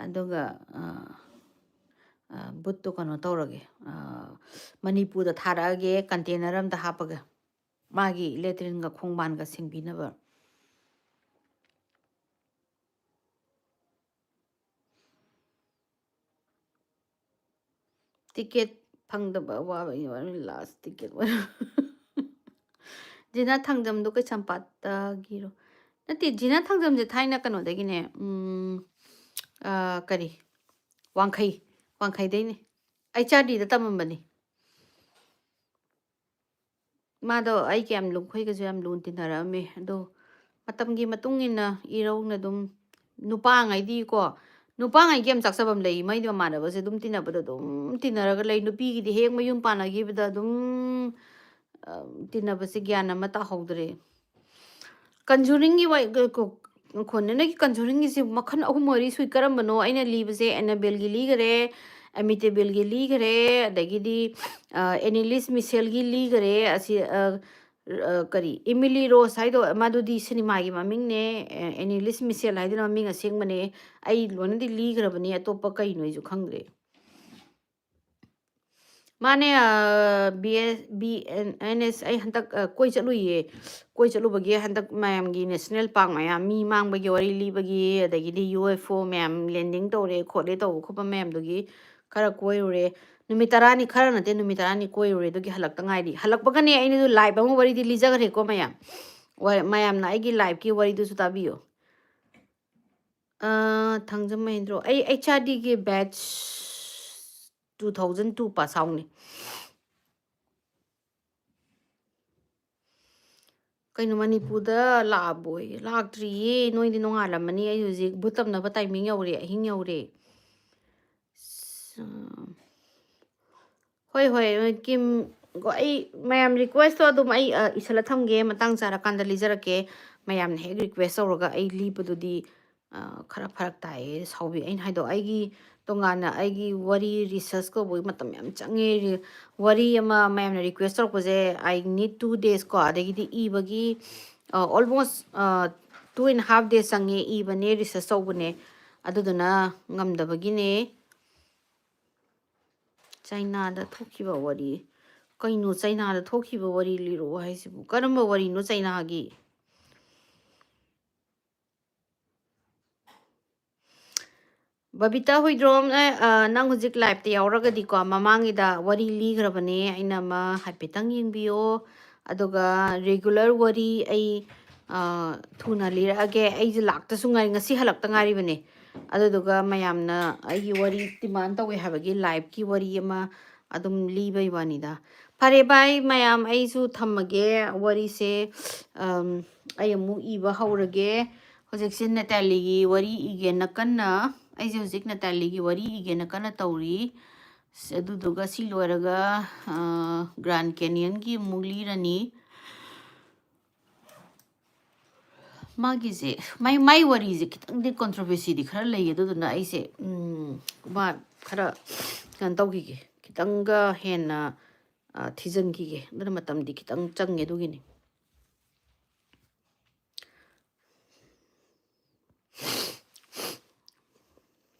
ꯑꯗꯨꯒ, ꯑ, ꯑ, ꯕꯨꯠꯇꯣ ꯀꯩꯅꯣ ꯇꯧꯔꯒꯦ, ꯑ, ꯃꯅꯤꯄꯨꯔꯗ ꯊꯥꯔꯛꯑꯒꯦ, ꯀꯟꯇꯦꯅꯔ ꯑꯝꯗ ꯍꯥꯞꯄꯒ꯫ ꯃꯥꯒꯤ ꯂꯦꯇ꯭ꯔꯤꯟꯒ ꯈꯣꯡꯕꯥꯟꯒ ꯁꯦꯡꯕꯤꯅꯕ꯫ ꯇꯤꯀꯦꯠ ꯐꯪꯗꯕ ꯑꯋꯥꯕ ꯏꯃꯥꯅ ꯂꯥꯁ ꯇꯤꯀꯦꯠ ꯑꯣꯏꯔ-, ꯖꯤꯅꯥ ꯊꯥꯡꯖꯝꯗꯣ ꯀꯩꯁꯥꯝꯄꯥꯠꯇꯒꯤꯔꯣ? ꯅꯠꯇꯦ, ꯖꯤꯅꯥ ꯊꯥꯡꯖꯝꯁꯦ ꯊꯥꯏꯅ ꯀꯩꯅꯣꯗꯒꯤꯅꯦ, ꯎꯝ, ꯑ, ꯀꯔꯤ, ꯋꯥꯡꯈꯩ, ꯋꯥꯡꯈꯩꯗꯩꯅꯦ꯫ H R ꯗꯤꯗ ꯇꯝꯃꯝꯕꯅꯤ꯫ ꯃꯥꯗꯣ ꯑꯩꯒ ꯌꯥꯝ ꯂꯨ-, ꯑꯩꯈꯣꯏꯒꯁꯨ ꯌꯥꯝ ꯂꯨꯅ ꯇꯤꯟꯅꯔꯛꯑꯝꯃꯦ꯫ ꯑꯗꯣ ꯃꯇꯝꯒꯤ ꯃꯇꯨꯡ ꯏꯟꯅ ꯏꯔꯧꯅ ꯑꯗꯨꯝ, ꯅꯨꯄꯥꯉꯩꯗꯤꯀꯣ, ꯅꯨꯄꯥꯉꯩꯒꯤ ꯌꯥꯝ ꯆꯥꯛꯆꯕꯝ ꯂꯩ꯫ ꯃꯩꯗꯤ ꯃꯃꯥꯟꯅꯕꯁꯦ ꯑꯗꯨꯝ ꯇꯤꯟꯅꯕꯗ ꯑꯗꯨꯝ ꯇꯤꯟꯅꯔꯒ ꯂꯩ꯫ ꯅꯨꯄꯤꯒꯤꯗꯤ ꯍꯦꯛ ꯃꯌꯨꯝ ꯄꯥꯟꯅꯈꯤꯕꯗ ꯑꯗꯨꯝ, ꯑ, ꯇꯤꯟꯅꯕꯁꯦ ꯒ꯭ꯌꯥꯟ ꯑꯃ ꯇꯥꯍꯧꯗ꯭ꯔꯦ꯫ ꯀꯟꯖꯨꯔꯤꯡꯒꯤ ꯋꯥ-, ꯀ-, ꯀ-, ꯈꯣꯟꯅ ꯅꯣꯏꯒꯤ ꯀꯟꯖꯨꯔꯤꯡꯒꯤꯁꯦ ꯃꯈꯜ ꯑꯍꯨꯝ ꯃꯔꯤ ꯁꯨꯏ꯫ ꯀꯔꯝꯕꯅꯣ? ꯑꯩꯅ ꯂꯤꯕꯁꯦ ꯑꯦꯅꯥꯕꯦꯜꯒꯤ ꯂꯤꯈꯔꯦ, ꯑꯦꯃꯤꯇꯦꯕꯦꯜꯒꯤ ꯂꯤꯈꯔꯦ, ꯑꯗꯒꯤꯗꯤ, ꯑ, ꯑꯦꯅꯤꯂꯤꯁ ꯃꯤꯁꯦꯜꯒꯤ ꯂꯤꯈꯔꯦ꯫ ꯑꯁꯤ, ꯑ, ꯑ, ꯀꯔꯤ, ꯏꯃꯤꯂꯤ ꯔꯣꯁ ꯍꯥꯏꯗꯣ, ꯃꯗꯨꯗꯤ ꯁꯤꯅꯦꯃꯥꯒꯤ ꯃꯃꯤꯡꯅꯦ꯫ ꯑꯦ, ꯑꯦꯅꯤꯂꯤꯁ ꯃꯤꯁꯦꯜ ꯍꯥꯏꯗꯨꯅ ꯃꯃꯤꯡ ꯑꯁꯦꯡꯕꯅꯦ꯫ ꯑꯩ ꯂꯣꯏꯅꯗꯤ ꯂꯤꯈ꯭ꯔꯕꯅꯤ, ꯑꯇꯣꯞꯄ ꯀꯩꯅꯣ ꯑꯩꯁꯨ ꯈꯪꯗ꯭ꯔꯦ꯫ ꯃꯥꯅꯦ, ꯑ, B S, B N, N S, ꯑꯩ ꯍꯟꯗꯛ, ꯑ, ꯀꯣꯏ ꯆꯠꯂꯨꯏꯌꯦ꯫ ꯀꯣꯏ ꯆꯠꯂꯨꯕꯒꯤ ꯍꯟꯗꯛ ꯃꯌꯥꯝꯒꯤ ꯅꯦꯁꯅꯦꯜ ꯄꯥꯔꯛ ꯃꯌꯥꯝ, ꯃꯤ ꯃꯥꯡꯕꯒꯤ ꯋꯥꯔꯤ ꯂꯤꯕꯒꯤ, ꯑꯗꯒꯤꯗꯤ ꯌꯨ ꯑꯦꯐ ꯑꯣ ꯃꯌꯥꯝ ꯂꯦꯟꯗꯤꯡ ꯇꯧꯔꯦ ꯈꯣꯠꯂꯦ ꯇꯧꯕ ꯈꯣꯠꯄ ꯃꯌꯥꯝꯗꯨꯒꯤ ꯈꯔ ꯀꯣꯏꯔꯨꯔꯦ꯫ ꯅꯨꯃꯤꯠ ꯇꯔꯥꯅꯤ, ꯈꯔ ꯅꯠꯇꯦ, ꯅꯨꯃꯤꯠ ꯇꯔꯥꯅꯤ ꯀꯣꯏꯔꯨꯔꯦ, ꯑꯗꯨꯒꯤ ꯍꯜꯂꯛꯇ ꯉꯥꯏꯔꯤ꯫ ꯍꯜꯂꯛꯄꯒꯅꯦ ꯑꯩꯅꯁꯨ ꯂꯥꯏꯐ ꯑꯃ ꯋꯥꯔꯤꯗꯤ ꯂꯤꯖꯈ꯭ꯔꯦꯀꯣ ꯃꯌꯥꯝ꯫ ꯋꯥ-, ꯃꯌꯥꯝꯅ ꯑꯩꯒꯤ ꯂꯥꯏꯐꯀꯤ ꯋꯥꯔꯤꯗꯨꯁꯨ ꯇꯥꯕꯤꯌꯨ꯫ ꯑ, ꯊꯥꯡꯖꯝ ꯃꯍꯦꯟꯗ꯭ꯔꯣ꯫ ꯑꯩ ꯑꯩꯆ ꯑꯥꯔ ꯗꯤꯒꯤ batch two thousand two pass ꯑꯥꯎꯠꯅꯤ꯫ ꯀꯩꯅꯣ, ꯃꯅꯤꯄꯨꯔꯗ ꯂꯥꯛꯑꯕꯣꯏ? ꯂꯥꯛꯇ꯭ꯔꯤꯌꯦ꯫ ꯅꯣꯏꯗꯤ ꯅꯣꯡꯉꯥꯜꯂꯝꯃꯅꯤ꯫ ꯑꯩ ꯍꯧꯖꯤꯛ ꯚꯨꯠ ꯇꯝꯅꯕ ꯇꯥꯏꯃꯤꯡ ꯌꯧꯔꯦ, ꯑꯍꯤꯡ ꯌꯧꯔꯦ꯫ ꯁ-, ꯍꯣꯏ, ꯍꯣꯏ, ꯍꯣꯏ, ꯀꯤꯝ, ꯒꯣ-, ꯑꯩ ꯃꯌꯥꯝ ꯔꯤꯀ꯭ꯋꯦꯁꯇꯣ ꯑꯗꯨꯝ ꯑꯩ, ꯑ, ꯏꯁꯜꯂ ꯊꯝꯒꯦ, ꯃꯇꯥꯡ ꯆꯥꯔꯀꯥꯟꯗ ꯂꯤꯖꯔꯛꯀꯦ꯫ ꯃꯌꯥꯝꯅ ꯍꯦꯛ ꯔꯤꯀ꯭ꯋꯦꯁ ꯇꯧꯔꯒ ꯑꯩ ꯂꯤꯕꯗꯨꯗꯤ, ꯑ, ꯈꯔ ꯐꯔꯛ ꯇꯥꯏꯌꯦ, ꯁꯥꯎꯕꯤ-, ꯑꯩꯅ ꯍꯥꯏꯗꯣ, ꯑꯩꯒꯤ ꯇꯣꯉꯥꯟꯅ ꯑꯩꯒꯤ ꯋꯥꯔꯤ ꯔꯤꯁꯔꯁ ꯇꯧꯕꯒꯤ ꯃꯇꯝ ꯌꯥꯝ ꯆꯪꯉꯦ꯫ ꯔꯤ-, ꯋꯥꯔꯤ ꯑꯃ ꯃꯌꯥꯝꯅ request ꯇꯧꯔꯛꯄꯁꯦ, I need two days ꯀꯣ, ꯑꯗꯒꯤꯗꯤ ꯏꯕꯒꯤ, ꯑ, almost, ꯑ, two and half days ꯆꯪꯉꯦ, ꯏꯕꯅꯦ, ꯔꯤꯁꯔꯁ ꯇꯧꯕꯅꯦ, ꯑꯗꯨꯗꯨꯅ ꯉꯝꯗꯕꯒꯤꯅꯦ꯫ ꯆꯩꯅꯥꯗ ꯊꯣꯛꯈꯤꯕ ꯋꯥꯔꯤ꯫ ꯀꯩꯅꯣ, ꯆꯩꯅꯥꯗ ꯊꯣꯛꯈꯤꯕ ꯋꯥꯔꯤ ꯂꯤꯔꯛꯑꯣ ꯍꯥꯏꯁꯤꯕꯨ? ꯀꯔꯝꯕ ꯋꯥꯔꯤꯅꯣ ꯆꯩꯅꯥꯒꯤ? ꯕꯕꯤꯇꯥ ꯍꯨꯏꯗ꯭ꯔꯣꯝ, ꯑꯦ, ꯑ, ꯅꯪ ꯍꯧꯖꯤꯛ liveꯇ ꯌꯥꯎꯔꯒꯗꯤꯀꯣ, ꯃꯃꯥꯡꯒꯤꯗ ꯋꯥꯔꯤ ꯂꯤꯈ꯭ꯔꯕꯅꯦ ꯑꯩꯅ ꯑꯃ, ꯍꯥꯏꯐꯦꯠꯇꯪ ꯌꯦꯡꯕꯤꯌꯣ꯫ ꯑꯗꯨꯒ regular ꯋꯥꯔꯤ ꯑꯩ, ꯑ, ꯊꯨꯅ ꯂꯤꯔꯛꯑꯒꯦ꯫ ꯑꯩꯁꯦ ꯂꯥꯛꯇꯁꯨ ꯉꯥꯏꯔꯤ, ꯉꯁꯤ ꯍꯜꯂꯛꯇ ꯉꯥꯏꯔꯤꯕꯅꯦ꯫ ꯑꯗꯨꯗꯨꯒ ꯃꯌꯥꯝꯅ ꯑꯩꯒꯤ ꯋꯥꯔꯤ demand ꯇꯧꯋꯦ ꯍꯥꯏꯕꯒꯤ liveꯀꯤ ꯋꯥꯔꯤ ꯑꯃ ꯑꯗꯨꯝ ꯂꯤꯕꯩ ꯋꯥꯅꯤꯗ꯫ ꯐꯔꯦ ꯚꯥꯏ ꯃꯌꯥꯝ, ꯑꯩꯁꯨ ꯊꯝꯃꯒꯦ ꯋꯥꯔꯤꯁꯦ꯫ ꯑꯝ, ꯑꯩ ꯑꯃꯨꯛ ꯏꯕ ꯍꯧꯔꯒꯦ꯫ ꯍꯧꯖꯤꯛꯁꯦ ꯅꯦꯇꯥꯂꯤꯒꯤ ꯋꯥꯔꯤ ꯏꯒꯦꯅ ꯀꯟꯅ, ꯑꯩꯁꯦ ꯍꯧꯖꯤꯛ ꯅꯦꯇꯥꯂꯤꯒꯤ ꯋꯥꯔꯤ ꯏꯒꯦꯅ ꯀꯟꯅ ꯇꯧꯔꯤ꯫ ꯁ-, ꯑꯗꯨꯗꯨꯒ ꯁꯤ ꯂꯣꯏꯔꯒ, ꯑ, Grand Canyonꯒꯤ ꯑꯃꯨꯛ ꯂꯤꯔꯅꯤ꯫ ꯃꯥꯒꯤꯁꯦ, ꯃꯥꯏ, ꯃꯥꯏ ꯋꯥꯔꯤꯁꯦ ꯈꯤꯇꯪꯗꯤ controversyꯗꯤ ꯈꯔ ꯂꯩ, ꯑꯗꯨꯗꯨꯅ ꯑꯩꯁꯦ, ꯎꯝ, ꯃꯥ ꯈꯔ ꯀꯩꯅꯣ ꯇꯧꯈꯤꯒꯦ, ꯈꯤꯇꯪꯒ ꯍꯦꯟꯅ, ꯑ, ꯊꯤꯖꯤꯟꯈꯤꯒꯦ, ꯑꯗꯨꯅ ꯃꯇꯝꯗꯤ ꯈꯤꯇꯪ ꯆꯪꯉꯦ, ꯑꯗꯨꯒꯤꯅꯤ꯫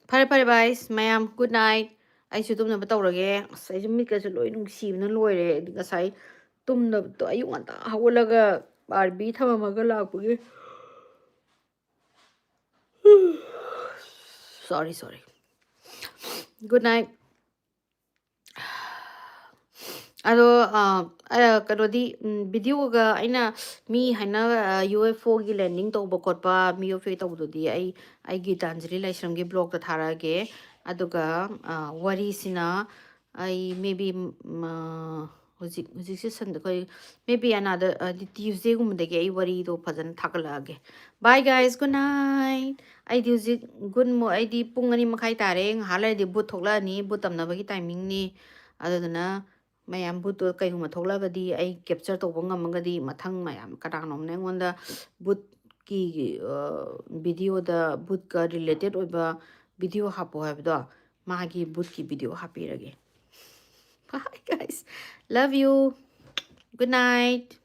ꯐꯔꯦ, ꯐꯔꯦ, ꯚꯥꯏꯁ, ꯃꯌꯥꯝ, good night꯫ ꯑꯩꯁꯨ ꯇꯨꯝꯅꯕ ꯇꯧꯔꯒꯦ꯫ ꯑꯁ, ꯑꯩꯁꯨ ꯃꯤꯠꯀꯁꯨ ꯂꯣꯏ ꯅꯨꯡꯁꯤꯕꯅ ꯂꯣꯏꯔꯦ꯫ ꯑꯩꯗꯤ ꯉꯁꯥꯏ ꯇꯨꯝꯗꯕꯗꯣ, ꯑꯌꯨꯛ ꯉꯟꯇꯥ ꯍꯧꯒꯠꯂꯒ ꯑꯥꯔꯕꯤ ꯊꯝꯃꯝꯃꯒ ꯂꯥꯛꯄꯒꯤ꯫ Sorry, sorry. Good night. ꯑꯗꯣ, ꯑ, ꯑ, ꯀꯩꯅꯣꯗꯤ, ꯎꯝ, videoꯒ ꯑꯩꯅ ꯃꯤ ꯍꯥꯏꯅ, ꯑ, UFOꯒꯤ landing ꯇꯧꯕ ꯈꯣꯠꯄ, ꯃꯤ UFO ꯇꯧꯕꯗꯨꯗꯤ ꯑꯩ, ꯑꯩꯒꯤ ꯇꯥꯟꯖꯂꯤ ꯂꯥꯏꯁ꯭ꯔꯝꯒꯤ blogꯇ ꯊꯥꯔꯛꯑꯒꯦ꯫ ꯑꯗꯨꯒ, ꯑ, ꯋꯥꯔꯤꯁꯤꯅ ꯑꯩ maybe, ꯎꯝ, ꯑ, ꯍꯧꯖꯤꯛ, ꯍꯧꯖꯤꯛꯁꯦ ꯁꯟꯗꯦ, ꯑꯩꯈꯣꯏ maybe another, ꯑ, Tuesdayꯒꯨꯝꯕꯗꯒꯤ ꯑꯩ ꯋꯥꯔꯤꯗꯣ ꯐꯖꯅ ꯊꯥꯒꯠꯂꯛꯑꯒꯦ꯫ Bye guys, good night. ꯑꯩꯗꯤ ꯍꯧꯖꯤꯛ good mo-, ꯑꯩꯗꯤ ꯄꯨꯡ ꯑꯅꯤ ꯃꯈꯥꯏ ꯇꯥꯔꯦ꯫ ꯉꯥꯏꯍꯥꯛ ꯂꯩꯔꯗꯤ ꯕꯨꯠ ꯊꯣꯛꯂꯛꯑꯅꯤ, ꯕꯨꯠ ꯇꯝꯅꯕꯒꯤ timingꯅꯤ꯫ ꯑꯗꯨꯗꯨꯅ ꯃꯌꯥꯝ ꯕꯨꯠꯇꯣ ꯀꯩꯒꯨꯝꯕ ꯊꯣꯛꯂꯛꯑꯒꯗꯤ, ꯑꯩ capture ꯇꯧꯕ ꯉꯝꯃꯒꯗꯤ, ꯃꯊꯪ ꯃꯌꯥꯝ ꯀꯅꯥꯅꯣꯝꯅ ꯑꯩꯉꯣꯟꯗ ꯕꯨꯠꯀꯤ, ꯑ, videoꯗ ꯕꯨꯠꯀ related ꯑꯣꯏꯕ video ꯍꯥꯞꯄꯣ ꯍꯥꯏꯕꯗꯣ, ꯃꯥꯒꯤ ꯕꯨꯠꯀꯤ video ꯍꯥꯞꯄꯤꯔꯒꯦ꯫ Bye guys, love you, good night.